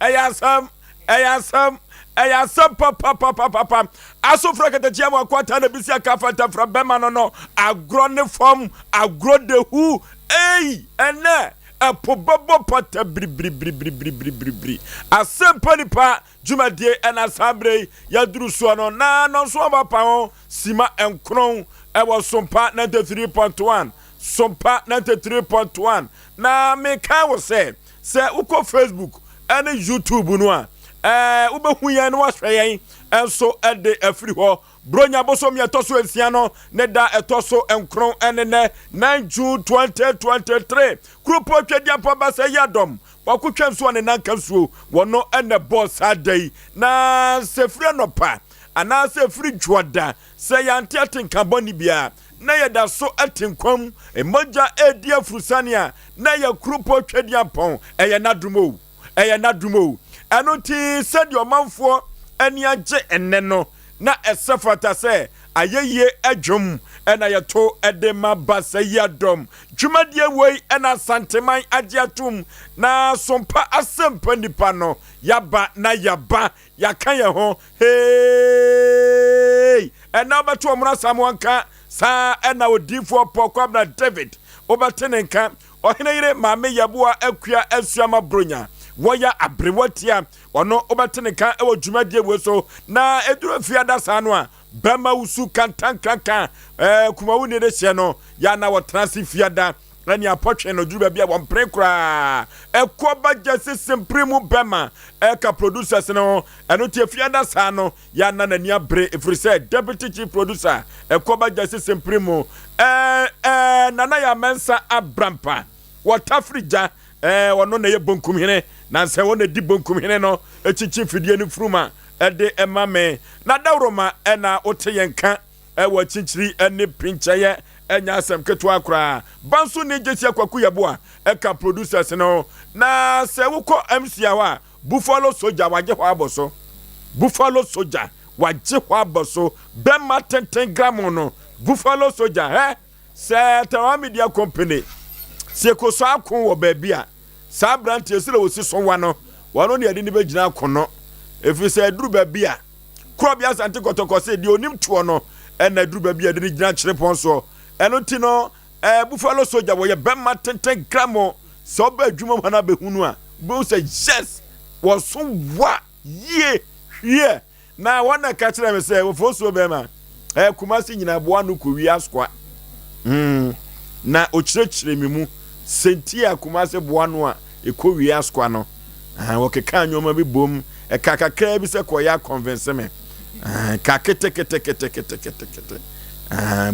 Ɛyɛ asɛm, ɛyɛ asɛm, ɛyɛ asɛm papapapapa. Asofra katakyia mu akwata na bisi aka fantafra bɛma no no agorɔ ne fam agorɔ de hu. Ei, ɛnɛ ɛpo bɛbɔ pata biribiribiribiribiribiri. Asɛmpa nipa dwumadie ɛna saa berɛ yi yɛaduru soɔ no na nɔnso aba pa ho sima nkron ɛwɔ Sompa 93.1, Sompa 93.1. Na meka wo sɛ sɛ wokɔ Facebook ɛne YouTube no a, wobɛhu yɛn na wahwɛ yɛn nso de afiri hɔ. Bronya bosom yɛ ɛtɔ so 6 no ne da ɛtɔ so 9 ɛne nɛ 9 June 2023. Kuropɔn Twadiampɔ Basa yi adɔm wakotwa nsuo a ne nanka nsuo wɔno ɛna bɔɔ saa da yi. Na sɛ firi anɔpa anaasɛ firi dwoada sɛ yɛante ate nka bɔne biara na yɛda so te nkwam, mogya ɛredi afurusane a, na yɛ Kuropɔn Twadiampɔn ɛyɛ n'adom o, ɛyɛ n'adom o. Ɛno nti sɛdeɛ ɔmanfoɔ ani agye ɛnnɛ no, na ɛsɛ fata sɛ ayɛyie adwom ɛna yɛto ɛde ma Basa yi adɔm. Dwumadie wei ɛna Asanteman agye atom na Sompa Asɛmpa nipa no yaba na yaba yɛaka yɛn ho. Hey! Ɛna wobɛto ɔmono Asamoah nka saa, ɛna odiifoɔ Paul Kwabena David wobɛte ne nka. Ɔhene yere Maame Yɛboa Akua Asuama Bronya wɔyɛ aberewa tia ɔno wobɛte ne nka ɛwɔ dwumadie wei so. Na ɛduru afiada saa no a, bɛma wusu kantankanka kumawu ne de hyɛ no yɛ na wɔtena ase fiada ɛne apɔtwe no duru baabi a wɔmpere koraa ɛkɔ ba gya sisi mpere mu bɛma ɛka producers no. Ɛno nti afiada saa no yɛ na n'ani abere, ɛfiri sɛ deputy chief producer ɛkɔ ba gya sisi mpere mu ɛɛ ɛɛ Nana yɛ Amɛnsa Abrampa wɔtafiri gya ɔno na ɛyɛ bonkumhene na nsɛ wɔn na di bonkumhene no ekyikyi fidie no furuma ɛde ɛma me na dawuroma. Ɛna wote yɛn ka ɛwɔ akyinkyiri ɛne pinkyɛyɛ ɛnyɛ asɛm ketewa koraa. Banso ne gyesi Akwaku Yɛboa ɛka producers no. Na sɛ wokɔ MC hɔ a, Buffalo Soldier wagye hɔ abɔ so, Buffalo Soldier wagye hɔ abɔ so, bɛma tenten gramo no Buffalo Soldier. Hɛ, sɛ Tawa Media Company sɛ ekoso ako wɔ baabi a, saa aberanteɛ sɛ wɔsi so wa no, wɔno ne yɛde ne bɛgyina ako no, ɛfiri sɛ aduru baabi a korɔbea Asante Kɔtɔkɔ sɛ deɛ onim toɔ no ɛna aduru baabi a yɛde ne gyina kyerepɔn soɔ. Ɛno nti no Buffalo Soldier wɔyɛ bɛma tenten gramo. Sɛ ɔba adwuma mu ha no abɛhu no a, wobɛhu sɛ yes, wɔso wa yie. Hwiɛ na wɔn na ka kyerɛ me sɛ wɔfo bɛrima Kumasi nyinaa boa no kɔ wie asoa na ɔkyerɛkyerɛ me mu sɛnti a Kumasi boa no a ɛkɔ wie asoa no. Wɔkeka nneɛma bi bom ɛka kakraa bi sɛ kɔyɛ akɔnvɛnse me ka keteketeketeketekete.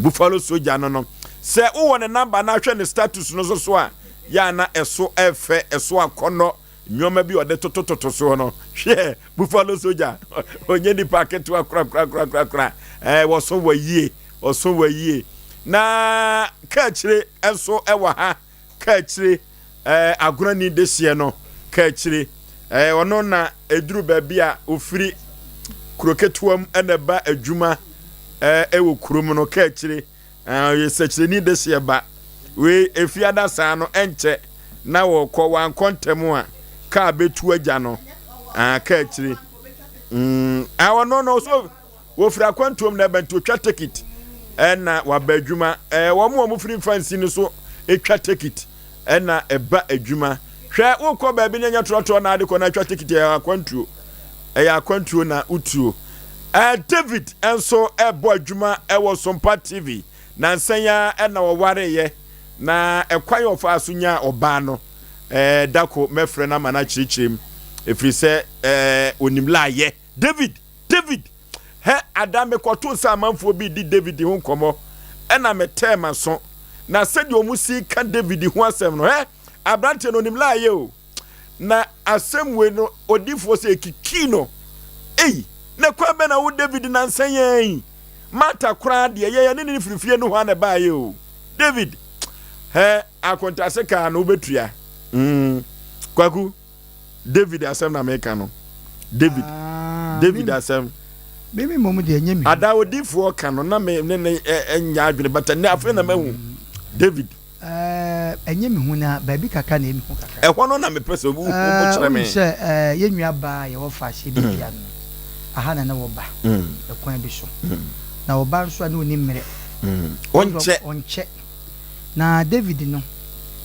Buffalo Soldier no sɛ wowɔ ne number na ahwɛ ne status no so so a, yɛ ana ɛso ɛfɛ, ɛso akɔnɔ nneɛma bi ɔde totototo soɔ no. Hwɛ, Buffalo Soldier onye nipa ketewa korakorakorakora. Wɔso wɔ yie, wɔso wɔ yie. Na kaakyire nso ɛwɔ ha, kaakyire agorani de seɛ no kaakyire ɔno na eduru baabi a ofiri kuro ketewa mu ɛna ɛba adwuma ɛwɔ kurom no. Kaakyire ɔyɛ sɛkyerɛni de seɛ ba wei efiada saa no ɛnkyɛ na wɔkɔ wankɔ ntɛm a kaa bɛtu agya no. Kaakyire ɔno no so wɔfiri akwantuom na ɛbɛnti otwa ticket ɛna waba adwuma. Wɔn a wɔfiri mfansi no so etwa ticket ɛna ɛba adwuma. Hwɛ, wokɔ baabi ne nyɛ trɔtrɔ na ade kɔ na atwa ticket, ɛyɛ akwantuo, ɛyɛ akwantuo na wotuo. David nso ɛbɔ adwuma ɛwɔ Sompa TV na nsɛn ya ɛna wɔwareyɛ na ɛkwan yɛ ɔfa so nya ɔbaa no. Dako mɛfrɛ no ama no akyerɛkyerɛ mu, ɛfiri sɛ onim laayɛ. David, David, hɛ, ada mekɔto sɛ amanfoɔ bi di David ho nkɔmmɔ ɛna metɛɛ ma so na sɛdeɛ ɔmo si ka David ho asɛm no, hɛ, aberanteɛ no onim laayɛ o. Na asɛm wei no odiifoɔ sɛ ekikii no ei, na kwan bɛ na wo David nansa yɛn Martha koraa deɛ yɛyɛ ne ne firifie no hɔ a na ɛbaayɛ o. David, hɛ, akontase kaa no wobɛtua. Kwaku David asɛm na meka no, David. Ah, David asɛm. Mímí mɔmu deɛ nye mi. Ada odiifoɔ ka no na me ne ne ɛnya adwene bata ne afei na mahu David. Ɛɛ. Ɛnyɛ me hu na baabi kakra na ɛyɛ me hu kakra. Ɛhɔ no na mepɛ sɛ wo kyerɛ me. Wonim sɛ yɛn nua baa a yɛwɔ faase bi dua no, aha na na wɔba ɛkwan bi so. Na ɔba nso a na ɔnni mmerɛ. Ɔnkyɛ. Ɔnkyɛ. Na David no,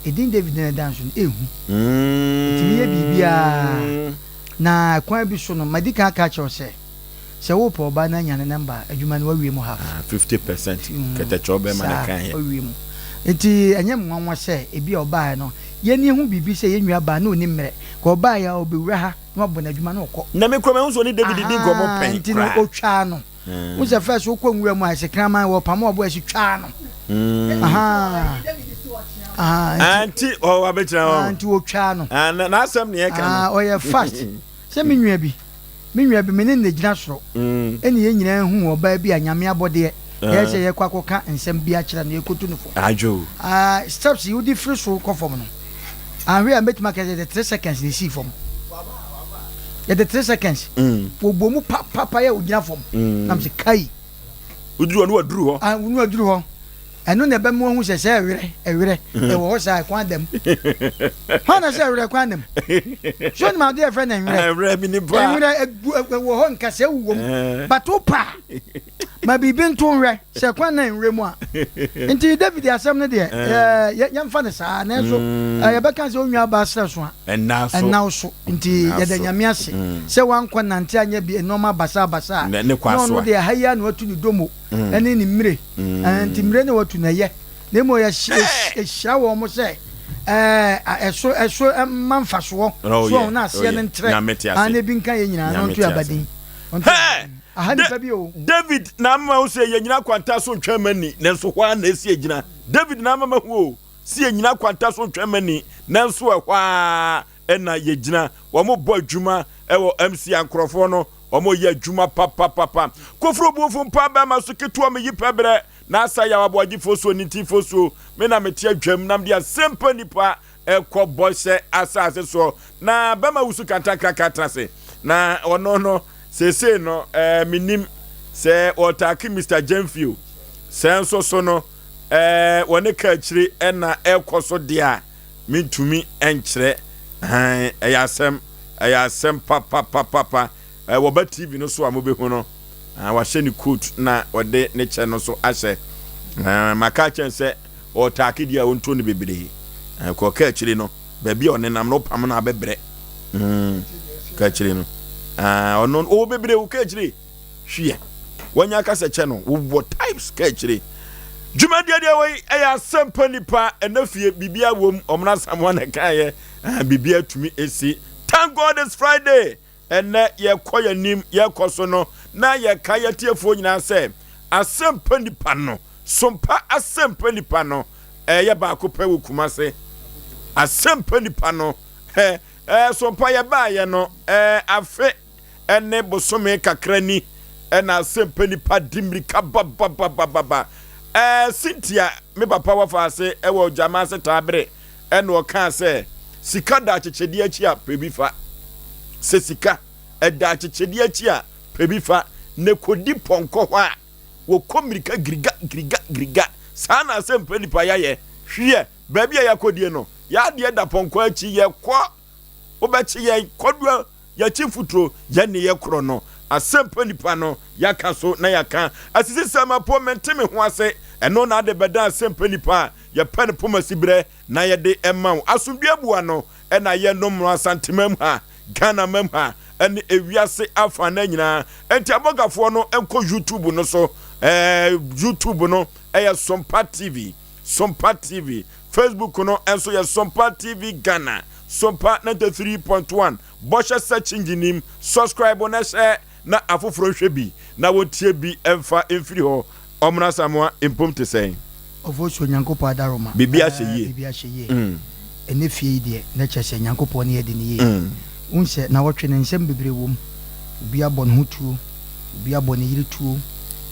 edin David no a ɛda nso no, ɛhu. Ɛtumi yɛ biribiara. Na ɛkwan bi so no, madi kan aka akyerɛ wo sɛ, Sɛ wopɛ ɔbaa no anya ne number a, adwuma no wawie mu half. Ah, 50% kɛtɛkyɛw bɛma no kan yɛ. Saa, wawie mu. Nti ɛnyɛ me nwanwa sɛ ebia ɔbaeɛ no, yɛn ani ahu biribi sɛ yɛn nua baa na ɔnni mmerɛ. Nka ɔbaeɛ a ɔbɛwura ha na wabɔ n'adwuma na ɔkɔ. Na me koraa mahu sɛ ɔne David di nkɔmmɔ Ahaa, pɛn nti no koraa. ɔtwaa no. Wohu sɛ first wokɔ nwura mu a, ɛsɛ kraman, wɔpamo ɔboa ɛsɛ twaa no. Ahaa, ahaa, Ah, nti, nti ɔ wabɛgyina hɔ. ah, nti ɔtwaa no. Ah, na n'asɛm ne yɛka no. Ah, ɔyɛ fast. Sɛ me nua bi. Me nua bi, me ne no na egyina soro, ɛna yɛn nyinaa huu ɔbaa bi a Nyame abɔdeɛ, ɛyɛ sɛ yɛkɔ akɔka nsɛm bi akyerɛ no, yɛkɔtu no fo. Ah, steps yi wode firi soro kɔ fam no, anhwɛ a mɛtumi aka sɛ yɛde 3 seconds na esii fam. Yɛde 3 seconds, wɔbɔ mu papapa yɛ ogyina fam, na mesɛ kai. Woduru hɔ no waduru hɔ. Ah, no waduru hɔ. Ɛno na ɛbɛma wahu sɛ sɛ ɛwerɛ, ɛwerɛ, ɛwɔ hɔ saa, ɛkwan da mu. Hwan na sɛ ɛwerɛ kwan da mu? So nim adeɛ ɛfrɛ no ɛnwerɛ? Ɛwerɛ mi ni pa. Ɛnwerɛ ɛgu ɛwɔ hɔ nkasɛɛ wowɔ mu. But wo pa ma biribi nto nhwɛ sɛ kwan na ɛnwerɛ mu a. Nti David asɛm no deɛ ɛɛ yɛmfa no saa nanso yɛbɛka sɛ onua baa serɛ so a ɛnna wo so. Nti yɛda Nyame ase sɛ wankɔ nante anyɛ bi nnoɔma basaa basaa na ɔno deɛ ha yi ara na watu ne domo. ne ne mmire. Nti mmire na watu na ɛyɛ. Na mmom yɛhyira wɔn sɛ ɛso ɛso mma mfasoɔ oh, so wɔn na aseɛ no ntrɛ na ebi nka yɛn nyinaa na ɔnto yɛ abadin. Aha nipa bi o. David na ama wo sɛ yɛnyina kwanta so ntwɛn ma ni nanso hɔ ara na esi egyina. David na ama ma hu o si yɛnyina kwanta so ntwɛn ma ni nanso ɛhɔ ara na yɛgyina. Wɔn bɔ adwuma wɔ MC a nkorɔfoɔ no wɔn yɛ adwuma papapapa. Koforo buofo mpa bɛrima so ketewa me yi pɛ berɛ na asa yaw aboagye fosuo ne nti fosuo me na mete adwam na mede asɛmpa nipa ɛkɔ bɔhyɛ asase soɔ na bɛrima wusu kantankraka tena ase na ɔno no seesei no ɛɛ menim sɛ wɔtaake Mr. Jemfio sɛ nso so no ɛɛ wɔne ka akyire ɛna ɛkɔ so deɛ a Mentumi nkyerɛ. Hann, ɛyɛ asɛm. Ɛyɛ asɛm papapapapa. Ɛ, wɔba TV no so a mobɛhu no. Ah, wahyɛ ne coat na ɔde ne kyɛ no so ahyɛ. Ah, maka akyerɛ no sɛ ɔtaake deɛ a ɔnto no bebree. Ah, kɔ ka akyire no, baabi a ɔnenam no wopam no abɛbrɛ. Mm, ka akyire no. Ah, ɔno, ɔwɔ bebree wo ka akyire. Hwiɛ wanya kasa kyɛ no wowɔ types ka akyire. Dwumadie deɛ wei ɛyɛ asɛmpa nipa ɛnɛ fie biribiara wom ɔmena Asamoah na ɛkaeɛ ah, biribiara tumi esi. Thank God it's Friday ɛnɛ yɛkɔ yɛnim yɛkɔ so no na yɛka yɛtiefoɔ nyinaa sɛ asɛmpa nipa no sompa asɛmpa nipa no ɛyɛ baako pɛ wɔ Kumase asɛmpa nipa no ɛ ɛ sompa yɛbaayɛ no ɛ afe ne bosome kakra ni na asɛmpa nipa di mmirika bababababa. Ɛɛ Cynthia, me papa wɔfa ase wɔ gyama ase taa bere ɛna ɔkaa sɛ sika da akyekyedeɛ akyi a pɛ bi fa. Sɛ sika ɛda akyekyedeɛ akyi a pɛ bi fa na kɔdi pɔnkɔ hɔ a wɔkɔ mmirika giriga giriga giriga. Saa na asɛmpa nipa yɛayɛ. Hwiɛ, baabi a yɛakɔdie no, yɛadeɛ da pɔnkɔ akyi yɛkɔ. Wobɛkye yɛn kɔdua yɛakyi mfuturo, yɛn ne yɛ korɔ no. Asɛmpa nipa no, yɛaka so na yɛaka. Asisisɛm apo mente me ho ase, ɛno na ade bɛdan asɛmpa nipa a yɛpɛ no poma siberɛ na yɛde ma wo. Asomdwoeɛ bua no na yɛnom no Asantemam ha, Ghanamam ha ne ewiase afanan nyinaa. Enti abɔgafoɔ no nkɔ YouTube no so, ɛɛ YouTube no ɛyɛ Sompa TV. Sompa TV. Facebook no nso yɛ Sompa TV Ghana, Sompa 93.1. Bɔhyɛ search engine nim, subscribe na hyɛ na afoforɔ nhwɛ bi na wɔntie bi mfa mfiri hɔ. Ɔmena Asamoah mpom te sɛn? Ofosu Onyankopɔn adaworoma. Biribi ahyɛ yie. Biribi ahyɛ yie. Ɛnɛ fie yi deɛ na kyerɛ sɛ Nyankopɔn ne adi no yie. Wohu sɛ nawɔtwe no nsɛm bebree wɔ mu. Obi abɔ ne ho tuo, obi abɔ ne yere tuo,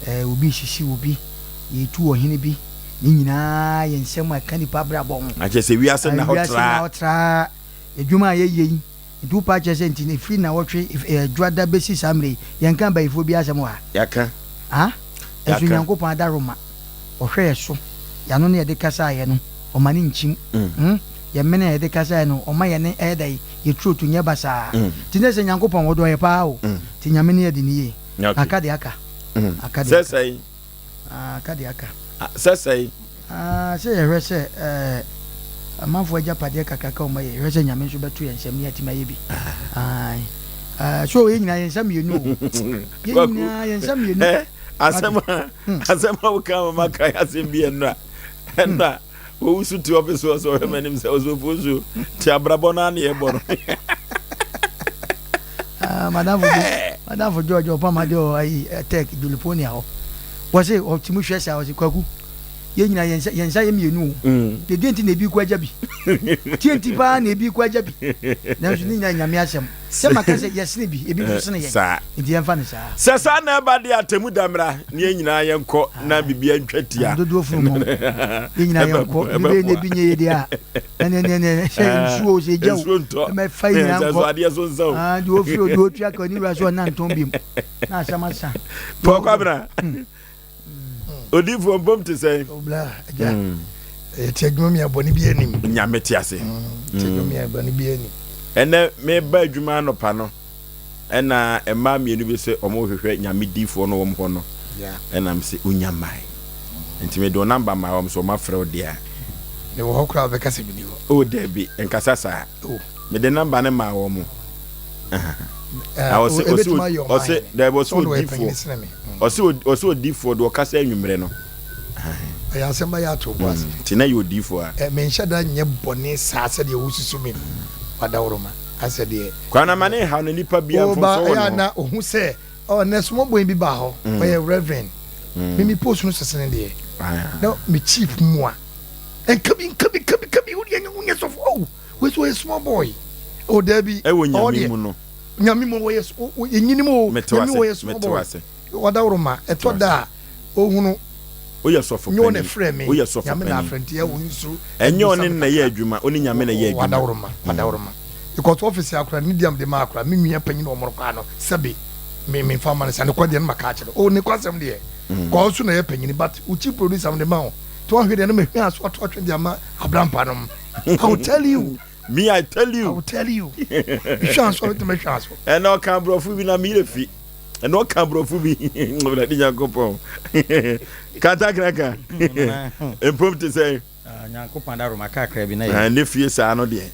ɛɛ obi resisi obi, yɛretu ɔhene bi. Ne nyinaa yɛ nsɛm a ɛka nipa abrabɔ ho. Na kyerɛ sɛ wiase nna hɔ Wiase nna traa. hɔ traa. Adwuma a yɛyɛ yi, nti wopɛ akyerɛ sɛ nti ɛfiri nnawɔtwe, Dwoada bɛsi saa mmerɛ yi, yɛnka abayifoɔ biara asɛm wɔ ha? Yɛaka. Ha? Nso Yɛaka. Nyankopɔn adaworoma, ɔhwɛ yɛ so, yɛn ano ne yɛde kasaeɛ no. Ɔma no nkyim. Hmm? Yɛn mene a yɛde kasaɛ no, ɔma yɛne ɛyɛ dɛn? Yɛ truth nyɛ basaa. Nti nɛ sɛ Nyankopɔn ɔdɔ yɛ paa o. Nti Nyame ne yɛde no yie. Aka deɛ aka. Aka deɛ aka. Sɛ sɛn? Ah, aka deɛ aka. Sɛ sɛn? Ah, sɛ yɛhwɛ sɛ eh, amanfoɔ agyapadeɛ kakraka ɔma yɛ, yɛhwɛ sɛ Nyame nso bɛto yɛn nsam ne yɛatumi ayɛ bi. Ae. Eh, so yɛn nyinaa yɛn nsa mmienu o. Yɛn nyinaa yɛn nsa mmienu. Asɛm a asɛm a woka ma makae asɛm bi ɛnora. Ɛnora owu so te ɔfis hɔ sɛ ɔhwɛ m'anim sɛ ɔsɔfoɔ nsuo te abrabɔ no ano yɛbɔ no. Ah, madamfo bi madamfo George ɔpam ade wɔ ayi eh, tech Juliponia hɔ. Wɔse ɔtumi hwɛ saa ɔse kwaku yɛn nyinaa yɛn nsa yɛn nsa yɛ mmienu o. Mm. Na deɛ nti na ebi kɔ agya bi. Tie nti paa na ebi kɔ agya bi. Nanso ne nyinaa nyame asɛm. Sɛ maka sɛ yɛsene bi, ebi nso sene yɛn. Saa. Nti yɛmfa no saa. Sɛ saa na ɛba deɛ atemu da mmra na yɛn nyinaa yɛnkɔ na biribiara ntwa tia. Dodoɔ funu mu. Yɛn nyinaa yɛnkɔ. Ebi bɛyɛ na ebi nyɛ yɛ deɛ a. Ɛne ɛne ɛne sɛ nsuo sɛ egya o. Nsuo ntɔ. Ɛmɛfa yɛn nyinaa nkɔ. Sɛ adeɛ so nsa o. Deɛ ofiri o deɛ otua ka ɔne wura so ɔnantɔn biom. Na asɛm asa. Paul Kwabena. Odiyifoɔ mpom te sɛn? Obla agya. Mm. Yɛte adwuma mi a bɔne bi anim. Nyame te ase. Mm, te adwuma mi a bɔne bi anim. Ɛnɛ meba adwuma anɔpa no ɛna mmaa mmienu bi sɛ wɔn rehwehwɛ nyame diifoɔ no wɔn hɔ no ɛna me sɛ onya mmae nti mede wɔn namba maa wɔn sɛ wɔn afrɛ wo deɛ a. Mewɔ hɔ koraa bɛka sɛ meni hɔ. O dabi nkasa saa. Oh. Mede namba no maa wɔn. Ɔse ɔse dabi ɔse odiifoɔ ɔse ɔse odiifoɔ deɛ ɔkasa anwummerɛ no. Ɛyɛ asɛm ba yɛ ato bo ase. Nti na yɛ odiifoɔ a. Ɛ menhyɛ da nyɛ bɔne saa sɛdeɛ wosusu me no wadaworoma asɛ deɛ. Kwan ama ne nhaw no nipa biara mfomsoɔ wɔ ne ho. Ɛyɛ a na ohu sɛ ɔ nɛ small boy bi baa hɔ ɔyɛ reverend me me post no sesene deɛ na me chief mua nka bi nka bi nka bi nka bi wodeɛ wonyɛ sɔfo oh. Wei so ɔyɛ small boy. Oh dabi. Ɛwɔ nyame mu no. Nyame mu ɔyɛ yɛnyini mu o. Nyame mu ɔyɛ small boy. Wadaworo ma ɛtɔ da a ohunu. Woyɛ sɔfo panin. Nyɛ ɔna frɛ me. Woyɛ sɔfo panin. Nyame na afrɛ nti ɛwɔ nsu. Ɛnyɛ ɔne na ɛyɛ adwuma ɔne nyame na ɛyɛ adwuma. Wadaworo ma wadaworo ma. Because office akora ne diam de ma akora me nua panyin ɔmoro kɔ ano sɛbe me me fa ma no sa ne kɔ deɛ no ma ka akyerɛ. Oh ne kɔ asɛm deɛ. Kɔ nso na ɛyɛ panyin but wo chief producer de ma wo. To ahwɛ deɛ no ma hwɛ aso ato atwe de ama abrampa nom. I will tell you. Me, I tell you. I will tell you. Mehwɛ aso, metumi hwɛ aso. Ɛna ɔka aborɔfo bi na meyere fi. Ɛna ɔka aborɔfo bi. Awurade Nyankopɔn. Katakraka. Mpom te sɛ. Ah, Nyankopɔn da Roma kakra bi na yɛ. Ne fie saa no deɛ.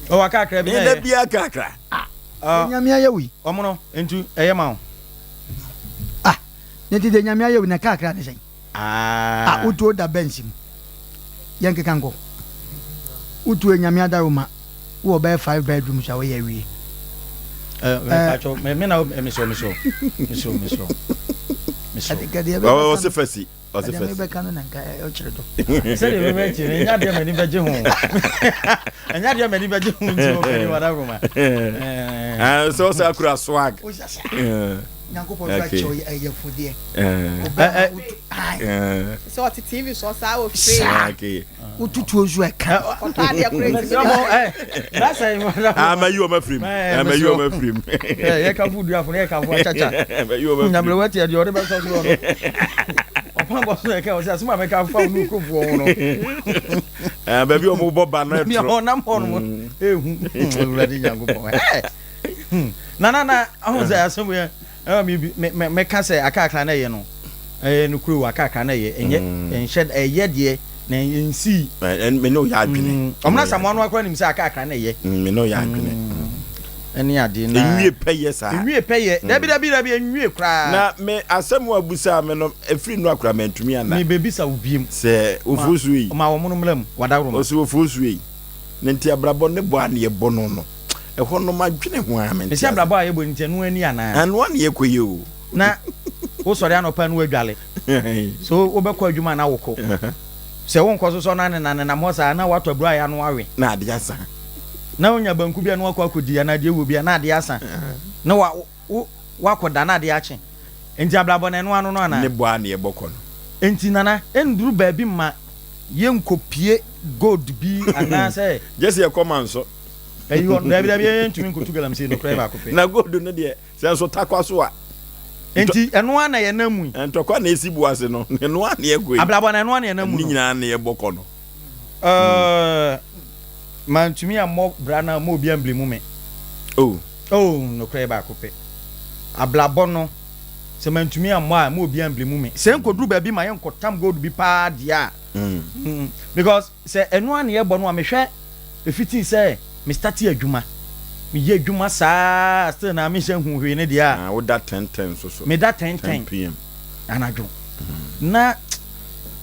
Ɔwɔ kakra bi na yɛ. Ne bia kakra. Ah. Nyame ayɛ wi. Ɔmono, ntu ɛyɛ ma wo. Ah, ne ti de Nyame ayɛ wi na kakra ne sɛn. Ah. A wotuo da Benz mu. Yɛnkeka nkɔ. Wotuo Nyame adaroma wowɔ bɛyɛ 5 bedrooms a woyɛ awie. Eh, me me me na me so me so me so me so me so. Ɔse fɛsi. Ɔse fɛsi. Ɛdeɛ mebɛka no na nka ɔkyerɛ dɔ. Sɛdeɛ mebɛ kyerɛ no ɛnyɛ adeɛ m'ani bɛgye ho. Ɛnyɛ adeɛ m'ani bɛgye ho nti ɔpɛni wadaworoma. Eh, sɛ ɔsɛ akura swag. Nyankopɔn nso akyɛ ɔyɛ ɛyɛfodeɛ. Sɛ ɔte TV so ɔsaa wɔ free. Wotutuo nso ɛka. Ɔtɔ adeɛ kora ntumi de. Ama yi wɔn afiri mu. Ama yi wɔn afiri mu. Yɛ kanfo duafo ne yɛ kanfo akyakya. Nyamere wɔ tiɛ deɛ ɔde bɛ sɔ so no. Ɔpan bɔ so ɛka ɔsɛ asɛm a mɛka afa wo ne okurofoɔ ho no. Baabi a wɔn bɔ ba no ɛtoro. Baabi a wɔn nam hɔ no ehu. Awurade Nyankopɔn. Hmm. Na na na ahun sɛ asɛm yɛ ɛwɔ mi bi me me meka sɛ akakra na ɛyɛ no ɛyɛ no kuro akakra na ɛyɛ ɛnyɛ mm. ɛnhyɛ ɛyɛ deɛ na ɛnsii. Me ne oyɛ adwene. Mm. Ɔmo na samoa no akora nim sɛ akakra na ɛyɛ. Mm, me ne oyɛ adwene. Ɛne adeɛ na. Enwie pɛyɛ saa. Enwie pɛyɛ. Dabi dabi dabi enwie koraa. Na me asɛm a busa me no efiri no akora mantumi ana. Me bebisa wo biem. Sɛ ofuo yi. Ma wɔn no mmra mu wadaworo ma. Ɔsɛ ofuo yi. Ne nti abrabɔ ne bɔ a ne yɛbɔ no no. Ɛhɔ no madwene ho ara mente Mese ase. abrabɔ a yɛbɔ no nti ɛno ani anaa? Ɛno ara na yɛkɔ yɛ o. Na wosɔre anɔpa na woadwale. So wobɛkɔ adwuma na wokɔ. Sɛ wonkɔ so sɔ na nenam nenam hɔ saa na woatɔ aburo a yɛano awe. Na ade asa. Na wonya banku bi a na woakɔ akɔdi anaa deɛ ɛwɔ bi a na ade asa. Na wa wo woakɔda na ade akye. Nti abrabɔ no ɛno ano no anaa? Ne bɔ a na yɛbɔ kɔ no. Nti Nana ɛnduru baabi mma yɛnkɔpie gold bi anaasɛ. Gye sɛ yɛkɔ manso. Ɛyi hɔ no, dabi dabi yɛn ntumi nkotu galamsey nokorɛ baako pɛ. Na gold no deɛ, sɛ nso takwa so a. Nti ɛno ara na yɛnam mu yi. Ntɔkwa na esi bo ase no, ɛno ara na yɛkɔ yi. Abrabɔ no ɛno ara na yɛnam mu no. Ne nyinaa na yɛbɔ kɔ no. Ɛɛ mantumi ammɔ bra no amma obi amblemu me. Oh. Oh, nokorɛ yɛ baako pɛ. Abrabɔ no, sɛ mantumi ammɔ a, ma obi amblemu me. Sɛ nkɔduru baabi ma yɛnkɔtam gold bi paa deɛ a, mm, because sɛ ɛno ara na yɛbɔ no a, mehwɛ ɛfitii sɛ me starte adwuma, meyɛ adwuma saa still na menhyɛ nhuu hwee no deɛ a. Ah, woda 10:10 nso so. Meda 10:10. 10 pm. Anadwo. Na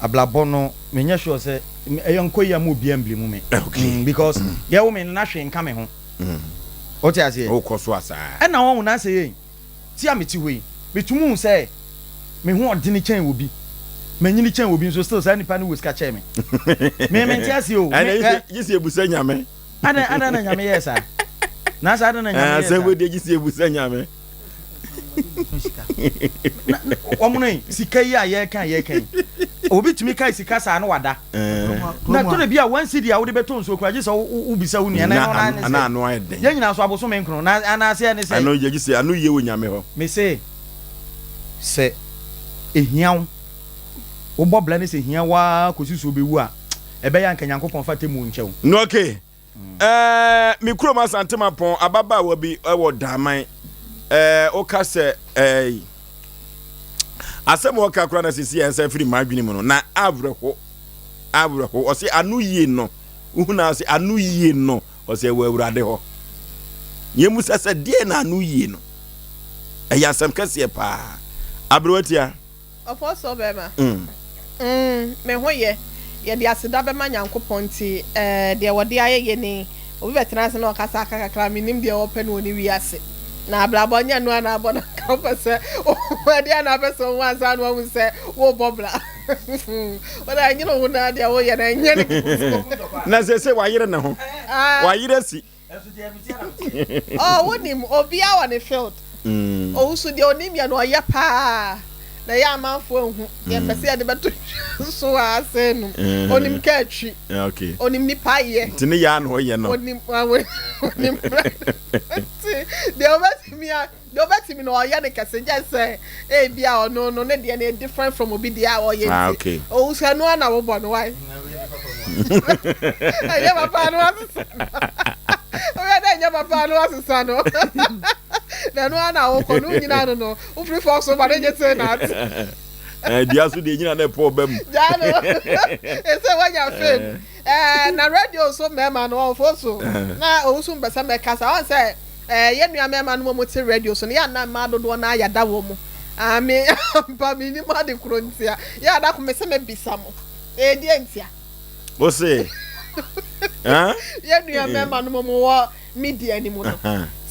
abrabɔ no, menyɛ sure sɛ ɛyɛ nkɔ yie a ma obi amblemu me. Okay. Because yɛwo me no na hwee nka me ho. Wote aseɛ? Wokɔ so a saa. Ɛna wɔn na sɛ yei ti a mete hɔ yi, metumi hu sɛ me ho ɔdene kyɛn obi, manyini kyɛn obi nso still saa nipa no wɔ sika kyɛn me. Me mente aseɛ o. Ɛna gye sɛ ebusa Nyame. Adɛn adɛn na Nyame yɛɛ saa? Na sɛ adɛn na Nyame yɛɛ saa? Asɛm wei deɛ gye sɛ ebusa Nyame. Wɔn no yi sika yi a yɛreka yɛreka yi, obi tumi kae sika saa no wada. Na tɔ da bi a one cedi a wode bɛtɔ nsuo koraa gye sɛ wobisa wo nua na ɛno na ne sɛ ano ayɛ den. Yɛn nyinaa so abosome nkron na anaasɛ ɛne sɛ. Ano yɛ gye sɛ ano yie wɔ Nyame hɔ. Mese sɛ ehia wo, wobɔ bra ne sɛ ehia wo ara kɔsi sɛ wobɛwu a, ɛbɛyɛ a anka Nyankopɔn fa atemmuo nkyɛ wo. No okay. Ɛɛ me kurom Asante Mapɔn ababaawa bi wɔ Daman. Ɛɛ woka sɛ ɛɛ asɛm a ɔka koraa na sisi yɛn nsa firi m'adwene mu no na awerɛho awerɛho ɔse ano yie no wohu na ɔse ano yie no ɔse ɛwɔ awurade hɔ yɛn mu sɛ sɛ deɛ na ano yie no ɛyɛ asɛm kɛseɛ paa aberewa tia. Ɔpɔsɔɔ bɛɛma, mm, me ho yɛ. Yɛde aseda bɛma Nyankopɔn nti eh, deɛ wɔde ayɛ yɛ ni. Obi bɛtena ase na ɔkasa aka kakra a, mennim deɛ ɔpɛ no wɔ ne wiase. Na abrabɔ nyɛ ɛno ara na abɔ no anka wopɛ sɛ ɛdeɛn na wopɛ sɛ wohu ansa na woahu sɛ worebɔ bra. Wode anyere wo ho na deɛ woyɛ no ɛnyɛ ne kɛse. Na seesei wayere ne ho, wayere asi. Oh wonim obiaa wɔ ne field Owusu deɛ onim yɛ no ɔyɛ paa na ɛyɛ amanfoɔ nhu yɛmpɛ sɛ yɛde bɛto so a asɛn num onim kaa twi onim nipa yɛ nti ne yɛ a na ɔyɛ no onim onim nti deɛ obetumi a Deɛ ɔbɛtumi no ɔyɛ no kɛse gye sɛ ebi a ɔno no ne deɛ no yɛ different from obi deɛ a ɔyɛ Ah, nti. okay. Owu sɛ ɛno ara na wobɔ no why? Ɛnyɛ papa no asesa no. Woyɛ dɛ ɛnyɛ papa no asesa no. Na ɛno ara na wokɔ no wonyina no no wofiri fam so ba no nye tee na ate. Eh, dua so deɛ nyina na ɛpɔ ɔba mu. Gyaa no. Ɛsɛ woanya fame. Eh, na radio so mmarima no ɔmfo so. Na owu so mpɛ sɛ mɛkasa. Ɔn sɛ Eh, yɛn nua mmarima no wɔn te radio so no, yɛ a na mmaa dodoɔ no ara yɛda wɔn mu. Ah, me ampa mennim ade koro ntia. Yɛ a da ko me se mɛbisa mo. Eh, deɛ ntia? Wo se? Huh? Yɛn nua mmarima no wɔn wɔ media no mu no,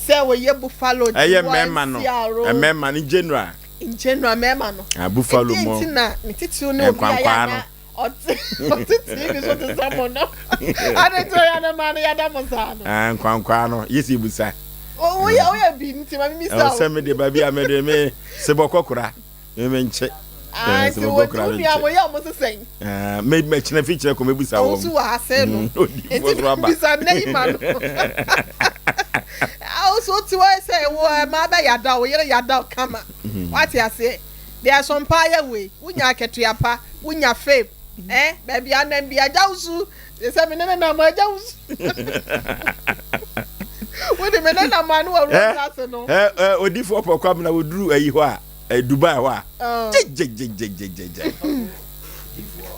sɛ wɔyɛ Buffalo, Ɛyɛ Tiwa, mmarima no, NCR o. mmarima no in general. In general, mmarima no. Ah, Buffalo Ɛdeɛ mo. nti na ne titiriw ne obi a yɛ a Nkwankwaa na no. Ɔte ɔte TV so te sɛ mo no. Ade nti ɔyɛ ne ma no yɛda mo saa no. Ah, nkwankwaa no, yɛsi ebusa. Woyɛ woyɛ bi nti ma mi bisa o. Sɛ me de baabi a me de me sebɔkɔ kora me me nkye. Ah, nti wo wo nua mo yɛ ɔmo sesɛn. Ah, me me kyerɛ fi kyerɛ kɔ me busa wɔn. Ɔmo so wɔ ha sɛn no. Nti bisa nnɛ yi ma no. Awo so ti wɔ sɛ wo ɛma bɛ yada wo yere yada kama. Wate aseɛ. Deɛ ɛso mpa ayɛ wei, wonya akatua pa, wonya fame, eh, baabi a nam bi agya wo su, te sɛ me ne ne nam agya wo su. Wode me ne nam a ne wawura ase no. Eh, eh, odifoɔ pɔkɔ amena wɔduru ayi hɔ a, eh, Dubai hɔ a, gyegyegyegyegyegye.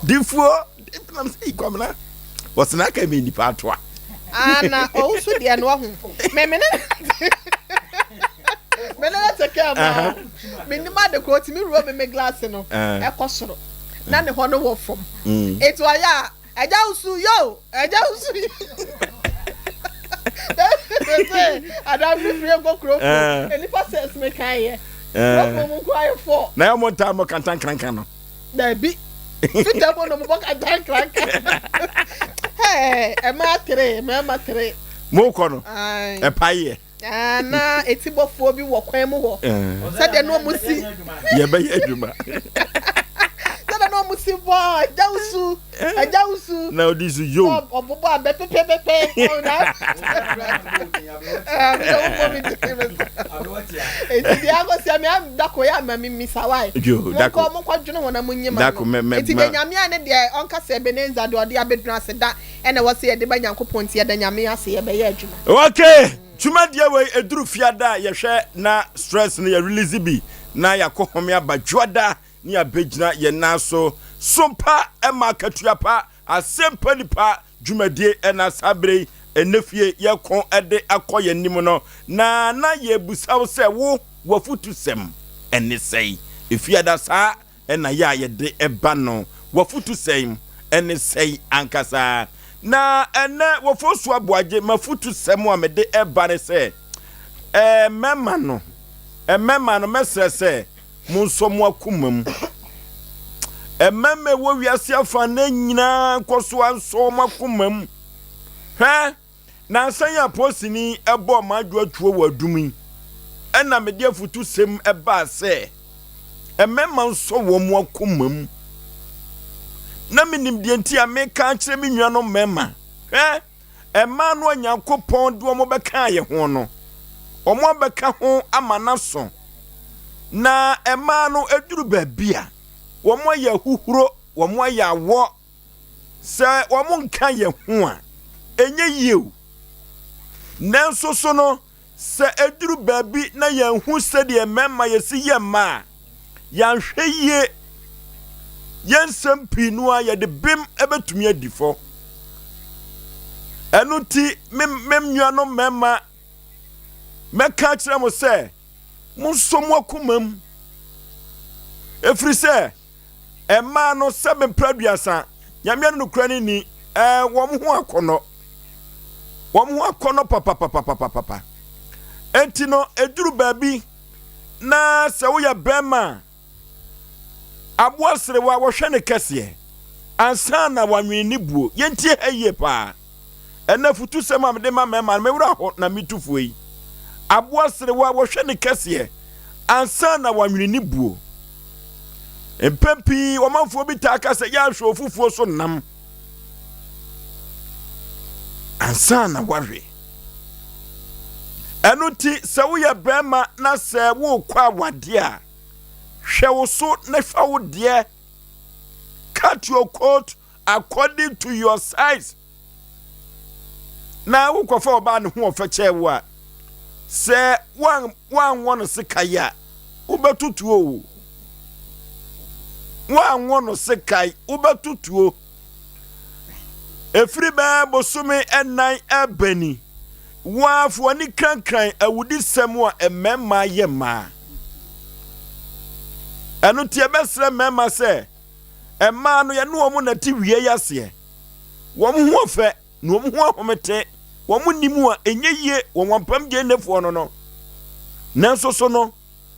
Difoɔ, nam sɛ yi kwamena, wɔsena aka mi nipa atoa. Ah, na ɔwo so deɛ no wahu. Me me ne me ne te kaa mu. Me nim ade koro tumi wura me me glass no ɛkɔ soro. Na ne hɔ no wɔ fam. Eti ɔyɛ a ɛgya wusu yo ɛgya wusu yo. Sɛ adam fifiri nkɔ kuro fo. Nipa sɛ ɛsɛ kan yɛ. Kuro fo mu nko ayɛ fɔ. Na yɛ mo ntaa mo kantan krankan no. Dabi. Fita mu no mobɔ kantankranka. Hey, ɛmaa tere, mmarima tere. Mokɔ no, ɛpa yɛ. Na etibɔfoɔ bi wɔ kwan mu hɔ. Sɛdeɛ na wɔn si. Yɛbɛyɛ adwuma. Sɛdeɛ na wɔn si bɔ agya wusu, agya wusu. Na odi so yo. Ɔbobɔ abɛ pɛpɛpɛpɛ. Ɔna. Ɛɛ, mi sɛ wobɔ mi ti mi sɛ. Eti deɛ akɔsia me dako yɛ ama me misa why. Monkɔ monkɔ dwene ho na monyi ma no. Eti deɛ Nyame ayɛ ne deɛ ɔnka sɛ Ebenezer deɛ ɔde abɛduru ase da ɛna ɛwɔ sɛ yɛde ba Nyankopɔn nti yɛda Nyame ase yɛbɛyɛ adwuma. Okay dwumadie wei ɛduru fiada a yɛhwɛ na stress no yɛ release bi na yɛakɔ home aba dwoada ne yɛabɛgyina yɛn nan so. Som pa ma akatua pa, asɛmpa nipa dwumadie na saa berɛ yi ɛnɛ fie yɛko de akɔ yɛn anim no, na na yɛbusa wo sɛ wo w'afutusɛm ɛne sɛe? Efiada saa na yɛ a yɛde ba no, w'afutusɛm ɛne sɛe ankasa? Na ɛnɛ Wɔfosu Aboagye m'afutusɛm a mede ɛba ne sɛ, ɛɛ mɛma no, mɛma no mɛsrɛ sɛ Monsɔ mo akoma mu. Mmarima ɛwɔ wiase afa nnɛ nyinaa nkɔ so ansɔ wɔn akoma mu. Hwɛ, nansa yi apolisini bɔɔ m'adwo atuo wɔ adum yi, ɛna mede afutusɛm baa sɛ mmarima nsɔ wɔn akoma mu. Na menim deɛ nti a meka akyerɛ me nuanom mmarima. Hwɛ, Mmaa no a Nyankopɔn de wɔn bɛkaa yɛn ho no, wɔn abɛka ho ama no aso. Na mmaa no aduru baabi a, wɔn ayɛ ahuhuro, wɔn ayɛ awɔ. Sɛ wɔn nka yɛn ho a, ɛnyɛ yie o. Nanso so no, Sɛ ɛduru baabi na yɛnhu sɛdeɛ mmarima yɛsi yɛ mmaa a, yɛanhwɛ yie, yɛn nsɛm pii no ara yɛde bem bɛtumi adi fɔ. Ɛno nti, me, me nuanom mmarima, mɛka akyerɛ mo sɛ, monsɔ mo akoma mu, ɛfiri sɛ, Mmaa no, sɛ mprɛ aduasa, Nyame ano nokorɛ no nni, ɛɛ, wɔn ho akɔnnɔ. Wɔn ho akɔnnɔ papapapapapa. Enti no, ɛduru baabi na sɛ woyɛ bɛrima a, aboa serewa wɔhwɛ ne kɛseɛ ansa na wanwene ne buo. Yɛntie ha yie paa. Ɛnɛ afutusɛm a mede ma mmarima no, me werɛ aho na metu foɔ yi. Aboa serewa, wɔhwɛ ne kɛseɛ ansa na wanwene ne buo. Mpɛn pii ɔmanfoɔ bi taa ka sɛ yɛahwɛ ofufuo so nam ansa na wawe. Ɛno nti sɛ woyɛ barima na sɛ worekɔ awadeɛ a, hwɛ wo so na hwɛ wo deɛ. Cut your coat according to your size. Na wokɔfa ɔbaa ne ho ɔfɛ kyɛɛ wo a, sɛ woanwɔ no sekae a, wobɛtotuo o. Woanwɔ no sekae, wobɛtotuo. Ɛfiri bɛɛ bosome ɛnan ɛbɛ ni, woafo ani krankran awudisɛm a mmarima yɛ mmaa. Ɛno nti ɛbɛsrɛ mmarima sɛ, Mmaa no, yɛne wɔn na ɛte wia yi aseɛ. Wɔn ho ɔfɛ na wɔn ho ahomete. Wɔn nni mu a, ɛnyɛ yie wɔ wɔn apam gyennefoɔ no no. Nanso so no,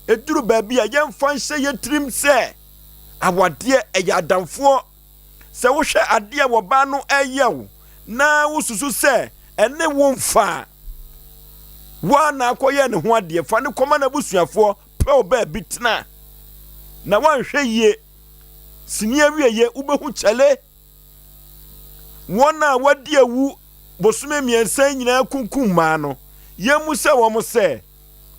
ɛduru baabi a yɛmfa nhyɛ yɛn tirim sɛ awadeɛ ɛyɛ adamfoɔ. Sɛ wohwɛ adeɛ a wɔbaa no ɛyɛ wo na wosusu sɛ ɛne wo mfa a, woa na akɔyɛ ne ho adeɛ, fa no kɔma n'abusuafoɔ. Pɛ wo baabi tena na woanhwɛ yie sini awieɛ wobɛhu kyɛle. Wɔn a wɔadi awu bosome mmiɛnsa yi nyinaa kunkum mmaa no, yɛmmu sɛ wɔn sɛ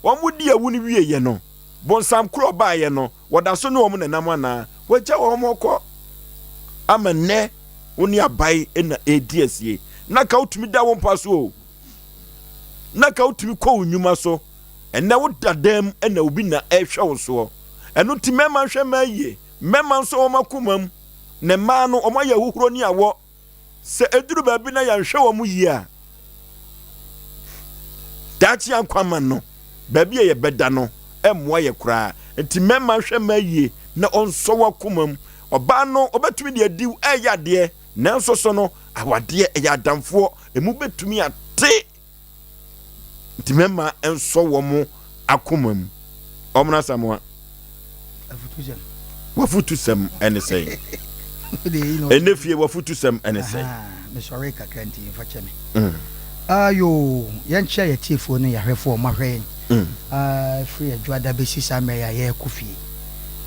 wɔn di awu no wieɛ no, bonsam korɔ baeɛ no, wɔda so ne wɔn nenam anaa? Wɔagya wɔn hɔ kɔ ama nnɛ wo ne abae na ɛredi asie. Na ka wotumi da wo mpa so o, na ka wotumi kɔ wo nnwuma so. Ɛnnɛ woda dan mu na obi na ɛrehwɛ wo soɔ. Ɛno nti mmarima nhwɛ mmaa yie. Mmarima nso wɔn akoma mu na mmaa no wɔn ayɛ ahuhuro ne awɔ. Sɛ ɛduru baabi na yɛnhwɛ wɔn yie a, daakye ankwama no baabi a yɛbɛda no mmoa yɛ koraa. Nti mmarima nhwɛ mmaa yie na ɔnsɔ wɔn akoma mu. Ɔbaa no ɔbɛtumi de adiw ɛreyɛ adeɛ nanso so no awadeɛ ɛyɛ adamfoɔ emu bɛtumi ate. Nti mɛma nsɔ wɔn akoma mu. Ɔmena Asamoah, w'afutusɛm ne sɛn? Ɛnɛ fie w'afutusɛm ne sɛn? Mesɔre kakra nti mfa kyɛ me. Mm. Ayo, yɛnkyerɛ yɛ tiefoɔ ne yɛahwɛfoɔ ɔmo ahwɛ yɛn. Mm. Ah, firi adwoada bɛsi saa mmerɛ yɛ a yɛrekɔ fie.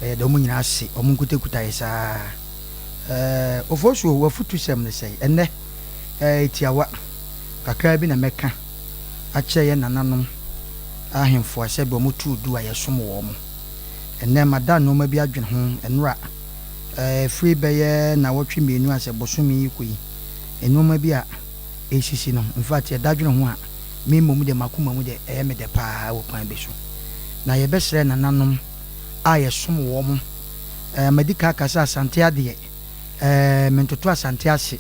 Ɛyɛ dɛ ɔmo nyinaa ase, ɔmo nkutakuta yɛ saa. Eh, Ofosuo, w'afutusɛm ne sɛn? Ɛnɛ, eh, tiawa. Kakra bi na mɛka akyerɛ yɛn nananom. Ahemfo a sɛbe wɔn too du a yɛsom wɔn. Ɛnnɛ mada nnoɔma bi adwene ho, nnora, ɛfiri bɛyɛ nnawɔtwe mmienu asɛ bosome yi kɔ yi, nnoɔma bi a ɛresisi no, in fact yɛda dwene ho a, me mmom deɛ m'akoma mu deɛ ɛyɛ me dɛ pa ara wɔ kwan bi so. Na yɛbɛsrɛ nananom a yɛsom wɔn, madi kan aka sɛ Asante adeɛ, mentoto Asante ase,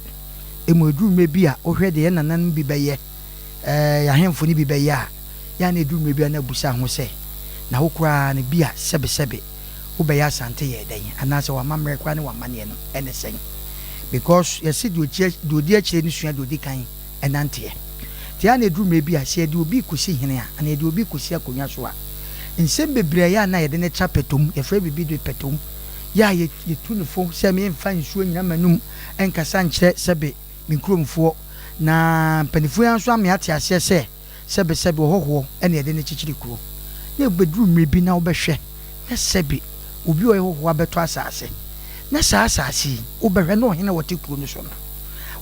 mmom ɛduru mmerɛ bi a wohwɛ deɛ yɛn nananom bi bɛyɛ, yɛn ahemfo no bi bɛyɛ a, yɛ a na ɛduru mmerɛ bi a na abusa ho sɛ, na wo koraa no bi a sɛbesɛbe wobɛyɛ Asante yɛɛ dɛn? Anaasɛ w'amammerɛ koraa ne w'amanneɛ no ne sɛn? Because yɛse deɛ ɔdi akyire no sua deɛ ɔdi kan nanteɛ. Nti yɛ a na ɛduru mmerɛ bi a sɛ yɛde obi rekɔsi hene a, anaa yɛde obi rekɔsi akonnwa so a, nsɛm bebree a yɛ a na yɛde no tra pɛtɔm, yɛfrɛ biribi de pɛtɔm, yɛ a yɛtu no fo sɛ memfa nsuo nnyina m'anum nkasa nkyerɛ sɛbe me kuromfoɔ, na mpanimfoɔ yi ara nso ama yɛate aseɛ sɛ sɛbesɛbe ɔhɔhoɔ na yɛde no kyekyere kuro. Na ɛbɛduru mmerɛ bi na wobɛhwɛ na sɛbe obi a ɔyɛ hɔhoɔ abɛtɔ asase, na saa asase yi wobɛhwɛ na ɔhene a ɔte kuro no so no,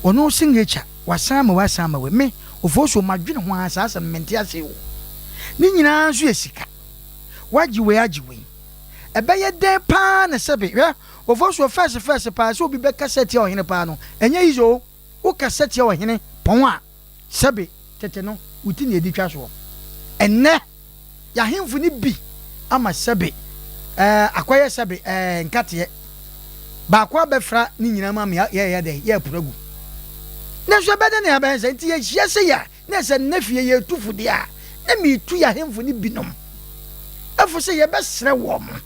ɔno signature, wasan ama wei asan ama wei. Me, Ofosuo, madwene ho ara saa asɛm no mente aseɛ o. Ne nyinaa nso yɛ sika. Wagye wei agye wei. Ɛbɛyɛ dɛn paa na sɛbe, hwɛ, Ofosuo, fɛs fɛs paa sɛ obi bɛkasa atia ɔhene paa no, ɛnyɛ easy o. Wokasa tia ɔhene pɔn a, sɛbe tete no, wo ti na yɛde twa soɔ. Ɛnnɛ, y'ahemfo no bi ama sɛbe ɛɛ akɔyɛ sɛbe ɛɛ nkateɛ. Baako abɛfra ne nyinaa mu ama yɛyɛ dɛn? Yɛreporo agu. Nanso ɛbɛyɛ dɛn na yɛabɛyɛ saa? Nti yɛhyia sei a, na sɛ nnɛ fie yɛretu fo deɛ a, na meretu y'ahemfo no binom fo sɛ yɛbɛsrɛ wɔn.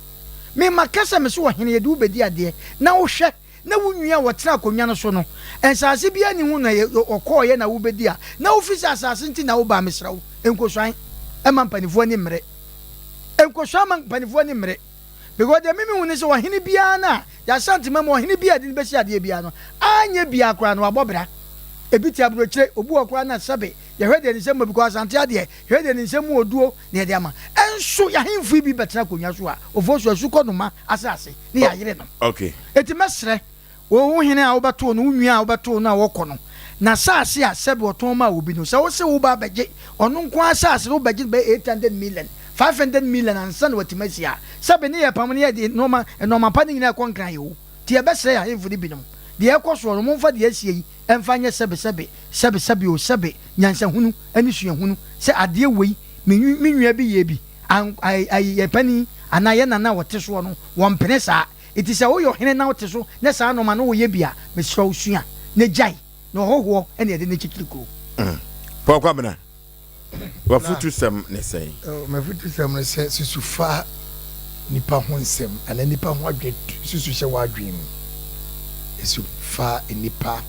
Me maka sɛ mese ɔhene yɛde wo bɛdi adeɛ na wohwɛ na wo nua a ɔtena akonnwa no so no nsaase biara nni ho na ɔkɔɔeɛ na wobɛdi a na wofiri sɛ asaase nti na wobaa mesrɛ wo nkosuan mma mpanifoɔ ani mmere nkosuan mma mpanifoɔ ani mmere because deɛ me mehu ne sɛ ɔhene biara no a yɛasantema mu ɔhene biara de no bɛsi adeɛ biara no anyɛ biara koraa no wabɔ bra ebi te aburokyire obi wɔ koraa na sɛbe yɛhwɛ deɛ ne nsam mu because asante adeɛ hwɛ deɛ ne nsam mu oduo na yɛde ama ɛnso yɛahemfo yi bi bɛtena akonnwa so a ofoɔ so asu kɔ noma asase ne yɛayere no okay eti mɛsrɛ wo wo hene a wobɛtoo no wo nua a wobɛtoo no a wɔkɔ no n'asase a sɛbe ɔtɔn maa obi no sɛ wose woba abɛgye ɔno nko ara asase no wobɛgye no bɛyɛ 800 million 500 million ansa na watumi asi a sɛbe ne yɛpam no yɛde nnoɔma nnoɔma pa no nyinaa ɛkɔ nkran o nti yɛbɛsrɛ yɛn ahemfo no binom deɛ ɛkɔ soɔ no momfa deɛ asie yi mfa nyɛ sɛbe sɛbe sɛbe sɛbe o sɛbe nyansahunu ne suahunu sɛ adeɛ wei me me nua bi yɛɛ bi an ai ai yɛn panin anaa yɛn nana a ɔte soɔ no wɔmpene saa nti sɛ woyɛ ɔhene na wote so na saa nnoɔma no woyɛ bi a mesrɛ wo sua na gyae na ɔhɔhoɔ na yɛde no kyekyere kuro. Paul Kwabena, w'afutusɛm ne sɛn? M'afutusɛm ne sɛ susu fa nnipa ho nsɛm anaa nnipa ho adwene susu hyɛ w'adwene mu. Su fa nnipa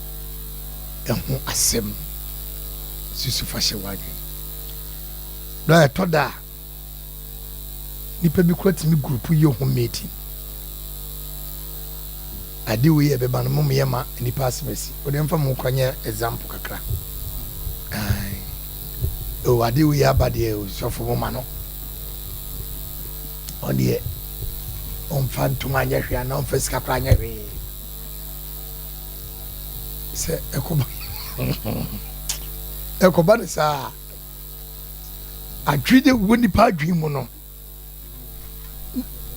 ho asɛm susu fa hyɛ w'adwene mu. Bere a ɛtɔ da a, nnipa bi koraa tumi grupu yɛ ho meeting. Ade wei a ɛbɛba no, mom yɛ ma nnipa asɛm asi. Wode mfa mo kora nyɛ example kakra. Ae. Oh, ade wei aba deɛ, sɔfo mo ma no. Ɔdeɛ, ɔmfa ntoma nyɛ hwee anaa ɔmfa sika koraa nyɛ hwee. Sɛ ɛkɔba ɛkɔba no saa adwene wɔ nipa adwene mu no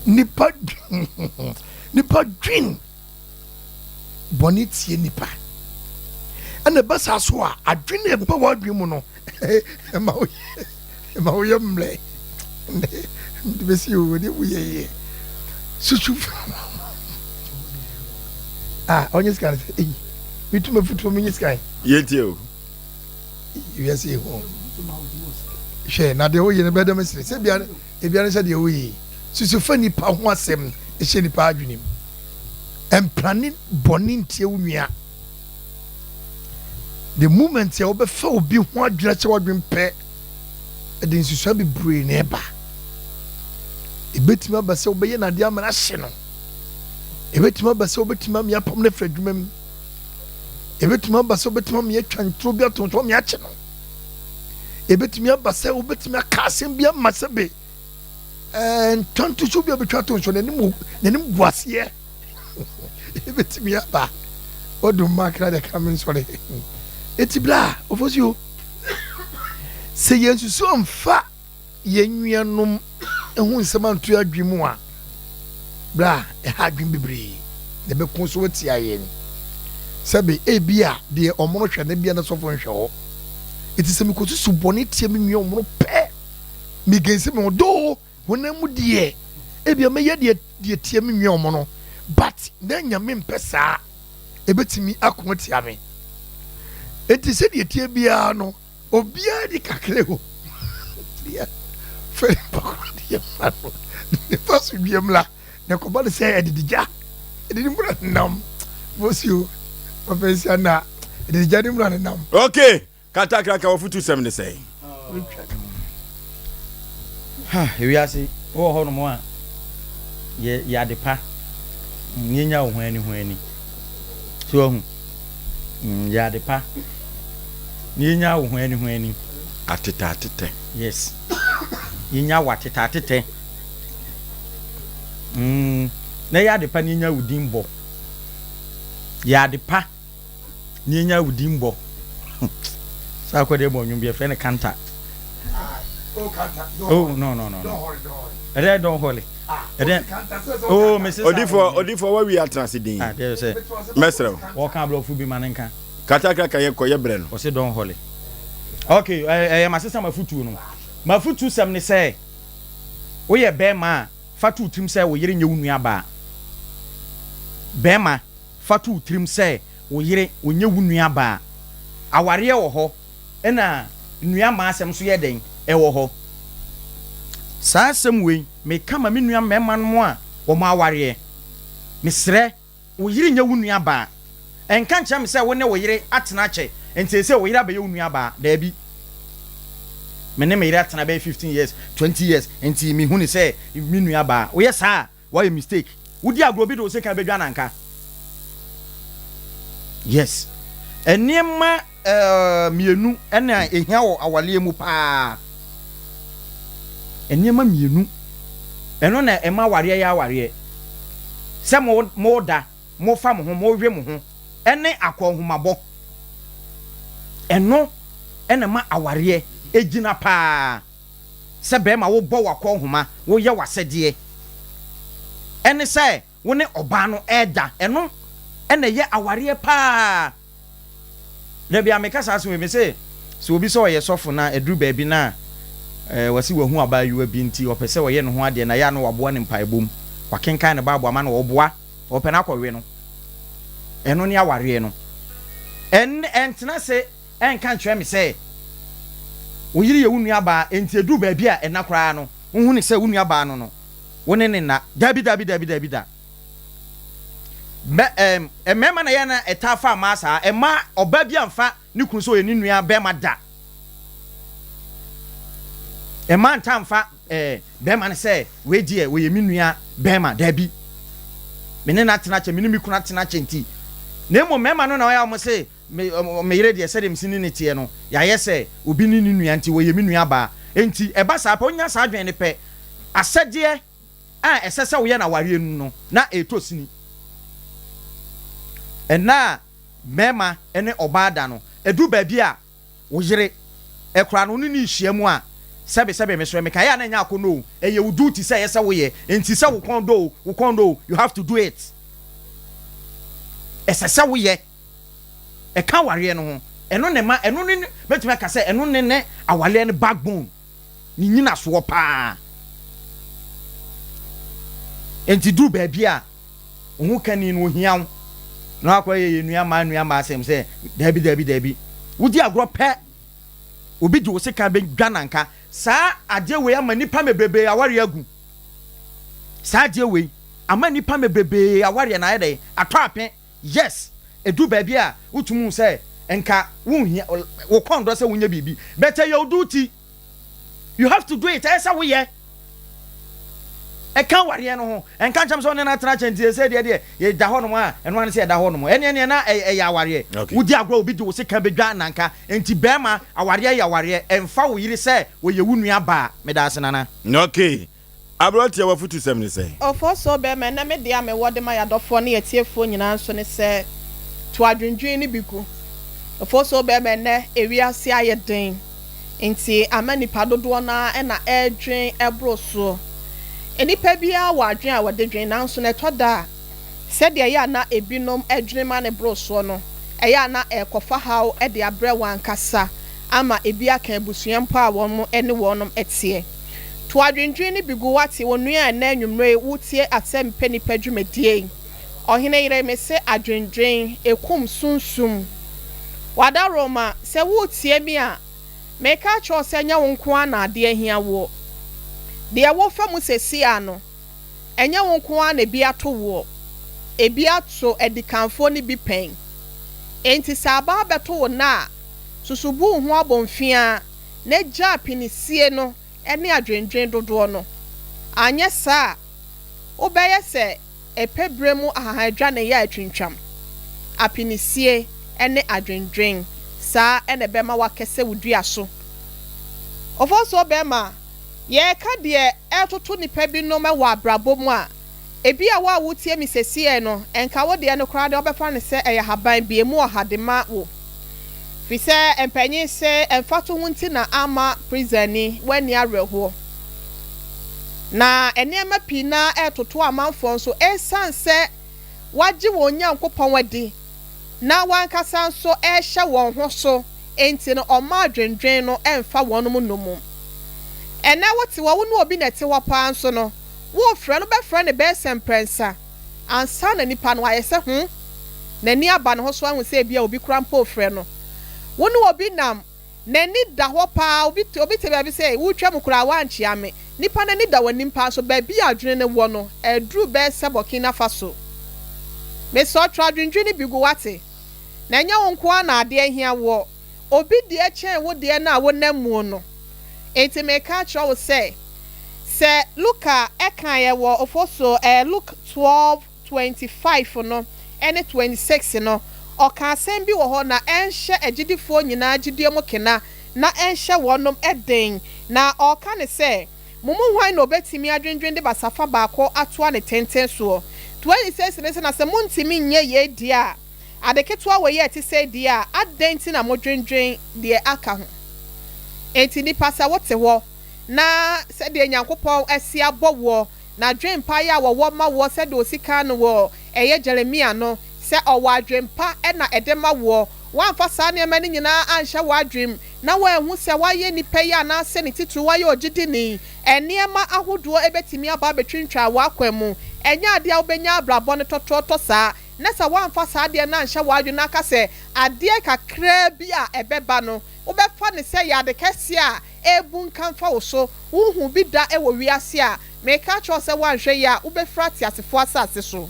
nipa nipa dwen bɔne tie nipa ɛna ɛba saa so a adwene ɛba wɔ adwene mu no ɛma woyɛ ɛma woyɛ mmerɛ de bɛsi o de woyɛ yɛ susu a ɔnyɛ sika no sɛ eyi metu mafutuo menyɛ sika yɛntie o wiase yi ho hwɛ na deɛ woyɛ no bɛdɛ me sere sɛ bia ebia ne sɛ deɛ woyɛ yi susu fa nipa ho asɛm hyɛ nipa adwene mu mprane bɔne ntie wo nua the moment a wobɛfa obi ho adwene ahyɛ w'adwene pɛ ɛde nsusua bebree na ɛba ebetumi aba sɛ wobɛyɛ n'adeɛ ama no ahye no ebetumi aba sɛ wobɛtumi amia apam no afiri adwuma mu Ebetumi aba sɛ wobɛtumi ama yɛatwa ntoro bi ato nso ama yɛakye no. Ebetumi aba sɛ wobɛtumi aka asɛm bi ama sɛ be ɛɛ ntwantoso bi a wobɛtwa ato nso n'anim n'anim gu aseɛ. Ebetumi aba. Ɔdum mma akra deɛ ka me nsɔre. Eti bla ofosuo sɛ yɛn susu amfa. yɛn nuanom ho nsɛm anto yɛn adwene mu a, berɛ a ɛha adwene bebree na ɛbɛko so atia yɛn. Sɛbe ebia deɛ ɔmono hwɛ no ebia na sɔfo nhwɛ hɔ. Enti sɛ mekɔsusu bɔne tia me nua ɔmono pɛ, megensi me ho doo honam mu deɛ ebia mɛyɛ deɛ deɛ tia me nua ɔmono but na Nyame mpɛ saa ɛbɛtumi ako atia me. Enti sɛdeɛ ɛteɛ biara no Obiara di kakra o. Deɛ fɛ nipa koro deɛ ma no nipa so dua mu la na ɛkɔba no sɛ ɛdidi gya ɛdidi mu na nenam bosi o papa nsia na ɛdidi gya ne mu na nenam. Okay, katakraka wafutu sɛm ne sɛn? Ha, ewiase, wowɔ hɔnom a, yɛ yɛ ade pa. Yɛnya wo ho ani ho ani. So wahu? Yɛ ade pa. Na yɛnya wo ho ani ho ani. Atetɛ atetɛ. Yes. Yɛnya wo atetɛ atetɛ. Mm. Na yɛ ade pa na yɛnya wo din bɔ. Yɛ ade pa. na yɛnya wo din bɔ. Saa akɔ deɛ bɔ nnwom bi yɛfrɛ no kanta. Oh no no no no. Ɛdɛ don hɔle. Ɛdɛ oh mese saa. Odifo odifo wawi atena ase din. Ah deɛ sɛ. Mɛsrɛ wo. Wɔka aborɔfo bi ma ne nka. Katakra yɛ kɔ yɛ brɛ no. Ɔse don hɔle. Okay ɛyɛ masesa mafutuo no. Mafutu sɛm ne sɛ woyɛ bɛrima a fa to wo tirim sɛ wo yere nyɛ wo nua baa. Bɛrima. Fa to wo tirim sɛ wo yere, ɔnyɛ wo nuabaa. Awareɛ wɔ hɔ, ɛna nua mmaa asɛm nso yɛ dɛn? Ɛwɔ hɔ. Saa asɛm wei, meka ma me nua mmarima nom a wɔn awareɛ. Mesrɛ, wo yere nyɛ wo nuabaa. Ɛnka nkyerɛ me sɛ wo ne wo yere atena akyɛ, nti seesei wo yere abɛyɛ wo nuabaa. Daabi. Me ne me yere atena bɛyɛ 15 years, 20 years, nti mehu no sɛ me nuabaa. Woyɛ saa a, Wayɛ mistake. Wodi agorɔ bi de wo sekan bɛdwa no anka? Yes. Nneɛma mmienu na ɛhia wɔ awaleɛ mu paa. Nneɛma mmienu. Ɛno na ɛma awareɛ yɛ awareɛ. Sɛ mo moda, mofa mo ho, mowe mo ho, ɛne akɔnhomabɔ. Ɛno na ɛma awareɛ gyina paa. sɛ barima wobɔ w'akɔnhoma, woyɛ w'asɛdeɛ, ɛne sɛ wo ne ɔbaa no reda, ɛno na ɛyɛ awareɛ paa. Da bi a meka saa asɛm yi, mese sɛ obi sɛ ɔyɛ sɔfo na ɛduru baabi na eh, wɔse wahu abaayewa bi nti ɔpɛ sɛ ɔyɛ ne ho adeɛ na ɛyɛ a na waboa no mpaebɔ mu, wakenkan ne Bible ama no, ɔboa, ɔpɛ no akɔwe no. Ɛno ne awareɛ no. Ɛn, ɛntena ase Ɛnka nkyerɛ me sɛ wo yere yɛ wo nuabaa, enti ɛduru baabi a ɛnna koraa no, wohu no sɛ wo nuabaa no no, wo ne no nna. Dabi, dabi, dabi, dabi da. Mɛ, ɛm, mmarima na ɛyɛ na ɛtaa fa mmaa saa. Mmaa, ɔbaa bi amfa ne kunu sɛ ɔyɛ ne nua barima da. Mmaa ntaa mfa eh, bɛrima no sɛ wei deɛ ɔyɛ me nua bɛrima. Dabi. Me ne no atena kyɛ, me ne me kunu atena kyɛ nti. Na mmom mmarima no na ɔyɛ a wɔn se, Me, me yere deɛ, sɛdeɛ mesi ne no teɛ no, yɛayɛ sɛ obi ne ne nua nti, ɔyɛ me nuabaa. Enti, ɛba saa pɛ, wonya saa adwene no pɛ, asɛdeɛ a ɛsɛ sɛ woyɛ no awareɛ no mu no, na ɛretɔ sini. Ɛnna a barima ne ɔbaa da no, ɛduru baabi a, wo yere koraa no, wo ne no rehyia mu a, sɛbesɛbe, mesrɛ, meka, ɛyɛ a na ɛnyɛ akɔnnɔ o, ɛyɛ wo duty sɛ ɛyɛ sɛ woyɛ, enti sɛ wo kɔn dɔ o, wo kɔn dɔ o, you have to do it. Ɛsɛ sɛ woyɛ. Ɛka awareɛ no ho. Ɛno na ɛma, ɛno ne, mɛtumi aka sɛ ɛno ne ne awareɛ no backbone, ne nyinasoɔ paa. Enti duru baabi a, wo ho kani no ohia wo na wakɔ yɛ yɛ nua mmaa nua mmaa asɛm sɛ daabi daabi daabi. Wodi agorɔ pɛ, obi de wo sekan bɛdwa nanka. Saa adeɛ wei ama nnipa mebrebee awareɛ agu. Saa adeɛ wei ama nnipa mebrebee awareɛ na ayɛ dɛn? Atɔ ape. Yes, ɛduru baabi a wotumi hu sɛ nka wonhia, wo kɔn dɔ sɛ wonyɛ biribi but ɛyɛ wo duty. You have to do it, ɛyɛ sɛ woyɛ. Ɛka awareɛ no ho. Ɛnka nkyɛm sɛ ɔne no atena kyɛ nti ɛsɛ deɛ deɛ yɛda hɔ nom a ɛno ano sɛ yɛda hɔ nom. Ɛneɛ neɛ na ɛyɛ awareɛ. Wodi agorɔ obi de wo sika bɛdwa nanka. Nti bɛrima awareɛ yɛ awareɛ. Ɛmfa wo yere sɛ ɔyɛ wo nua baa. Medaase Nana. Okay. Aberanteɛ w'afutusɛm ne sɛn? Ofosuo bɛrima, ɛnnɛ me deɛ a mewɔ de ma y'adɔfoɔ ne y'atiefoɔ nyinaa nso ne sɛ, to adwendwen no bi gu. Ofosuo bɛrima, ɛnnɛ ewiase ayɛ den. Nti ama nnipa dodoɔ no ara na ɛredwen boro soɔ. Nnipa biara wɔ adwene a wɔde dwen, nanso no ɛtɔ da a, sɛdeɛ ɛyɛ a na ebinom dwene ma no boro soɔ no, ɛyɛ a na ɛrekɔfa haw de abrɛ wɔn ankasa ama ebi aka abusua mpo a wɔn ne wɔn teɛ. To adwendwene no bi gu woate, onua a ɛnnɛ anwummerɛ yi woretie Asɛmpɛ Nnipa dwumadie yi. Ɔhene yere, mese adwendwen, ekum sunsum. W'adaworoma, sɛ woretie me a, meka akyerɛ wo sɛ ɛnyɛ wo nko ara na adeɛ ahia woɔ. Deɛ worefa mu seesei ara no, ɛnyɛ wo nko ara na ebi ato woɔ. Ebi ato adikanfoɔ no bi pɛn. Enti sɛ aba abɛto wo nnɛ a, susu bu wo ho abomfiaa na gyaa apinisie no ne adwendwen dodoɔ no. Anyɛ saa a, wobɛyɛ sɛ ɛpɛ berɛ mu ahahan-adwaneyɛ a atwintwam, apinisie ne adwendwen, saa na ɛbɛma woakɛsɛ wo dua so. Ofosuo bɛrima, yɛreka deɛ ɛretoto nnipa binom wɔ abrabɔ mu a, ebia wo a woretie me sesiei no, nka wo deɛ no koraa deɛ wobɛfa no sɛ ɛyɛ ahaban bi, ɛmu ɔha de ma wo. Firi sɛ mpanyin se mfatoho nti na amma prisani wanni awerɛhoɔ. Na nneɛma pii no ara retoto amanfoɔ nso esiane sɛ wɔagye wɔn Nyankopɔn adi na wɔn ankasa nso rehyɛ wɔn ho so nti no, wɔmma adwendwen no mfa wɔn nnommum. Ɛnnɛ wote hɔ, wo ne obi na ɛte hɔ paa nso no, worefrɛ no, wobɛfrɛ no bɛyɛ sɛ mprɛnsa ansa na nipa no ayɛ sɛ ho n'ani aba ne ho so ahu sɛ ebia obi koraa mpo refrɛ no. Wo ne obi nam N'ani da hɔ paa, obi te obi te baabi sɛ woretwa mu koraa woankyea me. Nipa no ani da w'anim paa nso baabi a adwene no wɔ no aduru bɛyɛ sɛ Burkina Faso. Mesrɛ wo twerɛ adwendwene no bi gu woate. Na ɛnyɛ wo nko ara na adeɛ ahia woɔ. Obi deɛ kyɛn wo deɛ no a wonam muo no. Enti mereka akyerɛ wo sɛ, sɛ Luka kaeɛ wɔ Ofosuo ɛɛ Luke 12, 25 no ne 26 no, ɔka asɛm bi wɔ hɔ na ɛnhyɛ agyidifoɔ nyinaa gyidie mu kena na ɛnhyɛ wɔnom den, na ɔka no sɛ, Mo mu hwan na ɔbɛtumi adwendwen de basafa baako atoa ne tenten soɔ? 26 no sɛ, Na sɛ montumi nyɛ yei deɛ a, ade ketewa wei a ɛte sɛi deɛ a, adɛn nti na modwendwen deɛ aka ho? Enti nnipa, sɛ wote hɔ na sɛdeɛ Nyankopɔn asi abɔ woɔ, Na adwempa yi a wɔwɔ ma woɔ sɛdeɛ ɔsi kaa no wɔ ɛyɛ Jeremia no, sɛ ɔwɔ adwempa na ɛde ma woɔ, woamfa saa nneɛma no nyinaa anhyɛ w'adwenem, na woanhu sɛ woayɛ nipa yi anaasɛ ne titiriw woayɛ ogyidini, nneɛma ahodoɔ bɛtumi aba abɛtwintwan w'akwan mu. Ɛnyɛ adeɛ a wobɛnya abrabɔ no tɔtrɔtɔ saa, na sɛ woamfa saa adeɛ no anhyɛ w'adwene na aka sɛ adeɛ kakraa bi a ɛbɛba no wobɛfa no sɛ ɛyɛ ade kɛseɛ a ɛrebunkam fa wo so, wonhuu bi da wɔ wiase a Mereka akyerɛ wo sɛ woanhwɛ yie a, wobɛfiri ateasefoɔ asase so.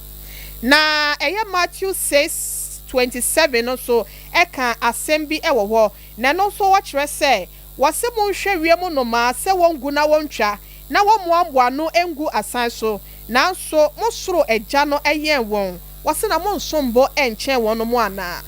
Na ɛyɛ Matthew 6:27 no nso ka asɛm bi wɔ hɔ, na ɛno nso wɔkyerɛ sɛ, wɔse monhwɛ wiem nnomaa sɛ wɔngu na wɔntwa, na wɔmmoaboa ano ngu asan so, nanso mo soro Agya no yɛn wɔn. Wɔse na monsom bo nkyɛn wɔnom anaa?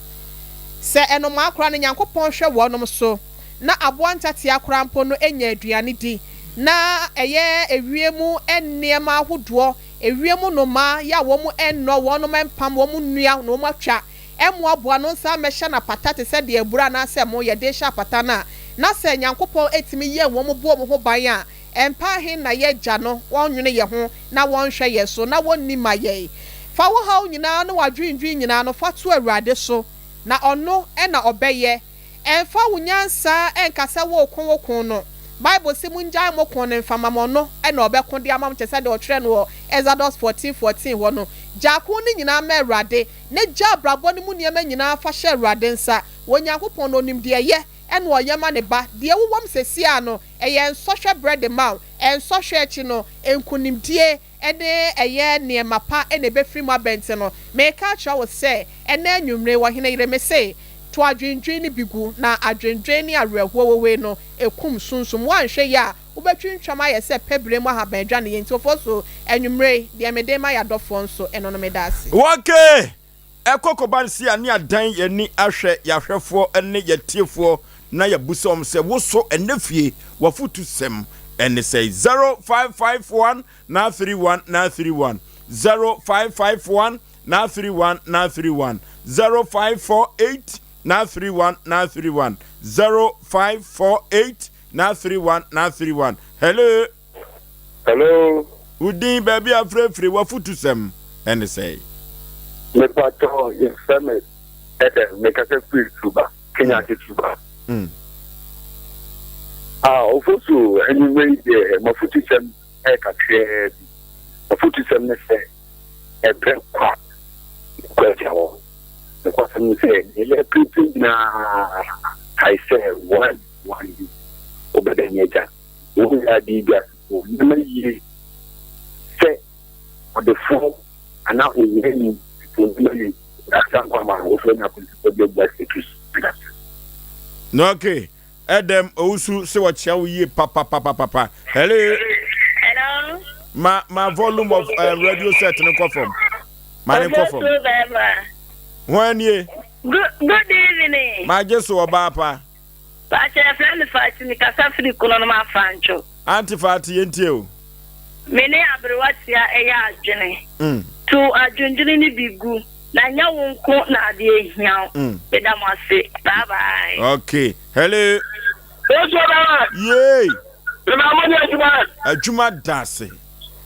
Sɛ nnomaa koraa no Nyankopɔn hwɛ wɔnom so, na aboa ntatea koraa mpo no nya aduane di. Na ɛyɛ ewiem nneɛma ahodoɔ, ewiem nnomaa yɛ a wɔn nnɔ, wɔn mpam, wɔn nnua na wɔn atwa mmoaboa ano nsa mmɛhyɛ no apata te sɛ deɛ aburo anaasɛ ɛmo yɛde rehyɛ apata no a, na sɛ Nyankopɔn tumi yɛn wɔn bɔ wɔn ho ban a, ɛmpa ahe na yɛn Agya no ɔnnwene yɛn ho na wɔnhwɛ yɛn so na wɔnni ma yɛn. Fa wo haw nyinaa ne w'adwendwen nyinaa no fa to Awurade so, na Ɔno na ɔbɛyɛ. Ɛmfa wo nyansa nka sɛ woreko wo ko no. Bible se mongyae mo ko no mfa ma mo ɔno na ɔbɛko de ama mo kyerɛ sɛ deɛ ɔtwerɛ no wɔ Exodus 14:14 hɔ no. Gyaa ko no nyinaa ma Awurade na gya abrabɔ no mu nneɛma nyinaa fa hyɛ Awurade nsa. Onyankopɔn no ɔnim deɛ ɛyɛ na ɔyɛ ma ne ba. Deɛ wowɔ mu seesei ara no ɛyɛ nsɔhwɛ berɛ de ma wo. Nsɔhwɛ akyi no nkunimdie ne ɛyɛ nneɛma pa na ɛbɛfiri mu aba nti no, mereka akyerɛ wo sɛ, ɛnnɛ anwummere, ɔhene yere, mese, to adwendwen no bi gu, na adwendwen ne awerɛhoɔ wowei no, ɛkum sunsum. Woanhwɛ yie a, wobɛtwintwam ayɛ sɛ pɛbire mu ahaban adwaneeɛ. Nti, Ofosu, anwummere yi, deɛ mede rema yɛn adɔfoɔ nso, ɛno no, meda ase. Wɔke ɛkɔ kɔba no se a ne adan yɛn ani ahwɛ yɛn ahwɛfoɔ ne yɛn atiefoɔ na yɛabusa wɔn sɛ, Wo so ɛnnɛ fie w'afotusɛm ne sɛn? 0551 931 931 0551 931 931 0548. 931 931 0548 931 931 Hello. Hello. Wo din, baabi a frɛfiri, w'afutusɛm ɛne sɛe? Mepatɔ yɛfrɛ me Eden, mekasa firi Tuba, Kenya ase Tuba. Mm. Ah, Ofosu, anwummerɛ yi deɛ m'afutusɛm ɛyɛ kakraa bi. M'afutusɛm ne sɛ ɛbrɛ kwa kɔ agya hɔ. Nokwasɛm ne sɛ deɛ yɛreprepre nyinaa kae sɛ one one bi wobɛda ne agya. Wɔn nyinaa dii wiasefo nneɛma yie sɛ ɔdefoɔ anaa ohiani fo nneɛma yie. Asa nkwa ma no, wofrɛ no akwantufo bi abu ase Kristo. Na okay, Ɛdɛm Owusu se wɔkyea wo yie papapapapa. Hello. Hello. Ma ma volume of uh, radio set no nkɔ fam. Ma ne nkɔ fam. Ho anie. Good, good evening. Ma gye so ɔbaa pa. Pakyɛ yɛfrɛ me Fati me kasa firi Kunonom Afantwo. Aunty Fati yɛntie o. Me ne aberewa tia ɛyɛ adwene. To adwendwene no bi gu na nyɛ wo nko na adeɛ hia wo. Meda mo ase. Bye bye. Okay. Hello. Yesu ɔbɛma. Yay. Mema mo ne adwuma. Adwuma da ase.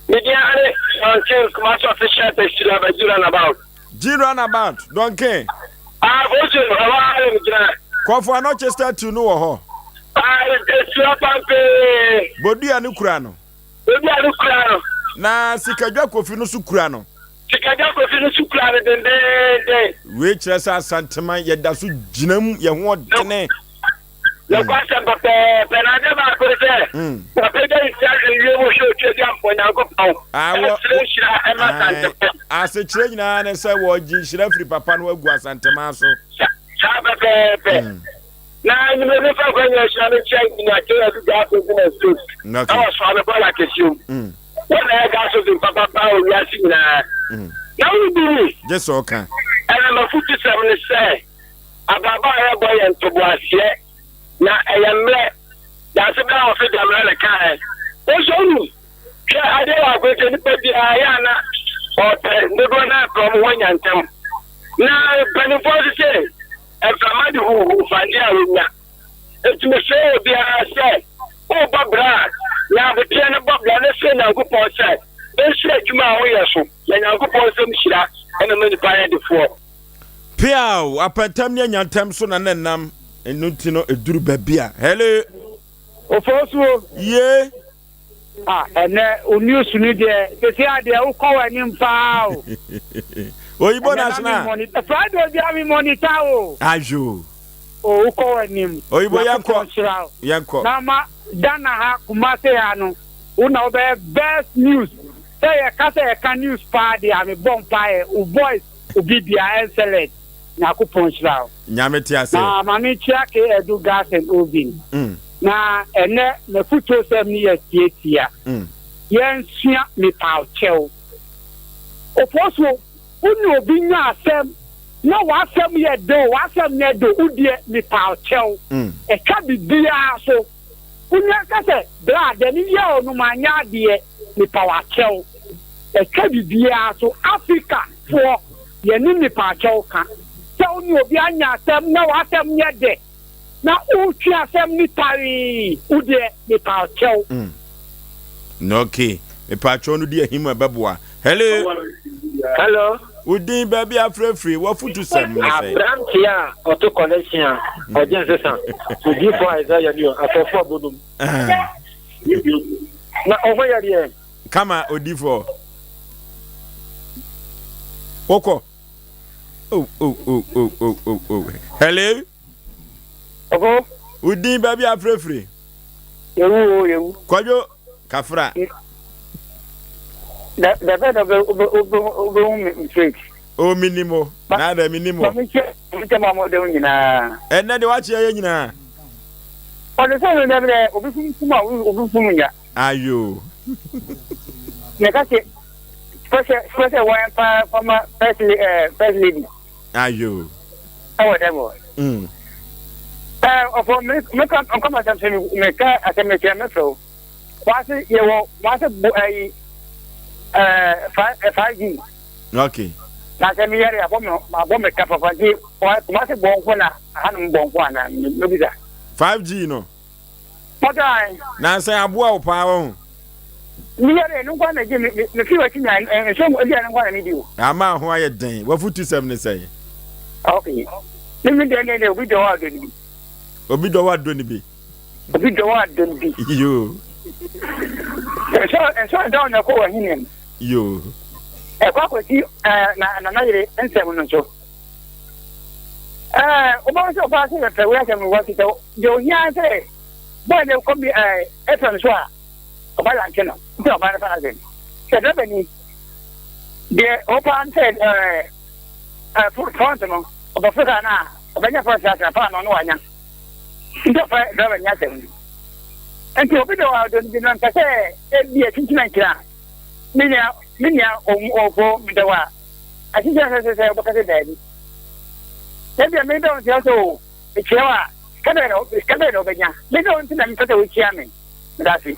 Me din ara ne Duncan Kumasi official taxi driver G runabout. G runabout Duncan. Ah, Bosun, ɛhɔ ara na megyina. Kɔfo Anɔkye statue no wɔ hɔ. Ah, esua pampee. Bodua no kura no. Bodua no kura no. Na Sikadwa Kofi no so kura no. Sikadwa Kofi no so kura no dendeenden. Wei kyerɛ sɛ Asanteman yɛda so gyina mu, yɛn ho ɔdene. Nokwasɛm pɛpɛɛpɛ, na ade baako ne sɛ, wɔapagya ne ti ahwɛ wiem hwɛ Otweaduampɔ Nyankopɔn, ɛsrɛ nhyira ɛma Asanteman. Asekyerɛ nyinaa ne sɛ wɔregye nhyira firi papa no agu Asanteman so. Saa pɛpɛɛpɛ. Na anwummerɛ mefa akwanya nhyira me nkyia Engineer K. Adu Gas Oven and Stove ɛwɔ Soame Bɔɔla kɛseɛ mu. Wɔn na ɛyɛ gas oven papapa wɔ wiase nyinaa. Na wodi ni. Gye sɛ ɔka. Ɛna m'afutusɛm ne sɛ. Abrabɔ a yɛbɔ yɛ ntoboaseɛ, na ɛyɛ mmerɛ. Daase berɛ a wɔfe Damina na kaeɛ. Wo nso wonim. Hwɛ adeɛ baako nti nipa biara yɛ a na ɔpɛ dodoɔ no ara pɛ wɔn ho anya ntɛm. Na mpanimfoɔ nso se mframa de huuhuu fa adeɛ a wɔnya. Enti mesrɛ obiara sɛ worebɔ bra a, nya aboterɛ na bɔ bra na srɛ Nyankopɔn sɛ ɔnhyira adwuma a woyɛ so. Na Nyankopɔn nsam hyira na ɛma nipa yɛ defoɔ. Piaw! Apɛntɛm ne anyantam so na na ɛnam, ɛno nti no ɛduru baabi a. Hello! Ofosuo. Yee. Ah, ɛnɛ wo news no deɛ sese adeɛ wokɔ w'anim paa o. Oyibo national. Friday bia mi monitor o. Ayo. O wokɔ w'anim. Oyibo yɛnkɔ. Yɛnkɔ. Na ma Ghana ha Kumasi ha no wo na wobɛyɛ best news sɛ yɛka sɛ yɛka news paa deɛ a mebɔ mpaeɛ wo voice Obi bia excellent Nyakopɔn nhyira wo. Nyame te ase. Na ma me nkyia K Adu Gas and Oven. Na ɛnɛ m'afutuo sɛm no yɛ tiatia. Yɛn sua mepaw kyɛw. Oposuo wo ne obi nya asɛm na w'asɛm yɛ de o w'asɛm nyɛ de o wo deɛ mepaw kyɛw. Ɛtwa bibiaa so. Wo nua ka sɛ, Bra, deɛ me yɛɛ wo no manyɛ adeɛ, mepa wo akyɛw. Ɛtwa biribiara so. Africa foɔ, yɛne mepa akyɛw ka. Sɛ wo ne obi anya asɛm na w'asɛm nyɛ dɛ, na wotwe asɛm no tawee, wo deɛ mepa akyɛw. Mm. Okay. Mepa akyɛw no di ahim a ɛbɛboa. Hello. Hello. Wo din baabi afrɛfiri w'afutusɛm ne sɛn? Aberanteɛ a ɔto kɔlɛhyen a ɔgye nsesa, Odiyifoɔ Isaiah ni o, asɔfoɔ abɔnum. Na ɔho yɛ deɛ. Kama odiyifoɔ. Wokɔ. Oh, oh, oh, oh, oh, oh, oh. Hello. Ɔfo. Wo din baabi afrɛfiri. Yewu o yewu. Kwadwo kafra. Da da bɛ na wobɛhu me straight. O menim o. Na dɛ menim o. Ma menkyɛ menkyɛ ma mo dɛm nyinaa. Ɛnɛ de wakye yɛ nyinaa. Ɔde sɛ no dɛm dɛ obi fum a obi fum nya. Ayo. Na ka sɛ special special wɔn pa fama first eh, first lady. Ayo. Ɛwɔ dɛm o. Mm. Ɛɛ ɔfɔ me me ka nkɔmɔ asɛm sɛ me ka asɛm me kyerɛ me fɛ o. Wase yɛwɔ wase bo ɛyi ɛɛ 5G. Okay. Na sɛ meyare a, abɔ me abɔ me ka papa nti Kumasi bɔ nko na ahanom bɔ nko anaa mebisa. 5G no. Pɔtɔ ae. Na sɛ aboa wo paa wahu. Meyare ɛno nko ara na gye me me fi w'akyi nya nsuo aduane nko ara na medi o. Ama ho ayɛ den. W'afutusɛm ne sɛn? Okay. Me me deɛ ne deɛ obi dɔ hɔ a dɔ ne bi. Obi dɔ hɔ a dɔ ne bi. Obi dɔ hɔ a dɔ ne bi. Yoo. Nso nso dɔn na ɛkɔ wɔ ahenni mu. Yoo. Ɛkɔ akɔsi ɛɛ na nana yere nsɛm no nso. Ɛɛ wobɛhu sɛ ɔbaa sɛ yɛpɛ wei asɛm wɔ sɛ deɛ ohia sɛ bɔɔ ne kɔ bi ɛɛ ɛfɛm so a ɔba lante no nti ɔbaa no fa n'asɛm sɛ dɔbɛ ni deɛ ɔpa sɛ ɛɛ ɛɛ front no ɔbɛfo kaa no a ɔbɛnya front asɛm fa no no wanya nti ɔfa dɔbɛ ni asɛm no. Nti obi de ɔdɔ no bi no mpɛ sɛ ebi akyinkyina nkyina me nua me nua ɔfo medɔ a akyinkyina sɛ sɛ sɛ wobɛka sɛ daabi ebi a medɔ nti ɔsɛ o mekyia wo a sika bɛn na sika bɛn na wobɛnya medɔ nti na mepɛ sɛ wokyia me meda ase.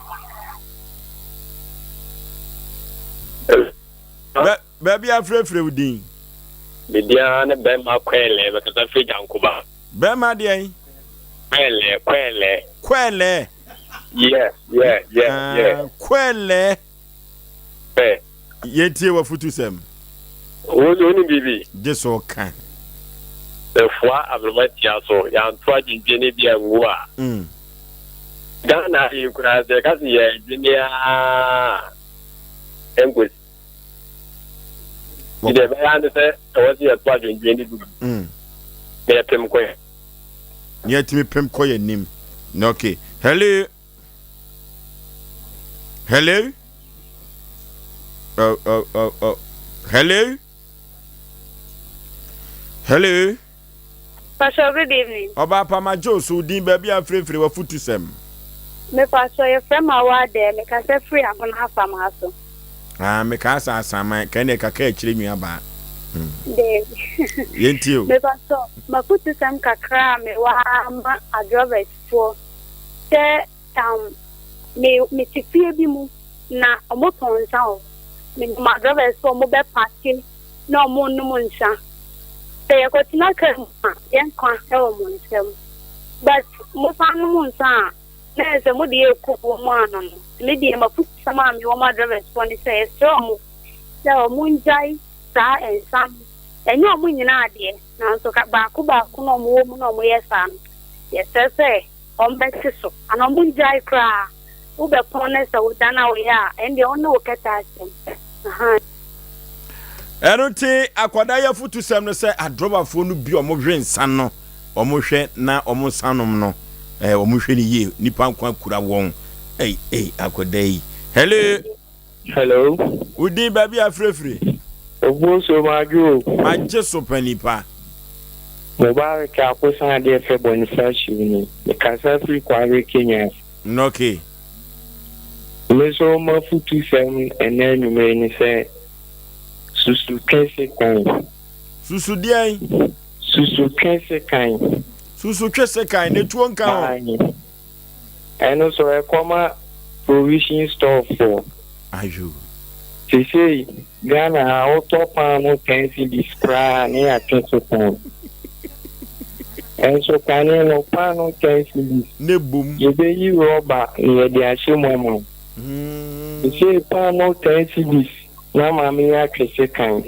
Baabi afrɛfrɛ wo din. Me din ara ne Bɛrima Kwɛɛlɛɛ, mekasa firi Gyankoba. Bɛrima deɛn? Kwɛɛlɛɛ, Kwɛɛlɛɛ. Kwɛɛlɛɛ. Yeah, yeah, yeah, yeah. Ah, Kwɛɛlɛɛ. Ɛ. Yɛntie w'afutusɛm. Wo wonim biribi? Gye so ka. Bɛfoa aberema tia so, yɛanto adwendwene bi angu a. Ghana ha yi koraa sɛ yɛka sɛ yɛdwene a ɛnkɔsi. Nti deɛ ɛbɛyɛ ara ne sɛ ɛwɔ sɛ yɛto adwendwen no bi mm. na yɛpem kɔ yɛn. Na yɛtumi pem kɔ yɛn anim. Na okay. Hello. Hello. Oh, oh, oh, oh. Hello. Hello. Pastor good evening. Ɔbaa pa ma gye so din baabi a frɛfrɛ wafutu sɛm. Me pastor yɛ frɛ ma wa dɛ me kasa firi Agona Afamaa so. Ah me kaa sɛ Asaman ka ɛne kaka akyire nua baa. Hmm. Daabi. Yɛntie o. Me pastor mafutu sɛm kakra a me wɔ ama adrɔvɛs foɔ sɛ um, me me te fie bi mu na ɔmo tɔn nsa hɔ. Me nim adrɔvɛs foɔ ɔmo bɛ pake na ɔmo nnom nsa. Sɛ yɛkɔtena car mu a, yɛn nkwa wɔ mo nsam. But mo san nom nsa a, na ayɛ sɛ mo de yɛ rekɔ wuo mu ano no. Nti me deɛ m'afutusɛm a mewɔ ma drivers foɔ ne sɛ, yɛsrɛ ɔmo sɛ ɔmo ngyae saa nsa no. Ɛnyɛ ɔmo nyinaa deɛ, nanso ka baako baako na ɔmo wɔ mu na ɔmo yɛ saa no, yɛsrɛ sɛ ɔmo bɛte so anaa ɔmo ngyae koraa. Wobɛpɔn na sɛ woda na woyɛ a, ɛndeɛ wo ne wo kɛtɛ asɛm. Ahaa. Ɛno nti akwadaa yi afutusɛm no sɛ adrɔbafoɔ no bi a wɔhwe nsa no, wɔhwɛ na wɔn nsa nom no, eh, wɔhwɛ no yie, nipa nkwa kura wɔn. Ei, ei, akwadaa yi. Hello. Hello. Wo din baabi a afirafiri? Obuoso madwo o. Magye so pa nipa. Mubarak Akosan adeɛ fɛ Bonifacio ni. Mekasa firi Kware Kenya. Nnɔke. Me nso m'afutusɛm ɛnnɛ anwummerɛ yi ne sɛ, susu twe sekan. Susu deɛn? Susu twe sekan. Susu twe sekan, na etuo nka ho. Aane. Ɛno nso ɛkɔma provision store foɔ. Ayo. Sesei Ghana ha wotɔ paano ten cedis koraa a ne yɛatwe sekan. Nso kane no paano ten cedis Ne bom. yɛbɛyi rɔba na yɛde ahyɛ mu ama wo. Sesei paano ten cedis na maame yi atwe sekan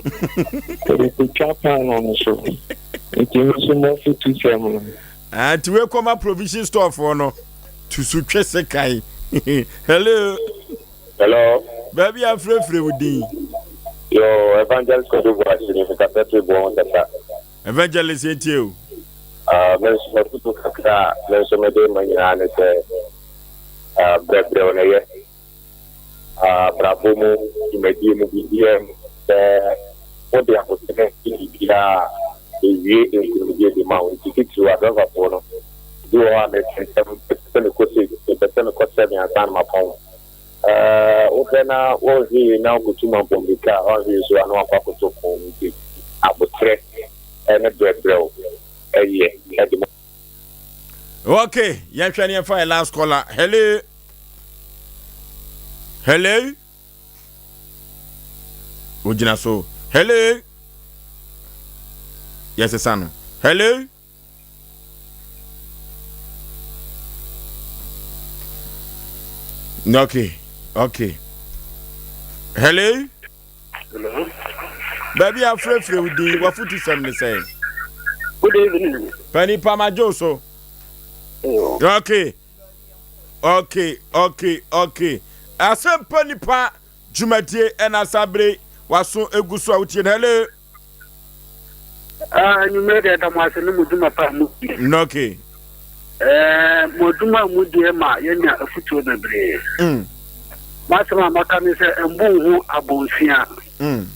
ɔde kɔtwa paano no so. Nti me nso m'afutusɛm no. Ah, nti wei kɔma provision store foɔ no. Tusu twe sekan. Hello. Hello. Baabi a frɛfrɛ wo din. Yo, Evangelist Kojo Boakye ni mekasa firi Boɔ ho Tata. Evangelist yɛntie o. Uh, me nso mafutu kakra a me nso mede ma nyinaa ne sɛ uh, brɛbrɛw na ɛyɛ uh, abrabɔ mu dwumadie mu biribiara mu sɛ wode abotene di biribiara a ɛwie nkunimdie de ma wo nti titiriw adrɔvafoɔ no bi wɔ hɔ a mepɛ ntɛm mepɛ sɛ mekɔ six mepɛ sɛ mekɔ seven ansa na mapɔn Ɛɛ, wohwɛ na wɔnhwɛ yie na wokɔtu mampɔnmirika a, woanhwɛ yie so a na woakɔ akɔtɔ kɔn mu nti aboterɛ ne brɛbrɛw yɛ de ma. Okay, yɛnhwɛ ne yɛmfa yɛ last caller. Hello. Hello. Ogyina so. Hello. Yɛsesa no. Hello? Okay, okay. Hello? Hello? Baabi a frɛfrɛ wo din, wafotu sɛm ne sɛn? Good evening. Pani Pamajo so. Okay. Okay, okay, okay. Asɛmpa nipa dwumadie ɛna saa bere waso egu so a wotie no. Hello? Ah, anwummerɛ deɛ ɛda mo ase ne mo dwuma pa a mo die. Okay. Eh, mo adwuma a mo die ma yɛnya afutuo bebree. Mm. M'asɛm a maka ne sɛ mbu wo ho abɔnfia. Mm.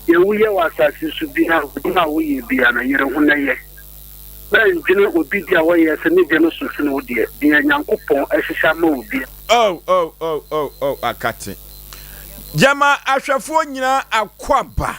Deɛ woyɛ wɔ asase so biara, adwuma a woyɛ biara no, yere ho na yɛ. Mɛndwene obi deɛ a wɔyɛ sɛ ne deɛ no so sene wo deɛ, deɛ Nyankopɔn ahyehyɛ ama wo biara. Oh, oh, oh, oh, oh, akate. Gyama ahwɛfoɔ nyinaa akwaaba.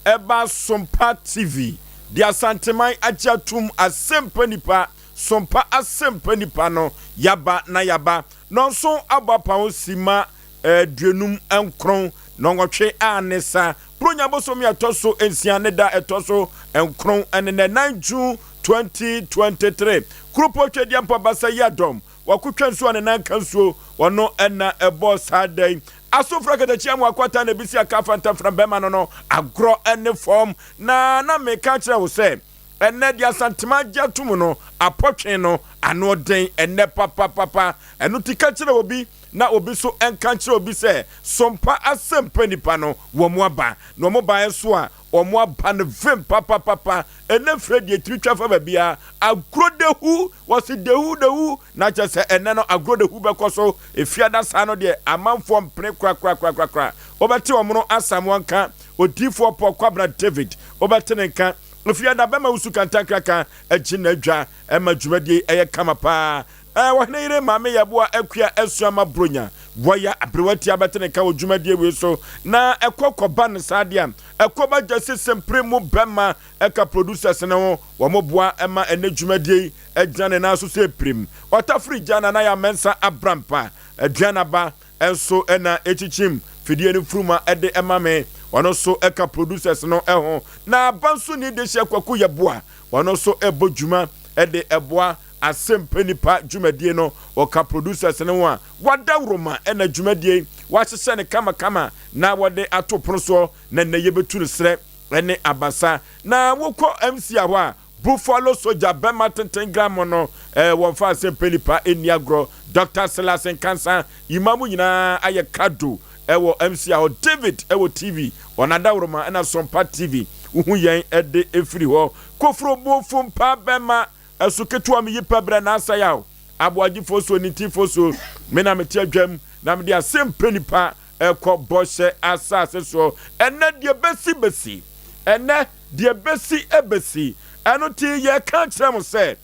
Ɛba Sompa TV de Asanteman agye atum asɛmpa nipa Sompa asɛmpa nipa no yaba na yaba Nɔnson abɔ apaho sima aduonum nkron nɔnwɔtwe a ne sa Buronya bosome a ɛtɔ so nsia ne da ɛtɔ so nkron ne nɛ 9 June 2023 Kuropɔ Twedeɛmpɔ Basa Yiadɔm Wakotwa nsuo a ne nan ka nsuo, ɔno na ɛbɔɔ saa da yi. Asofra katakyie amu akwata na ebisi aka afa ntafra bɛrima no no agorɔ ne fam. Na na meka kyerɛ wo sɛ ɛnnɛ deɛ Asantema agye atom no, apɔtwe no ano den ɛnnɛ papapapa. Ɛno ti ka kyerɛ obi na obi nso nka nkyerɛ obi sɛ Sompa asɛmpa nipa no wɔn aba. Na wɔn baeɛ nso a Wɔn aba no vem papapapa. Ɛnɛ frɛ deɛ tiri twa fa baabiara. Agorɔ dehu, wɔse dehu dehu. Na kyerɛ sɛ ɛnɛ no agorɔ dehu bɛkɔ so. Efiada saa no deɛ amanfoɔ mpene korakorakorakora. Wobɛte wɔn no Asamoah nka, Odiyifoɔ Paul Kwabena David, wobɛte ne nka. Efiada bɛma wusu kantankraka agye n'adwa ɛma dwumadie yi ɛyɛ kama paa. Ɛɛ ɔhene yere Maame Yeboah Akua Asuama Bronya, wɔyɛ aberewa tia bɛte ne nka wɔ dwumadie wei so. Na ɛkɔ kɔba no saa deɛ a, ɛkɔ ba gya sese mpere mu bɛma ɛka producers no ho. Wɔn boa ma ɛnɛ dwumadie yi gyina ne nan so sɛ pirim. Ɔtafiri gya Nana Yaa Mensah Abrampa Aduanaba nso na ɛkyikyim fidie no mfuruma de ma me. Ɔno nso ka producers no ho. Na Abansoni Dehyeɛ Kwaku Yeboah, ɔno nso bɔ dwuma de boa Asɛmpɛ Nipa dwumadie no. Ɔka producers no ho a wɔadawuroma na dwumadie yi wɔahyehyɛ no kamakama na wɔde ato pono soɔ na nnɛ yɛbɛtu no serɛ ne abasa. Na wokɔ MC a hɔ a, Buffalo Soldier bɛma tenten gram no eh, wɔmfa Asɛmpɛ Nipa nni agorɔ. Doctor Silas Nkansah, Yima mu nyinaa ayɛ krado wɔ MC a hɔ. David wɔ TV, wɔn adawuroma na Sompa TV wohu yɛn de firi hɔ. Koforo Bofumpa bɛma Ɛso ketewa me yi pɛ brɛ na asɛe aw Aboagye fosuo ne ti fosuo Me na mete adwam na mede asɛm pɛ nipa ɛkɔ bɔhyɛ asase soɔ Ɛnɛ deɛ bɛsi bɛsi Ɛnɛ deɛ bɛsi ɛbɛsi Ɛno ti yɛka kyerɛ mo sɛ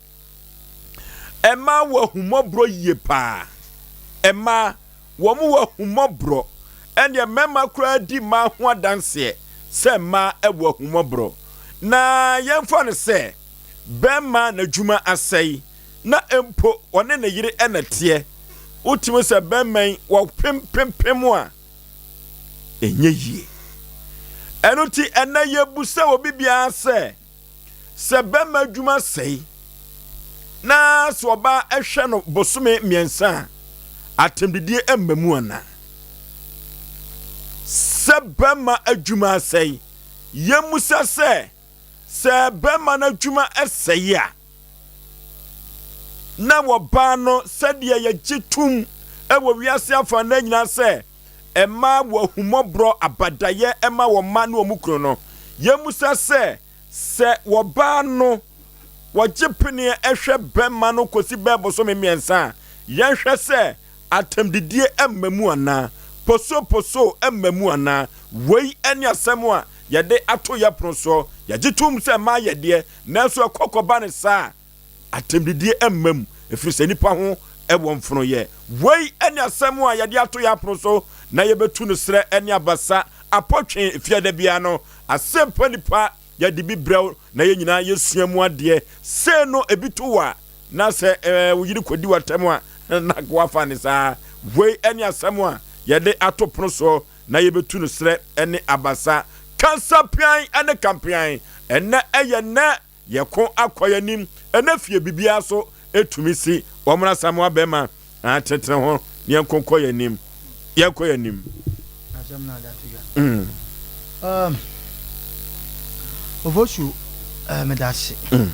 Ɛmaa wɔ ahummɔborɔ yie paa Ɛmaa wɔn wɔ ahummɔborɔ Ɛnneɛ mmarima koraa di mmaa ho adanseɛ sɛ mmaa wɔ ahummɔborɔ Na yɛmfa no sɛ bɛrima n'adwuma asɛe na mpo ɔne ne yere na ɛteɛ, wotumi sɛ bɛrima yi wɔpempempem a, ɛnyɛ yie. Ɛno nti ɛnɛ yɛbusa obi biara sɛ, sɛ bɛrima adwuma sɛe na sɛ ɔbaa ɛhwɛ no bosome mmiɛnsa a, atɛmdidie mma mu anaa? Sɛ bɛrima adwuma asɛe, yɛmmusa sɛ, Sɛ barima no adwuma sɛe a, na wɔbaa no sɛdeɛ yɛgye tom wɔ wiase afanan nyinaa sɛ mmaa wɔ ahummɔborɔ abadayɛ ma wɔn mma ne wɔn kunu no, yɛmmisa sɛ, sɛ wɔbaa no wɔgye peneɛ hwɛ barima no kɔsi bɛɛ bosome mmiɛnsa a, yɛnhwɛ sɛ Atɛmdidie mma mu anaa? Posoposo mma mu anaa? Wei ne asɛm a yɛde ato yɛn pono soɔ. Yɛgye tom sɛ mmaa yɛ deɛ, nanso ɛkɔ kɔba no saa a, atɛmdidie mma mu, ɛfiri sɛ nnipa ho wɔ mfonoyɛ. Wei ne asɛm a yɛde ato yɛn apono so, na yɛbɛtu no serɛ ne abasa apɔtwe fiada biara no. Asɛmpa nipa Yɛde bi brɛ wo na yɛn nyinaa yɛsua mu adeɛ. Sei no ebi to wo a, na sɛ ɛɛ wo yere kɔdi w'atɛm a, na woafa ne saa. Wei ne asɛm a yɛde ato pono soɔ na yɛbɛtu no serɛ ne abasa. Kansapean ne kampean, ɛnnɛ ɛyɛ nnɛ. Yɛko akɔ yɛn anim. Ɛnɛ fie biribiara so tumi si. Wɔn Asamoah bɛrima atenetene ho na yɛnko nkɔ yɛn anim. Yɛnkɔ yɛn anim. Asɛm no ada to dwa. Mm. Um, Ofosu, uh, meda ase. Mm.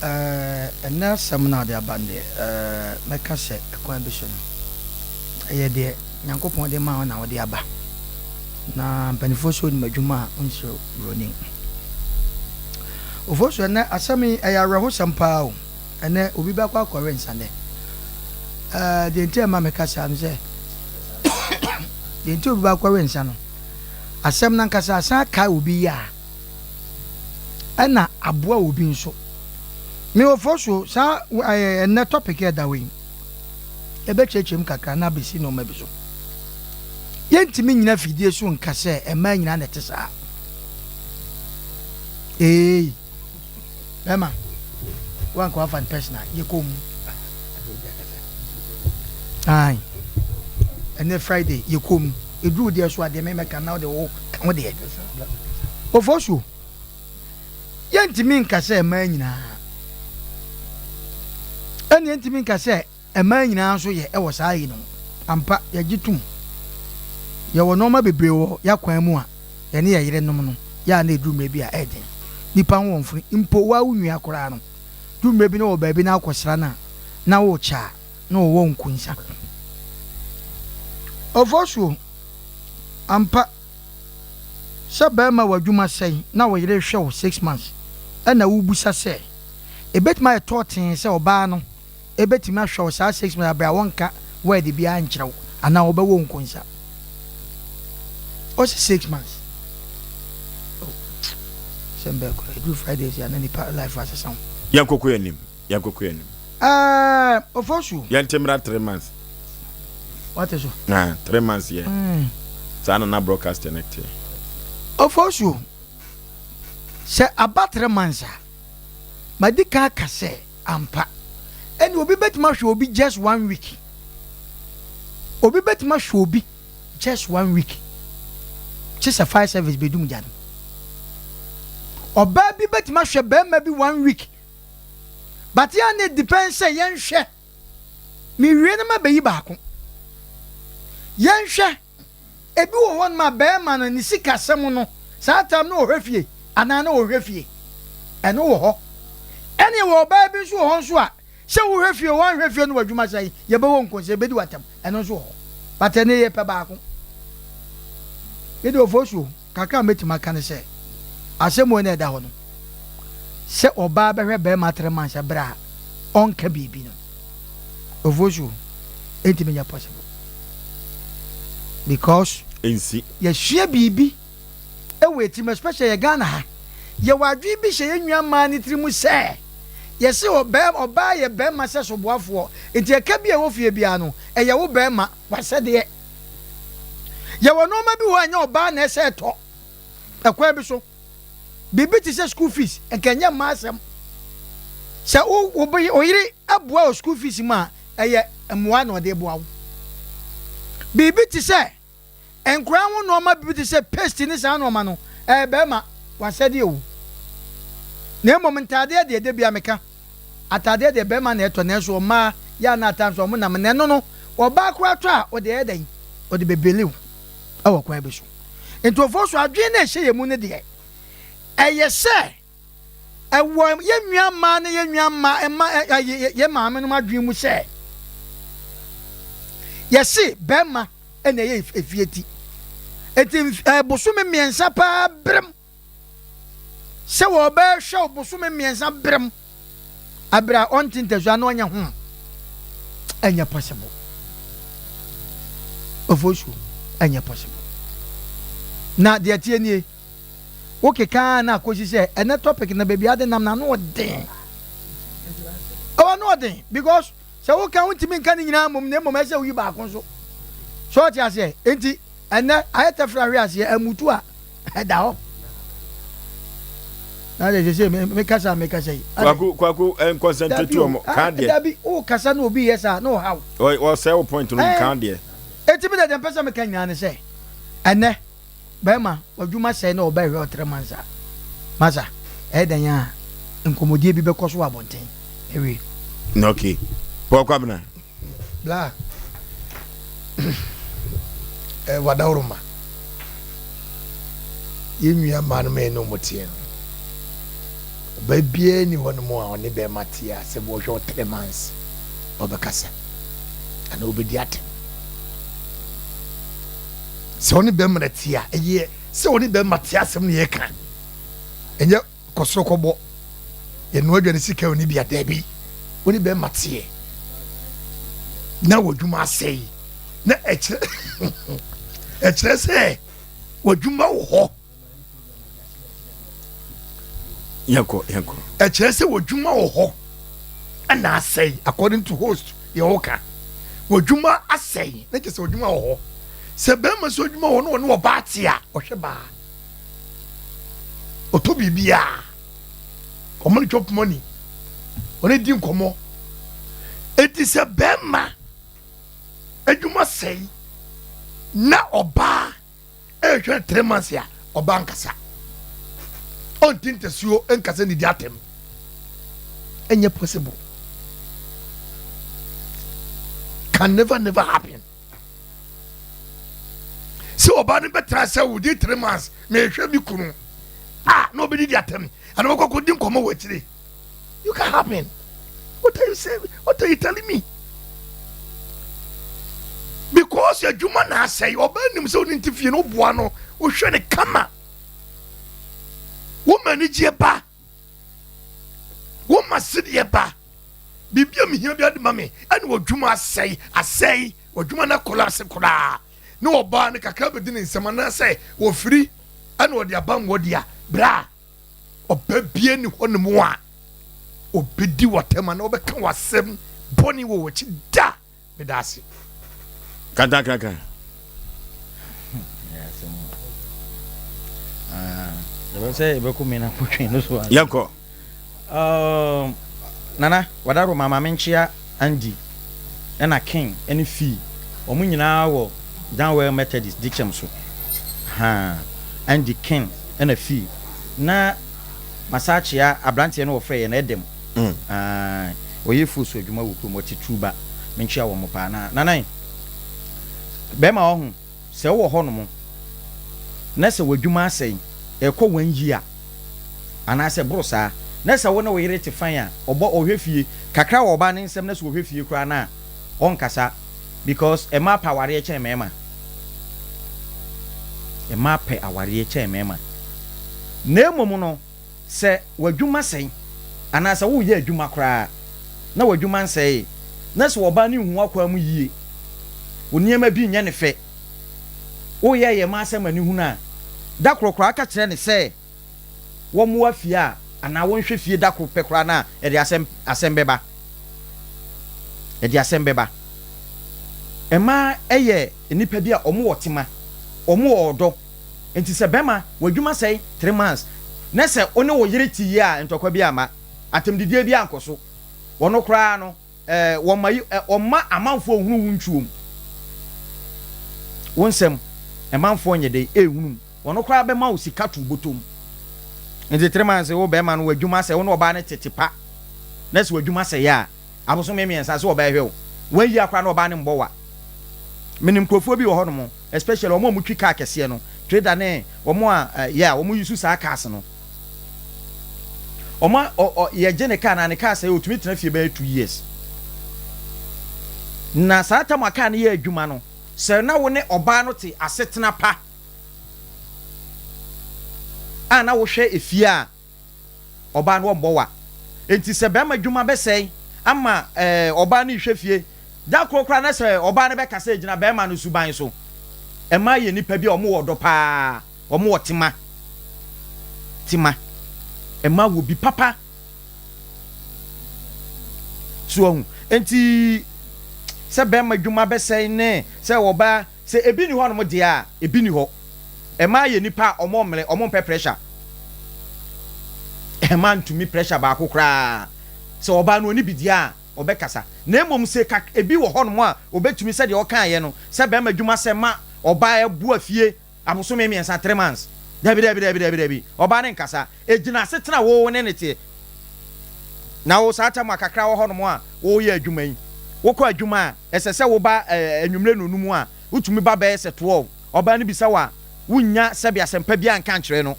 Uh, ɛnɛ asɛm no ade aba no deɛ, uh, mɛka sɛ ɛkwan bi so no, ɛyɛ deɛ Nyankopɔn de maa wo na wode aba. Na mpanimfoɔ sɛ onim adwuma a ɔnsrɛ buroni. Ofosu, ɛnɛ asɛm yi ɛyɛ awerɛhosɛm paa o. Ɛnɛ obi bɛkɔ akɔwe nsa nɛ. Ɛɛ deɛ nti a ɛma meka saa no sɛ deɛ nti obi bɛakɔwe nsa no asɛm no ankasa asan akae obi yɛ a ɛna aboa obi nso. Me Ofosu saa ɛɛ ɛnɛ topic a ɛda hɔ yi yɛbɛkyerɛkyerɛ mu kakra na abɛsi nneɛma bi so. Yɛntumi nnyina fidie so nka sɛ mmaa nyinaa na ɛte saa. Eei, bɛrima, woanka wafa no personal, yɛkɔ mu. Ae, ɛnɛ Friday, yɛkɔ mu. Ɛduru deɛ so a deɛ memɛka na wode wo ka ho deɛ. Ofosuo, yɛntumi nka sɛ mmaa nyinaa ɛne yɛntumi nka sɛ mmaa nyinaa nso yɛ ɛwɔ saa yi no ampa yɛgye tom yɛwɔ nneɛma bebree wɔ yɛakwan mu a yɛne yɛ yerenom no yɛ a na ɛduru mmerɛ bi a ɛyɛ nipa ho wɔn funu mpo waa wo nua koraa no duru mmerɛ bi na wɔ baabi na akɔsra no a na wokyɛ a na wɔwɔ nkonsa ɔfɔsuo ampa Sɛ barima w'adwuma sɛe na wo yere rehwɛ wo 6 months ɛna wobisa sɛ ɛbɛtumi ayɛ tɔɔtee sɛ ɔbaa no ɛbɛtumi ahwɛ wo saa 6 months abrɛ a wɔnka word biara nkyerɛ wo anaa ɔbɛwɔ wo nkonsa? Ɔse 6 months oh sɛm bɛɛ koraa ɛduru Friday sei a na nipa life asesa wo. Yɛnkɔkɔ yɛn anim. Yɛnkɔkɔ yɛn anim. Ɛɛ Ofosu. Yɛnte mmra 3 months. Wate so? Ah, 3 months yɛ. Mm. Saa na na broadcast no teɛ. Ofosu, sɛ aba 3 months a, madi kan aka sɛ ampa. Ɛne obi bɛtumi ahwɛ obi just one week. Obi bɛtumi ahwɛ obi just one week. Kye sɛ fire service bɛdum gya no. Ɔbaa bi bɛtumi ahwɛ bɛrima bi one week. But yɛn ne depend sɛ yɛnhwɛ. Mewie no mabɛyi baako. Yɛnhwɛ, ebi wɔ hɔ nom a bɛɛma no ne sikasɛm no saa time no ɔhwɛ fie anaa na ɔnhwɛ fie. Ɛno wɔ hɔ. Ɛne wɔ ɔbaa bi nso wɔ hɔ nso a sɛ wohwɛ fie o wanhwɛ fie no w'adwuma sɛn yɛbɛwɔ nkonsa yɛbɛdi w'atɛm ɛno nso wɔ hɔ. But ɛne yɛpɛ baako. Mede Ofosuo. Kakra a mɛtumi aka ne sɛ, asɛm wei na ɛda hɔ no, sɛ ɔbaa bɛhwɛ barima tre months berɛ a ɔnka biribi no, Ofosuo, ɛntumi nyɛ possible because Ɛnsi. yɛsua biribi wɔ yɛ tirim especially yɛ Ghana ha, yɛwɔ adwene bi hyɛ yɛn nua mmaa no tirim sɛ yɛse ɔbaa yɛ barima sɛ soboafoɔ nti ɛka bi a ɛwɔ fie biara no ɛyɛ wo barima w'asɛdeɛ. Yɛwɔ nneɛma bi wɔ hɔ a ɛnyɛ ɔbaa na ɛsɛ ɛtɔ. Ɛkwan bi so, biribi te sɛ school fees, nka ɛnyɛ mmaa asɛm. Sɛ wo wo yere aboa wɔ school fees mu a, ɛyɛ mmoa na ɔde boa wo. Biribi te sɛ nkwadaa ho nneɛma bi te sɛ paste ne saa nneɛma no, ɛyɛ bɛrima w'asɛdeɛ o. Na mmom ntaadeɛ deɛ, da bi a meka. Ataadeɛ deɛ bɛrima na ɛtɔ nanso ɔmaa yɛ a na at times ɔmo nam na ɛno no ɔbaa koraa tɔ a ɔde ɛyɛ dɛn ɔde bɛ believe ɛwɔ kwan bi so nti ɔfɔ so adwene na ɛhyɛ yɛ mu no deɛ ɛyɛ sɛ ɛwɔ yɛ nua mmaa ne yɛ nua mmaa ɛma yɛ maame nom adwene mu sɛ yɛse bɛrima ɛna ɛyɛ efie ti eti ɛbosome mmiɛnsa paa berem sɛ wɔbɛhwɛ wo bosome mmiɛnsa berem abere a ɔnte ntasua na ɔnyɛ ho ɛnyɛ possible ofosuo ɛnyɛ possible na deɛ tie nie wokekaa na akɔsi sɛ ɛnɛ topic na baabi ade nam na ano ɔden ɛwɔ ano ɔden because sɛ woka wontumi nka ne nyinaa mmom na mmom ɛsɛ woyi baako nso so ɔte aseɛ enti ɛnɛ ayɛ tɛfra ahwe aseɛ amutu a ɛda hɔ na de sese me kasa me kasa yi. Kwaku kwaku nkɔnsɛntrate wɔn kan deɛ. Dabi o kasa na obi yɛ saa na ɔhaw. Ɔsɛ wo point no kan deɛ. Eti mi de deɛ mpɛ sɛ meka nyinaa ne sɛ ɛnɛ bɛrima wadwuma sɛe na ɔbɛ hwɛ ɔtrɛ mansa masa. Ɛyɛ dɛn a nkɔmmɔdie bi bɛkɔ so wɔ abɔnten. Awie. Okay. Paul Kwabena. Bla. Eh, wadawuruma. Yɛn nua mmaa no mɛyɛ ne wɔn teɛ no. Ɔbaa biara ni hɔ nom a ɔne bɛrima teɛ a sɛ wɔhwɛ wɔ 3 months ɔbɛkasa anaa ɔbɛdi atɛm. Sɛ ɔne bɛrima no te a, ɛyɛ sɛ ɔne bɛrima te asɛm no yɛka. Ɛnyɛ kɔsoro kɔbɔ yɛnoa aduane sika ɔne bi a, daabi. Ɔne bɛrima teɛ na w'adwuma asɛe na ɛkyerɛ sɛ w'adwuma wɔ hɔ. Yɛnkɔ, yɛnkɔ. Ɛkyerɛ sɛ w'adwuma wɔ hɔ ɛna asɛe. According to host deɛ ɔka, w'adwuma asɛe na kyerɛ sɛ w'adwuma wɔ hɔ. Sɛ bɛrima sɛ adwuma wɔ hɔ na ɔne ɔbaa te a, ɔhwɛ baa, ɔtɔ biribiara, ɔmo ne chop money, ɔne di nkɔmɔ. Eti sɛ bɛrima adwuma sɛe na ɔbaa ɛrehwɛ 3 months a, ɔbaa nkasa, ɔnti ntasuo nkasa ne di atɛm, ɛnyɛ possible, can never never happen sɛ ɔbaa no bɛtena sɛ wodi 3 months mehwɛ mi kunu a na ɔbɛdi di atɛm ana wɔkɔkɔ di nkɔmɔ wɔ akyire. You can happen. What are you saying? What are you telling me? Because adwuma na asɛe, ɔbaa nim sɛ wone nti fie no woboa no, wohwɛ ne kama, woma anigyeɛ ba, woma sedeɛ ba, biribi a mehia bi ade ma me, ɛne w'adwuma asɛe asɛe, w'adwuma no akɔla koraa ne ɔbaa no kakra bɛdi ne nsɛm anaasɛ wɔfiri ɛna ɔde aba mmɔ de a bra ɔba bie ne hɔ ne mu a obɛdi w'atɛm anaa wɔbɛka w'asɛm bɔne wɔ w'akyi da. Meda ase. Kantankankan. Sɛ yɛbɛkɔ mi na kɔtwe no so. Yɛnkɔ. Nana wadaro mama menkyea Andy ɛna Ken ɛne Fii, wɔn nyinaa wɔ Danwell Methodist dikyɛm so haa. Andy, Ken ɛna Fii na masa akyea aberanteɛ no wɔfrɛ yɛn ɛdɛm ɔyɛ fuo so adwuma wɔ kurom, ɔte Tuba. Menkyea wɔn paa. Na nanan bɛrima ɔho sɛ wowɔ hɔ nom na sɛ w'adwuma asɛe ɛkɔ wɔn yi a anaasɛ boro saa na sɛ wo ne wo yere te fan a ɔbɔ ɔhwɛ fie kakra wɔ ɔbaa ne nsɛm na sɛ ɔhwɛ fie koraa no a ɔnkasa, because mmaa pɛ awareɛ kyɛn mmarima. Mmaa pɛ awareɛ kyɛn mmarima. Na mmom no, sɛ w'adwuma sɛe anaasɛ woreyɛ adwuma koraa na w'adwuma nsɛee na sɛ ɔbaa no nhu w'akwan mu yie, wo nneɛma bi nyɛ ne fɛ, woreyɛ yɛ ma asɛm ani hunu a, da koro koraa ka kyerɛ no sɛ wɔmmoa fie a anaa wɔnhwɛ fie da koro pɛ koraa no a, ɛde asɛm asɛm bɛba. Ɛde asɛm bɛba. Mmaa yɛ nnipa bi a wɔwɔ tema, wɔwɔ ɔdɔ. Nti sɛ bɛrima w'adwuma sɛe 3 months na sɛ wo ne wo yere te yie a, ntɔkwa bi amma, atɛmdidie bi ankɔ so. Wɔno koraa no, wɔma yi wɔma amanfoɔ hunu wo ntwuom. Wo nsɛm, amanfoɔ nyɛ dɛ ehunu mu. Wɔno koraa bɛma wo sika to bɔtɔm. Nti 3 months wo bɛrima no w'adwuma sɛ wo ne ɔbaa no tete pa na sɛ w'adwuma sɛe a, abosome 3 sɛ ɔbɛhwɛ wo. Wɔayi akora na ɔbaa no mbɔ wa. Menim nkurɔfoɔ bi wɔ hɔnom, especially wɔn a wɔtwi kaa kɛseɛ no, trader ne wɔn a yɛ a wɔn use saa cars no. Wɔn a ɔ ɔ yɛgye ne kaa na ne kaa sɛ otumi tena fie bɛyɛ 2 years. Na saa tam a kaa no yɛ adwuma no, sɛ na wo ne ɔbaa no te asetena pa a na wohwɛ efie a, ɔbaa no ɔmbɔ wa. Nti sɛ bɛrima adwuma bɛsɛe ama ɔbaa no rehwɛ fie da koro koraa na sɛ ɔbaa no bɛkasa gyina bɛrima no suban so. Mmaa yɛ nnipa bi a wɔn wɔ ɔdɔ paa, wɔn wɔ tema. Tema. Mmaa wɔ bi papa. So ahu. Nti sɛ bɛrima adwuma bɛsɛe ne sɛ ɔbaa sɛ ebi ni hɔnom deɛ a, ebi ni hɔ. Mmaa yɛ nipa a wɔn mmere, wɔn mpɛ pressure. Mmaa ntumi pressure baako koraa. Sɛ ɔbaa no ɔni bi deɛ a, ɔbɛkasa. Na mmom sɛ kak ebi wɔ hɔnom a obetumi sɛdeɛ ɔkaeɛ no, sɛ bɛrima adwuma sɛ ma ɔbaa ɛboa fie abosome 3, 3 months. Dabi, dabi, dabi, dabi, dabi. Ɔbaa no nkasa. Ɛgyina asetena a wo ne no teɛ. Na wo saa tam a kakra wɔ hɔnom a woreyɛ adwuma yi, wokɔ adwuma a, ɛsɛ sɛ woba anwummerɛ nnɔnum a, wotumi ba bɛyɛ sɛ 12. Ɔbaa no bisa wo a, wonnya sɛbe asɛmpa biara nka nkyerɛ no.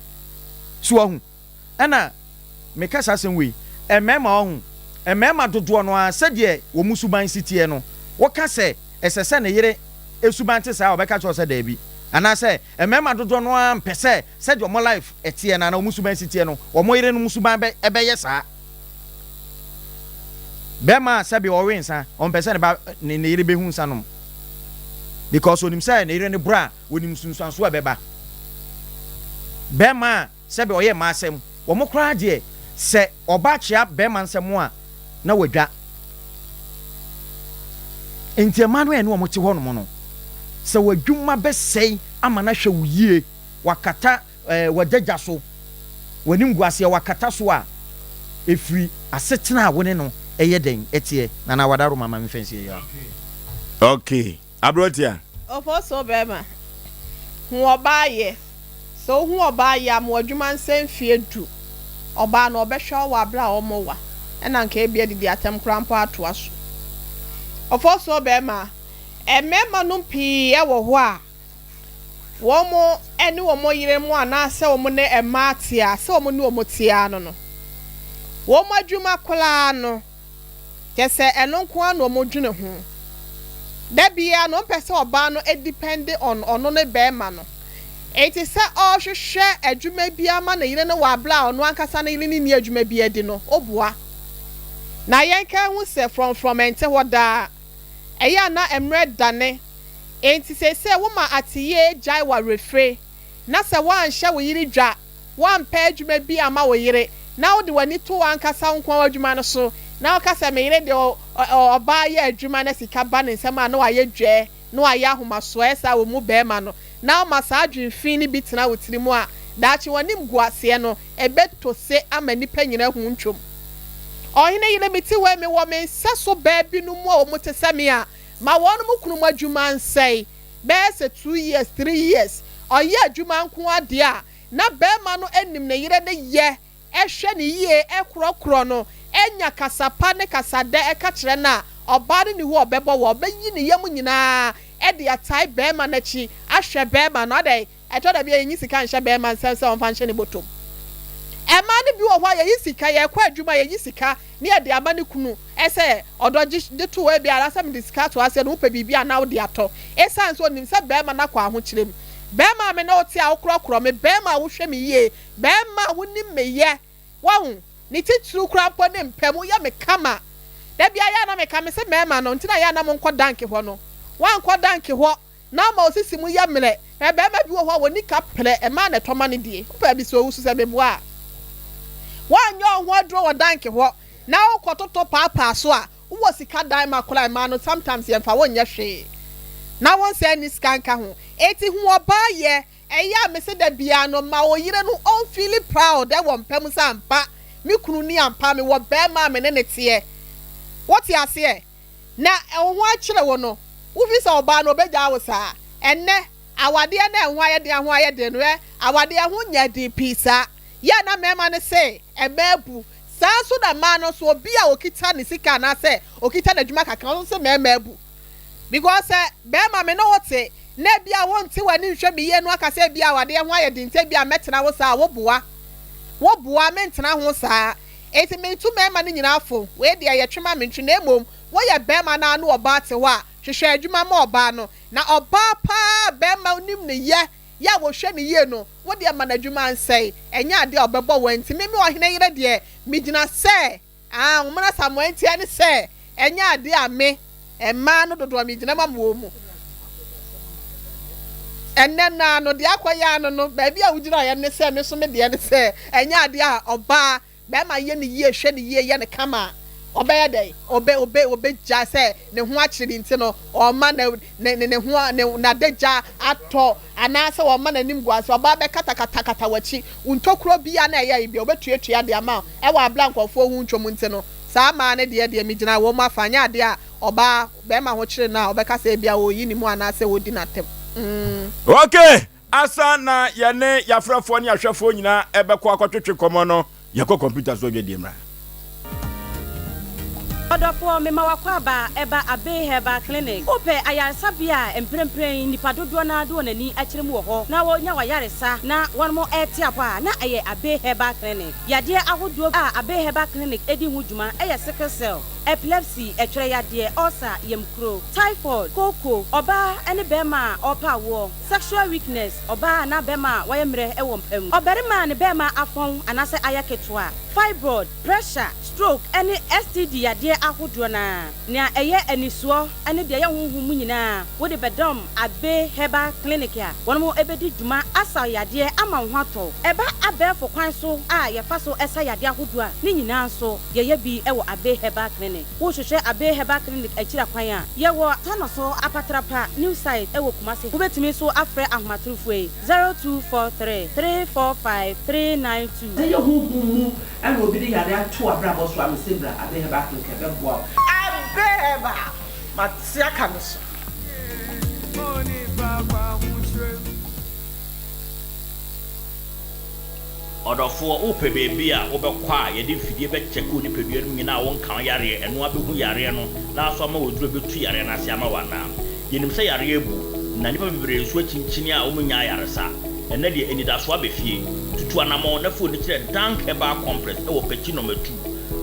So wahu? Ɛna meka saa asɛm wei, mmarima wahu, mmarima dodoɔ no ara sɛdeɛ wɔn suban si teɛ no, woka sɛ ɛsɛ sɛ ne yere suban te saa a, ɔbɛka kyerɛ wo sɛ daabi. Anaasɛ mmarima dodoɔ no ara mpɛ sɛ sɛdeɛ wɔn life teɛ no anaa wɔn suban si teɛ no, wɔn yerenom suban bɛ bɛyɛ saa. Bɛrima a sɛbe ɔwe nsa, ɔmpɛ sɛ ne ba ne ne yere bɛhu nsa nom because onim sɛ ne yere no boro a, onim nsunsuansoɔ a ɛbɛba. Bɛrima a sɛbe ɔyɛ mmaa asɛm, wɔn koraa deɛ sɛ ɔba kyea bɛrima nsam a na wadwa. Nti mmaa no a ɛne wɔn te hɔnom no, sɛ w'adwuma bɛsɛe ama no ahwɛ wo yie, wakata eh, w'adagya so, w'animguaseɛ wakata so a, ɛfiri asetena a wo ne no ɛyɛ dɛn ɛteɛ. Nana Wadaroma ma memfa nsie yi ara. Okay. Aberanteɛ. Ofosuo bɛɛma, hu ɔbaa yɛ. Sɛ wohu ɔbaa yɛ a, ma w'adwuma nsɛ mfeɛ du. Ɔbaa no, ɔbɛhwɛ wo wɔ aberɛ a ɔmmɔ wa, ɛna nka ebia adidi atɛm koraa mpo atoa so. Ofosuo bɛɛma, mmarima nom pii wɔ hɔ a, wɔn ne wɔn yerenom anaasɛ wɔn ne mmaa te a, sɛ wɔn ne wɔn te ara no no, wɔn adwuma koraa no, kyerɛ sɛ ɛno nko ara na wɔdwene ho. Da biara no, wɔmpɛ sɛ ɔbaa no depend on ɔno ne barima no. Enti sɛ ɔrehwehwɛ adwuma bi ama ne yere no wɔ abere a ɔno ankasa ne yere no nni adwuma bi adi no, ɔbua. Na yɛnka nhu sɛ frɔmfrɔm ɛnte hɔ daa. Ɛyɛ a na mmerɛ dane. Enti seesei woma ateyie gyae w'awerɛfire, na sɛ woanhyɛ wo yere dwa, woampɛ adwuma bi amma wo yere, na wode w'ani to w'ankasa wo nko ara w'adwuma no so, na woka sɛ me yere deɛ ɔbaa yɛ adwuma na sika ba ne nsam a na wayɛ dwɛɛ, na wayɛ ahomasoɔ, ɛyɛ saa a wɔmmu barima no, na woma saa adwene fi no bi tena wo tiri mu a, daakye w'animguaseɛ no, ɛbɛtɔ se ama nnipa nyinaa ahu wo ntwom. Ɔhene yere, mete wei, mewɔ me nsɛso baa binom mu a wɔte sɛ me a, Ma wɔn mo kunu mo adwuma nsɛe bɛyɛ sɛ 2 years 3 years ɔyɛ adwuma nko ara deɛ a na barima no nim ne yere no yɛ hwɛ no yie korɔkorɔ no nya kasa pa ne kasa dɛ ka kyerɛ no a ɔbaa no ni hɔ a ɔbɛbɔ wɔ ɔbɛyi ne yam nyinaa de atae barima no akyi ahwɛ barima no adɛn ɛtɔ da bi a yɛnyi sika nhyɛ barima nsam sɛ ɔmfa nhyɛ ne bɔtɔm mmaa no bi wɔ hɔ a yɛyi sika yɛkɔ adwuma yɛyi sika ne yɛde ama ne kunu sɛ ɔdɔ gye de to hɔ ebia anaasɛ mede sika ato ase no wopɛ biribi a na wode atɔ esiane sɛ onim sɛ barima no akɔ ahokyerɛ mu. Barima a me ne wo te a wokorɔkorɔ me, barima a wohwɛ me yie, barima a wonim me yɛ, wahu, ne titiriw koraa mpo ne mpam, woyɛ me kama. Da biara yɛ a na meka, mese mmarima no, nti na yɛ a na monkɔ danke hɔ no, woankɔ danke hɔ na ama osisi mu yɛ mmerɛ. Hwɛ, barima bi wɔ hɔ a ɔnni kaprɛ, mmaa na ɛtɔ ma no die. Wopɛ a bisa Owusu sɛ meboa a. Woanyɛ wo ho aduro wɔ danke hɔ na wokɔtoto paapaa so a, wowɔ sika dan ma koraa mmaa no sometimes yɛmfa wo nyɛ hwee na wo nsa nni sika nka ho. Enti hu ɔbaa yɛ, ɛyɛ a mese da biara no ma wo yere no ɔnfeeli proud wɔ mpa mu sɛ ampa me kunu ni ampa mewɔ barima a me ne no teɛ. Wote aseɛ? Na wo ho akyere wo no, wofi sɛ ɔbaa no ɔbɛgyaa wo saa. Ɛnnɛ, awadeɛ no a ɛho ayɛ den ho ayɛ den no, ɛ, awadeɛ ho nyɛ den pii saa. Yɛ a na mmarima no se mmaa abu. Saa nso na mmaa no nso, obi a ɔkita ne sika anaasɛ ɔkita n'adwuma kakra, ɔno nso se mmarima abu. Because sɛ barima me ne wo te, na ebia wonte w'ani nhwɛ me yie no aka sɛ ebia awadeɛ ho ayɛ den nti ebia mɛtena wo saa a, woboa. Woboa, mentena ho saa. Enti metu mmarima no nyinaa fo, wei deɛ yɛtwe ma mentwe, na mmom woyɛ barima na ne ɔbaa te hɔ a, hwehwɛ adwuma ma ɔbaa no. Na ɔbaa paa a barima nim ne yɛ, yɛ a wɔhwɛ no yie no, wo deɛ ma n'adwuma nsɛe, ɛnyɛ adeɛ a ɔbɛbɔ wo. Enti me me ɔhene yere deɛ, megyina sɛ, ah, Nwomena Samoa nti ɛne sɛ, ɛnyɛ adeɛ a me, mmaa no dodoɔ megyina ma mo wɔ mu. Ɛnnɛ no ara no, deɛ akɔyɛ ano no, baabi a wogyinaeɛ ne sɛ, me nso me deɛ ne sɛ, ɛnyɛ adeɛ a ɔbaa, barima yɛ no yie, hwɛ no yie, yɛ no kama a, ɔbɛyɛ dɛn? Ɔbɛ, ɔbɛ, ɔbɛgya sɛ ne ho akyere no nti no, ɔrema ne, ne, ne, ne ho, ne, n'adagya atɔ, anaasɛ ɔrema n'anim gu ase. Ɔbaa bɛkatakatakata w'akyi, wo ntokuro biara na ɛyɛ bi a, ɔbɛtuatua de ama wo, ɛwɔ abere a nkurɔfoɔ hu ntwom nti no. Saa mmaa no deɛ deɛ, megyina wɔn afa, ɛnyɛ adeɛ a ɔbaa, barima ho kyere no a, ɔbɛka sɛ ebia ɔreyi ne mu anaasɛ ɔredi no atɛm. Mm. Okay! Asa na yɛne yɛafrɛfoɔ ne ahwɛfoɔ nyinaa ɛbɛkɔ akɔtwetwe nkɔmmɔ no, yɛkɔ kɔmputa so adwadie mmra. Ɔdɔfoɔ, mema w'akwaaba ɛba Abbey Herbal Clinic. Wopɛ ayaresabea a mprempren nnipa dodoɔ no ara de wɔn ani akyerɛ mu wɔ hɔ na wɔnya w'ayaresa na wɔnom rete apɔ a, na ɛyɛ Abbey Herbal Clinic. Yadeɛ ahodoɔ a Abbey Herbal Clinic di ho dwuma yɛ sickle cell, epilepsy, ɛtwerɛ yadeɛ, ulcer, yamkuro, typhoid, kooko, ɔbaa ne barima a ɔrepɛ awoɔ, sexual weakness, ɔbaa anaa barima a wayɛ mmerɛ wɔ mpa mu, ɔbarima a ne barima afɔn anaasɛ ayɛ ketewa, fibroid, pressure, stroke ne STD yadeɛ ahodoɔ no ara. Nea ɛyɛ anisoɔ ne deɛ ɛyɛ honhom mu nyinaa, wode bɛdɔm Abbey Herbal Clinic a wɔn bɛdi dwuma asa wo yadeɛ ama wo ho atɔ wo. Ɛba abɛɛfo kwan so a yɛfa so sa yadeɛ ahodoɔ a, ne nyinaa nso yɛyɛ bi wɔ Abbey Herbal Clinic. Wohwehwɛ Abbey Herbal Clinic akyiri kwan a, yɛwɔ Tanoso Apatrapa New Site wɔ Kumasi. Wobɛtumi nso afrɛ ahomatorofoɔ yi, 0243 345 392. Sɛ ɛyɛ honhom mu na obi de yare ato w'abrabɔ so a, mese bra Abbey Herbal Clinic ɛbɛboa wo. Abbey Herbal, mate aka me so. Ɔdɔfoɔ, wopɛ baabi a wobɛkɔ a yɛde mfidie bɛkyɛke wo nipadua no mu nyinaa a wonka wo yareɛ, ɛno ara bɛhu yareɛ no na aso ama wo aduro a ɛbɛtu yareɛ no ase ama wo anaa? Yɛnim sɛ yareɛ abu, na nnipa bebree nso akyinkyini a wɔnnya ayaresa. Ɛnnɛ deɛ, anidasoɔ aba fie. Tutu anammɔn na fa w'ani kyerɛ Dank Herbal Complex wɔ Pekyi Nɔma Tu.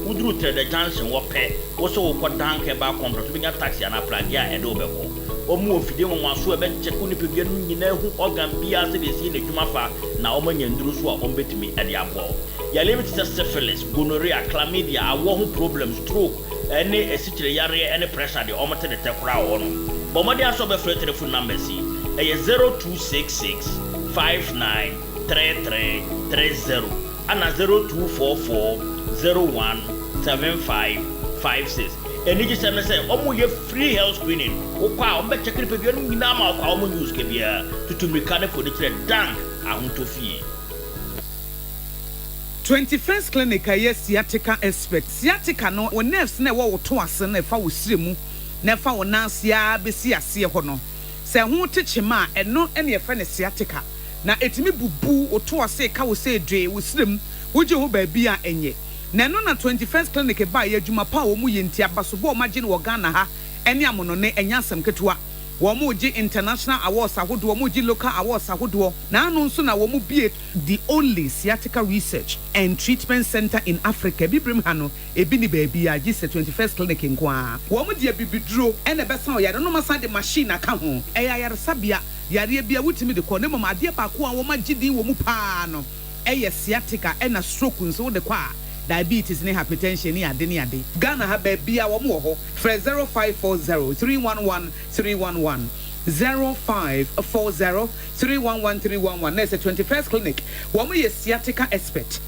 Woduru Trɛdɛ Junction hɔ pɛ, wo sɛ worekɔ Dank Herbal Complex, wobɛnya taxi anaa pragea a ɛde wo bɛkɔ. Wɔwɔ mfidie nwanwasoɔ a ɛbɛkyɛke wo nipadua no nyinaa ahu organ biara sɛdeɛ ɛsi yɛ n'adwuma fa na wɔanya nnuro nso a wɔbɛtumi de aboa wo. Yareɛ bi te sɛ syphilis, gonorrhea, chlamydia, awoɔ ho problem, stroke, ne asikyire yareɛ ne pressure deɛ wɔte de tɛ koraa wɔ hɔnom. Bɔ mmɔden ara sɛ wobɛfrɛ telephone numbers yi, ɛyɛ 0266 59 33 30 ɛna 0244 01 75 56. Anigyesɛm ne sɛ wɔyɛ free health screening, wokɔ a wɔbɛkyɛke nipadua no nyinaa ma wo kwa, wɔnnye wo sika biara. Tutu mmirika ne fa w'ani kyerɛ Dank Ahotɔ Fie. 21st Clinic a ɛyɛ sciatica expert. Sciatica no, wo nerves no a ɛwɔ wo to ase no a ɛfa wo srɛ mu na ɛfa wo nan ase ara bɛsi aseɛ hɔ no, sɛ ɛho te kyema a, ɛno na yɛfrɛ no sciatica. Na ɛtumi bubu wo to ase ka wo sɛ dwee, wo srɛ mu, wogye ho baabi a ɛnyɛ. Na ɛno na 21st Clinic baeɛ, adwuma pa a wɔyɛ nti, abasobɔ a wɔagye no wɔ Ghana ha ne amonone, ɛnyɛ asɛm ketewa. Wɔregye international awards ahodoɔ, wɔregye local awards ahodoɔ, na ano nso na wɔbue the only sciatica research and treatment centre in Africa, Abibirem ha no, ebi nni baabiara gye sɛ 21st Clinic nko ara. Wɔn de abibiduro na ɛbɛsa ɔyare no na wɔasan de machine aka ho. Ɛyɛ ayaresabea, yareɛ biara wotumi de kɔ, na mmom adeɛ baako a wɔagye din wɔ mu pa ara no yɛ sciatica ɛna stroke nso wode kɔ a, diabetes ne hypertension ne ade ne ade. Ghana ha baabiara wɔn wɔ hɔ, frɛ 0540 311 311, 0540 311 311 na ɛsɛ 21st Clinic, wɔn yɛ sciatica expert.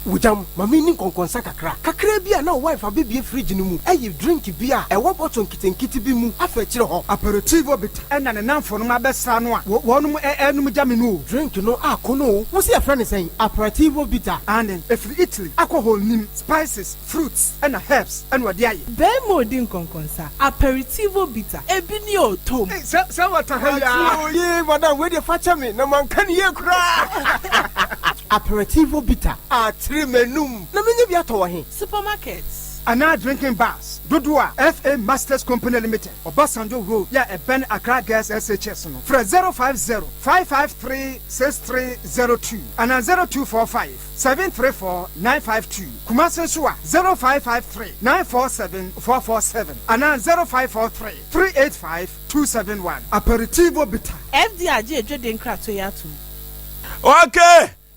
Wogyam, ma menni nkɔnkɔnsa kakra. Kakraa bi a na wo wife abɛbue fridge no mu ayi drink bi a ɛwɔ bottle nketenkete bi mu afa akyire hɔ. Aperitivo bitter ɛna ne namfonom abɛsra no a wɔnom ɛɛnom gya me no o. Drink no akɔ no o. Wo se yɛfrɛ no sɛn? Aperitivo bitter. Aane, ɛfiri Italy, alcohol nnim, spices, fruits ɛna herbs ɛna ɔde ayɛ. Bɛɛma odi nkɔnkɔnsa, aperitivo bitter, ebi ni o, tom. Ei sɛ sɛ wata ha yi aa. Ɔte o yee madam wei deɛ fa kyɛ me na manka no yie koraa. Aperitivo bitter atere m'anum na menya bi atɔ wɔ he? Supermarkets. Anaa drinking bars dodoɔ a FA Masters Company Limited, Obasanjo Road yɛ a ɛbɛn Accra Girls SHS no, frɛ 050 553 6302 anaa 0245 734 952. Kumasi nso a, 0553 947 447 anaa 0543 385 271. Aperitivo Bitter. FDA agye adwadie nkratoɔ yi atom. Ok!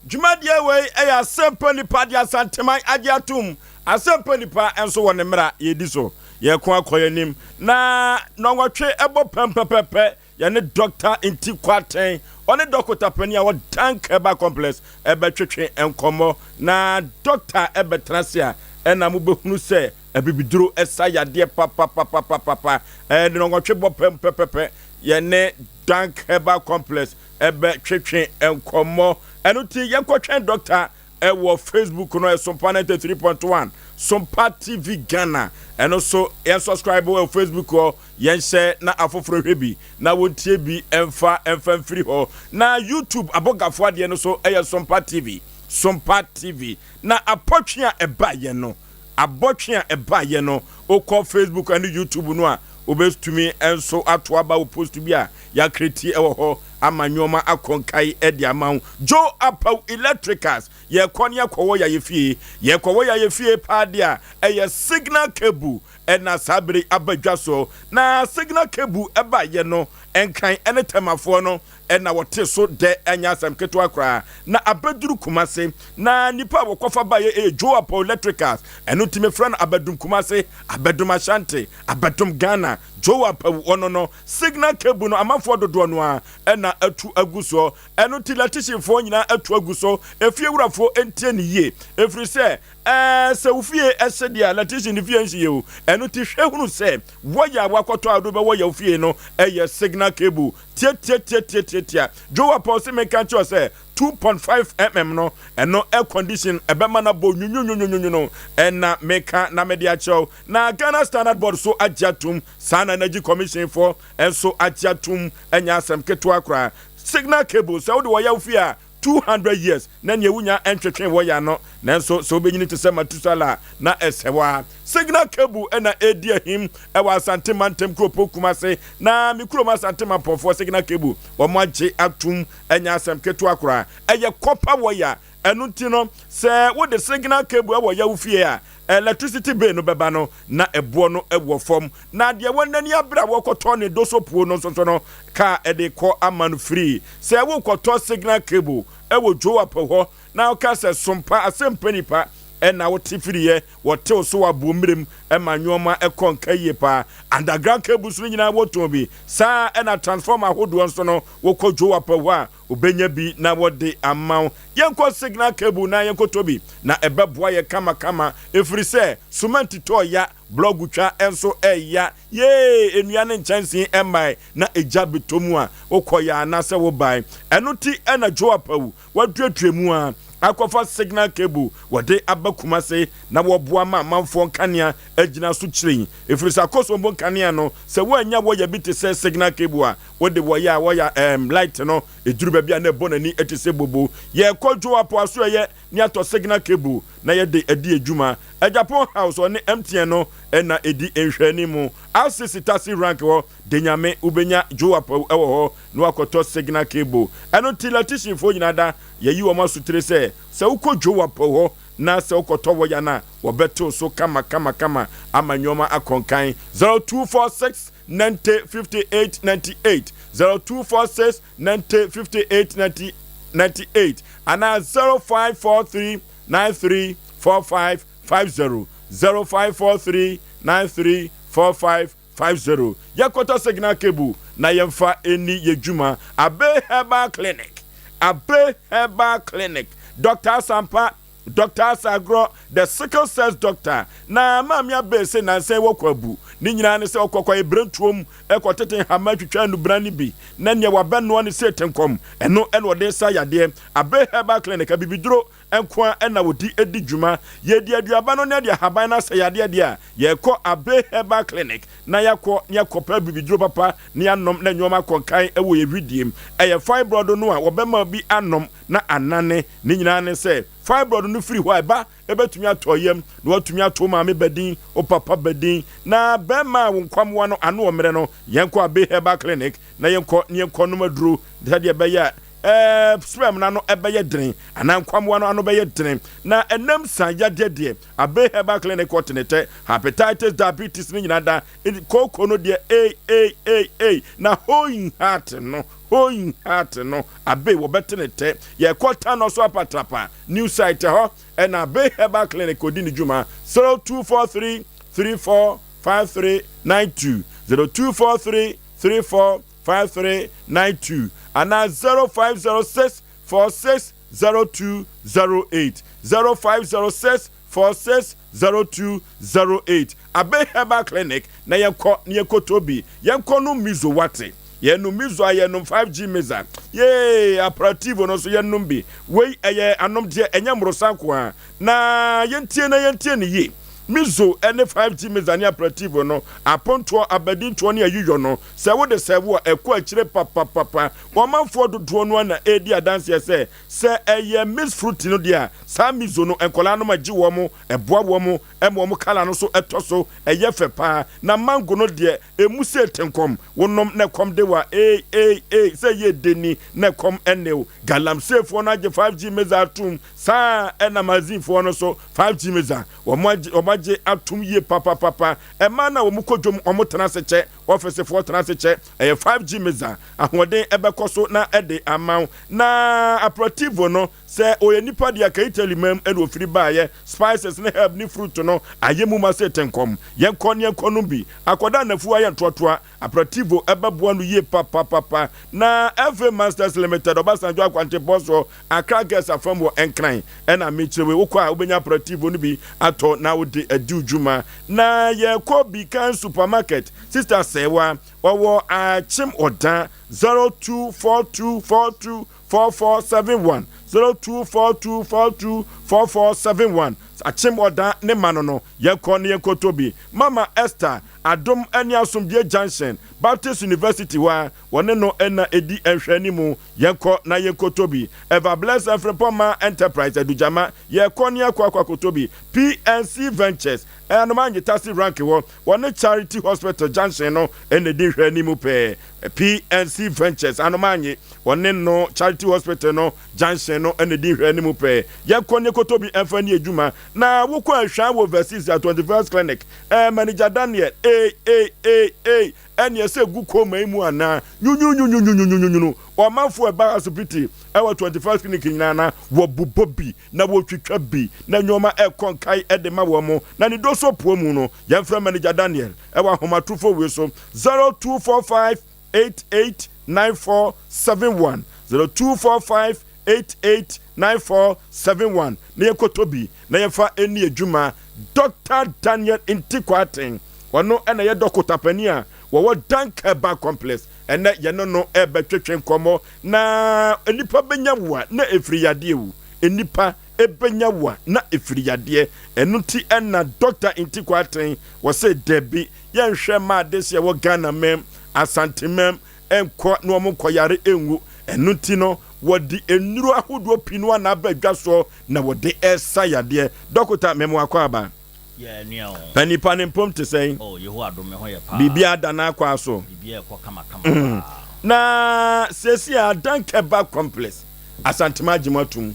Dwumadie wei yɛ Asɛmpa Nipa de Asanteman agye atom. Asɛmpa Nipa nso wɔ ne mmara yɛdi so. Yɛko akɔ yɛn anim. Na nnɔnwɔtwe bɔ pɛm pɛpɛpɛ yɛne Dɔkta Nti Kwarteng, ɔne dɔkota panin a ɔwɔ Dank Herbal Complex bɛtwetwe nkɔmmɔ. Na dɔkta bɛtena ase a ɛna mobɛhunu sɛ abibiduro sa yadeɛ papapapapapa. Ɛɛ nnɔnwɔtwe bɔ pɛm pɛpɛpɛ yɛne Dank Herbal Complex bɛtwetwe nkɔmmɔ. Ɛno nti yɛnkɔtwɛn dɔkta. Ɛwɔ Facebook no Sompa 93.1 Sompa TV Ghana ɛno so yɛn subscribe wɔ Facebook hɔ yɛn hyɛ na afoforɔ hwɛ bi na wɔntie bi ɛmfa ɛmfa mfiri hɔ na YouTube abɔgafoɔ adeɛ no so ɛyɛ Sompa TV Sompa TV na apɔtwe a ɛba yɛn no abɔtwe a ɛba yɛn no wokɔ Facebook ɛne YouTube no a wobɛtumi nso ato aba wɔ post bi a Yɛakreti wɔ hɔ ama nnoɔma akɔ nkae de ama wo. Joe Apaw Electricals, yɛkɔ ne yɛkɔwɔ yayɛ fie. Yɛkɔwɔ yayɛ fie paa deɛ a, ɛyɛ signal cable na saa bere yi aba dwa so. Na signal cable baeɛ no, Nkran ne Tɛmafoɔ no na wɔte so dɛ, ɛnyɛ asɛm ketewa koraa. Na abɛduru Kumase, na nnipa a wɔkɔfa baeɛ yɛ Joe Apaw Electricals. Ɛno nti mefrɛ no Abɛdum Kumase, Abɛdum Ashanti, Abɛdum Ghana. Joe Apaw, ɔno no, Signal cable no amanfoɔ dodoɔ no ara na atu agu soɔ. Ɛno nti lɛtihyenfoɔ nyinaa atu agu so. Efiewurafoɔ ntie no yie. Ɛfiri sɛ, ɛɛ, sɛ wo fie hye deɛ a, lɛtihyen ne fie nhyeeɛ o. Ɛno nti hwɛ hunu sɛ wɔya a woakɔtɔ a wode bɛwɔ yɛ wo fie no yɛ signal cable. Tiatiatiatiatiatia. Joe Apaw se menka nkyerɛ wo sɛ 2.5 mm no, ɛno air condition ɛbɛma no abɔ nwunwunwunwunwunu. Ɛna meka na mede akyerɛ wo. Na Ghana Standard Board so agye atom Saa na Energy Commission foɔ nso agye atom, ɛnyɛ asɛm ketewa koraa. Signal cable, sɛ wode wɔya wo fie a, 200 years na nea wunya ntwetwe wɔya ano, nanso sɛ wobɛnyini te sɛ Matusala a, na ɛsɛ wo ara. Signal cable na ɛredi ahim wɔ Asante mantam kuropɔn Kumase, na me kurom Asante Mampɔnfoɔ signal cable wɔagye atom, ɛnyɛ asɛm ketewa koraa. Ɛyɛ copper wɔya, ɛno nti no sɛ wode signal cable wɔ ya wo fie a, Electricity bill no bɛba no, na ɛboɔ no wɔ fam. Na deɛ wɔn ani abere a wɔrekɔtɔ ne dosopuo no nso so no, kaa de kɔ ama no free. Sɛ worekɔtɔ signal cable wɔ Joap hɔ na woka sɛ Sompa asɛmpa nipa na wote firiiɛ, wɔtew so wɔ aboɔmmerem ma nnoɔma kɔ nka yie paa. Underground cables no nyinaa wɔtɔn bi. Saa ara na transformer ahodoɔ nso no, wokɔ Joap hɔ a, Wobenya bi na wɔde ama wo. Yɛnkɔ Signal Cable na yɛnkɔtɔ bi, na ɛbɛboa yɛn kamakama, ɛfiri sɛ sumɛnti tɔ ya, blɔɔgo twa nso ya. Yee! Nnua ne nkyɛnsee mmae na egya bɛtɔ mu a, wokɔeɛ anaasɛ wobae. Ɛno ti na Joe Apawu waduadua mu ara akɔfa Signal Cable wɔde aba Kumase na wɔboa ma amanfoɔ nkanea agyina so kyerɛn, ɛfiri sɛ Akosombo nkanea no, sɛ woannya wɔya bi te sɛ Signal Cable a, Wode wɔyɛ a wɔyɛ ɛɛm light no ɛduru baabi a na ɛbɔ n'ani te sɛ bobo. Yɛkɔ dwo apo aso ɛyɛ ne atɔ signal cable na yɛde adi adwuma. Agyapong house ɔne MTN no na ɛdi nhwɛanimu. RCC taxi rank hɔ de nyame wobɛnya dwo apo wɔ hɔ na wakɔtɔ signal cable. Ɛno nti electrician foɔ nyinaa da yɛyi wɔn asotire sɛ sɛ wokɔ dwo apo hɔ na sɛ wokɔtɔ wɔya no a wɔbɛtew so kama kama kama ama nnoɔma akɔ nkan. 0246 90 58 98 0246 90 58 90 98 anaa 0543 93 45 50 0543 93 45 50. Yɛkɔtɔ signal cable na yɛmfa ɛni yɛ dwuma. Abe Herbal Clinic Abe Herbal Clinic Dr. Asampa Doctor Asagorɔ, the sickle cells doctor, na Maame Abey se nansa yi wɔkɔ abu. Ne nyinaa ne sɛ ɔkɔ kɔyɛ berɛntuom kɔtete nhama twitwa nnubena no bi na nea wabɛnoa no sei tenkɔm, ɛno na ɔde sa yadeɛ. Abey Herbal Clinic, abibiduro nko ara na wɔde di dwuma. Yɛdi aduaba no na yɛde ahaban no asa yadeɛ deɛ a, yɛkɔ Abey Herbal Clinic na yɛakɔ na yɛakɔpɛ abibiduro papa na yɛanom na nneɛma akɔ nkan wɔ yɛn wedeɛ mu. Ɛyɛ fibroid no a wɔbɛma obi anom na anane. Ne nyinaa ne sɛ, fibroid no firi hɔ a, ɛba bɛtumi atɔ yam na watumi ato wo maame ba din, wo papa ba din, na barima a wo nkwammoa no ano wɔ mmerɛ no, yɛnkɔ Abbey Herbal Clinic na yɛnkɔ na yɛnkɔ nom aduro sɛdeɛ ɛbɛyɛ a ɛɛ sperm no ano ɛbɛyɛ dene anaa nkwammoa no ano bɛyɛ dene. Na ɛnam san yadeɛ deɛ, Abbey Herbal Clinic wɔ tenetɛ, hepatitis, diabetes ne nyinaa da, kooko no deɛ ei ei ei ei, na hoing heart no, hoing heart no. Abbey wɔbɛte ne tɛ. Yɛkɔ Tanɔ so apatrapa new site hɔ ɛna Abbey Herbal Clinic ɔdi ne dwuma 0243 34 5392 0243 34 5392 anaa 0506 46 0208 0506 46 0208 Abbey Herbal Clinic na yɛnkɔ na yɛnkɔtɔ bi. Yɛnkɔ nom mizo wate. Yɛnom miso a yɛnom 5G misa. Yee aperativo no nso yɛnom bi. Wei ɛyɛ anomdeɛ ɛnyɛ mmorosa nko ara. Na yɛntie na yɛntie no yie. Miso ne 5G misa ne aperativo no, apontoɔ, abadintoɔ ne ayiyɔ no, sɛ wode sɛvo a ɛkɔ akyire papapapa. Ɔmanfoɔ dodoɔ no ara na ɛredi adanseɛ sɛ, sɛ ɛyɛ mix fruit no deɛ a, saa miso no nkwadaa nom gye wɔn, ɛboa wɔn ma wɔn colour no nso tɔ so, ɛyɛ fɛ pa ara. Na mango no deɛ, ɛmu sei tenkɔm, wonom na ɛkɔm de wo a, ei ei ei, sɛ ɛyɛ dɛ ni na ɛkɔm nne wo. Galamseyfoɔ no agye 5G misa atom, saa ara na Mazinfoɔ no nso 5G misa, wɔn agye atom yie papapapa. Mmaa no a wɔkɔ dwam, wɔtena ase kyɛ. Ɔfesefoɔ tena ase kyɛ, ɛyɛ 5G mesa, ahoɔden ɛbɛkɔ so na ɛde ama wo. Na aperativo no, sɛ ɔyɛ nipa deɛ anka Italy man mu na ɔfiri baeɛ, spices ne herb ne fruit no ayɛ mu ma se tenkɔm. Yɛnkɔ ne yɛnkɔ nom bi. Akwadaa anafuo ayɛ ntoatoa, aperativo ɛbɛboa no yie papapapa. Na FA Masters Limited, Obasanjo Akwantepɔ soɔ, Accra Girls afam wɔ Nkran ɛna mekyerɛ wei. Wokɔ a wobɛnya aperativo no bi atɔ na wode adi wo dwuma. Na yɛkɔ Bikan Supermarket, Sister Sɛɛwa, ɔwɔ Akyem Ɔda, 0242424471, 0242424471, Akyem Ɔda ne ma no no, yɛnkɔ na yɛnkɔtɔ bi. Mama Esther, Adom ne Asomdwie Junction, Baptist University hɔ a, wɔne no na ɛdi nhwɛanimu. Yɛnkɔ na yɛnkɔtɔ bi. Ever Blessed Frimpong Ma Enterprise Adugyama, Yɛkɔ ne yɛkɔ akɔ akɔtɔ bi. PNC Ventures, Anoma Ngyetasi Rank hɔ, wɔne Charity Hospital Junction no na ɛdi nhwɛanimu pɛɛ. PNC Ventures, Anoma Nye, wɔne no Charity Hospital no Junction no na ɛdi nhwɛanimu pɛɛ. Yɛnkɔ ne yɛkɔtɔ bi mfa nni adwuma. Na wokɔ Ahwaa wɔ Overseas a, 21st Clinic, eh, Manager Daniel, ei, ei, ei, ei, Ɛneɛ sɛ gu koma yi mu anaa? Nwunwunwunwunwunwunwunu. Ɔmanfoɔ ɛba asopiti ɛwɔ 21st clinic nyinaa na wɔbobɔ bi na wɔtwitwa bi na nnoɔma ɛkɔ nkae ɛde ma wɔn. Na ne doso poɔ mu no yɛmfrɛ manager Daniel ɛwɔ ahomatrofo wei so 0245 88 9471 0245 88 9471 na yɛnkɔtɔ bi na yɛmfa nni adwuma. Dɔkta Daniel Nti Kwarteng, ɔno na ɛyɛ dɔkota panin a wɔwɔ Dank Herbal Complex. Ɛnnɛ yɛne no rebɛtwetwe nkɔmmɔ na nnipa bɛnya wo a na ɛfiri yadeɛ o. Nnipa bɛnya wo a na ɛfiri yadeɛ. Ɛno nti na Dɔkta Nti Kwarteng wɔse dabi yɛnhwɛ mma adehyeɛ wɔ Ghana mam, Asante mam, nkɔ na wɔn nkɔyare nwu. Ɛno nti no, wɔde nnuro ahodoɔ pii no ara na aba dwa soɔ na wɔde resa yadeɛ. Dɔkota, mema wo akwaaba. Yeah, nua o. Na nipa ne mpom te sɛn? Oh, Yehowa adom, me ho yɛ paa. Biribiara da n'akwaa so. Biribiara ɛkɔ kama kama paa. Na seesei a Dankeba Complex, Asantema agye mo atum,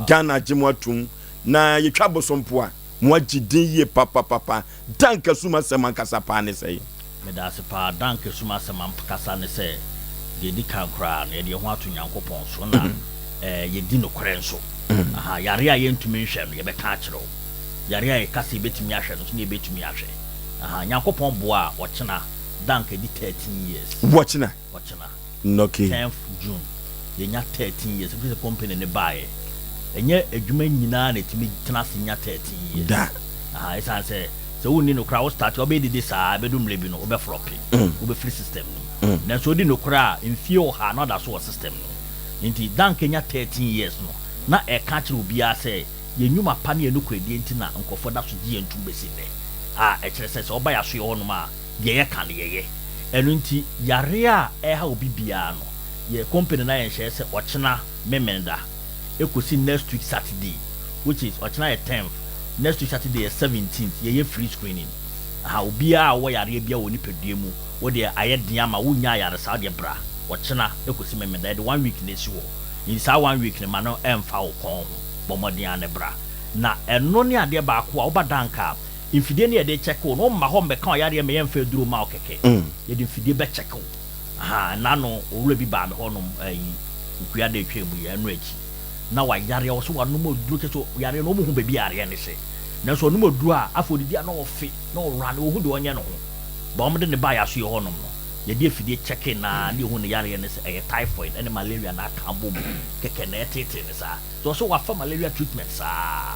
Ghana agye mo atum, na yɛtwa bosompo a, Moagye din yie papapapa. Dan Kasum asɛm ankasa paa ne sɛn? Medaase paa. Dan Kasum asɛm ankasa ne sɛ, deɛ ɛdi kan koraa no, yɛde yɛn ho ato Nyankopɔn so na yɛdi nokorɛ nso. Aha, yareɛ a yɛntumi nhwɛ no, yɛbɛka akyerɛ wo. Yareɛ a yɛka sɛ yɛbɛtumi ahwɛ no nso, na yɛbɛtumi ahwɛ. Aha, Nyankopɔn boa a, ɔkyena, Dank adi 13 years. Wɔkyena? Ɔkyena. Okay. Tenth June yɛnya 13 years ɛfiri sɛ company no baeɛ. Ɛnyɛ adwuma nyinaa na ɛtumi tena ase nya 13 years. Da. Aha, ɛsiane sɛ sɛ wonni nokorɛ a wo start a wobɛyɛ dede saa ɛbɛdu mmerɛ bi no wobɛ flɔpe, wobɛfiri system no mu. Nanso wodi nokorɛ a mfie ɔha na ɔda so wɔ system no mu. Nti da anka nya 13 years no na ɛka akyerɛ obiara sɛ yɛn nnwuma pa ne yɛn nokorɛdie nti na nkurɔfoɔ da so gye yɛn tom bɛsi nnɛ. A ɛkyerɛ sɛ sɛ woba yɛn asoeɛ hɔnom a deɛ yɛka no yɛyɛ. Ɛno nti yareɛ a ɛha obi biara no, yɛ company no ayɛ nhyɛeɛ sɛ ɔkyena Memeneda ɛkɔsi next week Saturday which is ɔkyena yɛ tenth, next week Saturday yɛ seventeenth yɛyɛ free screening. Aha obiara a ɔwɔ yareɛ biara wɔ nipadua mu, wo deɛ ayɛ den ama wo nnya ayaresa wo deɛ bra ɔkyena ɛkɔsi Memeneda, yɛde one week na ɛsi hɔ. Nti saa one week no ma no ɛmfa wo kɔn ho, bɔ mmɔden ara na bra. Na ɛno ne adeɛ baako a woba Danka a, Mfidie no yɛde kyɛke wo no womma hɔ mmɛka ɔyareɛ ma yɛmfa aduro mma wo kɛkɛ. Yɛde mfidie bɛkyɛke wo. Ahaa, nna no owura bi baa me hɔ nom ayi Ukua da atwaa mu yi, ɛno akyi na wayareɛ, ɔse wanom aduro kyerɛ sɛ yareɛ no ɔmhu baabi a yareɛ no hyɛ. Nanso ɔnom aduro a afei ɔdidi a na ɔfe, na ɔrane, ɔhu deɛ ɔnyɛ ne ho. But wɔde no baa yɛasoeɛ hɔ nom no, yɛde afidie kyɛkee no ara na yɛhuu ne yareɛ no sɛ ɛyɛ typhoid ɛne malaria na aka abom kɛkɛ na ɛreteetee no saa. Nti ɔse wafa malaria treatment saa.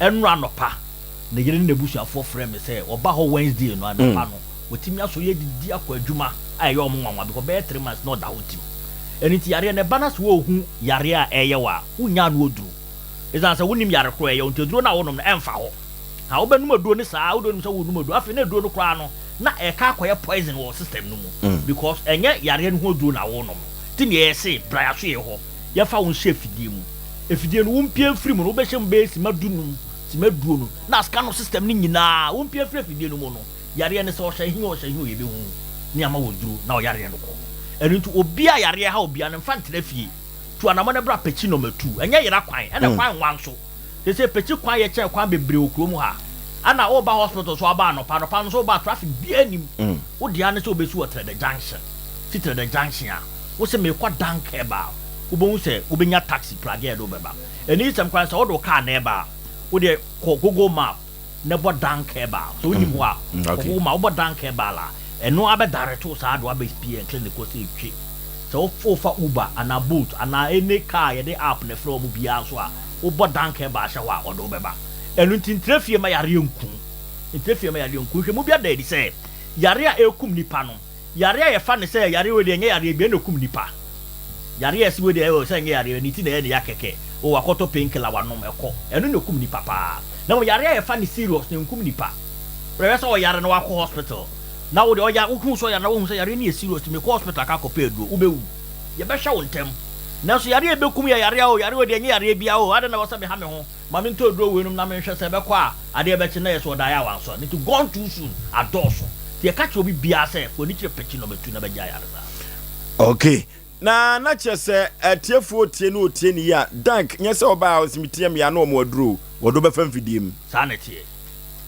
Ɛnora anɔpa, Ne yere ne n'abusuafoɔ frɛɛ me sɛ wɔba hɔ Wednesday no anɔpa no. Watumi asɔre adidi akɔ adwuma a ɛyɛ wɔn nwanwa because bɛyɛ 3 months na ɔda hɔ tim. Ɛno nti yareɛ no ɛba na sɛ wohu yareɛ a ɛyɛ wo a, wonnya ano aduro. Ɛsiane sɛ wonnim yare korɔ a ɛyɛ wo nti aduro no a wonom no ɛmfa hɔ. Ha wobɛnom aduro no saa wode wonim sɛ wonom aduro afei na aduro no koraa no na ɛka akɔyɛ poison wɔ system no mu because ɛnyɛ yareɛ no ho aduro na wonom no. Nti neɛ yɛse bra yɛaso yɛ hɔ yɛmfa wo nhyɛ afidie mu. Afidie no wompie mfiri mu no wobɛhyɛ mu bɛyɛ sima 15 sima 20 na scan no system no nyinaa wompie mfiri afidie no mu no yareɛ no sɛ ɔhyɛ he o ɔhyɛ he o yɛbɛhu ne ama wo aduro na ɔyareɛ no kɔ. Ɛno nti obi a yareɛ ha obia no mfa ntena fie. Tu anamɔ na bra pɛkyi nɔma tu. Ɛnyɛ yera kwan ɛna kwan nwa nso. Sese pɛkyi kwan yɛ kyɛn kwan bebree wɔ kurom ha. Ɛna woba hospital so aba anɔpa anɔpa nso woba a traffic biaa nnim. Wo dea ne sɛ wobɛsi wɔ Trɛdɛ junction. Si Trɛdɛ junction a wose meekɔ Dank Herbal. Wobɛhu sɛ wobɛnya taxi pragea de wobɛba. Anigyesɛm koraa ne sɛ wode wo car na ɛba a wodeɛ kɔ Google map na bɔ Dank Herbal. Sɛ wonim hɔ a kɔ Google map wobɔ Dank Herbal a ɛno ara bɛ direct wo saa de wo abɛ PN clinic hɔ sɛ twe. Sɛ wofa Uber anaa Bolt anaa any car a yɛde app na ɛfrɛ wɔn biara nso a, wobɔ Dank Herbal hyɛ hɔ a, ɔde wo bɛba. Ɛno nti ntra fie mma yareɛ nku wo. Ntra fie mma yareɛ nku wo. Nhwɛmu bi ada adi sɛ, yareɛ a ɛrekum nnipa no, yareɛ a yɛfa no sɛ yareɛ wei deɛ ɛnyɛ yareɛ bi, ɛna ɛkum nnipa. Yareɛ a yɛse wei deɛ ɛwɔ sɛ ɛnyɛ yareɛ, ne ti na ɛyɛ ne ya kɛkɛ, o wakɔtɔ pain killer wanom, ɛkɔ. Ɛno na ɛkum nnipa paa. Na mmom yareɛ a yɛfa no serious no, ɛnkum nnipa. Wode hwɛ sɛ ɔyare na wakɔ hospital, Na wo deɛ ɔya wohu sɛ ɔyare na woahu sɛ yareɛ no yɛ serious nti mekɔ hospital akɔ akɔpɛ aduro, wobɛwu. Yɛbɛhwɛ wo ntɛm. Nanso yareɛ a ɛbɛkum yɛ yareɛ a oh yareɛ wei deɛ ɛnyɛ yareɛ biara oh adɛn na ɛwɔ sɛ meha me ho, ma mentɔ aduro wei nom na menhwɛ sɛ ɛbɛkɔ a adeɛ bɛkye na yɛ sɛ ɔdaeɛ a wansɔre no nti gone too soon adɔɔso. Nti yɛka kyerɛ obi biara sɛ fa w'ani kyerɛ pakyi na ɔbɛtu na bɛgye ayaresa. Okay. Na na kyerɛ sɛ atiefoɔ tie ne ɔtie ne yie a, Dank, nyɛ sɛ ɔbaa a ɔse metie me a na ɔmo aduro o, wɔde wo bɛfa mfidie mu. Saa na ɛteɛ.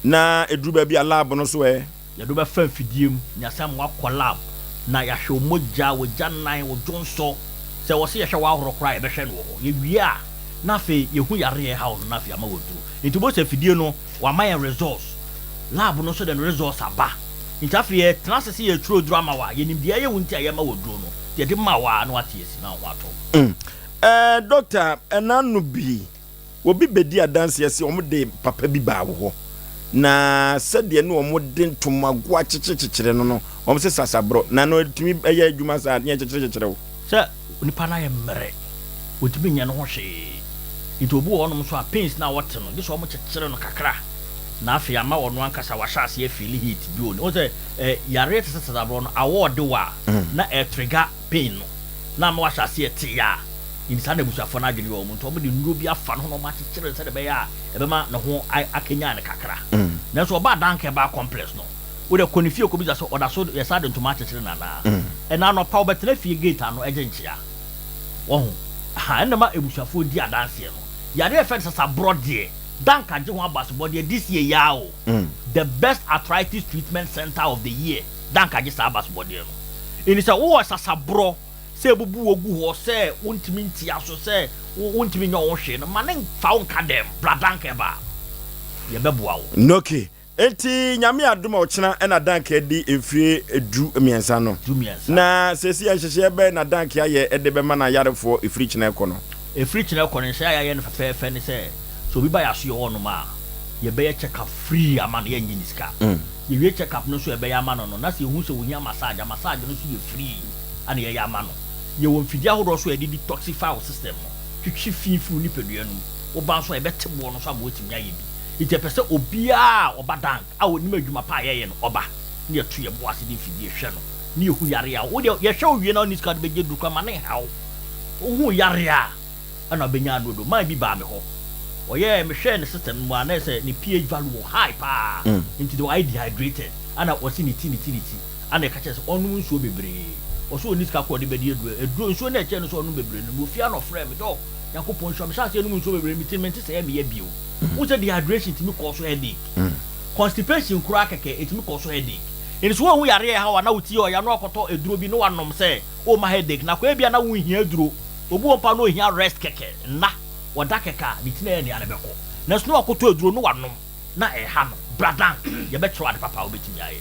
Na ɛduru baabi a lab no so ɛ? Yɛde wo bɛfa mfidie mu, na yɛasan ma woakɔ lab, na yɛahwɛ wo mogya, w'agyanan, wo dwonsɔ. Sɛ ɛwɔ sɛ yɛhwɛ w'ahorɔ koraa a, yɛbɛhwɛ no wɔ hɔ. Yɛwie a, na afei yɛhu yareɛ a ɛha wo no, na afei yɛama wo aduro. Nti wobɛhu sɛ afidie no, wɔama yɛn results. Lab no nso de ne results aba. Nti afei yɛtena ase sɛ yɛretwerɛ aduro ama wo a, yɛnim deɛ ɛyɛ wo nti a yɛrema wo aduro no. Nti yɛde ma wo a, na woate asi na wo ho atɔ wo. Mm. Eh, doctor, ɛna ano bi. Obi bedi adanseɛ sɛ wɔde papa bi baa wo hɔ, na sɛdeɛ ne wɔde ntomago akyekyerekyekyere no no, wɔn sɛ sasaborɔ, na no ɛtumi yɛ adwuma saa, ne ɛkyekyerekyekyere wo. Sɛ onipa no ayɛ mmerɛ, ɔntumi nyɛ ne ho hwee, nti obi wɔ hɔnom nso a pains no a ɔte no, gye sɛ wɔkyekyere no kakra, na afei ama ɔno ankasa wahyɛ aseɛ afeeli heat bi wɔ ne, wohu sɛ eh, yareɛ te sɛ sasaborɔ no, awɔ ɔde wo a, na ɛtrigger pain no, na ama wahyɛ aseɛ te ya. Enti saa na abusuafoɔ no adwene yɛ wɔn, nti wɔde nnuro bi afa ne ho na wɔakyekyere no sɛdeɛ ɛbɛyɛ a ɛbɛma ne ho akanyan no kakra. Nanso ɔbaa Danka Herbal Complex no, wo deɛ kɔ ne fie kɔbisa sɛ ɔda so yɛsan de ntoma akyekyere no anaa. Ɛnnɛ anɔpa ɔbɛtena fie gate ano gye nkyea. Wahu? Aha, ɛnna ɛma abusuafoɔ di adanseɛ no. Yareɛ a yɛfrɛ no sasaborɔ deɛ, Danka gye ho abasobɔdeɛ this year yi ara o. The best arthritis treatment center of the year, Danka gye saa abasobɔdeɛ no. Enti sɛ wowɔ sasaborɔ, sɛ ebubu wo gu hɔ, sɛ wontumi ntia so, sɛ wontumi nyɛ wo ho hwee no, ma no mfa wo nka dɛm. Bra Dank Herbal, yɛbɛboa wo. Ok, enti Nyame adom a ɔkyena na Dank adi mfie 13 no. 13. Na seesei nhyehyɛeɛ bɛn na Dank ayɛ de bɛma n'ayarefoɔ ɛfiri kyena rekɔ no? Ɛfiri kyena rekɔ no, nhyehyɛeɛ a yɛayɛ no fɛfɛɛfɛ ne sɛ, sɛ obi ba yɛn asoɛeɛ hɔnom a, yɛbɛyɛ check up free ama no, yɛnnye ne sika. Yɛwie check up no nso a yɛbɛyɛ ama no no, na sɛ yɛhu sɛ ɔhia massage a, massage no nso yɛ free. na yɛyɛ ama no. Yɛwɔ mfidie ahodoɔ nso a yɛde detoxify wo system no, twetwe fi firi wo nipadua no mu. Wo ba nso a, yɛbɛte boɔ no nso ama woatumi ayɛ bi. Nti yɛpɛ sɛ obiara a ɔba Dank a ɔnim adwuma pa a yɛyɛ no, ɔba na yɛto yɛn bo ase de mfidie hwɛ no na yɛhu yareɛ a, wo deɛ yɛhwɛ wo wie na wonni sika a wode bɛgye aduro koraa ma no nha wo. Wohu yareɛ a, ɛna ɔbɛnya ano aduro. Man bi baa me hɔ, ɔyɛɛ, mehwɛɛ ne system no mu a, na ɛyɛ sɛ ne pH value wɔ high paa, nti deɛ wayɛ dehydrated, ɛna ɔse ne ti, ne ti, ne ti. Ana ɛka kyerɛ sɛ ɔnnom nsuo bebree. Ɔse ɔnni sika koraa ɔde bɛdi aduro. Aduro, nsuo no a ɛkyɛɛ no sɛ ɔnom bebree no, mewɔ fie a na ɔfrɛɛ me, Doc, Nyankopɔn nhyira wo, mehyɛɛ aseɛ nom nsuo bebree no, me ti no mente sɛ ɛyɛ me ya bio. Wohu sɛ dehydration tumi cause headache. Constipation koraa kɛkɛ, ɛtumi cause headache. Nti sɛ woanhu yareɛ a ɛha wo a, na wo ti yɛ ɔya na woakɔtɔ aduro bi na woanom sɛ worema headache no akɔ. Ebia na wonhia aduro. Obi wɔ hɔ mpo a na ɔhia rest kɛkɛ, nna, ɔda kɛkɛ a, ne ti no ɛyɛ no ya no bɛkɔ. Nanso na wakɔtɔ aduro na wanom. na ɛha no, bra Dank, yɛbɛkyerɛ wo ade papa a wobɛtumi ayɛ.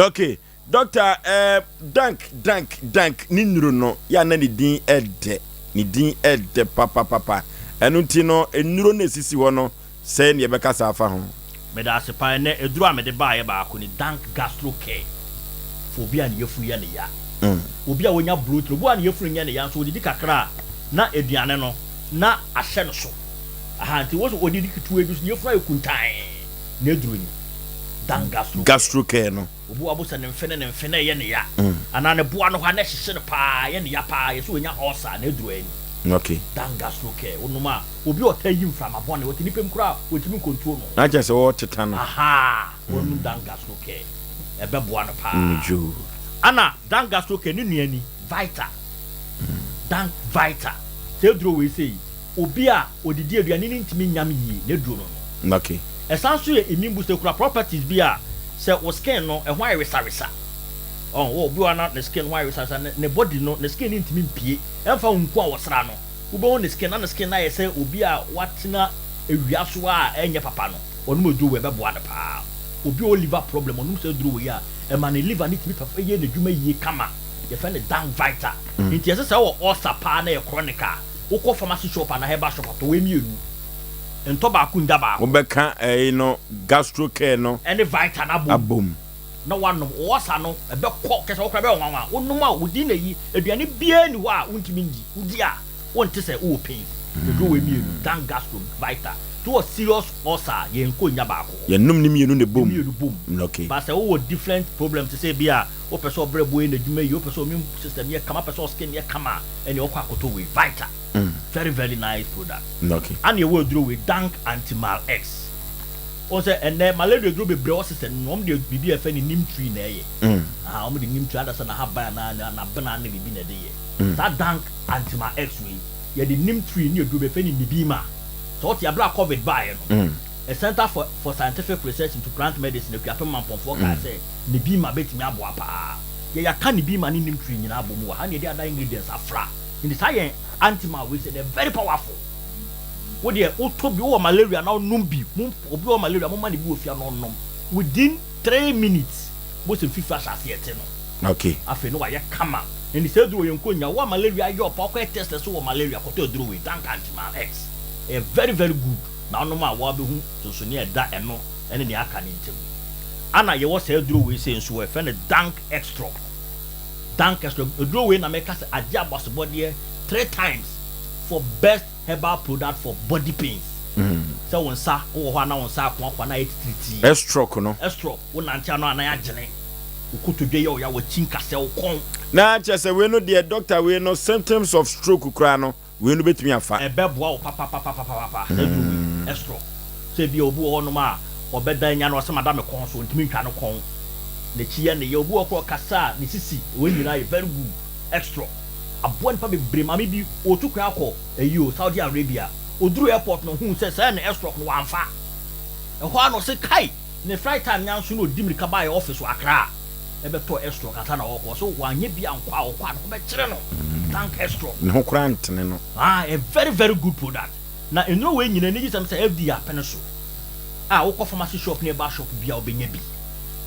Ok, doctor eh, Dank, Dank, Dank ne nnuro no, yɛ a na ne din ɛdɛ, ne din ɛdɛ papapapa. Ɛno nti no, nnuro no a ɛsisi hɔ no, sɛn na yɛbɛkasa afa ho? Meda ase paa. Ɛnnɛ, aduro a mede baeɛ baako ne Dank Gastro Care. for obi a ne yafunu yɛ no ya. Obi a wanya bloating, obi wɔ hɔ a ne yafunu nyɛ no ya nso odidi kakra a na aduane no na ahyɛ no so. Aha nti wo so odidi ketewa bi so ne yafunu ayɛ kuntann na aduro ni. Dan gastro care. Gastro care no. Obi wɔ hɔ a wobɛhu sɛ ne mfe ne ne mfe na ɛyɛ no ya anaa ne boa no hɔ a na ɛhyehye no paa, ɛyɛ no ya paa, yɛsɛ wanya ulcer na aduro ani. Okay. Dan gastro care, wonom a obi a ɔtaa yi mframa bɔne, ɔte nipa mu koraa a ɔntumi ncontrol ne ho. Na kyerɛ sɛ ɔreteta no. Ahaa, ɔnum Dan gastro care, ɛbɛboa no paa. Ana Dan gastro care ne nua ni, Vita. Dan Vita. Saa aduro wei sei, obi a ɔdidi aduane no ntumi nyam yie, n'aduro no no. Okay. Ɛsan nso yɛ immune booster, ɛkura properties bi a sɛ wo skin no ɛho ayɛ wesawesa, ɔn, wɔ obi wɔ hɔ a na ne skin ho ayɛ wesawesa, ne ne body no, ne skin no ntumi mpue, ɛmfa wo nku a wɔsra no, wobɛhu ne skin na ne skin no ayɛ sɛ obi a watena awia so a ɛnyɛ papa no, ɔnom aduro wei ɛbɛboa no paa. Obi a ɔwɔ liver problem, ɔnom saa aduro wei a, ɛma ne liver no tumi pɛfɛ yɛ n'adwuma yie kama. Yɛfrɛ no Dank Vita. Nti ɛsɛ sɛ wowɔ ulcer paa na ɛyɛ chronic a, wokɔ pharmacy shop anaa herbal shop a, tɔ wei mmienu. Ntɔ baako ngya baako. Wobɛka ɛyi no gastro care no. Ɛne Vita no abom. Abom. Na woanom. Wo ulcer no, ɛbɛkɔ. Kyerɛ sɛ wo koraa ɛbɛyɛ wo nwanwa. Wonom a, wo din na ɛyi. Aduane biara nni hɔ a wontumi ndi. Wodi a, wonte sɛ wowɔ pain. Aduro wei mmienu, Dank Gastro, Vita. Nti wowɔ serious ulcer a, yɛnkɔ nnya baako hɔ. Yɛnom ne mmienu na ɛbom. Ne mmienu bom. Okay. But sɛ wowɔ different problems te sɛ ebia wopɛ sɛ ɔbrɛ bo yɛ n'adwuma yie, wopɛ sɛ immune system yɛ kama, wopɛ sɛ wo skin yɛ kama a, ɛnneɛ wokɔ akɔtɔ wei, Vita. Very very nice product. Okay. Ana ɛwɔ aduro wei, Dank Anti-Mal X. Wohu sɛ ɛnnɛ malaria aduro bebree wɔ system no mu, wɔn de biribi a yɛfrɛ no neem tree na ɛyɛ. Aha, wɔn de neem tree, adasɛ n'ahaban anaa n'abena ne biribi na ɛde yɛ. Saa Dank Anti-Mal X wei, yɛde neem tree ne aduro bi yɛfrɛ no Nibima. Sɛ wote a, berɛ a covid baeɛ no, a Center for for Scientific Research into Plant Medicine, Akuapem Mampɔnfoɔ kaa sɛ Nibima bɛtumi aboa paa. Yɛ yɛaka Nibima ne neem tree nyinaa abɔ mu wɔ ha na yɛde other ingredients afra. Nti saa yɛn anti-mal wei sɛ they're very powerful. Wo deɛ wotɔ bi, wowɔ malaria na wonom bi, mo obi wɔ malaria momma no bi wɔ fie a na ɔnnom. Within three minutes, wobɛhu sɛ mfifire ahyɛ aseɛ te no. Okay. Afei na wayɛ kama. Nti saa aduro wei yɛnkɔ nnya. Wo a malaria ayɛ wo paa, wokɔyɛ test ɛso wɔ malaria, kɔtɔ aduro wei, Dank Anti-Mal X. Ɛyɛ very very good. Na wonom a woa bɛhu nsonsonoeɛ a ɛda ɛno ne nea aka no ntam. Ana yɛwɔ saa aduro wei sei nso, wɔfrɛ no Dank Extra. Dank Extra. Aduro wei na meka sɛ agye abasobɔdeɛ three times for best herbal product for body pains. Sɛ wo nsa wowɔ hɔ a na wo nsa akoakoa na ayɛ titiritii. Ɛstrɔk no. Ɛstrɔk, wo nante ano a na agyene, wo kotodwe yɛ wo ya, w'akyi nkasɛɛ, wo kɔn. Na kyerɛ sɛ wei no deɛ doctor wei no symptoms of stroke koraa no wei no bɛtumi afa. Ɛbɛboa wo papapapapapa saa aduro wei, ɛstrɔk. Sɛ ebia obi wɔ hɔnom a ɔbɛda anya no ɔsɛ mada me kɔn so ɔntumi ntwa ne kɔn, n'akyi yɛ ne ya, obi wɔ hɔ koraa ɔkasa a ne sisi, wei nyinaa yɛ very good, ɛstrɔk. Aboa nnipa bebree, maame bi ɔretu kwan akɔ ayi o, Saudi Arabia, ɔduruu airport no ɔhuu sɛ sɛɛ ne ɛstrɔk no wamfa, ɛhɔ ara na ɔse kai! Ne flight time nya nso na ɔdi mirika baeɛ office wɔ Accra ɛbɛtɔɔ ɛstrɔk ansa na ɔrekɔ, ɔse wanyɛ bi ankɔ a ɔkɔ a ne ho bɛkyere no, thank ɛstrɔk. Ne ho koraa ntene no. Ah, a very very good product. Na nnuro wei nyinaa anigyesɛm sɛ FDA apene so a wokɔ pharmacy shop ne herbal shop biara wobɛnya bi.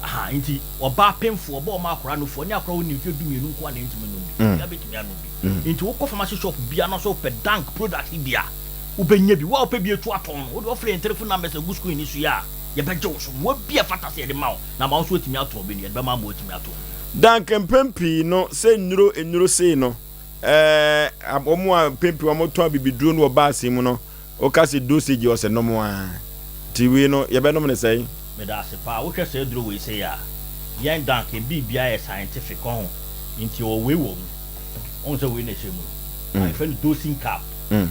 Aha, nti ɔbaa pemfoɔ, ɔbaa ɔma akwadaa nufoɔ ne akwadaa a ɔnni mfeɛ dumienu nko ara na ɛntumi nnom bi. Obiara bɛtumi anom bi. Nti wokɔ pharmacy shop biara na sɛ wopɛ Dank product yi bi a, wobɛnya bi. Wo a wopɛ bi atu atɔn no, wode wofrɛ yɛn telephone numbers a ɛgu screen no so yi a, yɛbɛgye wo so. Mmoa bi a ɛfata sɛ yɛde ma wo na ama wo nso woatumi atɔn bi no, yɛde bɛma ama woatumi atɔn bi. Dank mpɛn pii no sɛ nnuro nnuro sei no Ɛɛ, wɔn a mpɛn pii wɔtɔn abibiduro no wɔ baase mu no, woka sɛ dosage ɔsɛ nom a. Nti wei no, yɛbɛnom no sɛn? Meda ase paa. Wohwɛ saa aduro wei sei a, yɛn dank yɛn biribiara yɛ scientific ɔho, nti yɛwɔ wei wɔ mu. Wohu sɛ wei na ɛhyɛ mu no, na yɛfrɛ no dosing cup.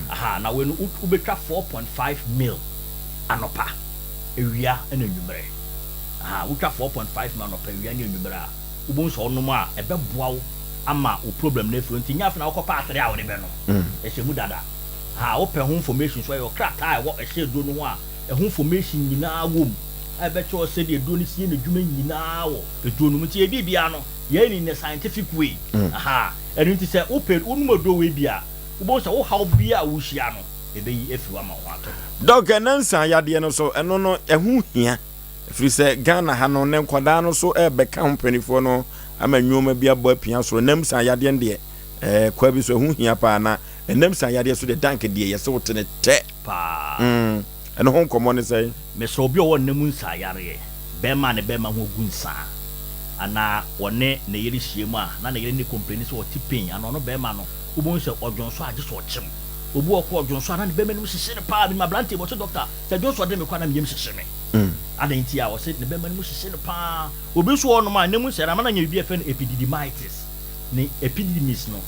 Aha, na wei no wobɛtwa 4.5 mil anɔpa, awia ɛna anwummerɛ. Aha, wotwa 4.5 mil anɔpa, awia ne anwummerɛ a, wobɛhu sɛ wonom a, ɛbɛboa wo ama wo problem no afiri hɔ nti nyɛ afei na wokɔpɛ atere a wode bɛnom. Ɛhyɛ mu dada. Ha wopɛ ho information nso a yɛwɔ krataa a ɛwɔ ɛhyɛ aduro no ho a ɛho information nyinaa wɔ mu a ɛbɛkyerɛ wo sɛdeɛ aduro no si yɛ n'adwuma nyinaa wɔ aduro no mu. Nti yɛ biribiara no yɛyɛ no in a scientific way. Aha ɛno nti sɛ wopɛ wonom aduro wei bi a wobɛhu sɛ wo haw biara a wohyia no ɛbɛyi afiri hɔ ama wo ho atɔ wo. Doc ɛnɛ nsa yadeɛ no so ɛno no ɛho hia? Ɛfiri sɛ Ghana ha no ne nkwadaa no so ɛrebɛka ho mpanimfoɔ no ama nnoɔma bi abɔ apia soro. Nam san yadeɛ no deɛ ɛɛ kwa bi so ɛho hia paa na ɛnam san yadeɛ so deɛ dank deɛ yɛsɛ wote ne tɛ paa. Mm, ɛno ho nkɔmmɔ ne sɛn? Mesrɛ obi a ɔwɔ nna mu nsaa yareɛ, bɛɛma a ne bɛɛma ho agu nsaa, Anaa ɔne ne yere hyia mu a na ne yere ne complaini sɛ ɔte pain anaa ɔno barima no wobɛhu sɛ ɔdwonsɔ a gye sɛ ɔkyem. Obi wɔ hɔ koraa ɔdwonsɔ a na ne bɛma no mu hyehye no paa. Menim aberanteɛ bi ɔse doctor sɛ dwonsɔ de me koraa na me yam hyehye me. Adɛn nti a? Ɔse ne bɛma no mu hyehye no paa. Obi nso wɔ hɔnom a ne mu nsɛre ama no anya biribi a yɛfrɛ no epididymitis. Ne epididymis no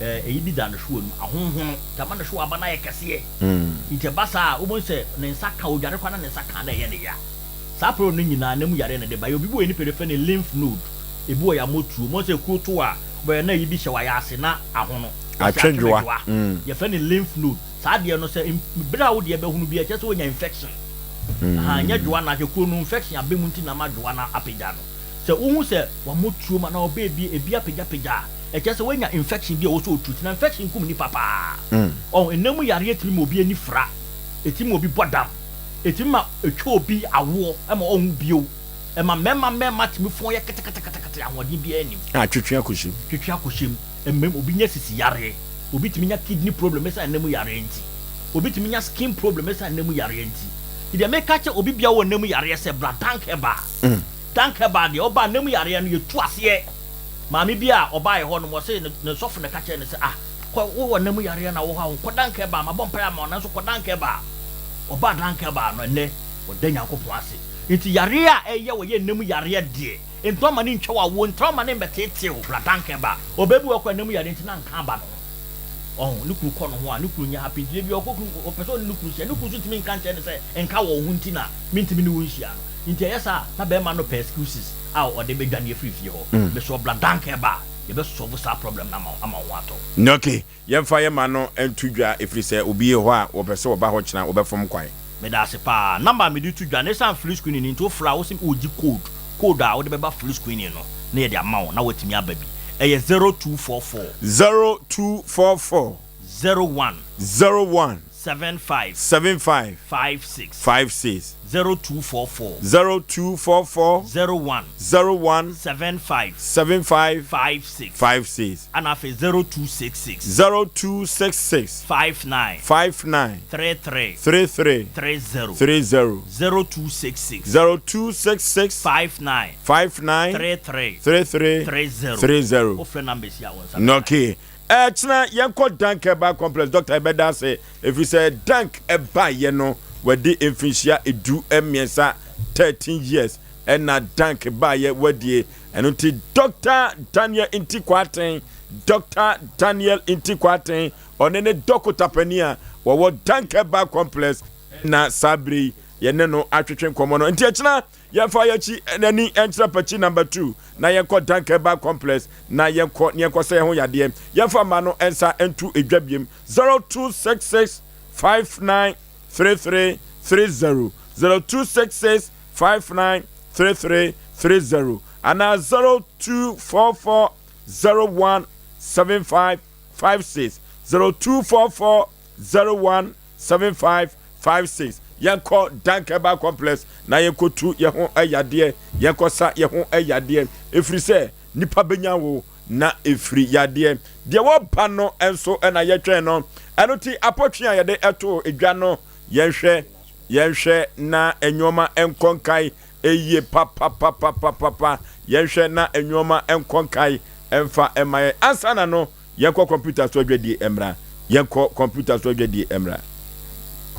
ɛyi bi da ne hwewa no mu, ahonhono nti ama ne hwewa aba no ayɛ kɛseɛ. Nti ɛba saa a wobɛhu sɛ ne nsa ka, ɔdware koraa na ne nsa ka a na ɛyɛ no ya. Saa problem no nyinaa na mu yareɛ na ɛde ba. Yɛwɔ biribi wɔ yɛn nipadua yɛfrɛ no lymph node. Ebi wɔ yɛn amotuo. Moahu sɛ kuro to a, wobɛhwɛ na ayi bi hyɛ w'ayaase na ahono. Wɔse Atwedwoa. atwedwoa. Yɛfrɛ no lymph node. Saa adeɛ no sɛ berɛ a wo deɛ bɛhono biara ɛkyerɛ sɛ woanya infection. Ahaa, ɛnyɛ dwoa na hwɛ kuro no infection aba mu nti na ama dwoa no apagya no. Sɛ wohu sɛ w'amotuo mu anaa ɔbaa bi ebi apagyapagya a, ɛkyerɛ sɛ woanya infection bi a ɛwɔ sɛ ɔtreat. Na infection kum nnipa paa. Ɔho, ɛnna mu yareɛ tumi ma obi ani fira. Ɛtumi ma obi bɔ dam. Ɛtumi ma ɛtwa obi awoɔ ma ɔnwo bio. Ɛma mmarima mmarima tumi fɔn yɛ keteketekete ahoɔden biara nnim. A twetwe akɔhyɛ mu. Twetwe akɔhyɛ mu. Ɛma obi nya sisi yareɛ. Obi tumi nya kidney problem ɛsiane nna mu yareɛ nti. Obi tumi nya skin problem ɛsiane nna mu yareɛ nti. Nti deɛ meka kyerɛ obi biara wɔ nna mu yareɛ sɛ bra Dank Herbal. Dank Herbal deɛ ɔba nna mu yareɛ no yɛtu aseɛ. Maame bi a ɔbaeɛ hɔ nom ɔse ne sɔfo na ɛka kyerɛɛ no sɛ ah kɔ wowɔ nna mu yareɛ na wɔ hɔ a nkɔ Dank Herbal mabɔ mpaeɛ ama wo nanso kɔ Dank Herbal. Ɔbaa Dank Herbal no ɛnnɛ ɔda Nyankopɔn ase. Nti yareɛ a ɛyɛ wɔ yɛ nna mu yareɛ deɛ ntɔ ma no ntwa wo awoɔ ntɔ ma no mmɛteetee wo bra Dank Herbal. Ɔbaa bi wɔ hɔ koraa nna mu yareɛ nti na nka aba ne ho. Ɔho ne kunu kɔ ne ho a ne kunu nyɛ happy nti da biara ɔkɔ kunu ɔpɛ sɛ ɔne ne kunu hyia ne kunu nso ntumi nka nkyerɛ no sɛ nka wɔ wo ho nti na mentumi ne wo nhyia no nti ɛyɛ saa a na bɛrima no pɛ excuses a ɔde bɛdwane afiri fie hɔ. Mesrɛ wo bra Dank Herbal yɛbɛ solve saa problem no ama wo ama wo ho atɔ wo. Okay, Yɛmfa yɛn mma no nto dwa ɛfiri sɛ obi wɔ hɔ a wɔpɛ sɛ wɔba hɔ kyena wɔbɛfom kwan. Medaase paa. Number a mede to dwa no ɛsiane free screening no nti wo frɛ a wose wogye code, code a wode bɛba free screening no na yɛde ama wo na woatumi aba bi. Ɛyɛ 0244. 0244. 01. 01. 75. 75. 56. 56. 0244. 0244. 01. 01. 75. 75. 56. 56. Ɛna afei 0266. 0266. 59. 59. 33. 33. 30. 30. 0266. 0266. 59. 59. 33. 33. 30. 30. Wofrɛ numbers yi a wo nsa bɛka. Okay. Ɛkyena yɛnkɔ Dank Herbal Complex Doctor yɛbɛda ase ɛfiri sɛ Dank baeɛ no wadi mfinhyia 13, 13 years ɛna Dank baeɛ wadie ɛno nti Doctor Daniel Nti Kwarteng Doctor Daniel Nti Kwarteng ɔne ne dɔkota panin a wɔwɔ Dank Herbal Complex na saa bere yi yɛne no atwetwe nkɔmmɔ no nti ɛkyena Yɛmfa yɛn akyi ani nkyerɛ Pakyi Number 2 na yɛnkɔ Dankɛba Complex na yɛnkɔ na yɛnkɔsɛ yɛn ho yadeɛ. Yɛmfa mma no nsa nto dwa biem 0266 5933 30 0266 5933 30 anaa 0244 01 75 56 0244 01 75 56 Yɛnkɔ Dankɛba Complex na yɛnkɔtu yɛn ho yadeɛ, yɛnkɔsa yɛn ho yadeɛ, ɛfiri sɛ nipa bɛnya wo na ɛfiri yadeɛ. Deɛ wɔba no nso na yɛtwɛn no. Ɛno ti apɔtwe a yɛde too dwa no, yɛnhwɛ, yɛnhwɛ na nnoɔma nkɔ nkae yie papapapapapa. Yɛnhwɛ na nnoɔma nkɔ nkae mfa mma yɛn. Ansa na no, Yɛnkɔ kɔmputa so adwadie mmra. Yɛnkɔ kɔmputa so adwadie mmra.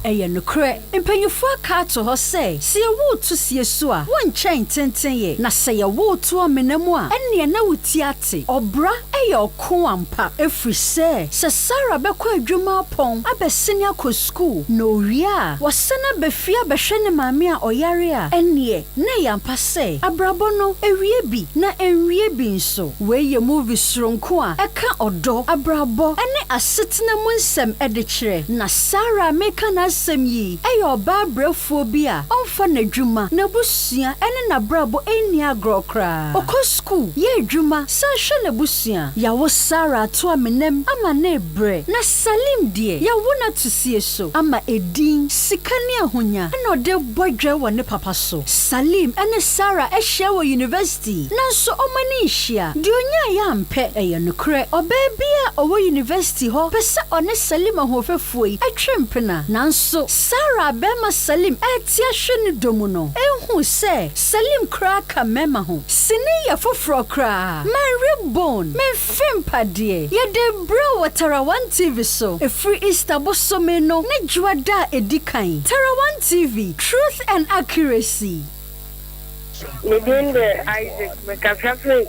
Ɛyɛ nokorɛ, mpanyimfoɔ aka ato hɔ sɛ, sɛ yɛwo wo to sie so a, wonkyɛn ntentenyɛ, na sɛ yɛwo wo to amena mu a, ɛnneɛ na wo ti ate. Ɔbra yɛ ɔko ampa, ɛfiri sɛ, sɛ Sarah bɛkɔ adwuma apɔn abɛsene akɔ sukuu, na ɔwie a, wasane aba fie abɛhwɛ ne maame a ɔyare a, ɛnneɛ na ɛyɛ ampa sɛ, abrabɔ no, ɛwie bi, na ɛnwie bi nso. Wei yɛ movie soronko a ɛka ɔdɔ, abrabɔ, ne asetena mu nsɛm de kyerɛ. Na Sarah a mereka n'asɛm yi yɛ ɔbaa brɛfoɔ bi a ɔmfa n'adwuma, n'abusua ne n'abrabɔ nni agorɔ koraa. Ɔkɔ sukuu, yɛ adwuma, san hwɛ n'abusua. ahonya. Yɛawo Sarah ato amenam ama no rebrɛ, na Salim deɛ, yɛawo no ato sie so ama edin, sika ne ahonya na ɔde rebɔ dwɛ wɔ ne papa so. Salim ne Sarah ahyia wɔ university, nanso wɔn ani nhyia. Deɛ ɔnyaeɛ ampɛ, ɛyɛ nokorɛ. Ɔbaa bi a ɔwɔ university hɔ pɛ sɛ ɔne Salim ahoɔfɛfoɔ yi twe mpena. Nanso Sarah a barima Salim rete ahwɛ ne dɔ mu no nhuu sɛ Salim koraa ka mmarima ho. Sini yɛ foforɔ koraa. My rib bone, me mfe mpadeɛ. Yɛde rebrɛ wo wɔ Tarawan TV so ɛfiri Easter bosome no ne Dwoada a ɛdi kan. Tarawan TV, truth and accuracy. Me din de Isaac, mekasa firi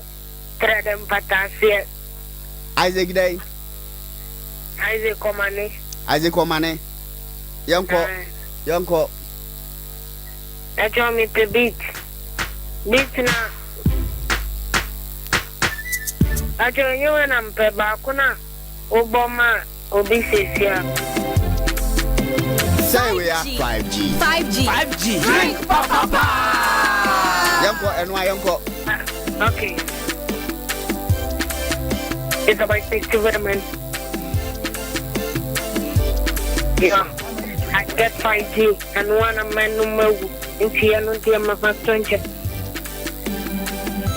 Trɛdɛ mpataaseɛ. Isaac dɛn? Isaac Ɔmane. Isaac Ɔmane. Yɛnkɔ, yɛnkɔ. Ɛkyɛw mepɛ beat. Beat na Ɛkyɛw ɛnyɛ wei na mepɛ baako na wobɔ ma obi sesia. Sɛn wei a? 5G. 5G. 5G. Drink papa paa. Yɛnkɔ ɛno a yɛnkɔ. Okay. It's about 60 women. Yeah. I get 5G and one man no mawu. Nti ɛno deɛ mafa so nkyɛ.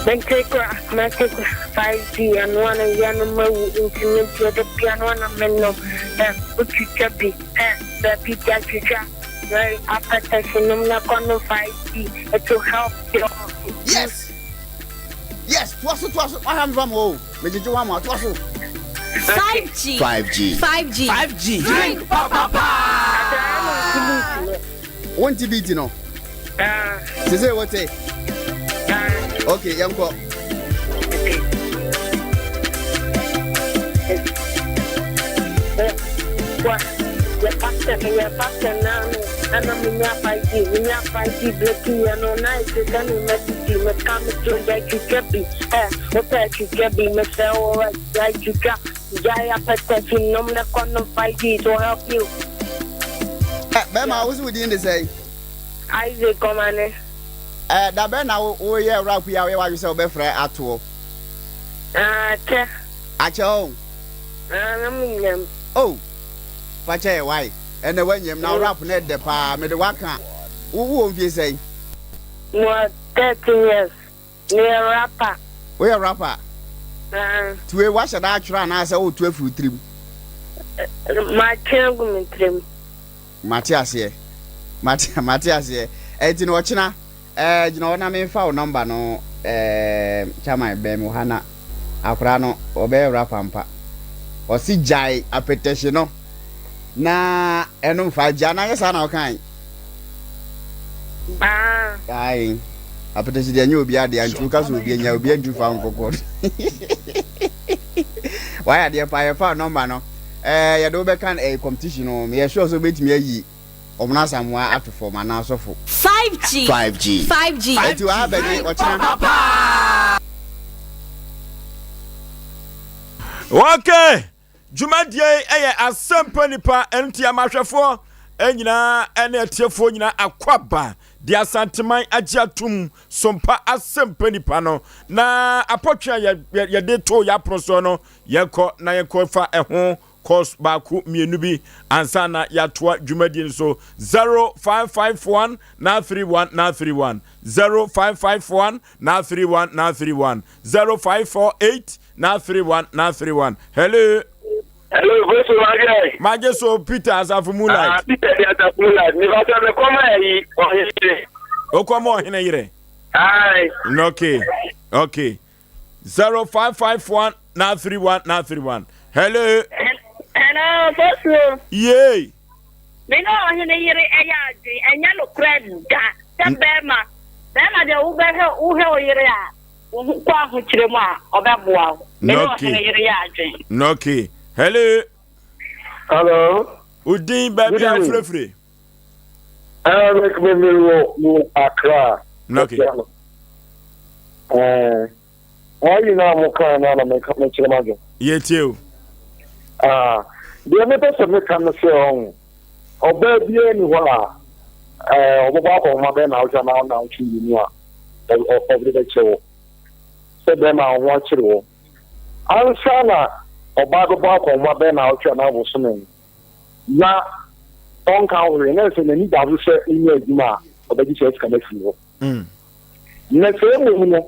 Mente kora, mate kora 5G ɛno ana yɛ no mawu nti me deɛ da bia no ana menom. Ɛ wotwitwa bi ɛ baabi da twitwa. Apɛtɛhye nom na kɔ no 5G it will help your. Yes! Yes! Toa so, toa so. Wahwɛ me fa mo o. Megyegye wo ama, toa so. 5G. 5G. 5G. 5G. Drink papa paa. Wonte beat no? Sese wote? Okay, yɛnkɔ. Yɛ pastor yɛ pastor naa no ɛna me nya 5G me nya 5G breaking yɛ no na ɛte sɛ me ma titi me ka me to gya twitwa bi ɛ wopɛ twitwa bi me sɛ wo gya twitwa gya apɛtɛ fi nom na kɔ nom 5G it will help you. Ɛ bɛrima wo so wo din de sɛn? Isaac Ɔmane. Ɛ da bɛn na wo woyɛ rap yi a woyɛ w'adwene sɛ wobɛfrɛ atoɔ? Akyɛ. Akyɛ o. Ah, na menyam. Oh, fa kyɛ yɛ why? Ɛnɛ woanyam na wo rap no ɛdɛ paa mede waka. Wo wowɔ mfie sɛn? Mewɔ 13 years. Meyɛ rapper. Woyɛ rapper? Ah. Nti wei woahyɛ da atwerɛ anaasɛ woreto afiri wo tirim? Matwe agu me tirim. Mate aseɛ. Mate mate aseɛ. Ɛnti no ɔkyena ɛɛ gyina hɔ na menfa wo number no ɛɛ chairman bɛn me wɔ ha na akwadaa no ɔbɛyɛ rapper ampa. Ɔse gyae apɛtɛhye no na ɛnom fa gya na anyɛ saa na ɔkae. Ah. Ae. Apɛtɛhye deɛ ɛnyɛ obi adeɛ nti woka sɛ obi anya obi antumi fa nkɔkɔ. Wayɛ adeɛ paa yɛfa number no. Eh, yɛde wo bɛka eh, competition no meyɛ sure sɛ wobɛtumi ayi Ɔmono Asamoah ato fam anaa sɔfo. 5G. 5G. 5G. Ɛnti wɔ ha bɛgye ɔkyena. Okay, dwumadie yi yɛ asɛmpa nipa ɛno nti amahwɛfoɔ nyinaa ne atiefoɔ nyinaa akwaba de asanteman agye atum sompa asɛmpa nipa no na apɔtwe a yɛde to yɛ apono soɔ no Yɛnkɔ na yɛnkɔfa ɛho course baako mmienu bi ansa na yɛatoa dwumadie no so. 0551 931 931 0551 931 931 0548 931 931 Hello. Hello, Gosu Magye. Magye so Peter Asafo Moonlight. Ah, Peter di Asafo Moonlight. Mi fa sɛ mi kɔma ɛyi ɔhene yere. Okɔma ɔhene yere. Ayi. Okay, okay. 0551 931 931 hello. Hello, Bosuo. Yay. Me ne ɔhene yere ɛyɛ adwene ɛnyɛ nokorɛ da sɛ mm. bɛrima bɛrima deɛ wobɛhwɛ wohwɛ wo yere a wo ho kɔ ahokyerɛ mu a ɔbɛboa wo me ne ɔhene yere yɛ adwene. Okay. Hello. Hello. Udin baabi a wofirefire. Ah, me me me wɔ wɔ Accra. Okay. Ɛɛ, wɔn nyinaa mo kan na na meka mekyerɛ m'adwene. Yɛtie o. Ah, deɛ mepɛ sɛ meka no sɛ ɔho ɔbaa biara ni hɔ a ɛɛ ɔbɛbɔ akɔnhoma bɛyɛ naawɔtwe anaa naawɔtwe mmienu a ɔde bɛkyɛ wɔ sɛ bɛrima a ɔho akyere wɔ. Ansa na ɔbaa bɛbɔ akɔnhoma bɛyɛ naawɔtwe anaa bosome na ɔnka ho hwee, na ɛsɛ n'ani da so sɛ wonya adwuma a ɔbɛgye saa sika no afiri hɔ. Na sɛ mmom no,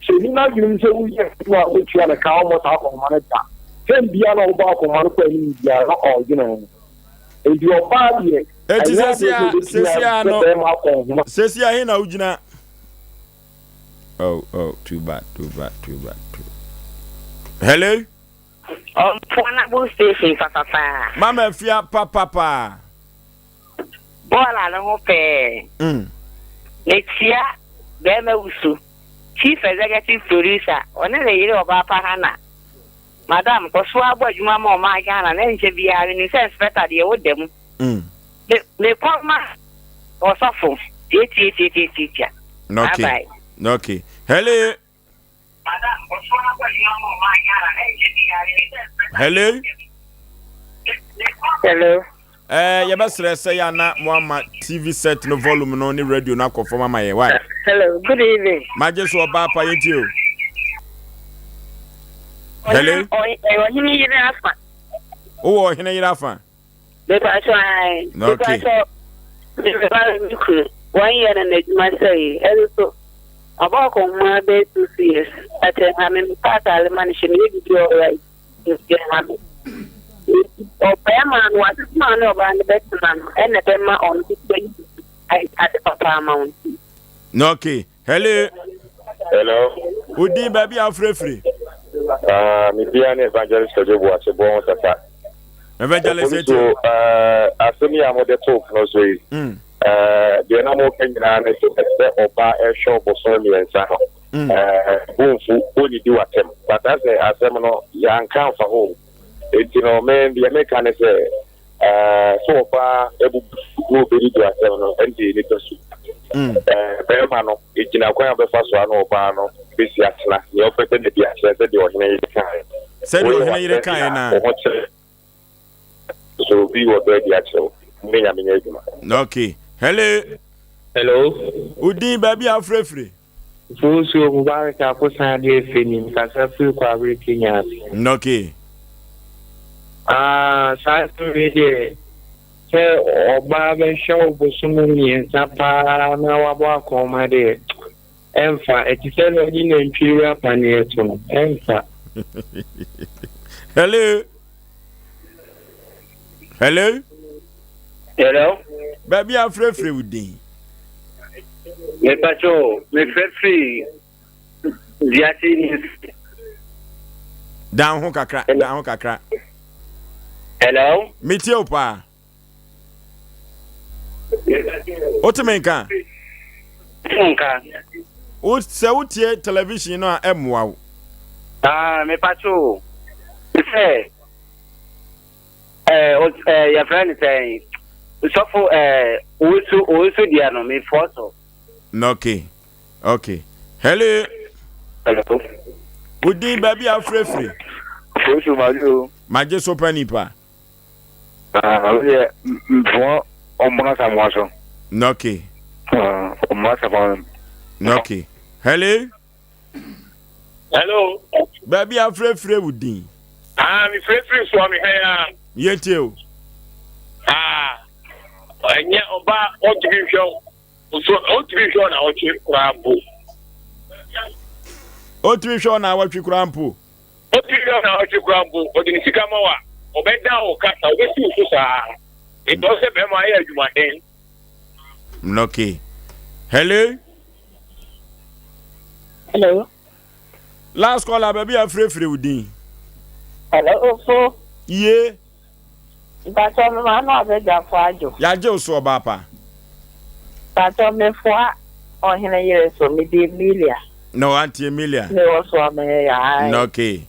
sɛ ɛni n'adwene mu sɛ wonya adwuma a wobɛtua no ka a ɔmmɔ saa akɔnhoma no da, tɛm biara na ɔbɛbɔ akɔnhoma no kɔ anim biara na ɔredwene ho. Enti ɔbaa deɛ, Eti ɛnyɛ adeɛ sesia sɛ ɔbɛtumi sesia ahyɛ no bɛrima akɔnhoma. sesia he na wogyina? Oh oh too bad too bad too bad too. Hello. Ɔmpoanabo station papapaa. Mama afia papapaa. Bɔɔla no ho pɛɛ. Mm. Mekyia bɛrima wusu, chief executive producer, ɔne ne yere ɔbaa pa Hannah. Madam, kɔ so ara bɔ adwuma ma ɔman Ghana na ɛnkyɛ biara menim sɛ inspector deɛ woda mu. Mm. Me mekɔ ma ɔsɔfo tiatiatiatiatia. Okay. Bye bye. Okay. Hello. Hello. Hello. Eh, yɛbɛsrɛ sɛ yɛ ana mo ama TV set no volume no ne radio no akɔ fam ama yɛ. Why? Hello, good evening. Magye so ɔbaa pa yɛntie o. Hello. Ɔhene yere afa. Wowɔ ɔhene yere afa? Mepakyɛ ae. Okay. Mepakyɛ mebɛware me kunu one year na n'adwuma sɛe ɛno so ɔbɔ akɔnhoma bɛyɛ 2 years but ɛha me metɔ ataale ma no hyɛ meyɛ biribi alright nti ɛha me. Ɔbɛrima no wasetena ne ɔbaa no bɛtena no ɛna ɛbɛma ɔno nso bɛyi ade papa ama wo nti. Okay. Hello. Hello. Wo din baabi a wofrɛfiri? Ah, me bia ne Evangelist Kwadwo Boakye bɔ ho tata. Evangelist Eti. So, uh, asɛm yi a mode too pono so yi, mm. uh, deɛ na moka nyinaa ne sɛ sɛ ɔba ɛhwɛ ɔbosom mmiɛnsa no, mm. uh, bomfu ɔnnidi w'atɛm. But asɛ asɛm no, yɛanka amfa hɔ. Enti no, me deɛ meka ne sɛ, Ɛɛ, sɛ ɔbaa abubu na ɔbɛdidi asɛm no, ɛnde nnipa su. Ɛɛ, barima no, ɛgyina kwan a ɔbɛfa so a na ɔbaa no bɛsi atena, nea ɔbɛda no adi akyerɛ sɛdeɛ ɔhene yere kaeɛ. Sɛdeɛ Woyɛ ɔhene yere w'asɛdeɛ kaeɛ a, no a. wo ho kyere. So obi wɔ dɔ adi akyerɛ wo? Mo ne Nyame nyɛ adwuma. Okay. Hello. Hello. Wo din, baabi a wofrɛfiri? Mfowusuo Mubarak Akosan de efe nim kasa firi Kwabere Kenya ase. Okay. Ah, saa asɛm wei deɛ sɛ ɔbaa bɛhwɛ wo bosome mmiɛnsa paa na wabɔ akɔnma deɛ ɛmfa ɛte sɛ na ɔde nantwie wura paneɛ to no ɛmfa. Hello. Hello. Hello. Baabi a frɛfrɛ wo din. Mepacho, mefrɛfrɛ wiase news. Dan ho kakra, dan ho kakra. Hello. Metie wo paa. Wote me nka? Nka. Wo sɛ wotie television no a ɛmmoa wo. Ah, mepacho. Sɛ ɛɛ ɛɛ yɛfrɛ no sɛn sɔfo ɛɛ owusu owusu deɛ no mefoɔ so. Okay okay hello. Hello. Wo din baabi a wofirefiri. Fosu magye o. Magye so pa nipa. Ah, wo deɛ mfoɔ ɔmmono asamoa so. Okay. Ɔmmono asamoa. Okay. Hello. Hello. Baabi a wofirefire wo din. Ah, me firefiri so a me ha ya. Yɛntie o. Ah, ɛnyɛ ɔba ɔntumi nhwɛ wo. So ɔntumi nhwɛ wo na ɔtwe koraa mpo. Ɔntumi nhwɛ wo na awɔtwe koraa mpo. Ɔntumi nhwɛ wo na awɔtwe koraa mpo. Ɔde ne sika ma wo a, ɔbɛda wo kasa, ɔbɛsi wo so saa. Nti ɔsɛ bɛrima ayɛ adwumaden. Okay. Hello. Hello. Last caller, baabi a frɛfrɛ wo din. Hello, Ofo. Ye. Mpatsɔ me ma no abɛdwafo adwo. Yɛagye wo so ɔbaa pa. Mpatsɔ mefoa ɔhene yere so, mede Emilia. No, Auntie Emilia. Me wɔ so amɛyɛ ya. Okay.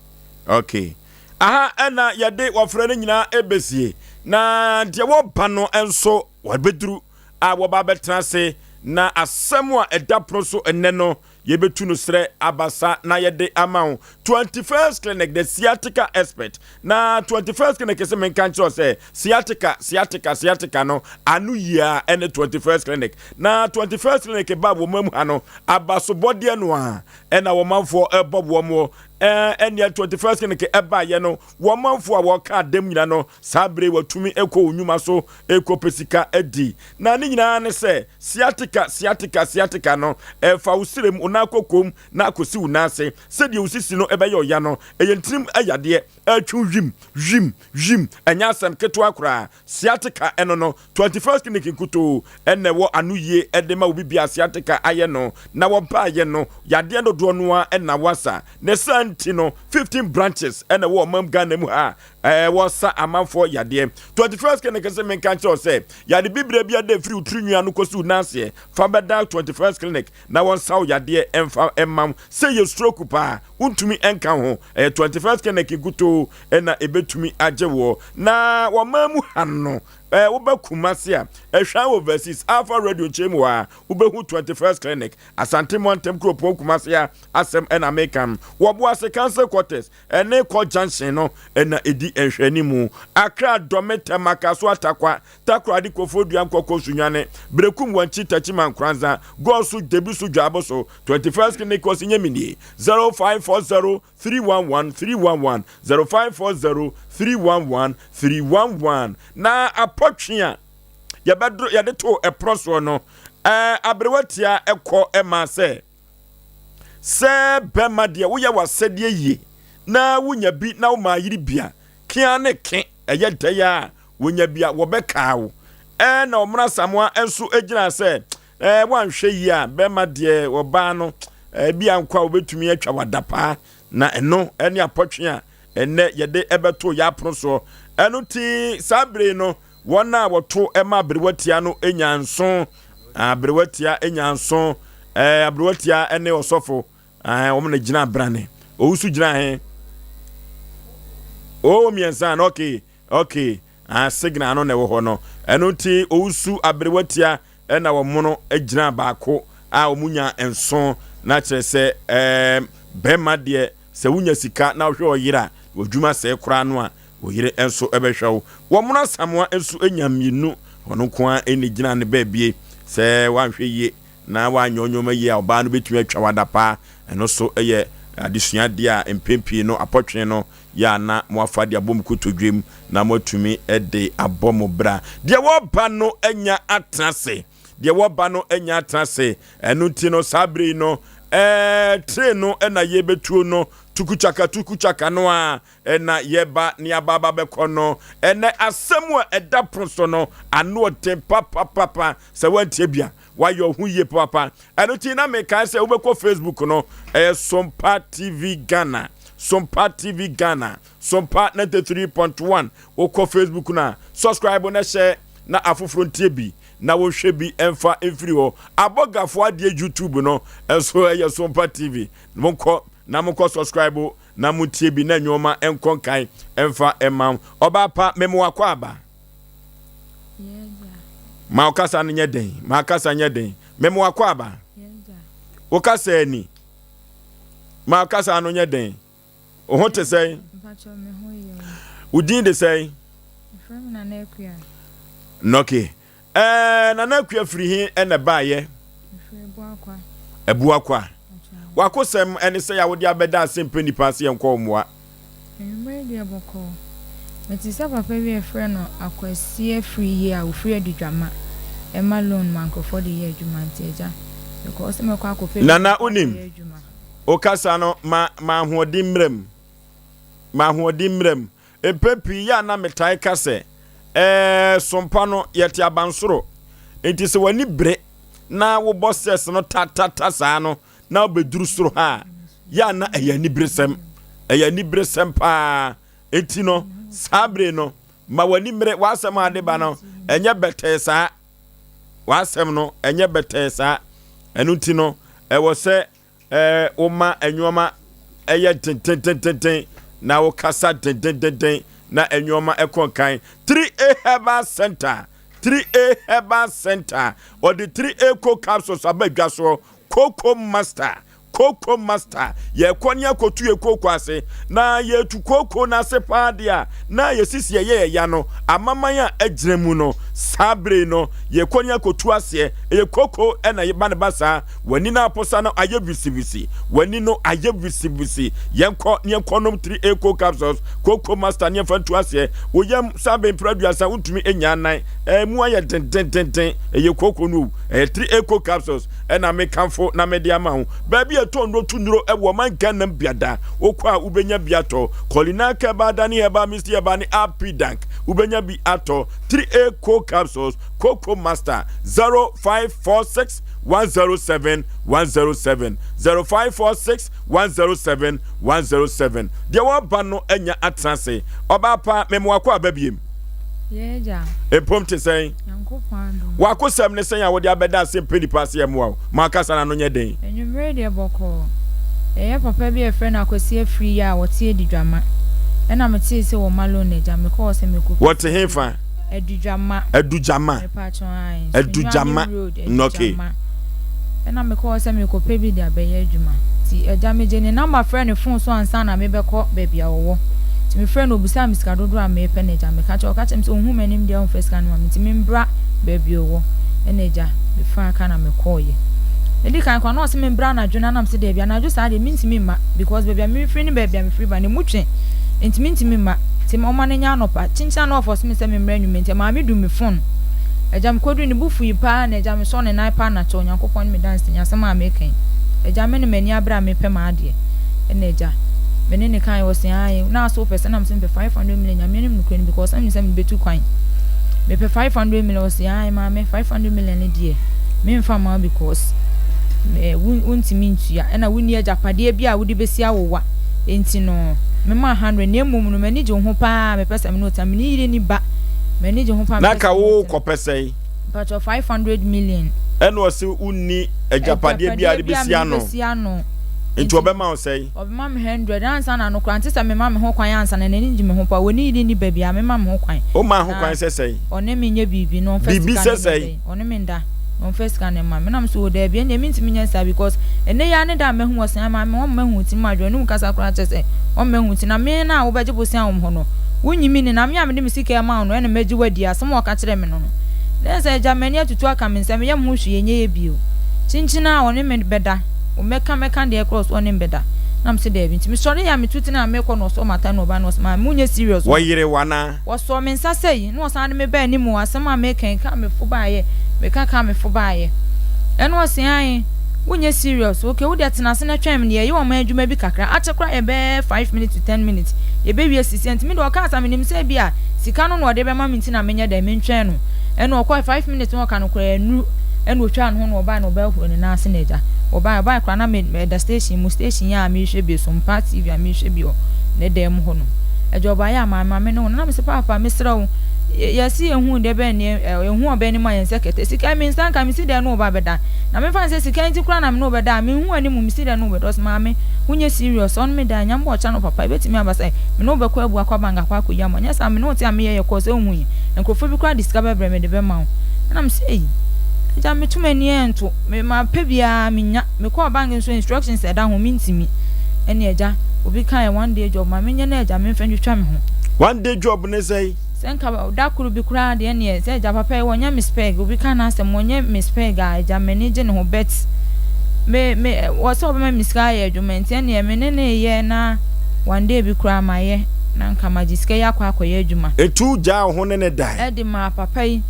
Okay. Aha ɛna yɛde wɔfrɛ no nyinaa ɛbɛsie na deɛ wɔba no nso wɔbɛduru a wɔba bɛtena ase na asɛm a ɛda pono so ɛnɛ no. Yɛbɛtu no serɛ abasa na yɛde ama wo. 21st Clinic, the sciatica expert. Na 21st Clinic sɛ menka nkyerɛ wo sɛ sciatica, sciatica, sciatica no ano yie a ɛne 21st Clinic. Na 21st Clinic ba wɔn mu ha no, abasobɔdeɛ no a ɛna wɔn manfoɔ ɛbɔ wɔn wɔ. Ɛneɛ 21st Clinic ɛbaeɛ no, wɔn manfoɔ a wɔka adam nyina no, saa bere wɔatumi kɔ wɔn nnwuma so rekɔpɛ sika adi. Na ne nyinaa ne sɛ sciatica, sciatica, sciatica no, ɛfa wo srɛ mu, wo nan kokom na akɔsi wo nan ase. Sɛdeɛ wo sisi no bɛyɛ ɔya no, ɛyɛ ntirim yadeɛ, ɛretwe wim, wim, wim. Ɛnyɛ asɛm ketewa koraa. Sciatica ɛno no, 21st Clinic nkutoo na ɛwɔ anoyie de ma obi biara sciatica ayɛ no. Na wɔbaeɛ no, yadeɛ dodoɔ no ara na wɔasa. Ne saa nti no, 15 branches na ɛwɔ ɔman Ghana mu ha a wɔsa amanfoɔ yadeɛ. 21st Clinic se menka nkyerɛ wo sɛ, yare bibire biara da ɛfiri wo tiri nwi ano kɔsi wo nan aseɛ, fa bɛda 21st Clinic na wɔnsa wo yadeɛ mfa mma wo. Sɛ ɛyɛ stroke paa a, wontumi nka ho. Ɛyɛ 21st Clinic nkutoo na ɛbɛtumi agye woɔ. Na wɔman mu ha no, woba Kumasi a, Ɛhwan Overseas, Alpha Radio nkyɛn mu hɔ ara, wobɛhu 21st Clinic. Asante Mantam Kuropɔn Kumasi ha asɛm na meka no. Wɔ Boase Council Quarters ne Court Junction no na ɛdi nhwɛanimu. Accra, Dome, Tema, Kasoa, Tarkwa, Takoradi, Koforidua, Nkɔkɔ, Sunyani, Berekum, Wankyi, Techiman, Nkoranza, Goaso, Debiso, Dwaboso, 21st Clinic, Kwasi Nyamindie, 0540 311 311, 0540 311 311. Na apɔtwe a yɛbɛdoro yɛde too ɛporɔ soɔ no, ɛɛ aberewa tia ɛkɔ ɛma sɛ sɛ bɛrima deɛ woyɛ w'asɛdeɛ yie na wonya bi na woma ayere bi a kea ne ke ɛyɛ dɛn a wonya bi a wɔbɛkaa wo. Ɛɛ na ɔmena Samoa nso gyina sɛ ɛɛ woanhwɛ yie a bɛrima deɛ ɔbaa no ɛbi a nkɔ a wobɛtumi atwa wadapaa na ɛno ɛne apɔtwe a ɛnɛ yɛde ɛbɛto yɛ apono soɔ. Ɛno ti saa bere no wɔn a wɔto ɛma aberewa tia no nya nso aberewa tia nya nso ɛɛ aberewa tia ɛne ɔsɔfo Ae, wɔn na gyina abrane. Owusu gyina he? Oh, mmiɛnsa no, okay, okay. Ah, signal no na ɛwɔ hɔ no. Ɛno nti, owusu aberewa tia ɛna wɔn no gyina baako a wɔn nya nson. Na kyerɛ sɛ, ɛɛm, bɛrima deɛ, sɛ wonya sika na wohwɛ ɔyere a, w'adwuma sɛe koraa no a, wo yere nso bɛhwɛ wo. Wɔn Asamoah nso nya mmienu. Ɔno nko ara na gyina ne baabie. Sɛ woanhwɛ yie na woanyɛ wo nneɛma yie a, ɔbaa no bɛtumi atwa wo adapaa. Ɛno nso yɛ adesua adeɛ a mpɛn pii no apɔtwene no yɛ a na moafa de abɔ mo kotodwem na moatumi de abɔ mo bra. Deɛ wɔba no anya atena ase. Deɛ wɔba no anya atena ase. Ɛno nti no saa berɛ yi no, ɛɛ tire no na yɛbɛtuo no tukukyaka tukukyaka no a na yɛba ne aba aba bɛkɔ no. Ɛnɛ asɛm a ɛda pono so no ano ɔden papapapa. Sɛ woantie bi a, Wayɛ wo ho yie papaapa. Ɛno nti na mekae sɛ wobɛkɔ Facebook no, ɛyɛ Sompa TV Ghana. Sompa TV Ghana. Sompa 93.1. Wokɔ Facebook no a, subscribe na hyɛ na afoforɔ ntie bi na wɔnhwɛ bi mfa mfiri hɔ. Abɔgafoɔ adeɛ YouTube no nso ɛyɛ Sompa TV. Monkɔ na monkɔ subscribe na montie bi na nneɛma nkɔ nkan mfa mma wo. Ɔbaa pa, mema wakɔ aba. Ma wo kasa no nyɛ den. Ma kasa nyɛ den. Mema wakɔ aba. Wo kasa ani. Ma wo kasa no nyɛ den. Wo ho te sɛn? Wo din de sɛn? Nɔke. Ɛɛ Nana Akua firi he na ɛbaeɛ? Abuakwa. W'akosɛm ne sɛ a wode abɛda ase mpɛ nnipa ase yɛnkɔ wo mmoa. Anwummerɛ yi deɛ bɔkɔɔ. Mete sɛ papa bi a yɛfrɛ no Akwasi Afriyie a ɔfiri Adidwama ɛma loan ma nkurɔfoɔ de yɛ adwuma nti agya mekɔɔ sɛ mɛkɔ akɔpɛ bi Nana akɔ wonim, akɔyɛ adwuma. wo kasa no ma ma ahoɔden mmra mu. Ma ahoɔden mmra mu. Mpɛn pii yɛ a na metaa ka sɛ, Ɛɛ, sompa no, yɛte abansoro. Enti sɛ w'ani bere na wobɔ sɛs no tatata saa no na wobɛduru soro ha a, yɛ a na ɛyɛ aniberesɛm. Ɛyɛ aniberesɛm paa. Enti no, saa bere no, ma w'ani mmere. W'asɛm a ade ba no, ɛnyɛ bɛtɛɛ saa. W'asɛm no, ɛnyɛ bɛtɛɛ saa. Ɛno nti no, ɛwɔ sɛ Ɛɛ, woma nneɛma yɛ dendendenden na wokasa dendendenden na nneɛma kɔ nkan. 3A Herbal Center, 3A Herbal Center, ɔde 3A Co capsules aba dwa soɔ. Coco Master, Kooko Master, yɛkɔ ne akɔtu yɛ kooko ase, na yɛtu kooko no ase paa deɛ a, na yɛsisi ɛyɛ yɛ ya no, amaman a agyina mu no, saa bere yi no, yɛkɔ ne akɔtu aseɛ, ɛyɛ kooko na yɛba ne ba saa, w'ani no aposa no ayɛ wisiwisi, w'ani no ayɛ wisiwisi, yɛnkɔ ne yɛnkɔ nom 3A coke capsules, kooko master ne yɛmfa ntu aseɛ, wo yam saa bɛn mpira aduasa wontumi nya anan, ɛmu ayɛ dendendenden, ɛyɛ kooko no o, ɛyɛ 3A coke capsules ɛna mekamfo na mede ama wo. Baabi a ɛtɔ nnuro tu nnuro wɔ ɔman Ghana mu biada, wokɔ a wobɛnya bi atɔ. Kɔlina Kɛba, Dani Herbal, Misty Herbal ne Apidank, wobɛnya bi atɔ. 3A Coke Capsules, Coco Master, 0546 107 107, 0546 107 107. Deɛ wɔba no anya atena ase. Ɔbaa pa, mema wakɔ aba biem. Mpom te sɛn? W'akosɛm ne sɛn a wode abɛda ase mpɛ nipa ase ɛmmoa wo ma akasa no ano nyɛ den? Anwummere deɛ bɔkɔɔ. Yɛyɛ papa bi a yɛfrɛ no Akwasi Afriyie a ɔte Adidwama. Ɛna metee sɛ wɔ Malone agya. Mekɔɔ sɛ mekɔpɛ Wɔte hefa? Adudwama. Adugyama. Mepakyɛw ae. Adugyama. Sunyani Road, Okay. Adugyama. Ɛna mekɔɔ sɛ mekɔpɛ bi de abɛyɛ adwuma. Nti agya megye ne number frɛɛ ne phone so ansa na mebɛkɔ baabi a ɔwɔ. Nti mefrɛɛ no obisaa me sika dodoɔ a mepɛ na agya meka kyerɛ ɔka kyerɛ me sɛ ɔnhu m'anim deɛ ɔmfa sika no ma me nti membra baabi a ɔwɔ. Ɛna agya mefaa car na mekɔɔeɛ. Medi kan koraa na ɔse membra anadwo no na mese daabi anadwo saa deɛ mentumi mma because baabi a mefiri ne baabi a mefiri ba no emu twe nti mentumi mma nti ɔma no nyɛ anɔpa. Kyenkyen a na ɔfɔse me sɛ memmra anwummerɛ nti ɛmaa me dum me phone. Agya mekodui ne bo fui paa na agya mesɔɔ ne nan paa na kyɛ Onyankopɔn ne me danseni asɛm a meka yi agya me ne m'ani abere a mepɛ m'adeɛ ɛna agya me ne ne kaeɛ ɔse ae na ase wopɛ sɛ na mese mepɛ 500 million Nyame anim nokorɛ ni because na menim sɛ mebetu kwan mepɛ 500 million ɔse ae maame 500 million ne deɛ memfa mma wo because eh, wontumi ntua ɛna wonni agyapadeɛ bi a wode bɛsi awowa enti no mema 100 na mmom no m'ani gye wo ho paa mepɛ sɛ me ne wo tena me ne yere ni ba M'ani gye ho paa Na mepɛ ka sɛ wo mete. kɔ pɛ sɛn? Mpakyɛw 500 million. Ɛna ɔse wo nni agyapadeɛ biara de Agyapadeɛ biara bɛsi mede ano. bɛsi ano. Nti Nti ɔbɛma wo sɛn? ɔbɛma me 100 ansa na no koraa nte sɛ mema me ho kwan ansa na n'ani gye me ho paa ɔne yere nni ba biara mema me ho kwan Wo maa ho na kwan sɛ sɛn? ɔne me nyɛ biribi na ɔmfa Biribi sika sɛ no nyɛ sɛn? dɛn ɔne me nda na ɔmfa sika no mma me na mese oo daabi ɛndeɛ mentumi nyɛ saa because ɛnɛ yi ara ne da a mahu ɔse ama me ɔmma hu ti mu adwene ne mu kasa koraa kyerɛ sɛ ɔmma hu ti na me na a wobɛgye bosea wɔ me hɔ no Wonnye me nni, na me a mede me sika rema wo no, ɛnna mɛgye wo adi, asɛm a ɔka kyerɛɛ me no no. Na ɛsɛ sɛ agya m'ani atutu aka me nsam, meyɛ me ho hwee, ɛnyɛ yɛ bio. Kyinkyin ara ɔne me bɛda, mɛka mɛka deɛ ɛkorɔ so ɔne me bɛda. Na mese daabi. Nti mesɔreeɛ a metu tenaa a merekɔ na ɔsɔɔ m'atade na ɔbaeɛ na ɔse, maame wonyɛ serious o. Wɔyere wo anaa? Wɔsɔɔ me nsa sei, na ɔsan de me baa anim o, asɛm a meka yi, kaa me fo baeɛ, meka kaa me fo baeɛ. Ɛna ɔse ae, wonyɛ serious, okay wo deɛ tena ase na twɛn me na yɛyɛ ɔman adwuma bi kakra, akyɛ koraa yɛ bɛyɛ 5 minutes to 10 minutes. Yɛbɛwie sisi a nti me deɛ ɔkaa saa menim sɛ ebia sika no na ɔde bɛma me nti na menyɛ dɛn mentwɛn no ɛna ɔkɔɛ 5 minutes na ɔka no koraa annuru ɛna ɔtwaa ne ho na ɔbae na ɔbaa huro ne nan ase na agya ɔbae ɔbae koraa na me meda station mu station yi a mehwɛ bi so mpa TV a mehwɛ bi wɔ ne dan mu hɔ nom agya ɔbaeɛ a maame maame ne wo no na mese paapa mesrɛ wo yɛse yɛhu deɛ bɛn ne yɛhu ɔbɛn no mu a yɛn nsa kɛtɛ sika me nsa nka mesi dɛn ne wo ba bɛda na memfa ne sɛ sika nti koraa na me ne wo bɛda a menhu anim mesi dɛn ne wo bɛda ɔse maame wonyɛ serious ɔno me da nyame bɔ ɔkyɛ no papa ebetumi aba sɛ me ne wo bɛkɔ abu akɔ bank akɔ akɔyi ama wo. Anyɛ saa a, me ne wo te a meyɛ yɛ kɔɔ sɛ wohu yi, nkurɔfoɔ bi koraa de sika bɛbrɛ me de bɛma wo. Ɛna mese, ei, agya meto m'ani ɛnto, me mapɛ biara mennya. Mekɔɔ bank nso instructions a ɛda ho mentumi. Ɛne agya, obi kaeɛ one day job ma menyɛ na agya memfa ntwitwa me ho. One day job ne sɛn? Sɛ nka da koro bi koraa deɛ ɛneɛ sɛ agya papa yi wɔnyɛ me spɛg obi ka n'asɛm wɔnyɛ me spɛg a agya m'ani gye ne ho but me me wɔ sɛ ɔbɛma me sika ayɛ adwuma nti ɛneɛ me ne ne yɛ na one day bi koraa mayɛ na nka magye sika yi akɔ akɔyɛ adwuma. Etu gyaa wo ho ne no dae. Ɛde maa papa yi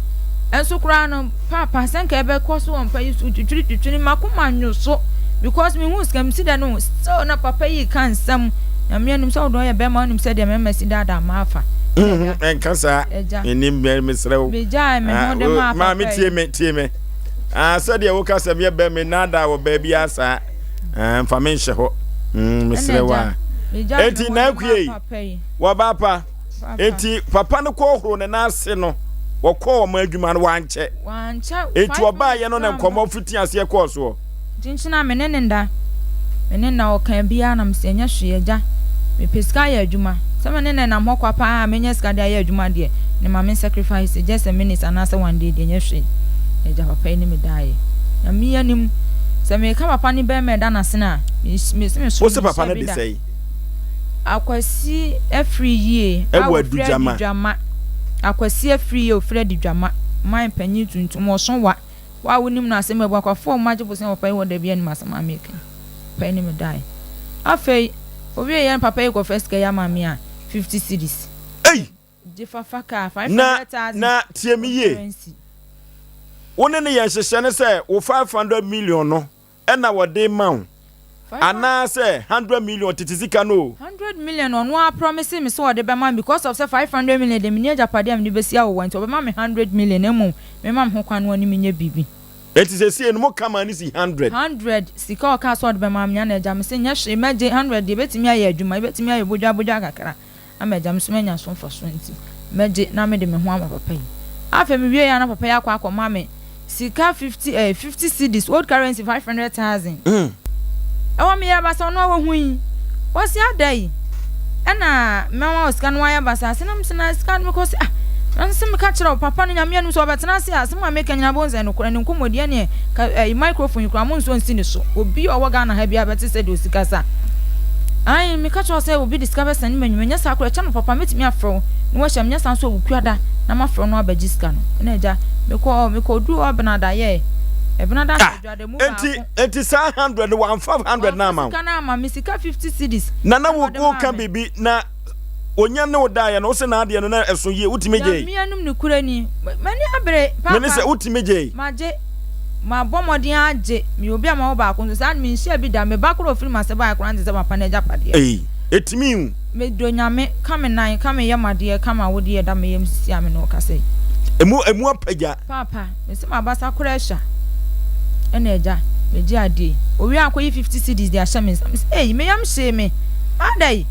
nso koraa no paapa sɛ nka ɛbɛkɔ so wɔ mpa yi so twitwiri twitwiri makoma nwo so because me hu sika mesi dɛ no still na papa yi ka nsɛm nyame anim sɛ wodɔ yɛ bɛrima wonim sɛ deɛ mɛma si daadaa maafa ɛnka saa menim mesrɛ wo megyae me ho de maa papa maame tie me tie me ah, sɛdeɛ woka sɛ meyɛ bɛ me naadaa wɔ baabi a saa ah, mfa me nhyɛ hɔ mm, mesrɛ wo a enti na akue yi wɔba pa enti papa no kɔ horo ne nan ase no wɔkɔɔ wɔn adwuma no wankyɛ enti ɔbaayɛ no na nkɔmmɔ fiti aseɛ kɔɔ soɔ Kyenkyen a me ne no nda, me ne no na ɔka biara na mese ɛnyɛ hwee agya, mepɛ sika ayɛ adwuma. Sɛ me ne no nam hɔ kwa paa a menya sika de ayɛ adwuma deɛ, ne ma me sacrifice just a minute anaasɛ one day deɛ ɛnyɛ hwee. Na agya papa yi ne me daeɛ. Nyame anim. Sɛ meka papa ne bɛrima a ɛda n'asene a, mese me so Wo se papa menhyia no bi de da. sɛe? Akwasi afiri yie a Ɛwɔ ɔfiri Adugyama. Adudwama. Akwasi afiri yie a ɔfiri Adudwama. Man panyin tuntum, ɔso wa. Wo a wonim no asɛm abuakwafoɔ a wɔagye bosea wɔ papa yi hɔ da biara nim asɛm a mereka yi. Papa yi ne me daeɛ. Afei, ɔwieeɛ no papa yi kɔfa sika yi ama me a, 50 cedis. Ei! Gye fafa kaa, Na, 500,000 na tie me yie. currency. Wo ne no yɛ nhyehyɛ no sɛ wo 500 million no na wɔde rema wo anaasɛ 100 million tete sika no o. 100 million no ɔno ara promise me sɛ ɔde bɛma me because of sɛ 500 million deɛ menni agyapadeɛ a mede bɛsi awowa nti ɔbɛma me 100 million na mmom memma me ho kwan na ɔne me nyɛ biribi. Enti seesei no moka maa no si 100. 100 sika a ɔkaa sɛ ɔde bɛma me no na agya mese nyɛ hwee mɛgye 100 deɛ ɛbɛtumi ayɛ adwuma ɛbɛtumi ayɛ bodwabodwa kakra. ama agya me nso manya so mfasoɔ nti, mɛgye na mede me ho ama papa yi. Afei mewieeɛ a na papa yi akɔ akɔma me sika 50 eh, 50 cedis, old currency 500,000. Ɛwɔ meyɛ basaa, ɔno a wahu yi, ɔse ada yi, ɛna mɛma wo sika no wayɛ basaa. Ase na mese na sika no mekɔ se ah, na nso meka kyerɛ wo papa no Nyame anim sɛ ɔbɛtena ase a, asɛm a meka nyinaa bɛhu sɛ nokorɛ ne nkɔmmɔdi ɛneɛ ka ɛyi microphone yi koraa mo nso nsi ne so. Obi a ɔwɔ Ghana ha biara bɛte sɛdeɛ ɔsi kasa. Ae, meka kyerɛ wo sɛ obi de sika bɛsɛne me anwummerɛ, nyɛ saa koraa ɛkyɛ no papa mɛtumi afrɛ wo na woahyia me, nyɛ saa nso a Wukuada na mafrɛ wo na woabɛgye sika no. Ɛna agya, mekɔ mekɔduruu hɔ Benada yɛɛ, Benada Ah, anadwo da mu enti, baako. enti saa hundred no wamfa hundred no Wamfa amma wo? sika no amma me, sika 50 cedis Na na ɛna wo ɔde maa woka me. biribi na onya ne wo daeɛ no, wo se n'adeɛ no na ɛso yie, wotumi gyei? Nyame anom nokorɛ ni, m'ani abere, Mene Paapa. sɛ wotumi gyei? Magye. Mabɔ mmɔden agye. Meyɛ obi a mawo baako nso saa de menhyiaa bi da. Me ba koraa a ɔfiri m'ase baeɛ koraa nte sɛ papa no agyapadeɛ. Ei, ɛtumi o. Medɔ Nyame, ka me nan, ka me yam adeɛ, ka m'awodeɛ da me yam sisi a me ne wo kasa yi. Emu, emu apagya. Paapa, mese m'abasa koraa asua. Ɛna agya, megye adeɛ yi. Owie a akɔyi 50 cedis de ahyɛ me nsa. Mese, ei, me yam hyee me. Adɛn?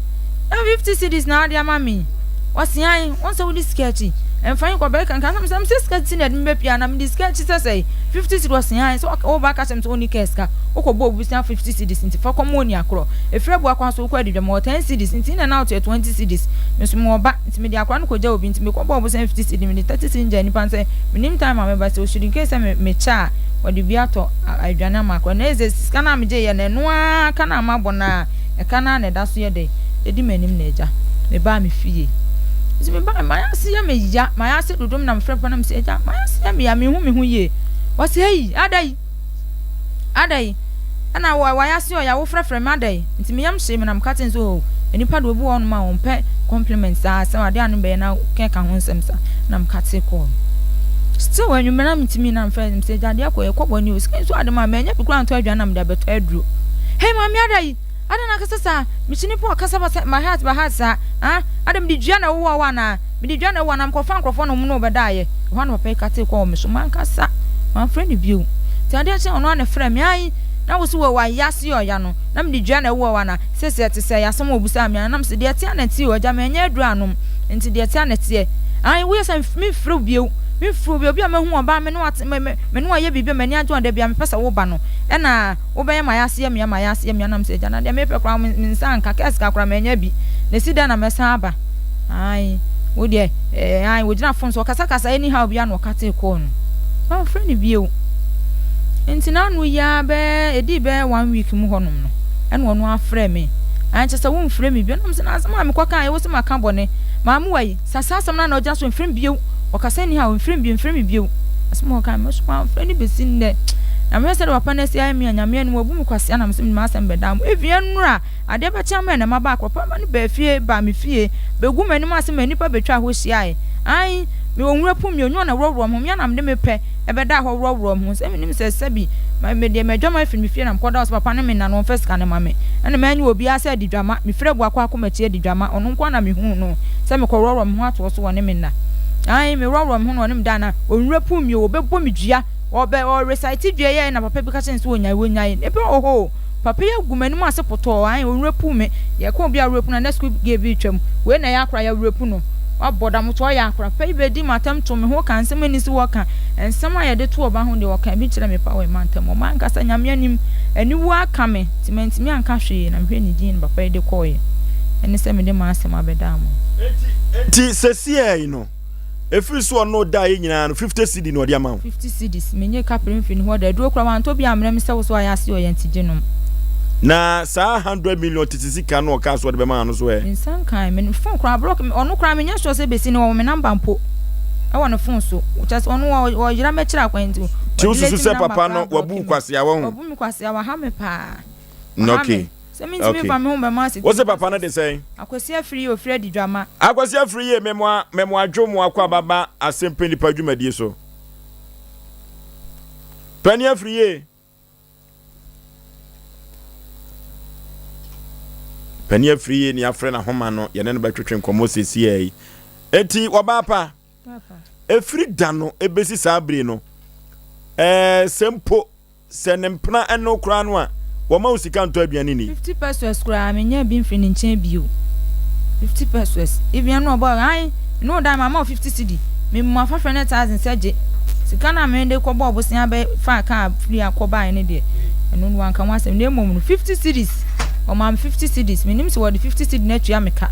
Na 50 cedis na wode ama me yi? Ɔse ae, wohu sɛ wode sika akyi mfa yi kɔ bɛyɛ kankan na mesɛ mesɛ sika ti na ɛde me bɛpie anaa mede sika akyi sɛ sɛe 50 cedis ɔse ae sɛ woba ka kyerɛ me sɛ wonni kaa sika wokɔ bɔ obi 50 cedis nti fa kɔma oni akorɔ ɛfiri abua kwan so wokɔ adidwa mewɔ 10 cedis nti in and out yɛ 20 cedis me nso mewɔ ba nti mede akora no kɔgya obi nti mekɔ bɔ obi 50 cedis mede 30 cedis gya nipa sɛ menim time a meba sɛ ɔsudi nkei sɛ mekyɛ a wɔde bi atɔ aduane ama akora na ɛsɛ sika no a megye yɛ no ɛno ara ka no a mabɔ no a ɛka no ara na ɛda so yɛ dɛ ɛdi m'anim na agya mebaa me fie. Nti mebaa mayɛ ase yɛ me ya, mayɛ ase dodo na mefrɛ papa na mese agya mayɛ ase yɛ me ya, menhu me ho yie. Ɔse ei, ada yi, ada yi, ɛna wayɛ ase ɔya wofrɛfrɛ me ada yi. Nti me yam hyee me na meka kyerɛ no sɛ oh, nnipa de obi wɔ hɔnom a wɔmpɛ compliment saa, sɛ adeɛ a no bɛyɛ na kɛka ho nsɛm saa, na meka te kɔɔ no. Still anwummerɛ na metumi na mefrɛ no mese agya adeɛ kɔ yɛkɔ bɔne o, sika nso ade ma manya bi koraa ntɔ aduane na mede abɛtɔ aduro. Hei maame ada yi, Adɛn na akasa saa? Mikyi nipa a ɔkasa basa my heart by heart saa. Ah, adɛn mede dua na ɛwowɔ wo anaa? Mede dua na ɛwowɔ anaa? Mekɔfaa nkurɔfoɔ na wɔn ne wo bɛdaeɛ. Ɛhɔ ara na papa yi katee kɔɔ me so. Mankasa, mamfrɛ no bio. Nti adeɛ kyee ɔno ara na ɛfrɛɛ me. Ae, na wo se wɔ w'ayase yɛ ɔya no, na mede dua na ɛwowɔ wo anaa? Seesei ɛte sɛn? Asɛm a ɔbisaa me ara. Na mese, deɛ ɛteɛ ara na ɛteɛ o, agya, mannya aduro annom, nti deɛ ɛteɛ ara na ɛteɛ. Ae, woyɛ sɛ memfrɛ wo bio. Memfrɛ wo bio. Obi a mahu ɔbaa, me ne wo ate, me, me, me ne wo ayɛ biribi a m'ani agye ho a da biara mepɛ sɛ woba no, ɛna Wobɛyɛ m'ayase yɛ mea, m'ayase yɛ mea, na mesɛ agya na deɛ mepɛ koraa me nsa anka, kɛɛ sika koraa manya bi, na esi dɛn na mɛsan aba? Ae, wo deɛ, eh, ae, wogyina fon so, ɔkasakasa anyhow biara na ɔkatee kɔɔ no. Mamfrɛ no bio. Nti n'ano yi ara bɛɛ, edii bɛyɛ one week mu hɔnom no, ɛna ɔno ara frɛɛ me. Ae, kyerɛ sɛ womfrɛ me bio. Na mesɛ na asɛm a mekɔkaeɛ, wo se maka bɔne. Maame wa yi, Sa saa asɛm no ara na ɔgyina so mfrɛ me bio. Ɔkasa anyhow, mfrɛ me bio, mfrɛ me bio. Asɛm a ɔkae, me nso mamfrɛ no bɛsi nnɛ. Na mehwɛ sɛdeɛ papa no asi ayɛ me a, Nyame anim, wabu me kwasea na mese mede m'asɛm bɛdaa mo. Even ɛnnora, adeɛ bɛkye ama ɛnnɛ, maba akɔ. Papa no baa fie, baa me fie, bɛguu m'anim ase maa nnipa bɛtwaa hɔ hyiaeɛ. Ae, mewɔ nwura pum, me onwuo na ɛworɔworɔ me ho, me ara na mede me pɛ ɛbɛdaa hɔ worɔworɔɔ me ho. Sɛ menim sɛ sɛbi, medeɛ m'adwaman firi me fie na mekɔda hɔ sɛ papa no menna no ɔmfa sika no ma me. Ɛna mannye obiara sɛ adidwama, mefiri Abuakwa akɔ m'akyi adidwama, ɔno nko ara na mehuu no sɛ mekɔworɔworɔ me ho atoɔ so ɔne me nna. Ae, meworɔworɔ me ho na ɔne me da na onwura pum me o, ɔbɛbɔ me dua, ɔbɛ, ɔrecite dua yi ae na papa bi ka kyerɛ no sɛ ɔnyae, ɔnyae. Ebi wɔ hɔ o, papa yi agu m'anim ase pɔtɔɔ, ae, onwura pum me. Yɛka obi a ɔrepu no a, na sukuu girl bi retwam, wei na ɛyɛ akora yɛrepu no, wabɔ dam nso ɔyɛ akora. Papa yi bɛdi m'atɛm too me ho ka nsɛm a ɛnni sɛ wɔka, nsɛm a yɛde to ɔba ho deɛ ɔka bi kyerɛ me paa wɔ mantam hɔ. M'ankasa Nyame anim, aniwuo aka me nti mantumi anka hwee na mehwɛ ne din na papa yi de kɔeɛ. Ɛne sɛ mede m'asɛm abɛdaa mo. Enti sesiei no, Ɛfiri so ɔno daeɛ nyinaa no 50 cedi na ɔde ama wo. 50 cedis, menyee kapre mfiri ne hɔ da, aduro koraa wantɔ bi ammrɛ me sɛ wo so ayɛ ase ɔyɛ nti gye nom. Na saa 100 million tete sika no ɔkaa sɛ ɔde bɛma wo no so ɛ? Me nsa nkae, me phone koraa block me, ɔno koraa menyɛ sure sɛ bɛsi nnɛ ɔwɔ me number mpo ɛwɔ ne phone so, kyerɛ sɛ ɔno ɔyera m'akyiri akwan nti Nti wa wosusu delete me sɛ number papa koraa no block wabu wo me, kwasea wahu? wabu me kwasea, waha me paa. Waha Okay. me. Sɛ mentumi Okay. mfa me ho mbɛma ase Wo se papa no de sɛn? Akwasi Afriyie ofiri Adidwama. Akwasi Afriyie me moa me moa dwo mo akɔ aba ba Asempa Nipa dwumadie so. Pani Afriyie. Pani Afriyie ni afrɛ na homa no yɛne no bɛtwetwe nkɔmmɔ sesiɛ yi. Eti wɔbaa pa. Efiri da no ebesi saa bere no. Ɛɛ sɛ mpo Sɛ ne mpena ne wo koraa no a, wɔmma wo sika ntɔ aduane nni. 50 pesewas koraa menyaa bi mfiri ne nkyɛn bio. 50 pesewas. Even ɛno ɔbɔɔ ae me ne wo dan mama wo 50 cedi. Me mua 500,000 sɛ gye. Sika no a mede kɔbɔɔ bosea bɛ faa kaa firi ha kɔ baeɛ no deɛ ɛno no wanka ho asɛm na mmom no 50 cedis ɔmaa me 50 cedis. Menim sɛ wɔde 50 cedi no atua me ka.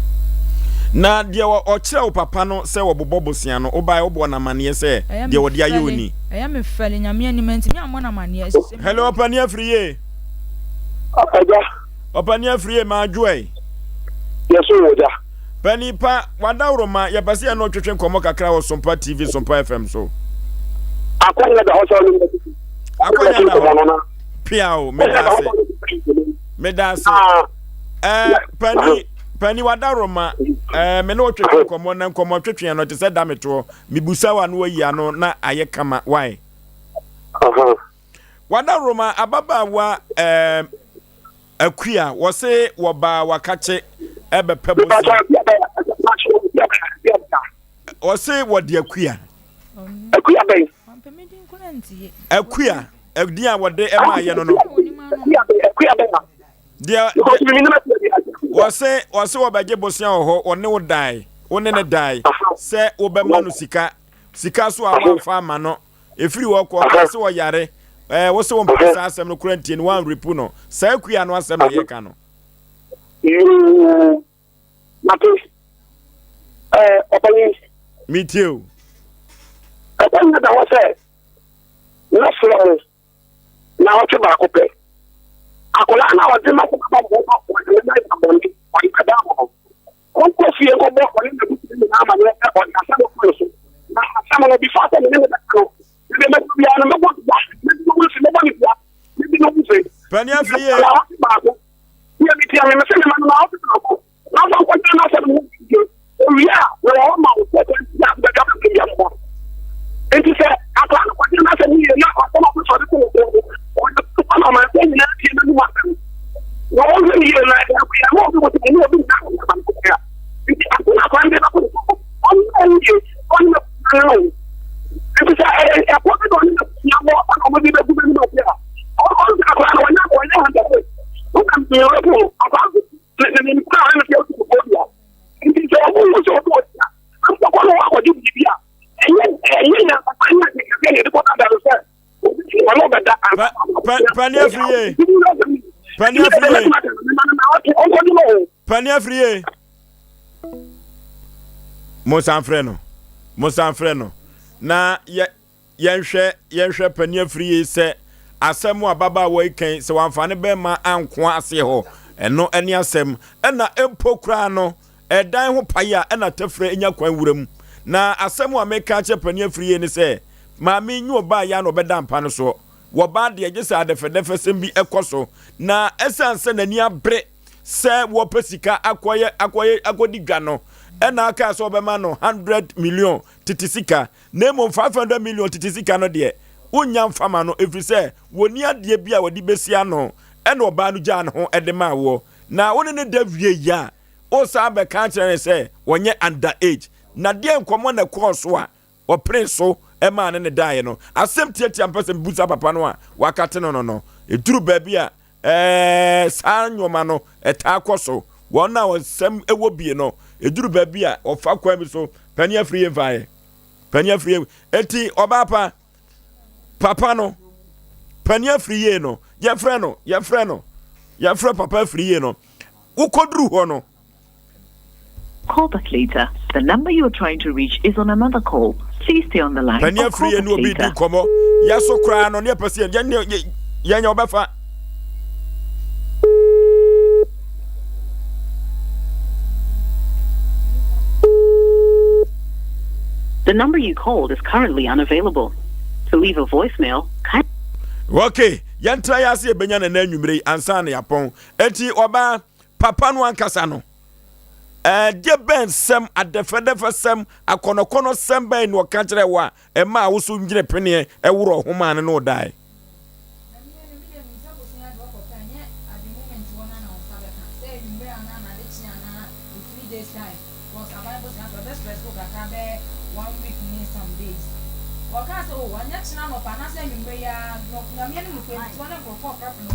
Na deɛ ɔkyerɛ wo papa no sɛ wɔbobɔ bosea no, wobaeɛ wobɔɔ no amaneɛ sɛ Ɛyɛ deɛ me wɔde ayɛ wo fɛle. ni? Ɛyɛ me fɛle Nyame anim mantumi ammɔ no amaneɛ. Ɛsɛ Hello ɔpani afiri yie. Agya. Ɔpani afiri yie maa dwoɛ. Yɛ so wɔ gya. Pani pa wadaworoma yɛpɛ sɛ yɛne ɔtwetwe nkɔmmɔ kakra wɔ Sompa TV Sompa FM so. Akwanya da hɔ sɛ ɔne me Akwanya da hɔ. Pia o meda ase. Meda ase. Ɛɛ pani pani wadaworoma ɛɛ me ne ɔtwetwe nkɔmmɔ na nkɔmmɔ twetwe no te sɛ dametoɔ. Mibusa wo a na wayi ano na ayɛ kama why? Wada Roma ababaawa ɛɛm Akua wɔse wɔbaa wakakye ɛbɛpɛ bosea. Wɔse wɔde Akua. Akua bɛn? Akua ɛdin a wɔde ɛmaa yɛ no no. Akua bɛn? Deɛ wɔse wɔse wɔbɛgye bosea wɔ hɔ wɔne wo dae wo ne ne dae sɛ wobɛma no sika sika so a woamfa ama no ɛfiri hɔ kɔ ɔka sɛ ɔyare ɛɛ wo sɛ wompɛ saa asɛm no kora ntie no woanrepu no saa akua no asɛm na yɛka no. Yoo mate ɛɛ ɔpanyin. Metie o. Ɛbɛnyɛ da hɔ sɛ mɛsrɛ mo naawɔtwe baako pɛ. Akwadaa no a ɔde ma kɔ baba bɔ no ɔde ne nan abɔ ne ɔde bɛda abɔ no. Ɔnkɔ fie nkɔbɔ ɔne n'abusua nyinaa amaneɛ sɛ ɔde asɛm kɔ ne so. Na asɛm no before sɛ me ne no bɛka no, mede mɛdu biara no mɛbɔ dua, mɛdi no ho nse, mɛbɔ ne dua, mɛdi no ho nse. Pani afiri yie. Naawɔtwe baako. Deɛ metia me, mese me ma no naawɔtwe baako. Na ɔfa nkɔgyina n'asɛm no ho bio. Owie a, na wɔwɔ ma wo sɛ kwan bi a wobɛdwa bɛpɛ bi ama. Nti sɛ akwadaa no kɔgyina n'asɛm no yie na asɛm a ɔpɛ sɛ ɔde to wo so no, ɔde to hɔ na ɔmanfoɔ nyinaa tie n'anom asɛm. Na wɔhwɛ no yie na ɛyɛ na obi wɔ sɛ ɛne obi nna ho aba no kɔkɔɛ a. Nti asɛm a akwadaa no de bɛkɔ ne so no, ɔnyɛ no yie, ɔne n'abusua no ho. Nti sɛ ɛyɛ ɛkɔ bi na ɔne n'abusua wɔ na wɔde bɛgu n'anim ase a, ɔno sɛ akwadaa no ɔnyɛ ɔnyɛ handɛfo. Wona mmerɛ po akwadaa no Pani afiri ye. Pani afiri ye. Pani afiri ye. Monsan frɛ no. Monsan frɛ no. Na yɛ Yɛnhwɛ, yɛnhwɛ panin afiri yi sɛ asɛm a ababaawa yi kan sɛ wamfa ne bɛrima ankoa aseɛ hɔ, ɛno ne asɛm. Ɛna mpo koraa no, ɛdan ho pae a ɛna tɛfrɛ nya kwan wura mu. Na asɛm a meka akyerɛ panin afiri yi ne sɛ, maame yi nyɛ ɔbaa yi a na ɔbɛda mpa no soɔ. Wɔbaa deɛ gye sɛ adɛfɛdɛfɛsɛm bi kɔ so. Na ɛsiane sɛ n'ani abere sɛ wɔpɛ sika akɔyɛ akɔyɛ akɔdi dwa no, ɛna aka sɛ ɔbɛma no 100 million tete sika. Na mmom 500 million tete sika no deɛ, wonnya mfa ma no, ɛfiri sɛ wɔnni adeɛ bi a wɔde bɛsi ano. Ɛnna ɔbaa no gyaa ne ho de maa woɔ. Na wo ne no da wieeɛ a, wosan bɛka kyerɛ no sɛ wɔnyɛ under age. Na deɛn nkɔmmɔ na ɛkɔɔ so a ɔpenee so maa ne ne daeɛ no? Asɛm tiatia mpɛ sɛ mebusa papa no a wakate no no no. Ɛduru baabi a, ɛɛ, saa nneɛma no ɛtaa kɔ so. Wɔn a nsɛm wɔ bie no, ɛduru baabi a wɔfa kwan bi so, panin afiri yɛ mfaeɛ. Panin afiri yɛ. Eti ɔbaa pa, papa no, panin afiri yie no, yɛfrɛ no, yɛfrɛ no, yɛfrɛ papa afiri yie no. Wokɔduru hɔ no, Call back later. The number you are trying to reach is on another call. Please stay on the line Pani or call afiri yɛne back obi di later. nkɔmmɔ. Yɛ so koraa no ne yɛpɛ sɛ yɛn yɛn yɛn ɔbɛfa. The number you called is currently unavailable. To leave a voicemail, kindly. Okay, yɛntra yɛ ase yɛbɛnya no ɛnɛ anwummere yi ansa na yɛapɔn. Enti ɔbaa papa no ankasa no, ɛdeɛ bɛn sɛm, adɛfɛdɛfɛsɛm, akɔnɔkɔnɔsɛm bɛn na ɔka kyerɛ wo a ɛmaa wo so nyere peneɛ ɛworɔ ho maa no ne wo dae?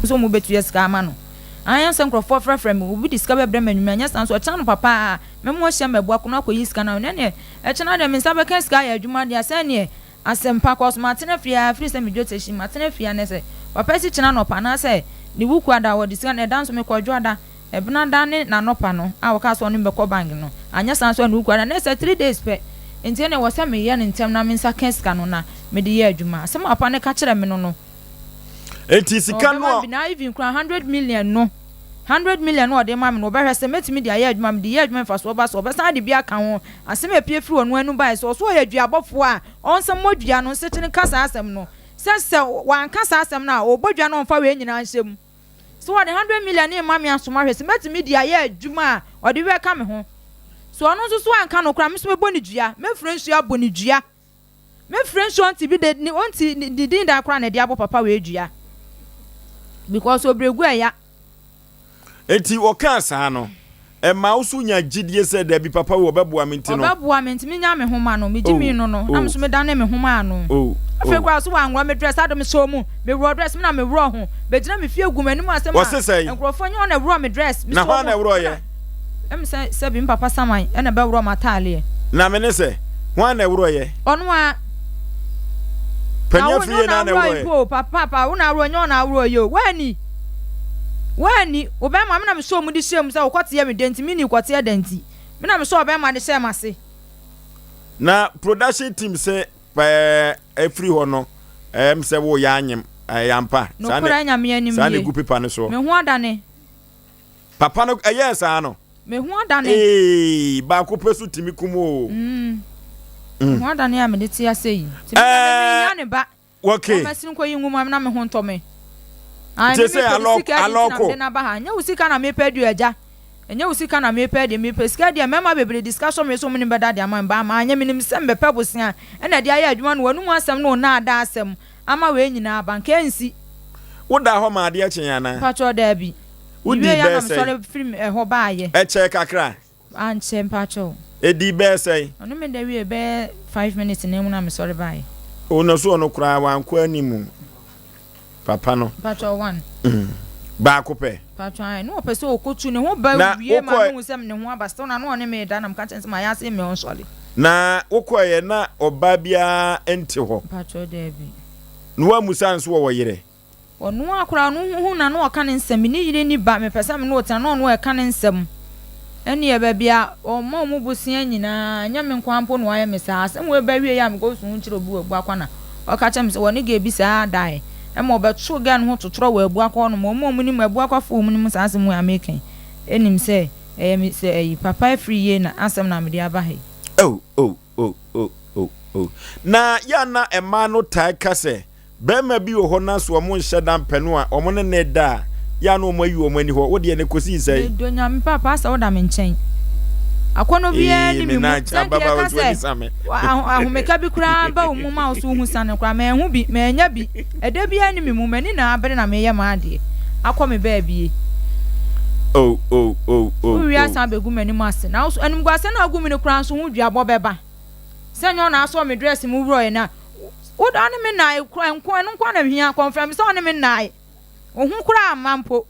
Sɛ wɔbɛtua sika ama no. Anyɛ sɛ nkurɔfoɔ frɛfrɛ me, obi de sika bɛbrɛ me anwummerɛ, anyɛ saa nso ɔkyena anɔpa paa mɛma wɔahyia me abua kono akɔyi sika no ama me. Na ɛneɛ ɛkyena deɛ me nsa bɛka sika ayɛ adwuma deɛ a, sɛ ɛneɛ asɛmpa kɔ so. Matena fie ara firi sɛ me dwetɛ hyi, matena fie ara nnɛ sɛ papa si kyena anɔpa anaasɛ ne wukuada a wɔde sika no, ɛda nso mekɔ dwoada, ɛbenada ne n'anɔpa no a ɔkaa sɛ ɔne me bɛkɔ bank no, anyɛ saa nso a ne wukuada, na ɛsɛ three days pɛ. Nti ɛneɛ ɛwɔ sɛ meyɛ no ntɛm na me nsa ka sika no na mede yɛ adwuma. Asɛm a papa no ka kyerɛɛ me no no, Enti sika no a. Ɔbɛma bi na even koraa hundred million no hundred million no a ɔde ma me no ɔbɛhwɛ sɛ mɛtumi de ayɛ adwuma mede yɛ adwuma mfasoɔ ba so ɔbɛsan de bi aka ho asɛm a ɛpue firi ɔno anum baeɛ sɛ ɔso ɔyɛ duabɔfoɔ a ɔnsa mmɔ dua no nsekyere nka saa asɛm no sɛ sɛ wanka saa asɛm no a ɔbɔ dua no ɔmfa wei nyinaa nhyɛ mu sɛ ɔde hundred million no rema me asom ahwɛ sɛ mɛtumi de ayɛ adwuma a ɔde bɛka me ho so ɔno nso so anka no koraa me nso mɛbɔ no dua mɛfiri nsuo abɔ no dua. Me frɛ nso ɔnte bi de ne ɔnte ne din da koraa na ɛde abɔ papa wei dua because obregu ɛya. Enti ɔkaa saa no, ɛmaa wo so nyaa gyidie sɛ dabi papa wei ɔbɛboa me nti no. Ɔbɛboa me nti menya me ho ma no, megye mii no no na me nso medane me ho maa no. Afei koraa ɔse wanworɔ me dress ado mesɔɔ mu, meworɔ dress me na meworɔ ho, bɛgyina me fie gu m'anim ase ma nkurɔfoɔ nyɛ wɔn na ɛworɔ me dress, mesɔɔ mu. Na hwan na ɛworɔeɛ? Ɛm sɛ sɛbi me papa saman na ɛbɛworɔ m'ataaleɛ. Na me ne sɛ, Hwan na ɛworɔeɛ? Ɔno ara. Panin afiri yei na na ɛworɔeɛ. Mpo, papa, papa, wo na aworɔ, nyɛ ɔna aworɔeɛ o. Woanni. Woanni. Wo bɛrima, me na mesɔɔ mu de hyɛɛ mu sɛ wokɔteɛ me dɛn nti, menni kɔteɛ da nti. Me na mesɔɔ ɔbɛrima de hyɛɛ m'ase. Na production team se pɛɛ ɛfiri hɔ no, ɛm sɛ woyɛ anyem, ɛyɛ ampa. Nokorɛ Nyame anim Saa na nie. ɛgu paper no soɔ. Me ho adane. Papa no ɛyɛɛ saa no. Me ho adane. Eeii baako pɛ so tumi kum oo. Mm. Me ho adane a mede te ase yi. Nti me deɛ me mehia ne ba. Okay. Ɔmɛsene nkɔ yi nwoma na me ho ntɔ me. Ae Nti me sɛ mepɛ ne alɔ sika adi nti na alɔko. mede no aba ha. Nyɛ wo sika na mepɛ adi o agya. Ɛnyɛ wo sika na mepɛ adi. Mepɛ sika deɛ mmarima bebree de sika sɔ me so wɔn ne me bɛda de ama me ba. Maanyɛ menim sɛ mebɛpɛ bosea ɛna ɛde ayɛ adwuma no w'anum asɛm ne wo nnaadaa asɛm ama wei nyinaa aba. Nka ɛnsi. Wodaa hɔ ma adeɛ kyee anaa? Mpakyɛw daabi. Wodii Mewiei a bɛyɛ na sɛn? mesɔre firi ɛhɔ baeɛ. Ɛkyɛɛ kakra? Ankyɛ mpakyɛw. Ɛdii bɛyɛ sɛn? Ɔne me da wiee bɛyɛ five minutes no mu na mesɔre baeɛ. Oh na so ɔno koraa wankɔ anim papa no. Mpakyɛw one. Baako pɛ. Mpakyɛw ae na ɔpɛ sɛ ɔkɔtu ne ho ba Na wie ma wokɔɛ. mehu sɛ ne ho aba still na na ɔne me da na meka kyerɛ no sɛ mayɛ ase me ɔnsɔre. Na wokɔeɛ na ɔbaa biara nte hɔ. Mpakyɛw daabi. Na woammusa nso wɔwɔ yerɛ? Ɔno ara koraa ɔno ho na na ɔka ne nsɛm, me ne yere nni ba, mepɛ sɛ me ne wo tena, na ɔno ɛka ne nsɛm. Ɛnneɛ baabi a ɔma wɔn bosea nyinaa, ɛnyɛ me nko ara mpo na wayɛ me saa. Asɛm wei ba wieeɛ a mekɔsu ho kyerɛ obi wɔ Abuakwa na ɔka kyerɛ me sɛ wɔne girl bi saa daeɛ ma ɔbɛtoo girl no ho totorɔ wɔ Abuakwa hɔnom. Wɔn a wɔnim Abuakwafoɔ a wɔnim saa asɛm wei a mereka yi nim sɛ ɛyɛ me sɛ ayi papa afiri yie na asɛm na mede aba ha yi. Oh, oh, oh, oh, oh, oh. Na yɛ a na mmaa no taa ka sɛ Barima bi wɔ hɔ na so wɔn nhyɛ da mpɛ no a wɔn ne no da a, yɛ a na wɔn ayi wɔn ani hɔ. Wo deɛ no kɔsii sɛn? Medɔ Nyame paapa asɛ woda me nkyɛn. Akɔnnɔ biara Eii nni me me mu. nan Sɛ anka ababaawa yɛka nso w'ani sɛ sa me. ahomeka bi koraa ba wo mu ma wo so wohu sane koraa, manhu bi, mannya bi. Ɛdɛ biara nni me mu, m'ani na abere na meyɛ m'adeɛ akɔ me baabie. Oh oh oh oh Wowie oh. asan abɛgu m'anim ase. Na wo so animguaseɛ no a wogu me no koraa nso ho duabɔ bɛba. Sɛ nyɛ wo na asɔ me dress mu worɔeɛ no a, Wo dɔ ne me nnae kora nko, ɛno nko na mehia. Kɔmfrɛ me sɛ wo ne me nnae. Wo ho koraa mma mpo.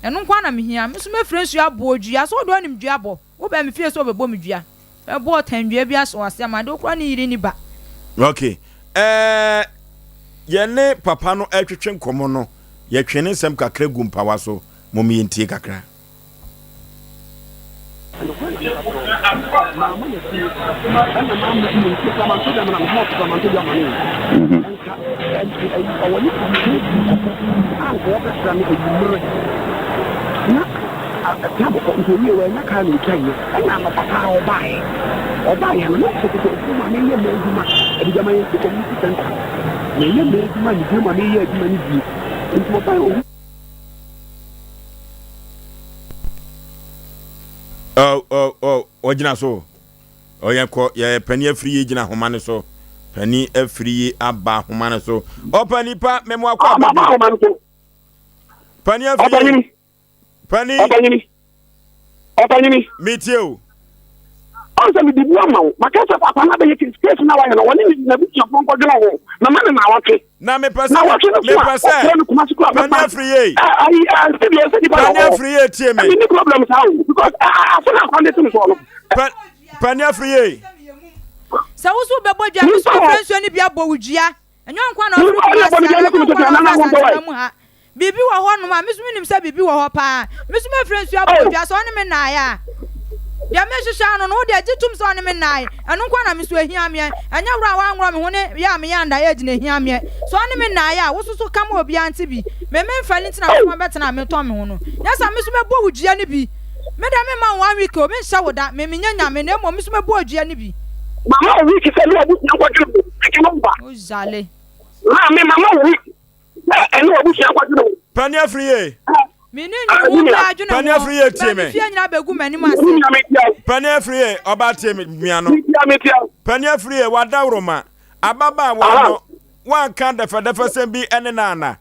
Ɛno nko na mehia. Me nso mɛfiri nsuo abɔ dua. Sɛ wode woanim dua bɔ. Wobɛn me fie sɛ wobɛbɔ me dua. Mɛbɔ ɔtandua bi ahyɛ w'ase ama de wokora ne yere ni ba. Ok. Ɛɛ, yɛne papa no ɛretwetwe nkɔmmɔ no, yɛtwe ne nsɛm kakra gu mpawa so. Mom yɛntie kakra. meka kyerɛ wo. Mamma no afie, ɛna mamma mmom mpo koraa mantɔ bi amma no, mehɔɔ koraa mantɔ bi amma no o. Nka ɔwɔ ne kɔkɔ a nka ɔbɛsra me anwummerɛ na ɛka bɔkɔ nti owie wanya kaa na ɔtwaeɛ ɛna anɔpa paa ɔbaeɛ ɔbaeɛ no na ɔsɛ adwuma ma meyɛ m'adwuma Abigyama yɛsi community center meyɛ m'adwuma megyina mu a meyɛ adwuma no bie nti ɔbaeɛ ɔhu Oh, oh, oh, ɔgyina so. Ɔyɛ kɔ yɛ panin afiri yi gyina ahoma no so. Panin afiri yi aba ahoma no so. Ɔpanin pa mɛmo akɔ aba bi. Panin afiri yi. Panin. Ɔpanyini. Ɔpanyini. Metie o. Ɔn sɛ mede bu ama wo. Maka sɛ papa no abɛyɛ case. Case no a wayɛ no, wɔne n'abusuafoɔ nkɔdwene ho. Mɛma no naawɔtwe. Na mepɛ sɛ mepɛ sɛ Panin afiri yie. Ayi sɛ deɛ sɛ nipa Panin afiri yie tie me. Ɛmi ni problem saa o because ase na akwan de to mi soɔ no. Panin afiri yie. Sɛ woso bɛbɔ dua mi so bɛfrɛ nsuo no bi abɔ wo dua. Ɛnyɛ ɔnko na ɔfiri Kumasi anaa ɛnyɛ ɔnko na ɔfiri Asantema mu ha. Biribi wɔ hɔ nom a, me nso menim sɛ biribi wɔ hɔ paa. Me nso mɛfrɛ nsuo abɔ wo dua sɛ ɔne me nnaeɛ a. Deɛ merehwehwɛ ano no, wo deɛ gye tom sɛ ɔne me nnaeɛ. Ɛno nko ara na me nso ɛhia meɛ. Ɛnyɛ worɔ a woanworɔ me ho ne yɛ a meyɛ under age na ɛhia meɛ. Sɛ ɔne me nnaeɛ a, wo nso so ka ma obiara nte bi. Me memfɛre nti na me nso mabɛtena a metɔn me ho no. Nyɛ saa me nso mɛbɔ wo dua no bi. Me deɛ memma wo one week o, menhyɛ wo da. Me menyɛ nyame na mmom me nso mɛbɔ wo dua no bi. Mama wo week sɛ ne w'abusua nkɔdwene ho, ɛka no mba. Wo zale. Maame mama wo week. Sɛ ɛne w'abusua nkɔdwene ho. Pani afiri yie. Me ne nyi wo biara dwene Pani ho. afiri yie tie Bɛ me me. fie nyina bɛgu m'anim ase. Pani afiri yie ɔbaa tie me mia no. Pani afiri yie w'adaworoma ababaawa no wanka dɛfɛdɛfɛsɛm bi ɛne no ana?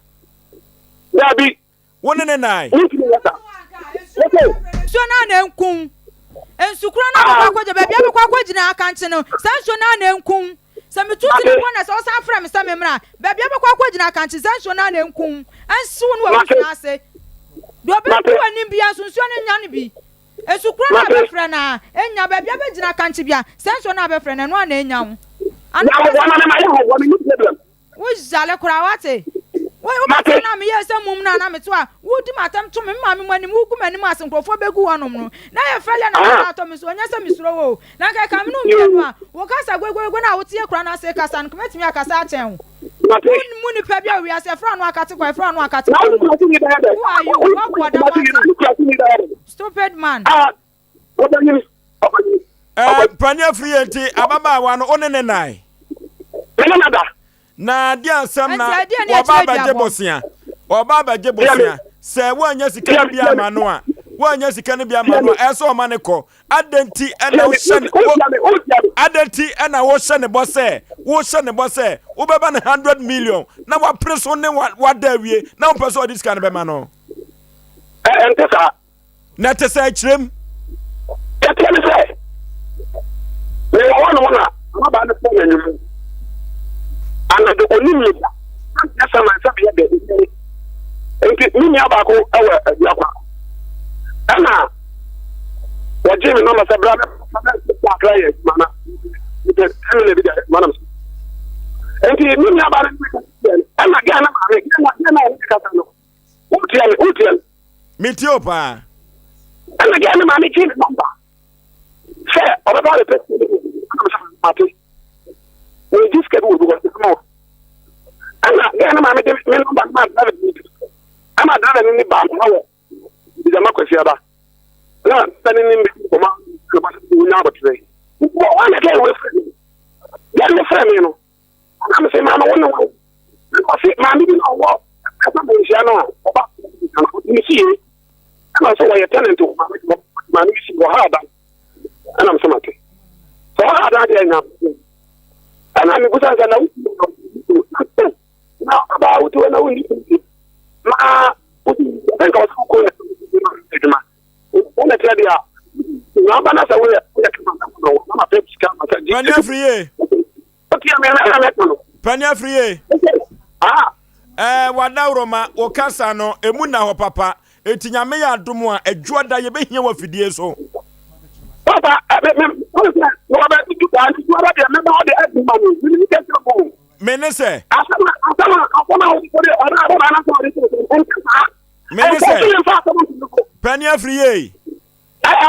Dabi. Wo ne ne nae. Wontumi nyɛ saa. Wose. Nsuo no ara na ɛnku wo. Nsu korɔ no a bɛkɔ akɔgyina, baabi a bɛkɔ akɔgyina akankye no, saa nsuo no ara na ɛnku wo. Sɛ metu tiri mpo na sɛ wosan frɛ me sɛ memmra a, baabi a bɛkɔ akɔgyina akankye, saa nsuo no ara na ɛnku wo. Ɛnhye wo ne w'abusua ase. Deɛ ɔbɛdi w'anim biara nso, nsuo no nnya no bi. Nsu korɔ no a bɛfrɛ no a, ɛnnya. Baabi a bɛgyina akankye biara, saa nsuo no a bɛfrɛ no, ɛno ara na ɛnnya wo. Anaa wopɛ sɛ. Wo yale koraa wate. Wo wobɛte na meyɛɛ sɛ mum no a na mete hɔ a wodi m'atɛm to me me maame mu anim wogu m'anim ase nkurɔfoɔ bɛgu hɔnom no na yɛ fɛlɛ na mada atɔ me so ɔnyɛ sɛ mesuro wo o na nka ɛka me ne wo mmienu a wo kasa goegoego no a woteɛ kura no ase kasa no nka mɛtumi akasa akyɛn wo wo mu nipa bi a wɔ wiase ɛfrɛ ɔno akate kwa ɛfrɛ ɔno akate kwa no who are you woaboa dam ate stupid man. Pani afiri yɛ nti ababaawa no wo ne ne nae. Me ne no da. Na deɛ asɛm na wɔba abɛgye bosea wɔba abɛgye bosea sɛ woanya sika no bi ama no a woanya sika no bi ama no a ɛsɛ ɔma ne kɔ adɛn nti ɛna wohyɛ ne adɛn nti ɛna wohyɛ ne bɔ sɛ wohyɛ ne bɔ sɛ wobɛba ne 100 million na wapere so ne wada awie na wopɛ sɛ ɔde sika no bɛma no. Ɛnte saa. Na ɛte sɛ kyerɛm. Ɛteɛ ne sɛ, mewɔ hɔnom na ababaa no frɛ me anwummerɛ. Anadwo ɔnim me da. Ankyerɛ sɛ man sɛ meyɛ dɛ ɔnim me. Nti me nua baako wɔ Aduakwa. Ɛna wɔgyee me nɔmba sɛ bra bɛfa akra yɛ adwuma na mepɛ ɛmɛ bi de adwuma nam so. Nti me nua baa no ɛna gɛɛ na maame gɛɛ na gɛɛ na ɔne kasa no. Wotia me wotia me. Metie o paa. Ɛna gɛɛ ne maame gyee me nɔmba sɛ ɔbɛba abɛpɛ sika bi wɔ bi ɛna mesɛ mate wɔgye sika bi wɔ bi hɔ sɛ ma ɛna gɛɛ ne maame de me nɔmba no ma driver ni ɛna driver ni ne baa me hɔ wɔ Bijama Kwasiada na sɛ ne ne mbɛdi nkɔmɔ na ba sɛ wɔnya abɔterɛ wɔ wɔn na gɛɛ wɔ frɛ me gɛɛ ne frɛ me no Ɛna mese maame wo ne wan? Ɛna ɔse maame bi na ɔwɔ kasa manhyia no a ɔba ne fie ɛna ɔsɛ wɔyɛ tenant wɔ maame hɔ maame bi si wɔ ha adan ɛna mese mate sɛ ɔha adan deɛ nya ɛna mebusa sɛ na wo na ɔbaa wote hɔ na wonni ma wode nka ɔsɛ wokɔ na adwuma wɔn na kyerɛ deɛ na aba na sɛ woyɛ woyɛ kama na wɔn na ma pɛ sika ma sɛ gye. Pani afiri yie. Otia mi na na mɛka no. Pani afiri yie. Ah. Ɛɛ wadaworoma wo kasa no emu na hɔ papa eti nyame yɛ adom a adwua da yɛbɛhia wɔ afidie so. Papa ɛbɛ mɛ wɔn sɛ na wɔbɛ tutu kaa nti wɔbɛ deɛ mɛba ɔde ɛdi ma mi mi ni kɛse bɔ. Me ne sɛ. Asɛm a asɛm a asɛm a wɔde ɔde ababa anasɛ ɔde sɛ ɛnka saa. Me ne sɛ. Pani afiri yie.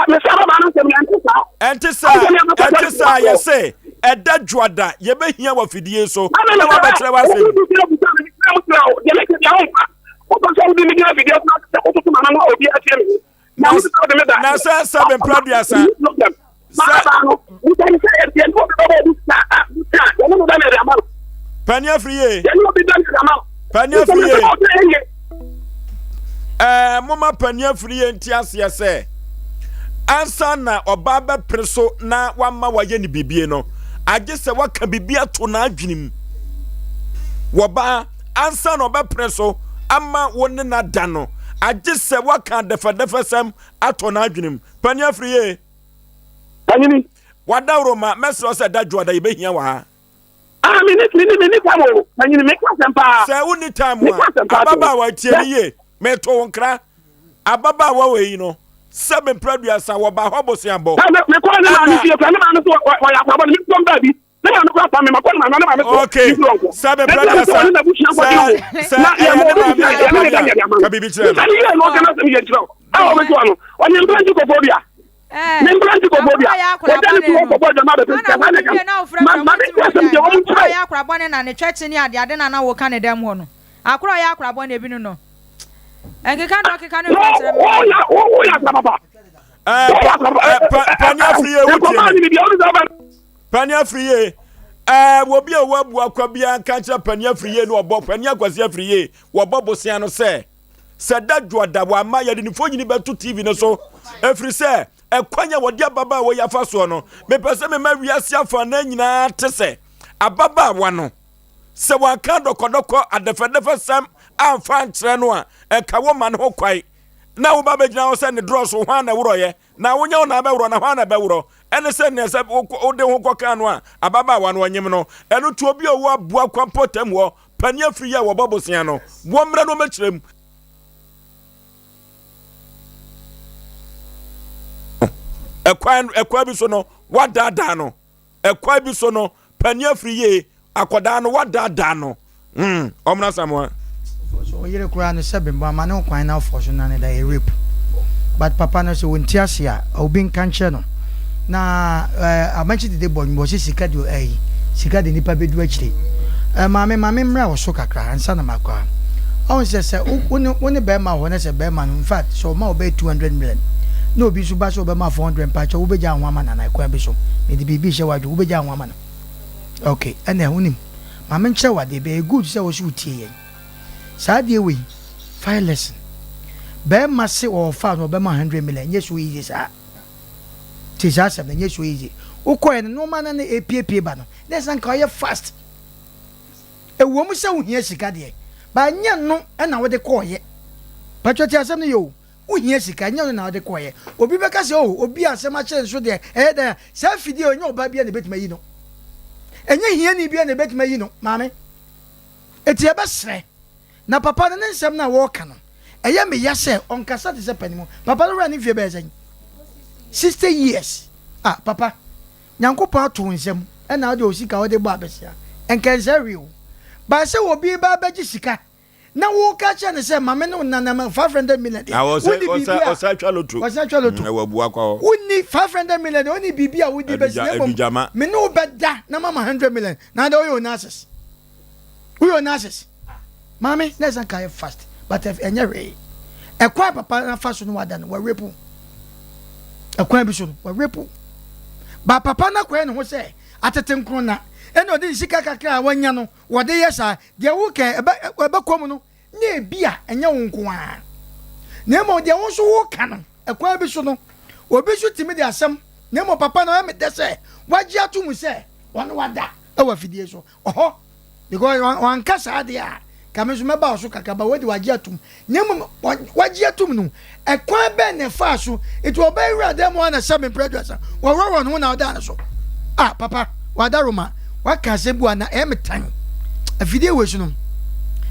Mese ababaa no asɛm no ɛnte saa. Ɛnte saa, ɛnte saa yɛse ɛda dwoada yɛbɛhia wɔ afidie so na wabɛkyerɛ w'asɛm. Na sɛ sɛ bɛmpra duasa sɛ Pani afiri yie. Pani afiri yie. Ɛɛ moma pani afiri yie nti aseɛ sɛ ansa na ɔbaa bɛpere so na wama wayɛ ne bibie no agye sɛ waka biribi ato n'adwene mu. Wɔbaa ansa na ɔbɛpere so ama wo ne no ada no agye sɛ waka adɛfɛdɛfɛsɛm ato n'adwene mu. Pani afiri yie. Panyini. Wadaworo ma mɛsrɛ sɛ da dwoada yɛbɛhia wɔ ha. Ah, me ni me ni me ni time o. Panyini me ka asɛm paa. Sɛ wo ni time a, ababaawa tie me yie. Meto wo nkra. Ababaawa wɔ yi no, sɛ me mpra duasa wɔba hɔ boseabɔ. Me kɔ ne maame fie kura ne maame so wɔyɛ akwabɔ ne me kɔm baabi. Ne maame kura pa me ma kɔ ne maame ne maame so. Okay. Sɛ me mpra duasa sɛ sɛ ɛyɛ ne maame agyapadeɛ a, ka biribi kyerɛ no. Sani yɛ na ɔka n'asɛm yɛ nkyerɛ o. A ɔbɛto ano. Ɔne mpra nti kɔfɔ bia. Ne mpra nti kɔfɔ bia. Wɔda ne fi hɔ kɔbɔ adwama bɛpɛ sika saa na ɛka. Ma ma me nti asɛm deɛ wɔn nkyerɛ. Akora ɔyɛ akora bɔne na ne twɛkye ne ade ade na na woka ne dɛm hɔ no. Akora ɔyɛ akora bɔne ebi no no. Nkeka na ɔkeka no nka kyerɛ me. Woyɛ akora papa. Pani afiri yɛ wotie me. Pani afiri yie. Ɛɛ obi a ɔwɔ abu akwa biara nka nkyerɛ pani afiri yie no ɔbɔ pani akwasi afiri yie wɔbɔ bosea no sɛ sɛ da dwoada wɔama yɛde ne fonyini bɛto tv no so ɛfiri sɛ ɛkwan a wɔde ababaawa yi afa soɔ no mepɛ sɛ mema wiase afa na nyinaa te sɛ ababaawa no sɛ wɔanka dɔkɔdɔkɔ adɛfɛdɛfɛ sɛm amfa ankyerɛ no a ɛnka wo ma ne ho kwae na woba bɛgyina hɔ sɛ ne dorɔso hwan na ɛworɔyɛ na wonyɛ wo na abɛworɔ na hwan na ɛbɛworɔ ɛne sɛ nea sɛ wode ho kɔkaa no a ababaawa no ɔnyem no ɛno to obi a ɔwɔ aboa kwampɔtam hɔ pani afiri yɛ a wɔbɔ bosea no wɔmmrɛ no ɔmɛkyerɛ mu ɛkwan ɛkwan bi so no wadaadaa no ɛkwan bi so no pani afiri yie akwadaa no wadaadaa no mm ɔmena samoa. So ɔyere koraa no sɛbe mbo ama ne ho kwan na ɔfɔ so na ne da yɛ rape but papa no sɛ wɔnti ase a obi nka nkyerɛ no na eh, amakyi dede bɔ nwom ɔsɛ sika de ɛyi sika de nipa bɛdu akyire eh, maame maame mmra wɔ so kakra ansa na makɔ a ɔhu sɛ sɛ wo ne wo ne bɛrima wɔ hɔ na sɛ bɛrima no in fact sɛ ɔma ɔbɛyɛ 200 million na obi nso ba sɛ ɔbɛma 400 mpakyɛ wobɛgya ho ama no anaa kwan bi so mede biribi hyɛ w'adwene wobɛgya ho ama no Ok ɛnɛ wonim ma menkyerɛ wo adeɛ bi ɛyɛ good sɛ wo so wotie yɛn saa adeɛ wei fa yɛ lesson bɛɛma se ɔwɔ fa no ɔbɛma 100 million ɛnyɛ so easy saa tie saa asɛm no ɛnyɛ so easy wokɔɛ no nnoɔma no na ɛpiepie ba no na ɛsɛ nka ɔyɛ fast ɛwɔ mu sɛ wohia sika deɛ ba ɛnyɛ no ɛna wode kɔɔyɛ patwɛ tie asɛm no yɛ o Wohia sika, ɛnyɛ ɔno na ɔde kɔeɛ. Obi bɛka sɛ, Oh, obi a asɛm akyere no so deɛ, ɛyɛ dɛn a? Saa afidie yi, ɛnyɛ ɔbaa biara na ɛbɛtumi ayi no. Ɛnyɛ hiani biara na ɛbɛtumi ayi no, maame. Enti yɛbɛsrɛ. Na papa no, ne nsɛm no a ɔreka no, ɛyɛ me ya sɛ ɔnkasa te sɛ panin mu. Papa no wura ne mfeɛ bɛyɛ sɛn? 60 years. Ah, papa, Nyankopɔn ato wo nsam, ɛna wode wo sika wode bɔ abɛsia. Ɛnka ɛnsɛ hwee o. But sɛ obi reba abɛgye sika na woka kyerɛ no sɛ ma me ne wo nna na ma 500 million deɛ Na wɔsɛ wonni wɔsɛ biribi a wɔsɛ atwa loto. wɔsɛ atwa loto Mm, ɛwɔ abua kwa hɔ. wonni 500 million deɛ wonni biribi a wodi bɛsi Aduja na mmom adugyama. me ne wo bɛda na mama 100 million na adɛ woyɛ onasis woyɛ onasis maame na ɛsɛ nka yɛ fast but ɛf- ɛnyɛ hwee ɛkwan papa na fa so no wada no wɔrepo ɛkwan bi so no wɔrepo ba papa no akɔyɛ ne ho sɛ atete nkrona ɛna ɔde ne sika kakra a wanya no wɔde yɛ saa. Deɛ woka yi, ɛbɛ, ɛbɛkɔ mu no, na ebia ɛnyɛ wo nko ara. Na mmom deɛ wo nso woka no, ɛkwan bi so no, obi nso tumi de asɛm, na mmom papa no, ɛyɛ me dɛ sɛ wagye ato mu sɛ ɔne wada wɔ afidie so. Ɔhɔ, because wanka saa deɛ a, ka me nso mɛba wo so kakra, but wei de wagye atom. Na mmom wagye atom no, ɛkwan bɛn na ɛfaa so nti ɔbaa yi wura dan mu hɔ na sɛ me mprɛ aduasa wɔworɔworɔ ne ho na ɔdaa no so ah papa wada roma waka asɛm bi wa na ɛyɛ me tan afidie wei so no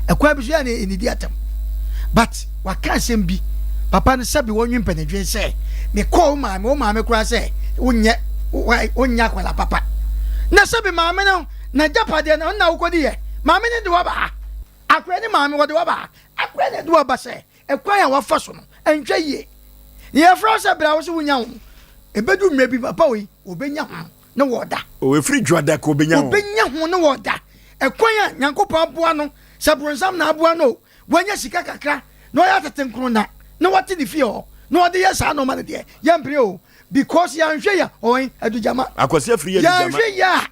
ɛkwan bi so yɛ na ɛnidi atam but waka asɛm bi papa no sɛbi wɔnwe mpanadwen sɛ mekɔɔ wo maame wo maame koraa sɛ wonyɛ wonyɛ akwala papa na sɛbi maame no na gyapadeɛ no ɔno na wokɔdi yɛ maame no de waba ha akora ne maame wɔde waba ha akora na de waba sɛ Ɛkwan a wafa so no, ɛnhwɛ yie. Yɛfrɛ wo sɛ bra wo so wonya ho. Ɛbɛdu mmerɛ bi papa wei ɔbɛnya ho ne wɔda. O ɛfiri dwoada ka ɔbɛnya ho. Ɔbɛnya ho ne wɔda. Ɛkwan a Nyankopɔn aboa no, sɛ bronsam na aboa no o, wanya sika kakra na ɔyɛ atete nkrona na wate ne fie hɔ na ɔde yɛ saa nnoɔma no deɛ, yɛmpere o. Because yɛanhwɛ yɛ ɔwɛn adugyama. Akwasi afiri yɛ adugyama. Yɛanhwɛ yɛ a,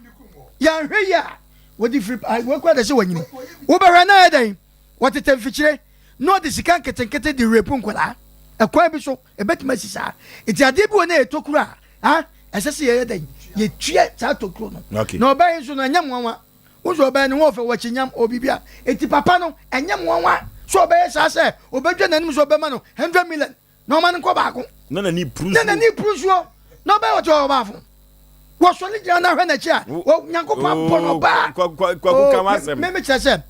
yɛanhwɛ yɛ a, wɔde firi, wɔkura de sɛ wanyini. Wobɛhwɛ na ayɛ dɛn? Wɔtetɛ mfikyire na ɔde sika nketenkete de rape nkwadaa. Ɛkwan bi so, ɛbɛtumi asi saa. Nti adeɛ bi wɔ na ɛyɛ tokuro a, ah, ɛsɛ sɛ yɛyɛ dɛn? Yɛtua saa tokuro no. Okay. Na ɔbaa yi nso no, ɛnyɛ mmoawa. Wo nso ɔbaa yi ne ho ɔfɛ, wɔkye nyam, ɔwɔ biribi a. Nti papa no, ɛnyɛ mmoawa sɛ ɔbɛyɛ saa sɛ ɔbɛdwa n'anim sɛ ɔbɛma no 100 million na ɔma no nkɔ baako. Na n'ani puru nsuo. Na n'ani puru nsuo. Na ɔbɛyɛ ɔte ɔbaafo. Wɔsɔre gyina na hwɛ n'akyi a, Nyankopɔn abɔ no ɔbaa. Kwaku ka w'asɛm. Me mekyerɛ sɛ,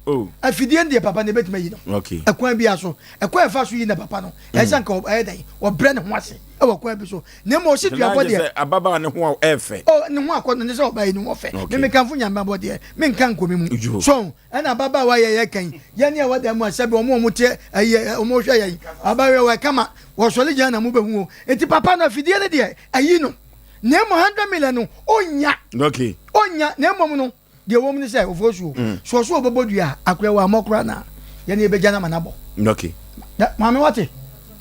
afidie no deɛ papa no ebetumi ayi no. Ɛkwan bi so, ɛkwan ɛfa so yi na papa no, ɛsɛ nka ɛyɛ dɛn, ɔbrɛ ne ho ase ɛwɔ kwan bi so. Na mmom ɔsi duabɔ deɛ. Ababaa ne ho a ɛfɛ. Oh, ne ho akɔ no ne sɛ ɔbaa yi ne ho ɔfɛ. Me mekanfo Nyame abɔ deɛ, menka nkɔ me mu. So Ɛna ababaawa yɛ yɛ kan yɛ ne ɛwɔ dan mu a sɛbi wɔn a wɔn te ɛyɛ wɔn hwɛ yɛn abaawa wɔ ɛkama wɔsɔre gyina na mo bɛ hu o eti papa no afidie no deɛ ɛyi no na emu hundred million no onya okay onya na emu no deɛ wɔm ne sɛ ofuo suo mm. so ɔso ɔbɛbɔ dua akora wɔ amɔ kora na yɛne yɛbɛgya no ama no abɔ okay maame wate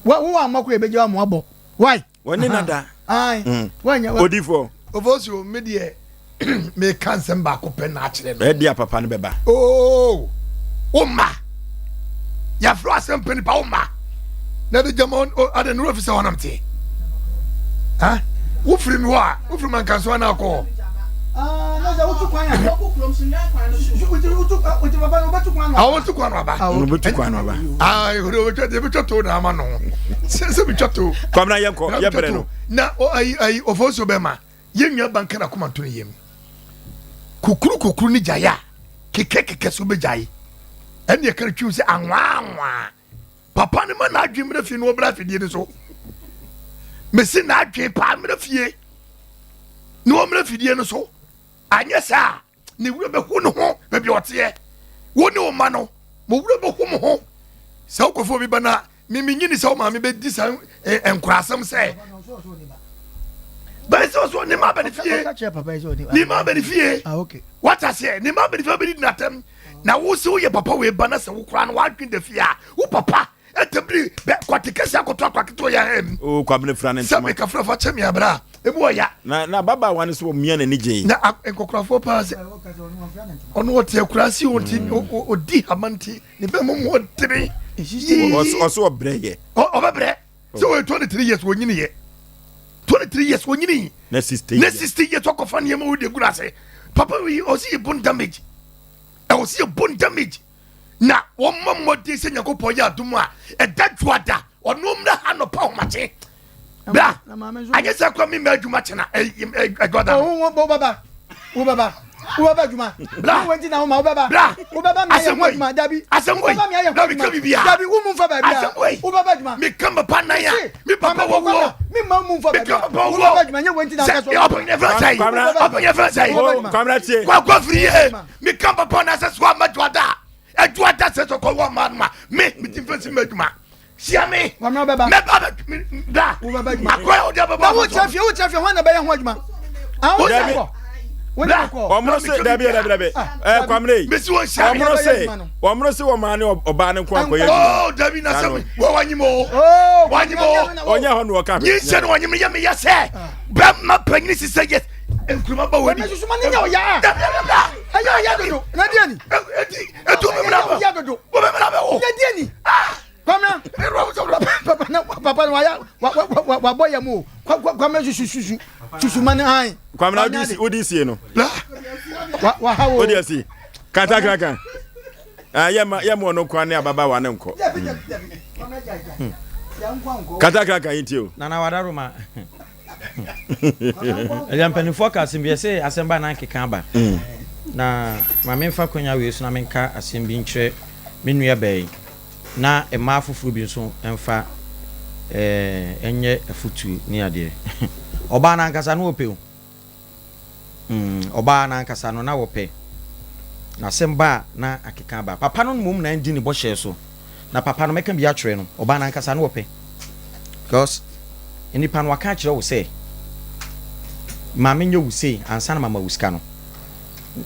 wo wɔ amɔ kora yɛbɛgya ama abɔ why Wɔne na da. Odifoɔ. Ofosuo, me deɛ meka nsɛm baako pɛ na akyerɛ no. Ɛde a papa no bɛba. Oo, wo mma. Yɛafrɛ asɛm pɛ nipa wo mma. Na de gyama ade no fi sɛ hɔnam te. Ha? Wofiri mi hɔ a, wofiri ma nkanso ana akɔ hɔ. Awo tu kwan aba. Obetu kwan aba. Ah, ebetwa ebetwa to na ama no. Sɛ sɛ betwa to. Kwamina yɛn kɔ yɛ brɛ no. Na ayi ayi ofosuo bɛ ma yɛn nua banka na koma to ne yam. Kukuru kukuru ne gyae a kekɛ kekɛ so bɛ gyae. Ɛne ɛka no twiw sɛ anwaa anwaa. Papa no ma n'adwene mmerɛ fie na ɔbrɛ afidie no so. Mesi n'adwene paa mmerɛ fie na ɔmmerɛ fidie no so. Anyɛ saa ne wura bɛhu ne ho baabi a ɔteɛ. Wo ne wo mma no, mo wura bɛhu mo ho. Sɛ wokɔfa obi ba no a, me menyini sɛ wo maame bɛdi saa nkorasɛm sɛ bɛyɛ sɛ ɔsɛ ne mma bɛ ne fie ne mma bɛ ne fie wata seɛ ne mma bɛ ne fie bɛdi n'atɛm na wo sɛ woyɛ papa wei ba na sɛ wo koraa no woadwen da fie a wo papa ɛtabiri bɛ kwate kɛse akɔtɔ akwa ketewa yɛ ha mu. O kwabena fira ne ntoma. Sɛ meka fira fa kyɛ me abira emu ɔya. Na na ababaawa no so mia n'ani gye. Na nkɔkorafoɔ paa sɛ ɔno ɔte akuraase ɔnti mm. ɔdi hama nti ne bɛ mu mu ɔdene. Ɔso ɔbrɛ yɛ. Ɔbɛbrɛ sɛ ɔyɛ 23 years wɔnyini yɛ 23 years wɔnyini. Na 60 years. Na 60 years ɔkɔfa nneɛma wɔde gu n'ase papa yi ɔsi yɛ bone damage ɛwɔ sɛ yɛ bone damage na wɔmmɔ mmɔden sɛ nyankopɔn yɛ adom a ɛda dwoada ɔno mmra ha nɔpa ahomakye bra anyɛ sɛ kora memma adwuma kyena adwoada no wobɛba wobɛba wobɛba adwuma bra wonti na woma wobɛba bra wobɛba mi ayɛ ho adwuma dabi asɛm wei wobɛba mi ayɛ ho adwuma meka bibia dabi wo mu nfa baabi a asɛm wei wobɛba adwuma meka papa nan a me papa wɔ wuo mi ma mu nfa baabi meka a papa wɔ wobɛba adwuma nyɛ wonti na sɛ ɔka so ɔpɛnyɛ fɛn sɛ yi ɔpɛnyɛ fɛn sɛ yi kwamina tie kwakwa firi yie meka papa na sɛ so ama dwoada adwoada sɛ sɛ kɔwɔ ma no ma me meti mfɛ si ma adwuma hyia me mɛba da akɔyɛ wode bɛbɔ na wokyɛ fie wokyɛ fie hɔ na bɛyɛ ho adwuma ɔmono se dabi dabi dabi ɛ kwamina yi ɔmono se ɔmono se wɔn ne ɔbaa ne nko akɔyɛ adwuma. ɔɔ dabi na sɛ wɔ wanyim o wanyim o ɔnyɛ hɔ na ɔka. nyinsɛn wanyim yɛ mi yɛ sɛ bɛɛ ma panyin sisɛ yɛ nkuruma ba wɔ ni. ɛmɛ susuma ne nya ɔya. dabi dabi dabi. ɛyɛ ɔya dodo na diɛ ni. eti etu mi mina bɛ ɔya dodo. wo mi mina bɛ wo. na diɛ ni. Kwamina papa na papa na waya wa wa bɔ yɛ mu o kwamina susu susu susu ma ne han. Kwamina odi si odi sie no. wa wa ha wo. Odi asi kata kankan. Ah, yɛ ma yɛ mu ɔno kwan ne ababaawa ne nkɔ. Kata kankan yi ti o. Nana wadaroma. Agya mpanimfoɔ ka asɛm bi ɛsɛ asɛm ba na nkeka aba mm. na ma memfa kwanya wei so na menka asɛm bi nkyerɛ me nua baa yi na mmaa foforɔ bi nso mfa eh, ɛnyɛ afotuo ne adeɛ ɔbaa no ankasa no ɔpɛ o Mm, ɔbaa no ankasa no, na wɔpɛ. Na asɛm ba a, na akeka aba. Papa no mmom na andi ne bɔhyɛ so. Na papa no, mɛka bi akyerɛ no, ɔbaa no ankasa no wɔpɛ. Because Nnipa no waka akyerɛ wo sɛ ma menyɛ wo sei ansa na mama wo sika no.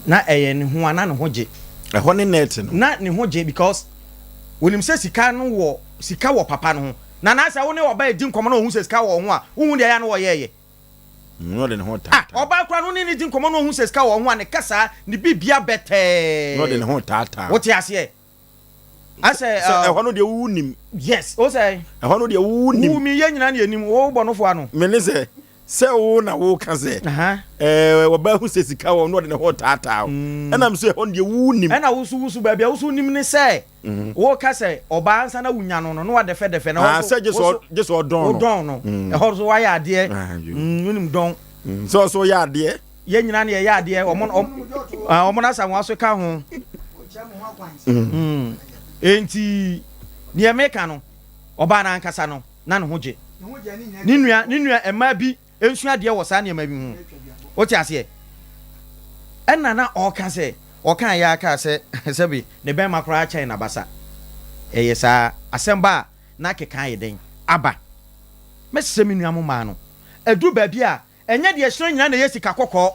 Na ɛyɛ ne ho a na ne ho gye. Ɛhɔ ne net no. Na ne ho gye because onim sɛ sika no wɔ sika wɔ papa no ho. Na na sɛ wo ne ɔbaa di nkɔmmɔ na ohu sɛ sika wɔ wo ho a, wohu deɛ ɛyɛ a na ɔyɛɛyɛ. Na ɔde ne ho taataa. Ah, ɔbaa koraa no wo ne no di nkɔmmɔ na ohu sɛ sika wɔ wo ho a, ne kasaa, ne biribiara bɛtɛɛ. Na ɔde ne ho taataa. Wote aseɛ? Asɛ sɛ ɛhɔ no deɛ wo nim. Yes, o sɛ. Ɛhɔ no deɛ wo nim. Wo mi yɛ nyinaa na yɛnim, wo bɔ no fo ano. Me ne sɛ sɛ wo na wo ka sɛ. Ɛɛ ɔbaa hu sɛ sika wɔ no ɔde ne ho taataa o. Ɛna mi sɛ ɛhɔ no deɛ wo nim. Ɛna wo so wo so baabi a wo so nim ne sɛ. Wo ka sɛ ɔbaa ansa na wo nya no no na wadɛfɛdɛfɛ na wo so. Sɛ gye sɛ ɔdɔn no. Wo dɔn no. Ɛhɔ so wayɛ adeɛ. Wo nim dɔn. Sɛ ɔso yɛ adeɛ. Yɛn nyinaa na yɛyɛ adeɛ, wɔn wɔn asamoa so ka ho. Mm. Enti deɛ meka no, ɔbaa no ankasa no, na ne ho gye. Ne nua ne nua mmaa bi nsua adeɛ wɔ saa nneɛma bi ho. Wote aseɛ? Ɛna na ɔka sɛ, ɔka yɛ aka sɛ sɛbi ne bɛrima koraa kyɛn n'abasa. Ɛyɛ saa asɛm ba a na keka ayɛ dɛn aba. Mɛsrɛ me nua mo mmaa no, ɛduru baabi a Ɛnyɛ deɛ ɛhyerɛn nyinaa na ɛyɛ sika kɔkɔɔ.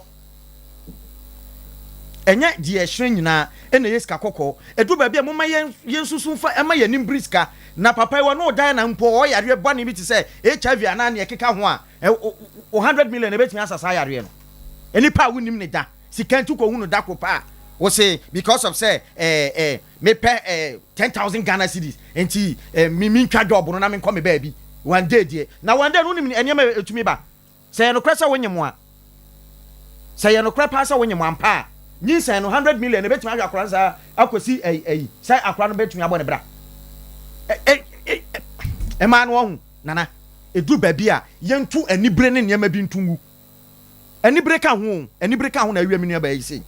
Ɛnyɛ deɛ ɛhyerɛn nyinaa na ɛyɛ sika kɔkɔɔ. Ɛduru baabi a, momma yɛn yɛnsusu mfa mma yɛn ani mbiri sika. Na papa yi ɔne wo dan na mpo ɔwɔ yareɛ bɔne bi te sɛ HIV anaa deɛ ɛkeka ho a, wo 100 million ɛbɛtumi asa saa yareɛ no. Nnipa a wonnim no da, sika nti wokɔhu no da koro pɛ a, wose because of sɛ eh, eh, mepɛ eh, 10,000 Ghana cedis nti eh, me mentwa job no na menkɔ me baabi one day deɛ. Na one day no wonim nneɛma a ɛtumi ba. Sɛ ɛyɛ nokorɛ sɛ wonyem a, sɛ ɛyɛ nokorɛ paa sɛ wonyem ampa a, nyinsɛn no, 100 million, ɛbɛtumi ahwɛ akora no saa akɔsi ɛyi, ɛyi, sɛ akora no bɛtumi abɔ ne bra. Ɛ, ɛ, ɛ, ɛmaa no ɔho, Nana, ɛduru baabi a, yɛntu anibere ne nneɛma bi nto ngu. Anibere ka ho o, anibere ka ho na awia me nuabaa yi sei.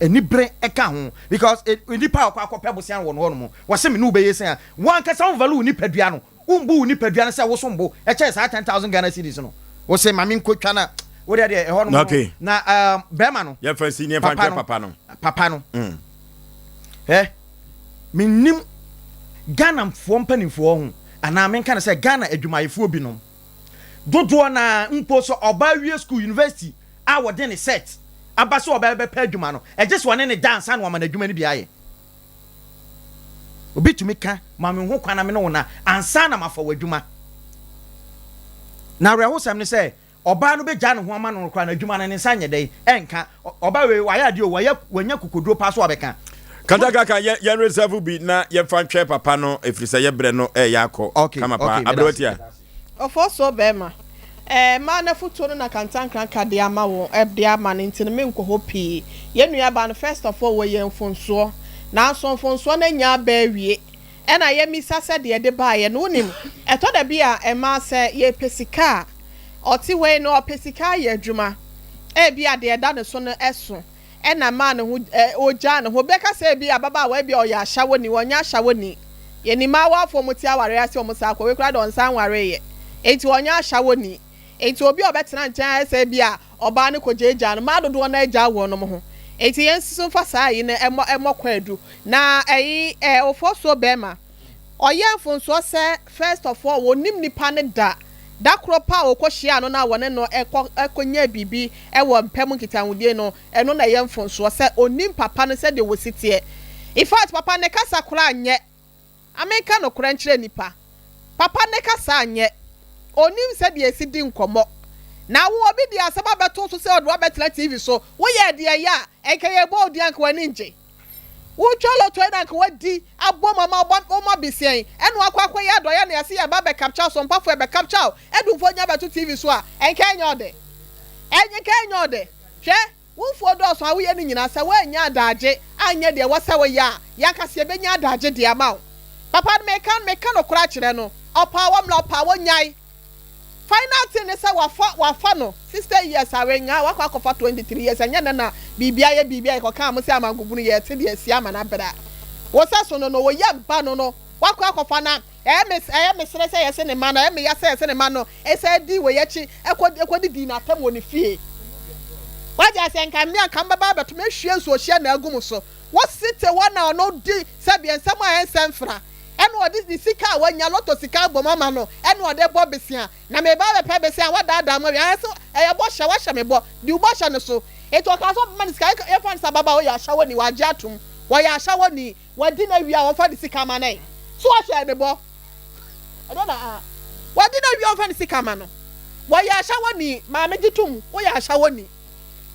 Anibere ka ho because nnipa a ɔkɔ akɔpɛ bosea wɔ no hɔ nom, wɔse me ne wo bɛyɛ sei a, wo ankasa wo value wo nipadua no. Wombu wo nipadua no sɛ wosom bo kyɛn saa 10,000 Ghana cedis no. Wose ma menkotwa na wo deɛ deɛ ɛhɔ nom no. Okay. Na um, bɛrima no. Yɛmfa nsi ne yɛmfa nkyerɛ papa no. Papa no. Mm. Eh, mennim Ghanafoɔ mpanimfoɔ ho anaa menka no sɛ Ghana adwumayɛfoɔ binom. Dodoɔ na mpo sɛ ɔbaa wie school university a wɔde ne set aba sɛ ɔbaa bɛpɛ adwuma no, ɛgye sɛ ɔne ne da ansa na wama no adwuma no bi ayɛ. Obi tumi ka, Ma me ho kwan na me ne wo nna ansa na mafa w'adwuma. Na awerɛhosɛm ne sɛ, ɔbaa no bɛgyaa ne ho ama no koraa no, adwuma no, ne nsa nyɛ dɛn? Ɛnka. Ɔbaa wei, wayɛ adeɛ o, wayɛ, wanya kokoduro paa so wabɛka. Katakaka, yɛ, yɛn reserve bi na yɛmfa ntwɛn papa no, ɛfiri sɛ yɛ berɛ no reyɛ akɔ. Okay, Kama paa. okay, meda Aberewa ase, tia. meda ase. Ɔfɔɔsoɔ bɛɛma, ɛɛ mmaa no afutuo no na Kantankraka de ama wo de ama no nti no menkɔ hɔ pii. Yɛn nua baa no first of all wɔyɛ mfonsoɔ nanso mfonsoɔ no anya aba awie ɛna yɛmisa sɛ deɛ ɛde baeɛ no wonim ɛtɔ da bi a mmaa sɛ yɛpɛ sika a ɔte hɔ yi no ɔpɛ sika ayɛ adwuma ebia deɛ ɛda ne so no ɛso ɛna maa ne ho ɛ ɔgyaa ne ho. Bɛka sɛ ebia ababaawa ebia ɔyɛ ashawoni, ɔnyɛ ashawoni. Yɛnim mmaawafoɔ a wɔte awareɛ ase a wɔsan kɔ, wei koraa deɛ ɔnsan nwareeɛ. Enti ɔnyɛ ashawoni. Enti obi a ɔbɛtena nkyɛn ayɛ sɛ ebia ɔbaa no kɔgyaagyaa no, mmaa dodoɔ no ara gyaa wɔnom ho. Enti yɛn nso mfa saa ayi no mmɔ mmɔ kwaadu. Na ɛyi ɛ ofosuo bɛrima. Ɔyɛɛ mfomsoɔ sɛ first of all wɔnnim nipa no da, da korɔ pɛ a wɔkɔhyiaa no no a wɔne no kɔ kɔnyaa biribi wɔ mpa mu nkitahodie no, ɛno na ɛyɛ mfomsoɔ sɛ ɔnnim papa no sɛdeɛ wɔsi teɛ. In fact papa ne kasa koraa nyɛ, amenka nokorɛ nkyerɛ nipa, papa ne kasa nyɛ, ɔnnim sɛdeɛ yɛsi di nkɔmmɔ. Na wo obi de asɛm abɛto wo so sɛ ɔde wo abɛtena TV so, woyɛɛ deɛ ɛyɛ a, nka yɛbɔ wo din a nka w'ani ngye. Wotwa lotto yi na anka wadi abom ama ɔbɔ wo ma besian ɛna wakɔ akɔyɛ adɔeɛ na yɛse yɛba bɛ capture wo sompafoɔ yɛbɛ capture wo adumfoɔ nyinaa bɛto TV so a ɛnka ɛnyɛ ɔdɛ ɛnka ɛnyɛ ɔdɛ hwɛ wo mfuo dɔɔso a woyɛ no nyinaa sɛ woannya adaagye anyɛ deɛ ɛwɔ sɛ woyɛ a yɛankasa yɛbɛnya adaagye de ama wo papa no meka meka nokorɛ akyerɛ no ɔpaa wɔ mmra ɔpaa wɔ nyae Final thing ne sɛ wafa wafa no 60 years a wenyaa wakɔ akɔfa 23 years ɛnyɛ nɛ na biribi ayɛ biribi a yɛkɔkaa mo sɛ amankobunu yɛte deɛ asi ama no abrɛ a wo sɛ so no no wo yam ba no no wakɔ akɔfa na ɛyɛ me ɛyɛ me sere sɛ yɛse ne ma no ɛyɛ me ya sɛ yɛse ne ma no ɛsɛ di wei akyi ɛkɔ ɛkɔ didi n'atam wɔ ne fie wagye aseɛ nka mmea nka mbɛba abɛto me ahwie nsuo hyɛ na agu mo so wo sete hɔ na ɔno di sɛdeɛ nsɛm a ɛnsɛ mfra. Ɛna ɔde ne sika a wanya, lotto sika abom ama no, ɛna ɔde bɔ besea. Na meba abɛpɛ besea a wadaadaa mo awie. Ayɛ sɛ ɛyɛ bɔhyɛ, wahyɛ me bɔ. Di wo bɔhyɛ no so. Enti ɔkaa sɛ ɔbɛma no sika. Yɛmfa no sɛ ababaawa yi yɛ ahyɛwɔni, wagye atom. Ɔyɛ ahyɛwɔni. Wadi no awie a, ɔmfa ne sika mma no ɛ. So wahyɛ ne bɔ? Ɛdeɛn na a? Wadi no awie a, ɔmfa ne sika mma no. Wɔyɛ ahyɛwɔni. Maame gye tom, woyɛ ahyɛwɔni.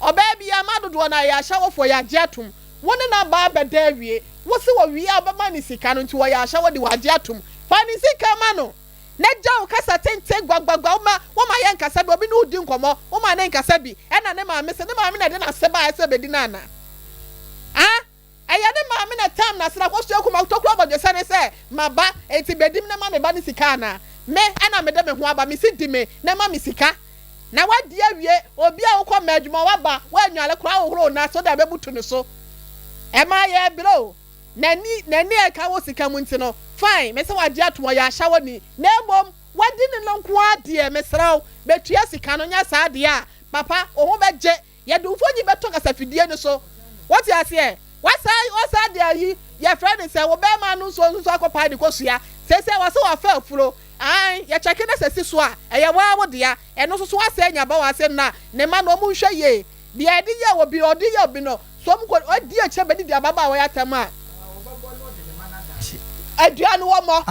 Ɔbaa biara, mmaa dodoɔ no ara, yɛyɛ ahyɛwɔfoɔ, yɛagye atom. Wo ne no aba abɛda awie. Wo se wɔwie a wobɛma no sika no nti wɔyɛ ahyɛwɔni, wagye atom. Fa ne sika ma no na gya wo kasa tenten gwagbagwa. Woma woma yɛnkasa bi, obi ne wo di nkɔmmɔ, woma no nkasa bi. Ɛna ne maame se ne maame na ɛde n'ase baeɛ sɛ bɛdi no anaa? Ah? Ɛyɛ ne maame na ɛtam n'ase na akɔsoa kum atokuro abɔdwesɛ ne sɛ, Maba, enti bɛdi me na ma me ba no sika anaa? Me, ɛna mede me ho aba, mese di me na ma me sika. Na woadi awie, obi a wokɔ mma adwuma woaba, woannwale koraa wohohoro wo nan ase wode abɛbutu ne so. Ɛma yɛbrɛ o. N'ani, n'ani a ɛka wɔ sika mu nti no, fine, mese wagye atom, ɔyɛ ahyɛwɔni. Na mmom, woadi ne no nko ara deɛ, mesrɛ wo, bɛtua sika no, nyɛ saa deɛ a, papa, wo ho bɛgye. Yɛde wo mfonyin bɛto kasafidie no so. Wote aseɛ? Wasan, wasan de ayi, yɛfrɛ no sɛ, wo bɛɛma no nsuo nso akɔpae ne kosua. Seesei wɔse wafa afuro. Aane, yɛkyɛke na sɛ si so a, ɛyɛ wo ara wo dea. Ɛno nso so wasan anya ba wɔ ase no a, ne mma no wɔn nhwɛ yie. Deɛ yɛde yɛ obi, ɔde yɛ obi no, sɛ wɔn kɔ, ɔdi akyire bɛdidi ababaawa yi atɛm a, Aduan no wɔmmɔ.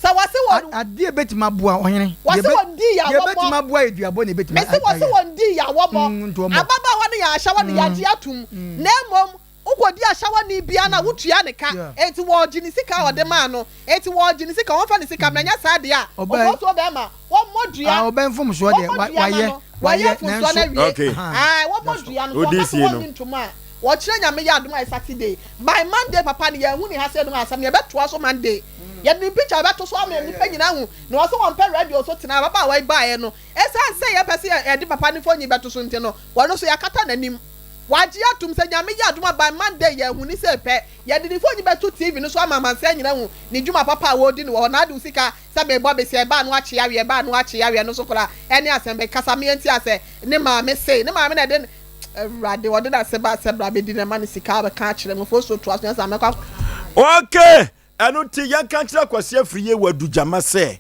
Sɛ wɔse wɔn. Adeɛ ebetumi aboa ɔhene. Wɔse wɔn dii ya Deɛ wɔmmɔ. ebetumi aboa yɛ duabɔ na ebetumi Mese wɔse wɔn dii ya wɔmmɔ. Nti wɔmmɔ. Ababaawa no yɛ ahyɛwani yɛagye atum. Na mmom wokɔdi ahyɛwani biara no a wotua ne ka. Enti wɔregye ne sika a ɔde maa no. Enti wɔregye ne sika, wɔmfa ne sika mmra. Nyɛ saa deɛ a, ɔfɔɔtuo bɛrima, wɔmmɔ dua. Ah, ɔbɛn mfomsoɔ deɛ, Wɔmmɔ dua ma wayɛ, no. Wɔayɛ wayɛ, mfomsoɔ no nanso. awie. Okay. Ae, wɔmmɔ dua no. Sɛ Wodi ɔka sɛ sie no. wɔnnye ntom a, wɔkyerɛ Nyame yɛ adom a ɛyɛ Saturday. By Monday papa no yɛanhu ne ha sɛ no asɛm no yɛbɛtoa so Monday. Yɛde ne picture bɛto so ama nnipa nyinaa ahu. Na ɔse wɔmpɛ radio so tena. Ababaawa yi baeɛ no, ɛsiane sɛ yɛpɛ sɛ yɛde papa no mfonyin bɛto so nti no, ɔno nso yɛakata n'anim. Wagye atom sɛ Nyame yɛ adom a by Monday yɛahu ne sei pɛ. Yɛde ne mfonyin bɛto TV no so ama amansan nyinaa ahu ne dwuma papa a wɔredi no wɔ hɔ. Na ade wo sika sɛ merebɔ besia, ɛbaa no akye aweɛ, ɛbaa no akye aweɛ no nso koraa ɛne asɛm bɛn? Kasa meɛ nti a sɛ ne maame sei, ne maame na ɛde Awurade, ɔde n'ase baa sɛ bra bɛdi na ɛma no sika a bɛka akyerɛ me fosuo toa so nyɛ saa mɛkɔ akɔ. Ok, ɛno nti yɛnka nkyerɛ Kwasi Afriyie wɔ Adugyama sɛ,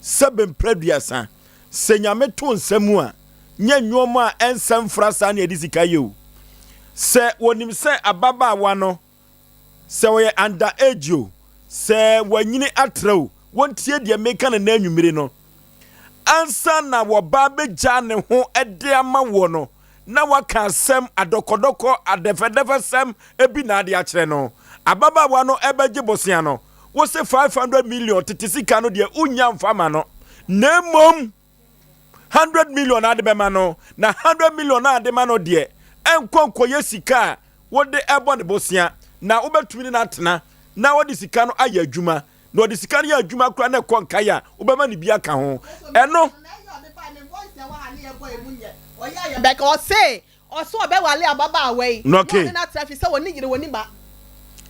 sɛbe mprɛ aduasa, sɛ Nyame to nsa mu a, nyɛ nnoɔma a ɛnsɛ mfra saa na yɛde sika yɛ o. Sɛ wɔnim sɛ ababaawa no sɛ ɔyɛ under age o, sɛ wanyini atra o, wɔntie deɛ meka no nnɛ anwummere no. Ansa na wɔba abɛgyaa ne ho de ama woɔ no, na waka asɛm adɔkɔdɔkɔ, adɛfɛdɛfɛsɛm bi na ade akyerɛ no. Ababaawa no ɛbɛgye bosea no, wo se 500 million tete sika no deɛ wonnya mfa ma no, na mmom 100 million ade bɛma no, na 100 million a ade ma no deɛ, ɛnkɔ nkɔyɛ sika a wode ɛbɔ ne bosea, na wobɛtumi ne no atena na ɔde sika no ayɛ adwuma, na ɔde sika no yɛ adwuma koraa na ɛkɔ nkae a, wobɛma no bi aka ho. Ɛno. Ɔse ɔse ɔbɛwale ababaawa yi na ɔne no atena firi sɛ ɔne yere ɔni ba.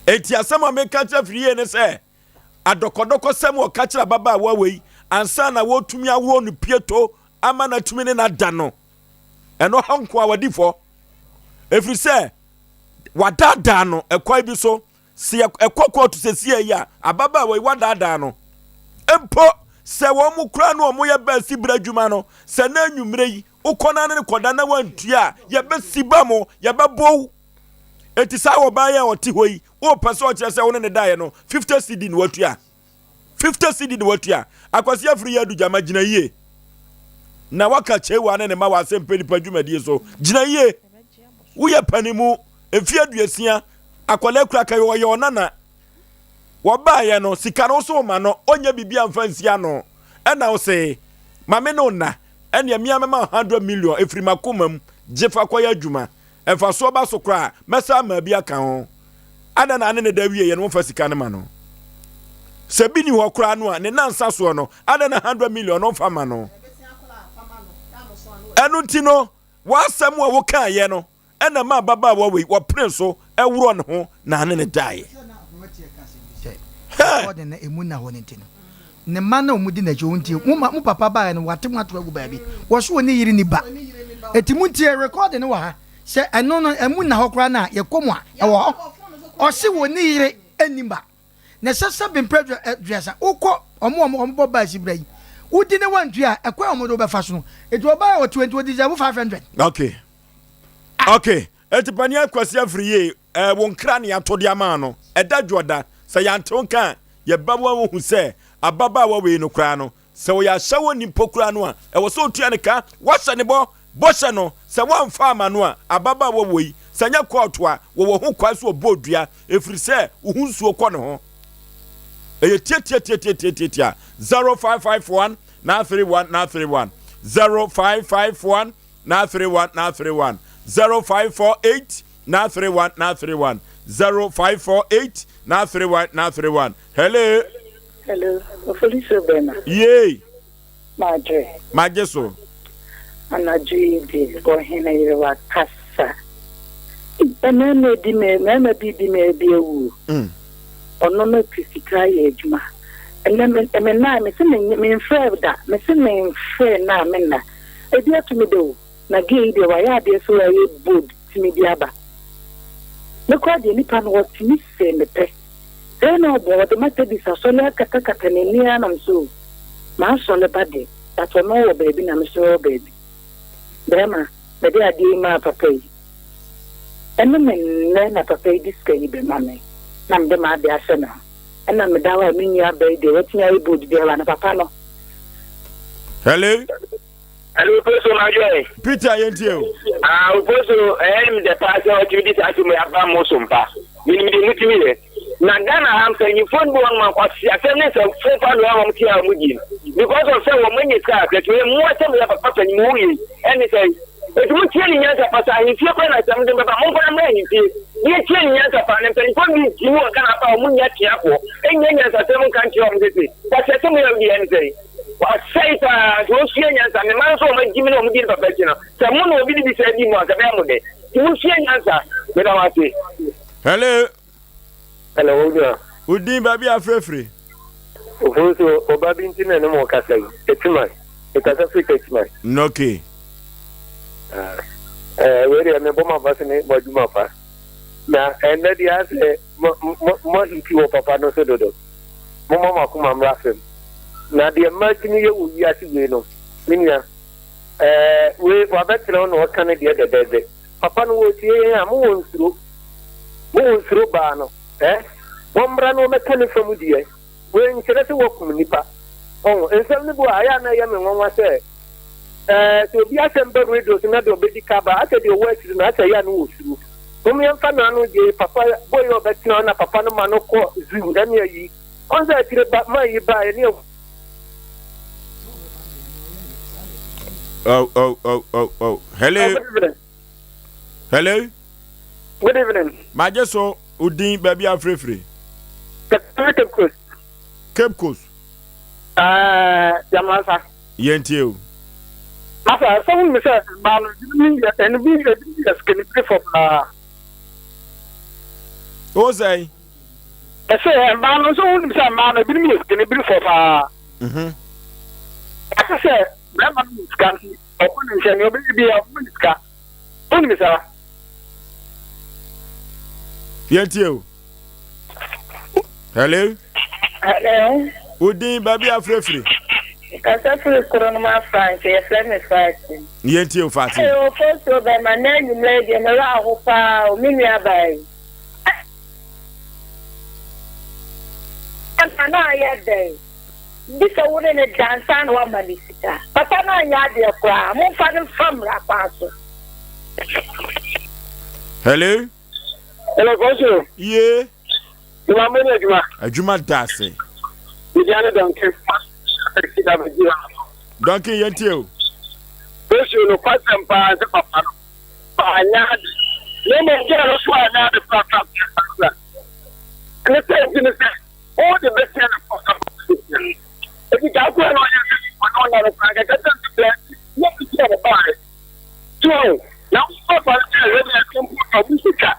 Enti asɛm a meka kyerɛ Firiye ne sɛ, adɔkɔdɔkɔsɛm a ɔka kyerɛ ababaawa wei ansa na wɔretumi aworɔ no pieto ama no atumi ne no ada no, ɛno ha nko a wadi fɔ. Ɛfiri sɛ wadaadaa no ɛkwan bi so. Sɛ ɛkɔ kɔɔto sɛsie yi a, ababaawa yi wadaadaa no. Mpo sɛ wɔn mo kura no wɔn yɛ bɛɛ si berɛ adwuma no, sɛ na anwummerɛ yi wokɔ na ne kɔda na wantua a, yɛbɛsi ba mo, yɛbɛbow. Enti saa ɔbaa yi a ɔte hɔ yi, wopɛ sɛ ɔkyerɛ sɛ wo ne ne daeɛ no, 50 cedi na watua. 50 cedi na watua. Akwasi afiri yɛ adu gyama gyina yie. Na waka kyewa ne ne ma wɔ asɛmpɛ nipa dwumadie so. Gyina yie. Woyɛ panimu, mfeɛ aduasia, akwadaa kura ka ɔyɛ ɔnana. Wɔbaeɛ no, sika no wo so ma no, ɔnyɛ biribi amfa nsi ano. Ɛna wo se, ma me ne wo nna, ɛneɛ mea mɛma 100 million ɛfiri m'akoma mu, gye fa kɔyɛ adwuma. Mfasoɔ ba so koraa a, mɛsan ama bi aka ho. Adɛn na ane ne da wieɛ no womfa sika no ma no? Sɛ bi ni hɔ koraa no a, ne nansa soɔ no, adɛn na 100 million no womfa ma no? Ɛno nti no, w'asɛm a wokaeɛ no ɛna ma ababaawa wei wɔpene so ɛworɔ ne ho na ane ne daeɛ. Hɛ! Ne mma na wɔdi n'akyi. Wɔn nti, mo ma mo papa baeɛ no, wate mo ato agu baabi. Wɔso wɔn ne yere ni ba. Eti mo ntie recording no wɔ ha. Sɛ ɛno no ɛmu nna hɔ koraa no a, yɛkɔ mu a, ɛwɔ hɔ. Ɔse wɔn ne yere nni ba. Na ɛsɛ sɛ bempɛ aduasa wokɔ ɔmo a ɔmo bɔ baasi bra yi wodi ne wantua a ɛkwan a ɔmo de wobɛfa so no eti ɔbaa yɛ ɔte nti ɔdi deserve 500. Okay okay eti panin akwasi afiri yie ɛɛ wo nkra ne ato de ama no ɛda dwoɔda sɛ yɛante wo nka a yɛba wo ahu sɛ ababaawa wei no koraa no Sɛ ɔyɛ ahyɛwɔni mpo koraa no a, ɛwɔ sɛ ɔtua ne ka. Woahyɛ ne bɔ. Bɔhyɛ no, sɛ woamfa amma no a, ababaawa woi, sɛ ɛnyɛ kɔɔto a, wɔwɔ ho kwan sɛ ɔbɔ dua, ɛfiri sɛ wo ho nsuo kɔ ne ho. Ɛyɛ tiatiatiatiatiatia. 0551 931 931 0551 931 931 0548 931 931 0548 931 931 Hello. Hello, Ofolisuo Bɛma. Yei. Madwe. Magye so. Anadwo yi de, ɔhene yere wakasa. Mmarima di me, mmarima bi di me bi awu. Ɔno no te sika ayɛ adwuma. Ɛnɛ me me nan me se me me mfrɛ da, me se me mfrɛ na me nna. Ebi ato me da o. Na gay yi deɛ wayɛ adeɛ sɛ wayɛ bold tumi de aba. Me koraa deɛ nipa no ɔtumi see me pɛ. Sɛɛ na ɔbɔ ɔde Methodist asɔre akatakata n'ani ara nam so o. M'asɔre ba de, but ɔno wɔ baabi na me nso mewɔ baabi. Barima, mede adeɛ yi maa papa yi. Ɛne me nnɛ na papa yi de sika yi bɛma me na mede m'ade ahyɛ ne ho. Ɛna meda hɔ a me nua ba yi deɛ watumi ayɛ bold bi aba no papa no. Hello. Hello, Ofosu Majoy. Peter, yɛn tie o. Ah, Ofosu, ɛyɛ mi dɛ paa sɛ ɔtumi di saa asɛm yi aba mo so mpa. Menim deɛ mutumi yɛ. Na Ghana ha mpanyinfoɔ no bi wɔn ma nkwasi asɛm ne nsɛmfo fa no a wɔn te a wɔn di no. Because of sɛ wɔn anya sika kakra ti wɔn mu asɛm yɛ papa panyin mu yie ɛne sɛ eti mo tie ne nyansa pa sɛ ahemfie kora na asɛm de bɛba mo mfa mmra ahemfie. Deɛ tie ne nyansa pa ne mpanyinfoɔ bi gyi mu wɔ Ghana pa a wɔn nyɛ atuafoɔ ɛnyɛ nyansasɛm nka nkyerɛ wɔn sese kwasi asɛm yɛ wɔn di ɛne sɛ. Wasɛe paa, nti wɔnsua nyansa. Me mma nso wɔn agyimi na wɔn di ne papa akyi no, sɛ mo na obi de bi saa di mu a, anka ɛbɛyɛ mo dɛ. Nti monsua nyansa. Meda mo ase. Hello. Hello, wo nua. Wo din baabi a afirafiri. Ofosu, ɔba bi nti na ɛne mo kasa yi. Etiman. Mekasa firi Techiman. Okay. Ah, eh, wei deɛ mebɔ m'aba so ne mo adwuma fa. Na ɛnnɛ deɛ asɛ mo mo mo ahiti wɔ papa no so dodo. Momma mo akoma mmra fam. Na deɛ mmaa tumi yɛ wɔ wiase wei no, me nua, ɛɛ, wei wabɛtena hɔ na ɔka ne deɛ dɛdɛɛdɛ. Papa no wɔretie yɛn a, mowɔ nsuro. Mowɔ nsuro baa no, ɛɛ, wɔmmra na wɔmmɛka ne fa mu deɛ. Wei nkyerɛ sɛ wɔakum nnipa. Ɔho, nsɛm no bi wɔ ha, ɛyɛ a na ɛyɛ me nwanwa sɛ, ɛɛ, sɛ obi asɛm ba radio so na deɛ ɔbɛdi ka ba, asɛ deɛ ɔwɔ akyiri no, asɛ ɛyɛ a na ɔsuro. Mom yɛmfa n'ano deɛ yi, papa, boy yi a ɔbɛtena hɔ na papa no ma no kɔ zoo ɛne ayi. Ɔn sɛ akyire ba, man yi baeɛ ne ahu. Oh, oh, oh, oh, oh. Hello. Oh, good evening. Hello. Good evening. Magye so, odin baabi afirefire. Cape Coast. Cape Coast. Ɛɛ, Yamansa. Yɛntie o. Masa, sɛ wonim sɛ mmaa no, ebinom yɛ, ɛno bi, ebinom yɛ sikanibirefo paa. Wo sɛn? Ɛsɛ mmaa no, sɛ wonim sɛ mmaa no, ebinom yɛ sikanibirefo paa. Mhm. Ɛsɛ sɛ bɛrima no wɔ sika nti, ɔkɔ ne nkyɛn, nea ɔbɛyɛ biara, ɔbɛma ne sika. Wonim saa? Yɛntie o. Hello. Hello. Wo din baabi afirafiri. Kasa firi koro no mu afranse yɛfrɛ me Fati. Yɛntie o Fati. Ee ofosuo bɛma na anwummerɛ yi deɛ me werɛ aho paa o me nua baa yi. Ɛna na ayɛ dɛn? Gye sɛ wo ne no da ansa na woama no sika. Papa no anyɛ adeɛ koraa. Momfa no mfa mmara kwan so. Hello. Hello, Bonsu. Ye. Ìwà mo ní adwuma. Adwuma da ase. Media ne Duncan. Duncan yɛn tie o. Bonsu no kwasɛm paa sɛ papa no. Anyɛ ade. Na mmom gyina no so anyɛ ade korakora. Ne sɛ nti ne sɛ wode bɛsia no kɔ Eti saa kura na ɔyɛ sɛ ɔne ɔna no koraa kɛkɛ sɛ sɛ yɛ ti a ɔbaeɛ. So na wofɔ no sɛ ɛyɛ deɛ ɛsɛ mpo na ɔmo sika.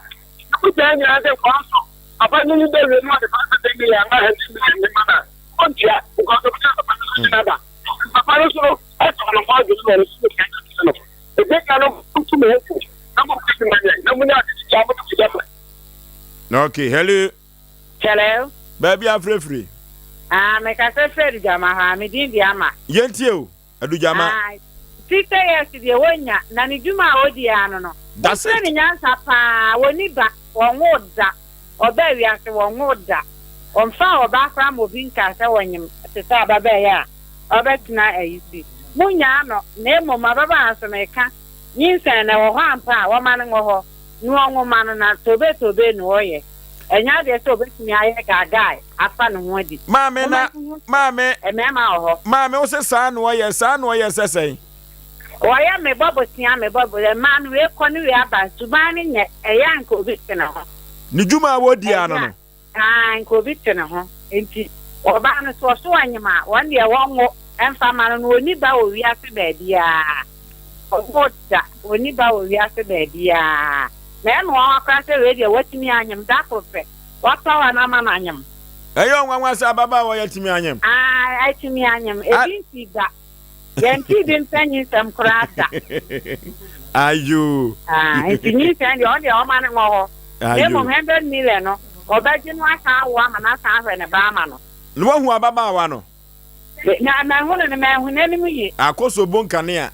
Ɛmu saa nyinaa sɛ nkwa nso papa no ni bɛwie no ɔde 500 million ama 100 million ne ma na ɔntua because ɔmo sɛ papa no so gyina ba. Papa no so no ɛsɛ ɔno ho adwene na ɔno so sika no. Ɛbɛnya no nto mo ho fo na mo kɔ adwuma yɛ na mo nya ade sika mo de mo yɛ Okay, hello. Hello. Baabi a afirafiri. Ah, mekasa firi Adugyama hɔ a, me din de Ama. Yɛntie o, Adugyama. Ah, 60 years deɛ wɔnnya, na ne dwuma a ɔdi ara no no. That's Wofrɛ it. no nyansa paa, wɔnni ba, wɔnwoo da, ɔbaa wiase wɔnwoo da. Ɔmfaa ɔbaa koraa ma obi nkaa sɛ wɔnyem te sɛ ababaa yi a ɔbɛtena ayi so yi. Monnyaa no, na mmom ababaa nso meka, nyinsɛn no ɛwɔ hɔ ampa a, wɔma no nwɔ hɔ, na wɔnwoma no na tobe tobe na ɔyɛ. Ɛnyɛ adeɛ sɛ ɔbɛtumi ayɛ gaagae afa ne ho adi. Maame na Momma yɛnhu sɛ maame mmarima wɔ hɔ. maame wo se saa na ɔyɛ saa na ɔyɛ sɛ sɛn? Wɔyɛ me bɔ bosea me bɔ bosea mmaa no wei kɔ ne wei aba suban no nyɛ ɛyɛ a nka obi te ne ho. Ne dwuma a wɔdi ara no Ɛyɛ no. a aa nka obi te ne ho nti ɔbaa no so ɔso ɔnyem a wɔn deɛ wɔnwo mfa ma no na ɔnni ba wɔ wiase baabiara ɔnwo da ɔnni ba wɔ wiase baabiara na ɛyɛ me nwanwa koraa sɛ wei deɛ watumi anyem da koro pɛ wapaw a na ama no anyem. Ɛyɛ ɔnwanwa sɛ ababaawa yi atumi anyem. Aa atumi anyem ebi nsi da. Yɛntee bi mpɛ nyinsɛm koraa da. Ayoo. Ah, nti nyinsɛn deɛ ɔno deɛ ɔma no nwɔ hɔ. Na Ayoo. mmom 100 million no, ɔbɛgye no asan awo ama no asan ahwɛ ne ba ama no. Na wahu ababaawa no? Me, na mahunu no, manhu n'anim yie. Akosombo nkanea.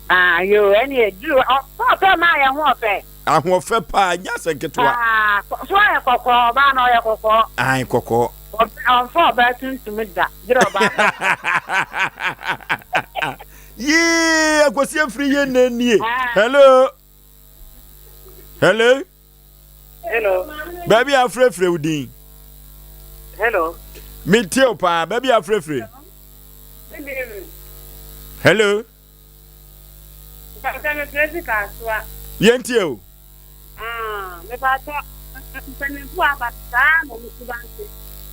Ah, yoo, ɛneɛ duru, ɔ, sɛ ɔpɛ maa yɛn ho ɔfɛ. Ahoɔfɛ paa, nyɛ asɛ nketewa. Paa, so ɔyɛ kɔkɔɔ, ɔbaa no ɔyɛ kɔkɔɔ. Ae, kɔkɔɔ. Ɔmfa ɔbaa tuntum da, gyerɛ ɔbaa kɔkɔɔ. Yee, akwasi afiri yɛ nna nie. Hello. Hello. Hello. Baabi a afirafira wo din. Hello. Metie wo paa, baabi a afirafira. Hello. Mpakyɛ mefrɛ fi Kasoa. Yɛntie o. Ah, mepakyɛ mpanyinfoɔ aba no saa na ɔmo suban te.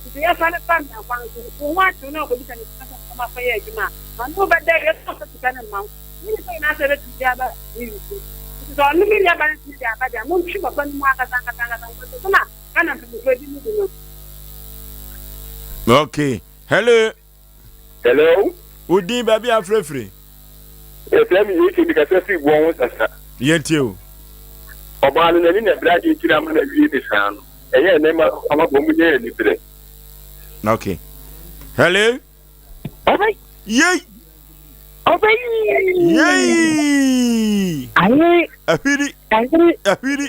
Nti yɛfa no fa mmea kwan so. Wo ho akyew na ɔkɔbisa ne sika sɛ ɔma fa yɛ adwuma a, ɔne wo bɛda awie sɛ ɔmfa sika no mma wo. Ne nipa nyinaa sɛ ɛbɛtumi de aba ne wi so. Nti sɛ ɔno me nua ba no tumi de aba deɛ a, montwe papa no mu ankasa ankasa ankasa nkɔso so na Ghana mpanyinfoɔ di mu di no. Okay. Hello. Hello. Wo din baabi a afirafiri. Yɛfrɛ me AK mekasa firi boɔ ho sasa. Yɛntie o. Ɔbaa no n'ani na ɛbrɛ adeɛ nti na ama no awie ne saa no. Ɛyɛ ɛnɛ ma amabɔ mu nyɛ anibrɛ. Okay. Hello. Ɔbɛ. Yei. Ɔbɛ. Yei. Ahiri. Ahiri. Ahiri. Ahiri.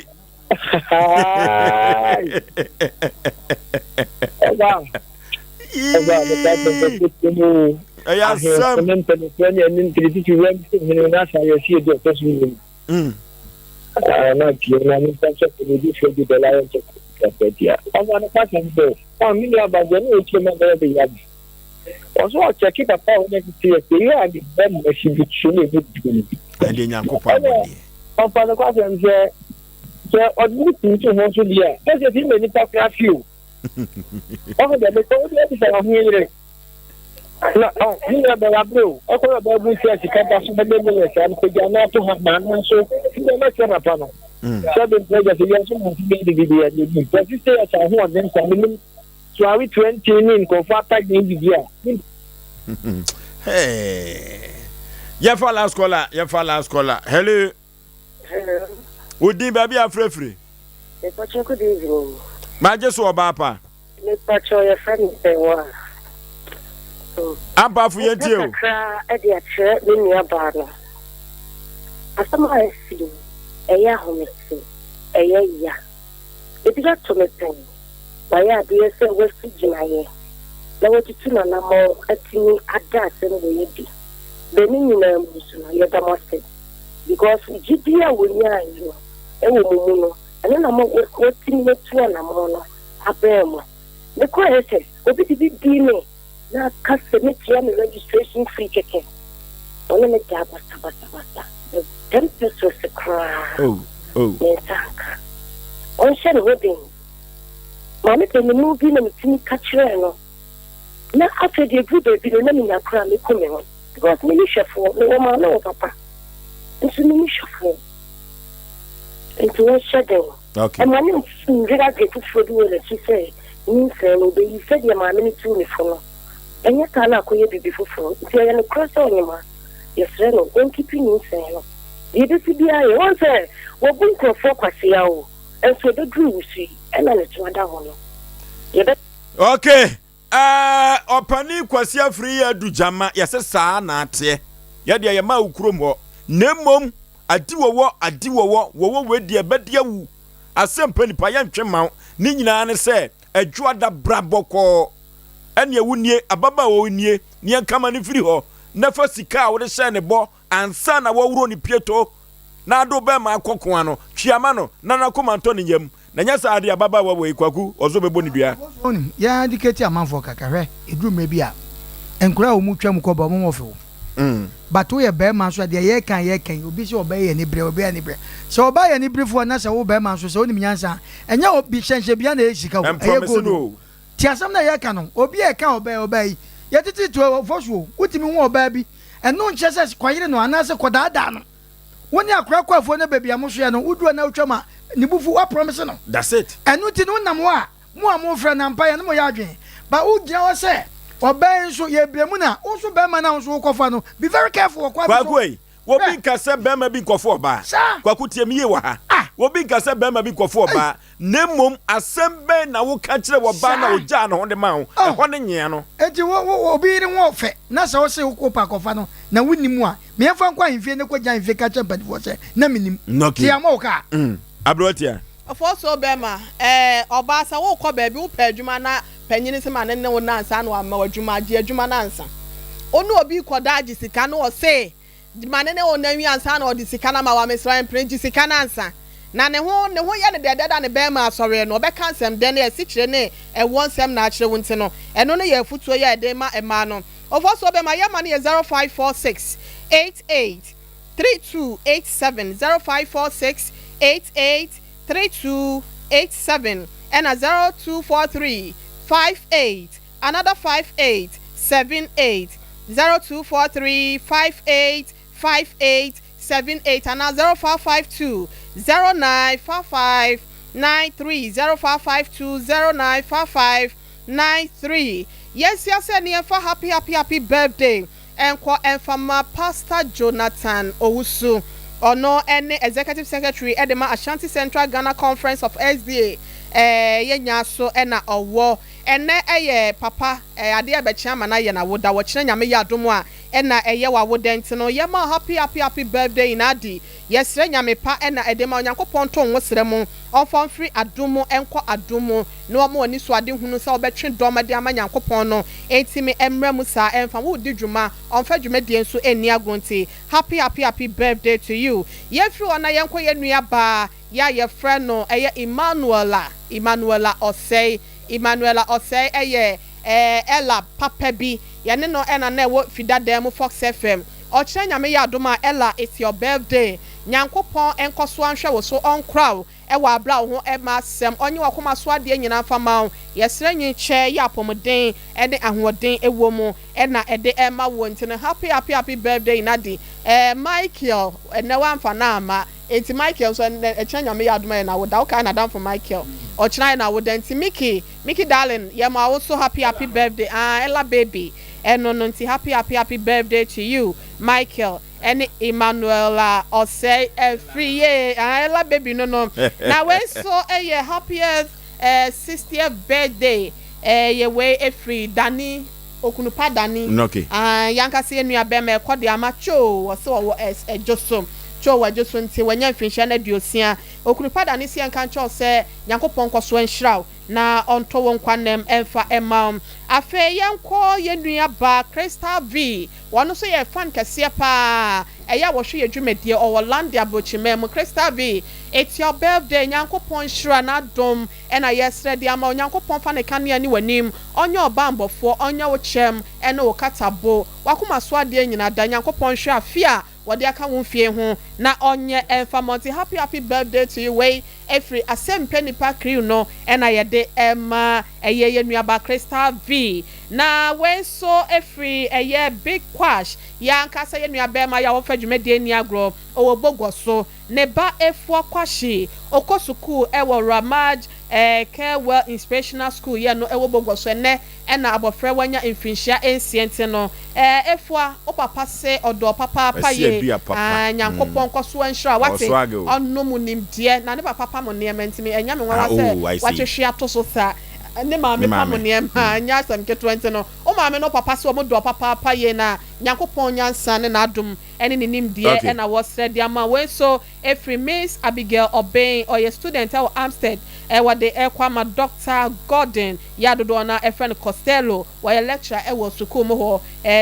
Ɛba. Ɛba meka sɛ sɛ mu. Ɛyɛ asɛm. Ahemfo ne mpanimfoɔ ne anim tiri wɛm sɛ hene na asa yɛ sie di ɔtɔ so mmienu. Na pie na ne nsa sɛ ne di fɛ di dɔla yɛ nkyɛ kasa tia. Ɔba no kasa sɛ ɔn me nua ba deɛ ne ɔkyerɛ mu abɛyɛ de yabi. Ɔso ɔkyɛke papa a ɔnyɛ tete yɛ sɛ yɛ a ne ba mu asi bi so ne ɛmu dum. Ɛdeɛ Nyankopɔn abɔdeɛ. Ɔfa no kwasɛm sɛ sɛ ɔde ne ti to ho so deɛ a, na sɛ fi ma nipa koraa fi o. Ɔho deɛ mekɔ wo deɛ bisa ɔho yere. Na ɔ ne nua bɛyɛ abere o. Ɔkɔ yɛ ɔbaa bu nti a sika da so bɛbɛ mu yɛ saa no kɔgya na ato ha maa no nso. Nti ɔmɛkyerɛ papa no. Sɛ bi mpɛ gya sɛ yɛn nso mo nso bɛyɛ didi yɛ deɛ bi. Sɛ sisi yɛ sɛ ahoɔden sa menim so awe 20 ne nkurɔfoɔ atagye didi a. Hey. Yɛfa last caller, yɛfa last caller. Hello. Hello. Wo din baabi a afirafiri? Mepakyɛ good evening. Magye so ɔbaa pa. Mepakyɛ yɛfrɛ me Sɛwa. Ampafo yɛn tie o. Kakra de akyerɛ me nua baa no. Asɛm a asi no ɛyɛ ahomete, ɛyɛ ya. Ebi ato me pɛn. Wayɛ adeɛ sɛ wasi gyinaeɛ na watutu n'anammɔn atumi ada asɛm wei adi. Bɛ ne nyinaa mu nso no yɛda mo ase. Because gyidie a wɔnyaaeɛ no wɔ mo mu no, ɛno na ma wɔatumi atu anamɔn no abɛn mo. Mekɔɔ SS, obi de bi dii me na aka sɛ mɛtua me registration fee kɛkɛ. Ɔne me daa basabasabasa. 10 pesos koraa oh, oh. me nsa anka. Ɔnhyɛ ne ho den. Maame panimu bi na metumi ka kyerɛɛ no. Na afei deɛ ɛduru baabi no na menya koraa mɛku me ho. Because me ni hwɛfoɔ, me wɔ maame wɔ papa, nso me ni hwɛfoɔ. Nti wɔnhyɛ den. Okay. Ɛma ne nwere adwene foforɔ bi wɔ n'akyi sɛ nyinsɛn no ɔbɛyi sɛdeɛ maame no tuu ne fo no. Ɛnyɛ saa na akɔyɛ biribi foforɔ. Nti ɛyɛ nokorɛ sɛ ɔnyem a, yɛsrɛ no ɔnkipi nyinsɛn no. Deɛ ɛbɛsi biara yɛ. Woahu sɛ wɔbu nkurɔfoɔ kwasea o, nso ɛbɛduru wo so yi ɛna ne to ada hɔ no. Yɛbɛ. Okay, eh, Ɔpanin Kwasi Afriyie Adu Gyama, yɛse saa na ateɛ. Yɛdeɛ yɛmaa wo kurom hɔ. Na mmom, adi wɔwɔ, adi wɔwɔ, wɔwɔ wei deɛ ɛbɛde awu. Asɛmpa nipa, yɛntwe mma wo. Ne nyinaa ne sɛ, Adwoada bra bɔkɔɔ. Ɛneɛ wo nie, ababaawa wo nie, ne yɛnka ma no mfiri hɔ, na fa sika a wode hyɛɛ ne bɔ ansa na wɔworɔ ne pieto na ade wo bɛrima akɔ ko ano, twea ma no na n'akoma ntɔ ne yam. Na nyɛ saa deɛ ababaawa wei, Kwaku, ɔso bɛbɔ ne dua. Wonim, yɛn adikati amanfoɔ kakra, hwɛ, ɛduru mmerɛ bi a, nkwadaa a wɔn twa mu kɔ ba, wɔn wɔ few. But woyɛ barima nso a, deɛ yɛreka a yɛreka yi, obi sɛ ɔbɛyɛ anibere, ɔbɛyɛ anibere. Sɛ ɔbaa yɛ aniberefoɔ na sɛ wo barima nso, sɛ wonim nyansa a, ɛnyɛ obi hyɛnhyɛbea na ɛyɛ sika o, ɛyɛ gold o. Te asɛm no a yɛreka no, obi a ɛka ɔbaa ɔbaa yi, yɛtete to ɔfɔ so o, wotumi hu ɔbaa bi, ɛno nkyerɛ sɛ kɔyere no anaasɛ kɔdaadaa no. Wo ne akora kɔ afuo no baabi a mosoɛ no, woduru hɔ na wotwam a, ne bo fu, woaprɔmese no. That's it. Ɛno nti no wonam hɔ a, mo a mofrɛ no ampa yɛne mo yɛ adwene. But wogyina hɔ sɛ ɔbaa yi nso yɛbrɛ mu na wo nso barima no a wo nso wokɔfa no, be very careful wɔ kwan bi so. Kwaku ei, Obi nka sɛ barima bi nkɔfo ɔbaa. Saa. Kwaku tie me yie wɔ ha. Ah. Obi nka sɛ barima bi nkɔfo ɔbaa. Na mmom asɛm bɛn na woka kyerɛ ɔbaa no a Saa. ogyaa ne ho de maa wo? Oh. Ɛhɔ ne nyea no. Enti wo, wo, obi yere ho ɔfɛ na sɛ wose wopɛ akɔfa no na wonni mu a, me yɛmfa nkɔ ahemfie na kɔgyina ahemfie ka kyerɛ mpanimfoɔ sɛ na mennim. Okay. Nti yɛammɔ wo kaa. Mm. Aberewa tia. Ɔfɔɔsoɔ bɛɛma, ɛɛ ɔbaa sɛ worekɔ baabi wopɛ adwuma na panyini se ma ne ne wo nna ansa na wama wo adwuma, gye adwuma no ansa. Wo ne obi rekɔda agye sika na ɔse ma ne ne wo nna nwie ansa na ɔde sika no ama wo a, mesrɛ wo mpene, gye sika no ansa. Na ne ho ne ho yɛ no dɛdɛ da ne bɛɛma asɔreɛ no, ɔbɛka nsɛm dɛ ne asikyire ne ɛwoɔ nsɛm na akyerɛ wo nti no, ɛno no yɛ afutuo yi a yɛde rema mmaa no. Ɔfɔɔsoɔ bɛɛma, yɛma no yɛ 0546 88 3287, 0546 88 3287 ɛna 0243 58 another 58 78, 0243 58 58 78 anaa 0552 09 55 93, 0552 09 55 93. Yɛnsua sɛ ne yɛmfa happy happy happy birthday Nkɔ mfa ma Pastor Jonathan Owusu. Ɔno ne Executive Secretary de ma Ashanti Central Ghana Conference of SDA. Yɛ nyaa so na ɔwɔ. Ɛnɛ yɛ papa adeɛ ɛbɛkye ama no ayɛ n'awoda. Wɔkyena Nyame yɛ adom a ɛna ɛyɛ w'awoda nti no yɛma wo happy happy happy birthday in adi. Yɛsrɛ Nyame pa na ɛde ma Onyankopɔn nto wo srɛ mu ɔmfa wo mfiri adom mu nkɔ adom mu na wama w'ani so ade hunu sɛ wobɛtwe dɔm de ama Nyankopɔn no nti me mmra mu saa ɛmfa wo di dwuma ɔmfa dwumadie nso nni agorɔ nti happy happy happy birthday to you Yɛmfiri hɔ na yɛnkɔ yɛn nua baa yɛ a yɛfrɛ no ɛyɛ Emmanuela Emmanuela Ɔsɛe Emmanuela Ɔsɛe ɛyɛ ɛɛ Ella papa bi yɛne no ɛna na ɛwɔ Fidadan mu Fox FM Ɔkyena Nyame yɛ adom a Ella it's your birthday Nyankopɔn nkɔso anhwɛ wo so ɔnkora wo wɔ aberɛ a wo ho mma asɛm ɔnye wakoma so adeɛ nyinaa mfa ma wo yɛsrɛ nyikyɛ yɛ apɔmuden ne ahoɔden wɔ mu na ɛde ɛma woɔ nti no happy happy happy birthday Nadi ɛɛ Michael ɛnɛ wamfa no amma nti Michael nso ɛnɛ ɛkyena Nyame yɛ adom a yɛ nawoda wokae nadamfo Michael ɔkyena yɛ nawoda nti Mickey Mickey darling yɛ ma wo so happy happy birthday aah Ella baby ɛno no nti happy happy happy birthday to you Michael ɛne Emmanuella Ɔsɛe Afiri yee aah Ella baby no no na wei nso yɛ happiest eh 60th birthday eh yɛ wei ɛfiri Danny okunu pa Danny Okay. aah yankasa yɛ nua bɛma ɛkɔ de ama Choo ɔsɛ ɔwɔ ɛs ɛdwo so Choo wɔ ɛdwo so nti wanya mfinhyia no aduosia Okunu pa Danny sɛ yɛnka nkyerɛ wo sɛ Nyankopɔn nkɔso nhyira wo na ɔntɔ wo nkwa nnam mfa mma wo. Afei yɛnkɔ yɛn nua baa Crystal V, ɔno nso yɛ fan kɛseɛ paa, ɛyɛ a wɔhwɛ yɛn dwumadie, ɔwɔ London abrokyiman mu. Crystal V, it's your birthday, Nyankopɔn nhyira n'adom na yɛsrɛ de ama wo, Nyankopɔn fa ne kanea ne w'anim, ɔnyɛ ɔbanbɔfoɔ, ɔnyɛ wo kyɛm ne wo katabo, w'akoma so adeɛ nyina da, Nyankopɔn nhwɛ afe a wɔde aka wo mfie ho na ɔnyɛ ɛmfa mɔ nti happy happy birthday to you wei ɛfiri asɛmpɛ nipa crew no ɛna yɛde ɛma ɛyɛ yɛ nuaba Crystal V na wei nso ɛfiri ɛyɛ Big Kwash yɛ ankasa yɛ nua bɛɛma yɛ a wɔmfa dwumadie nni agorɔ ɔwɔ Bogɔ so ne ba Efua Kwashie ɔkɔ sukuu ɛwɔ Ramaj ɛɛ Carewell Inspirational School yɛ no ɛwɔ Bogɔ so ɛnɛ Ɛna abɔfra wanya mfirinhyia nsia nti no eh Efua wo papa se ɔdɔ wo papaapa Wasi yie adua papa. ah Nyankopɔn nkɔ so nhyira wo wate Ɔwɔ swag o. Ɔnom nimdeɛ na ne papa pam nneɛma nti me ɛnyɛ me nwanwa Ah sɛ oh I see. watwehwe ato so saa. Ne maame pam nneɛma, ɛnyɛ asɛm ketewa nti no, wo maame ne wo papa se wɔn dɔ wo papaapa yie na Nyankopɔn nyansa ne n'adom ne ne nimdeɛ na wɔsrɛ de ama wo. Wei nso ɛfiri Miss Abigail Obeng, ɔyɛ student wɔ Amstead, wɔde rekɔ ama Doctor Gordon, yɛ a dodoɔ no ara frɛ no Costello, ɔyɛ lecturer wɔ sukuu mu hɔ,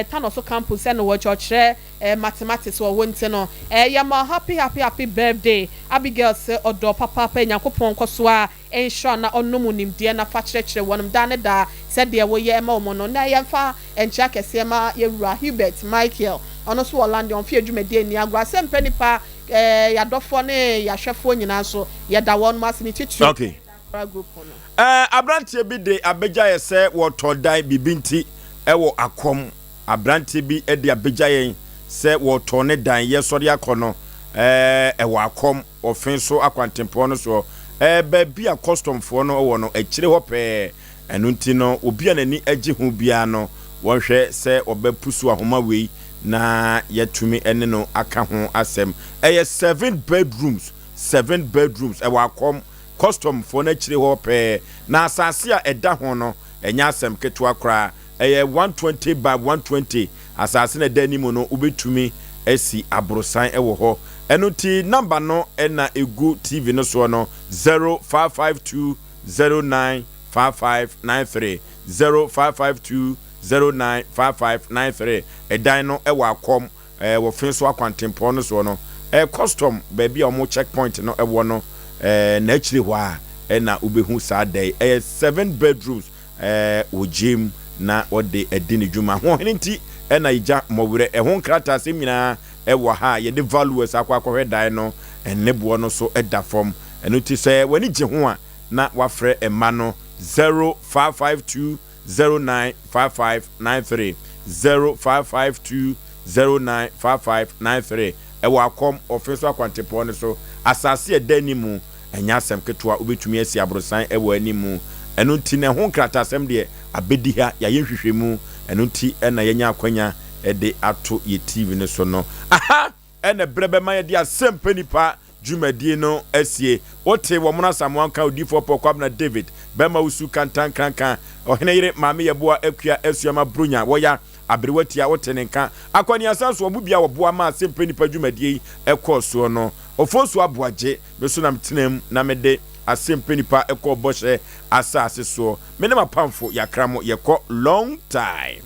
Tanoso campus na ɔkyerɛ Mathematics wɔ hɔ nti no, yɛma wo happy happy happy birthday Abigail se ɔdɔ wo papaapa, Nyankopɔn nkɔ so ara Nhyira na ɔnom wo nimdeɛ na fa kyerɛkyerɛ wɔnom daa ne daa sɛdeɛ woyɛ ma wɔn no. Nnɛ yɛmfa nkyea kɛseɛ ma yɛn wura Hubert Michael, ɔno nso wɔ London, ɔmfa yɛn dwumadie nni agorɔ. Asɛmpɛ nnipa, yɛn adɔfoɔ ne yɛn ahwɛfoɔ nyinaa nso, yɛda wɔnom ase, ne titiriw Okay. Diaspora Group no. Ɛɛ, aberanteɛ bi de abɛgya yɛ sɛ wɔtɔ dan biribi nti ɛwɔ akɔm. Aberanteɛ bi de abɛgya yɛn sɛ wɔtɔ ne dan yɛsɔre akɔ no ɛɛ ɛwɔ akɔm. Ɔfe so akwantempɔn no soɔ, ɛɛ baabi a kɔstɔmfoɔ no wɔ no akyire hɔ pɛɛ. Ɛno nti no, obi a n'ani gye ho biara no, wɔnhwɛ sɛ ɔbɛpusu ahoma wei na yɛatumi ne no aka ho asɛm. Ɛyɛ seven bedrooms, seven bedrooms, ɛwɔ Akɔm, kɔstɔmfoɔ no akyire hɔ pɛɛ. Na asase a ɛda ho no, ɛnyɛ asɛm ketewa koraa. Ɛyɛ 120 by 120 asase na ɛda anim no, wobɛtumi asi aborosan wɔ hɔ. Ɛno nti number no na ɛgu TV no soɔ no, 0552 095593, 0552 095593. Ɛdan no wɔ Akɔm, wɔ Fenso akwantempɔn no soɔ no, custom baabi a wɔn check point no wɔ no, n'akyire hɔ a na wobɛhu saa da yi. Ɛyɛ seven bedrooms. wɔ gyem na wɔde adi ne dwuma. Ahoɔhene nti na yɛgya mmɔwerɛ. Ɛho nkrataasɛm nyinaa wɔ ha a yɛde valuers akɔ akɔhwɛ dan no ne boɔ no so da fam. Ɛno nti sɛ w'ani gye ho a na wafrɛ mma no 0552 095593, 0552 095593 ɛwɔ Akɔm, Ɔfe so akwantepɔn no so, asase a ɛda anim. Ɛnyɛ asɛm ketewa, wobɛtumi asi aborosan wɔ anim. Ɛno nti na ɛho nkrataasɛm deɛ abɛdi ha, yɛayɛ nhwehwɛmu, ɛno nti na yɛanya akwanya de ato yɛ TV no so no. Aha na berɛ bɛma yɛde Asɛmpa Nipa dwumadie no asie. Wotee wɔ Mono Asamoah nka, Odiyifoɔ Paul Kwabena David, Bɛma Wusu Kantankranka, Ɔhene Yere Maame Yɛboa Akua Asuama Bronya, Wɔya Aberewa Tia, wote ne nka. Akwaniasa nso, wɔn mu bi a wɔboa maa Asɛmpa Nipa dwumadie yi kɔɔ soɔ no, Ofosu Aboagye, Me so na metenaa mu na mede asɛmpɛ nipa kɔɔ bɔhyɛ asase soɔ. Me ne m'apamfo yɛakra mo yɛkɔ long time.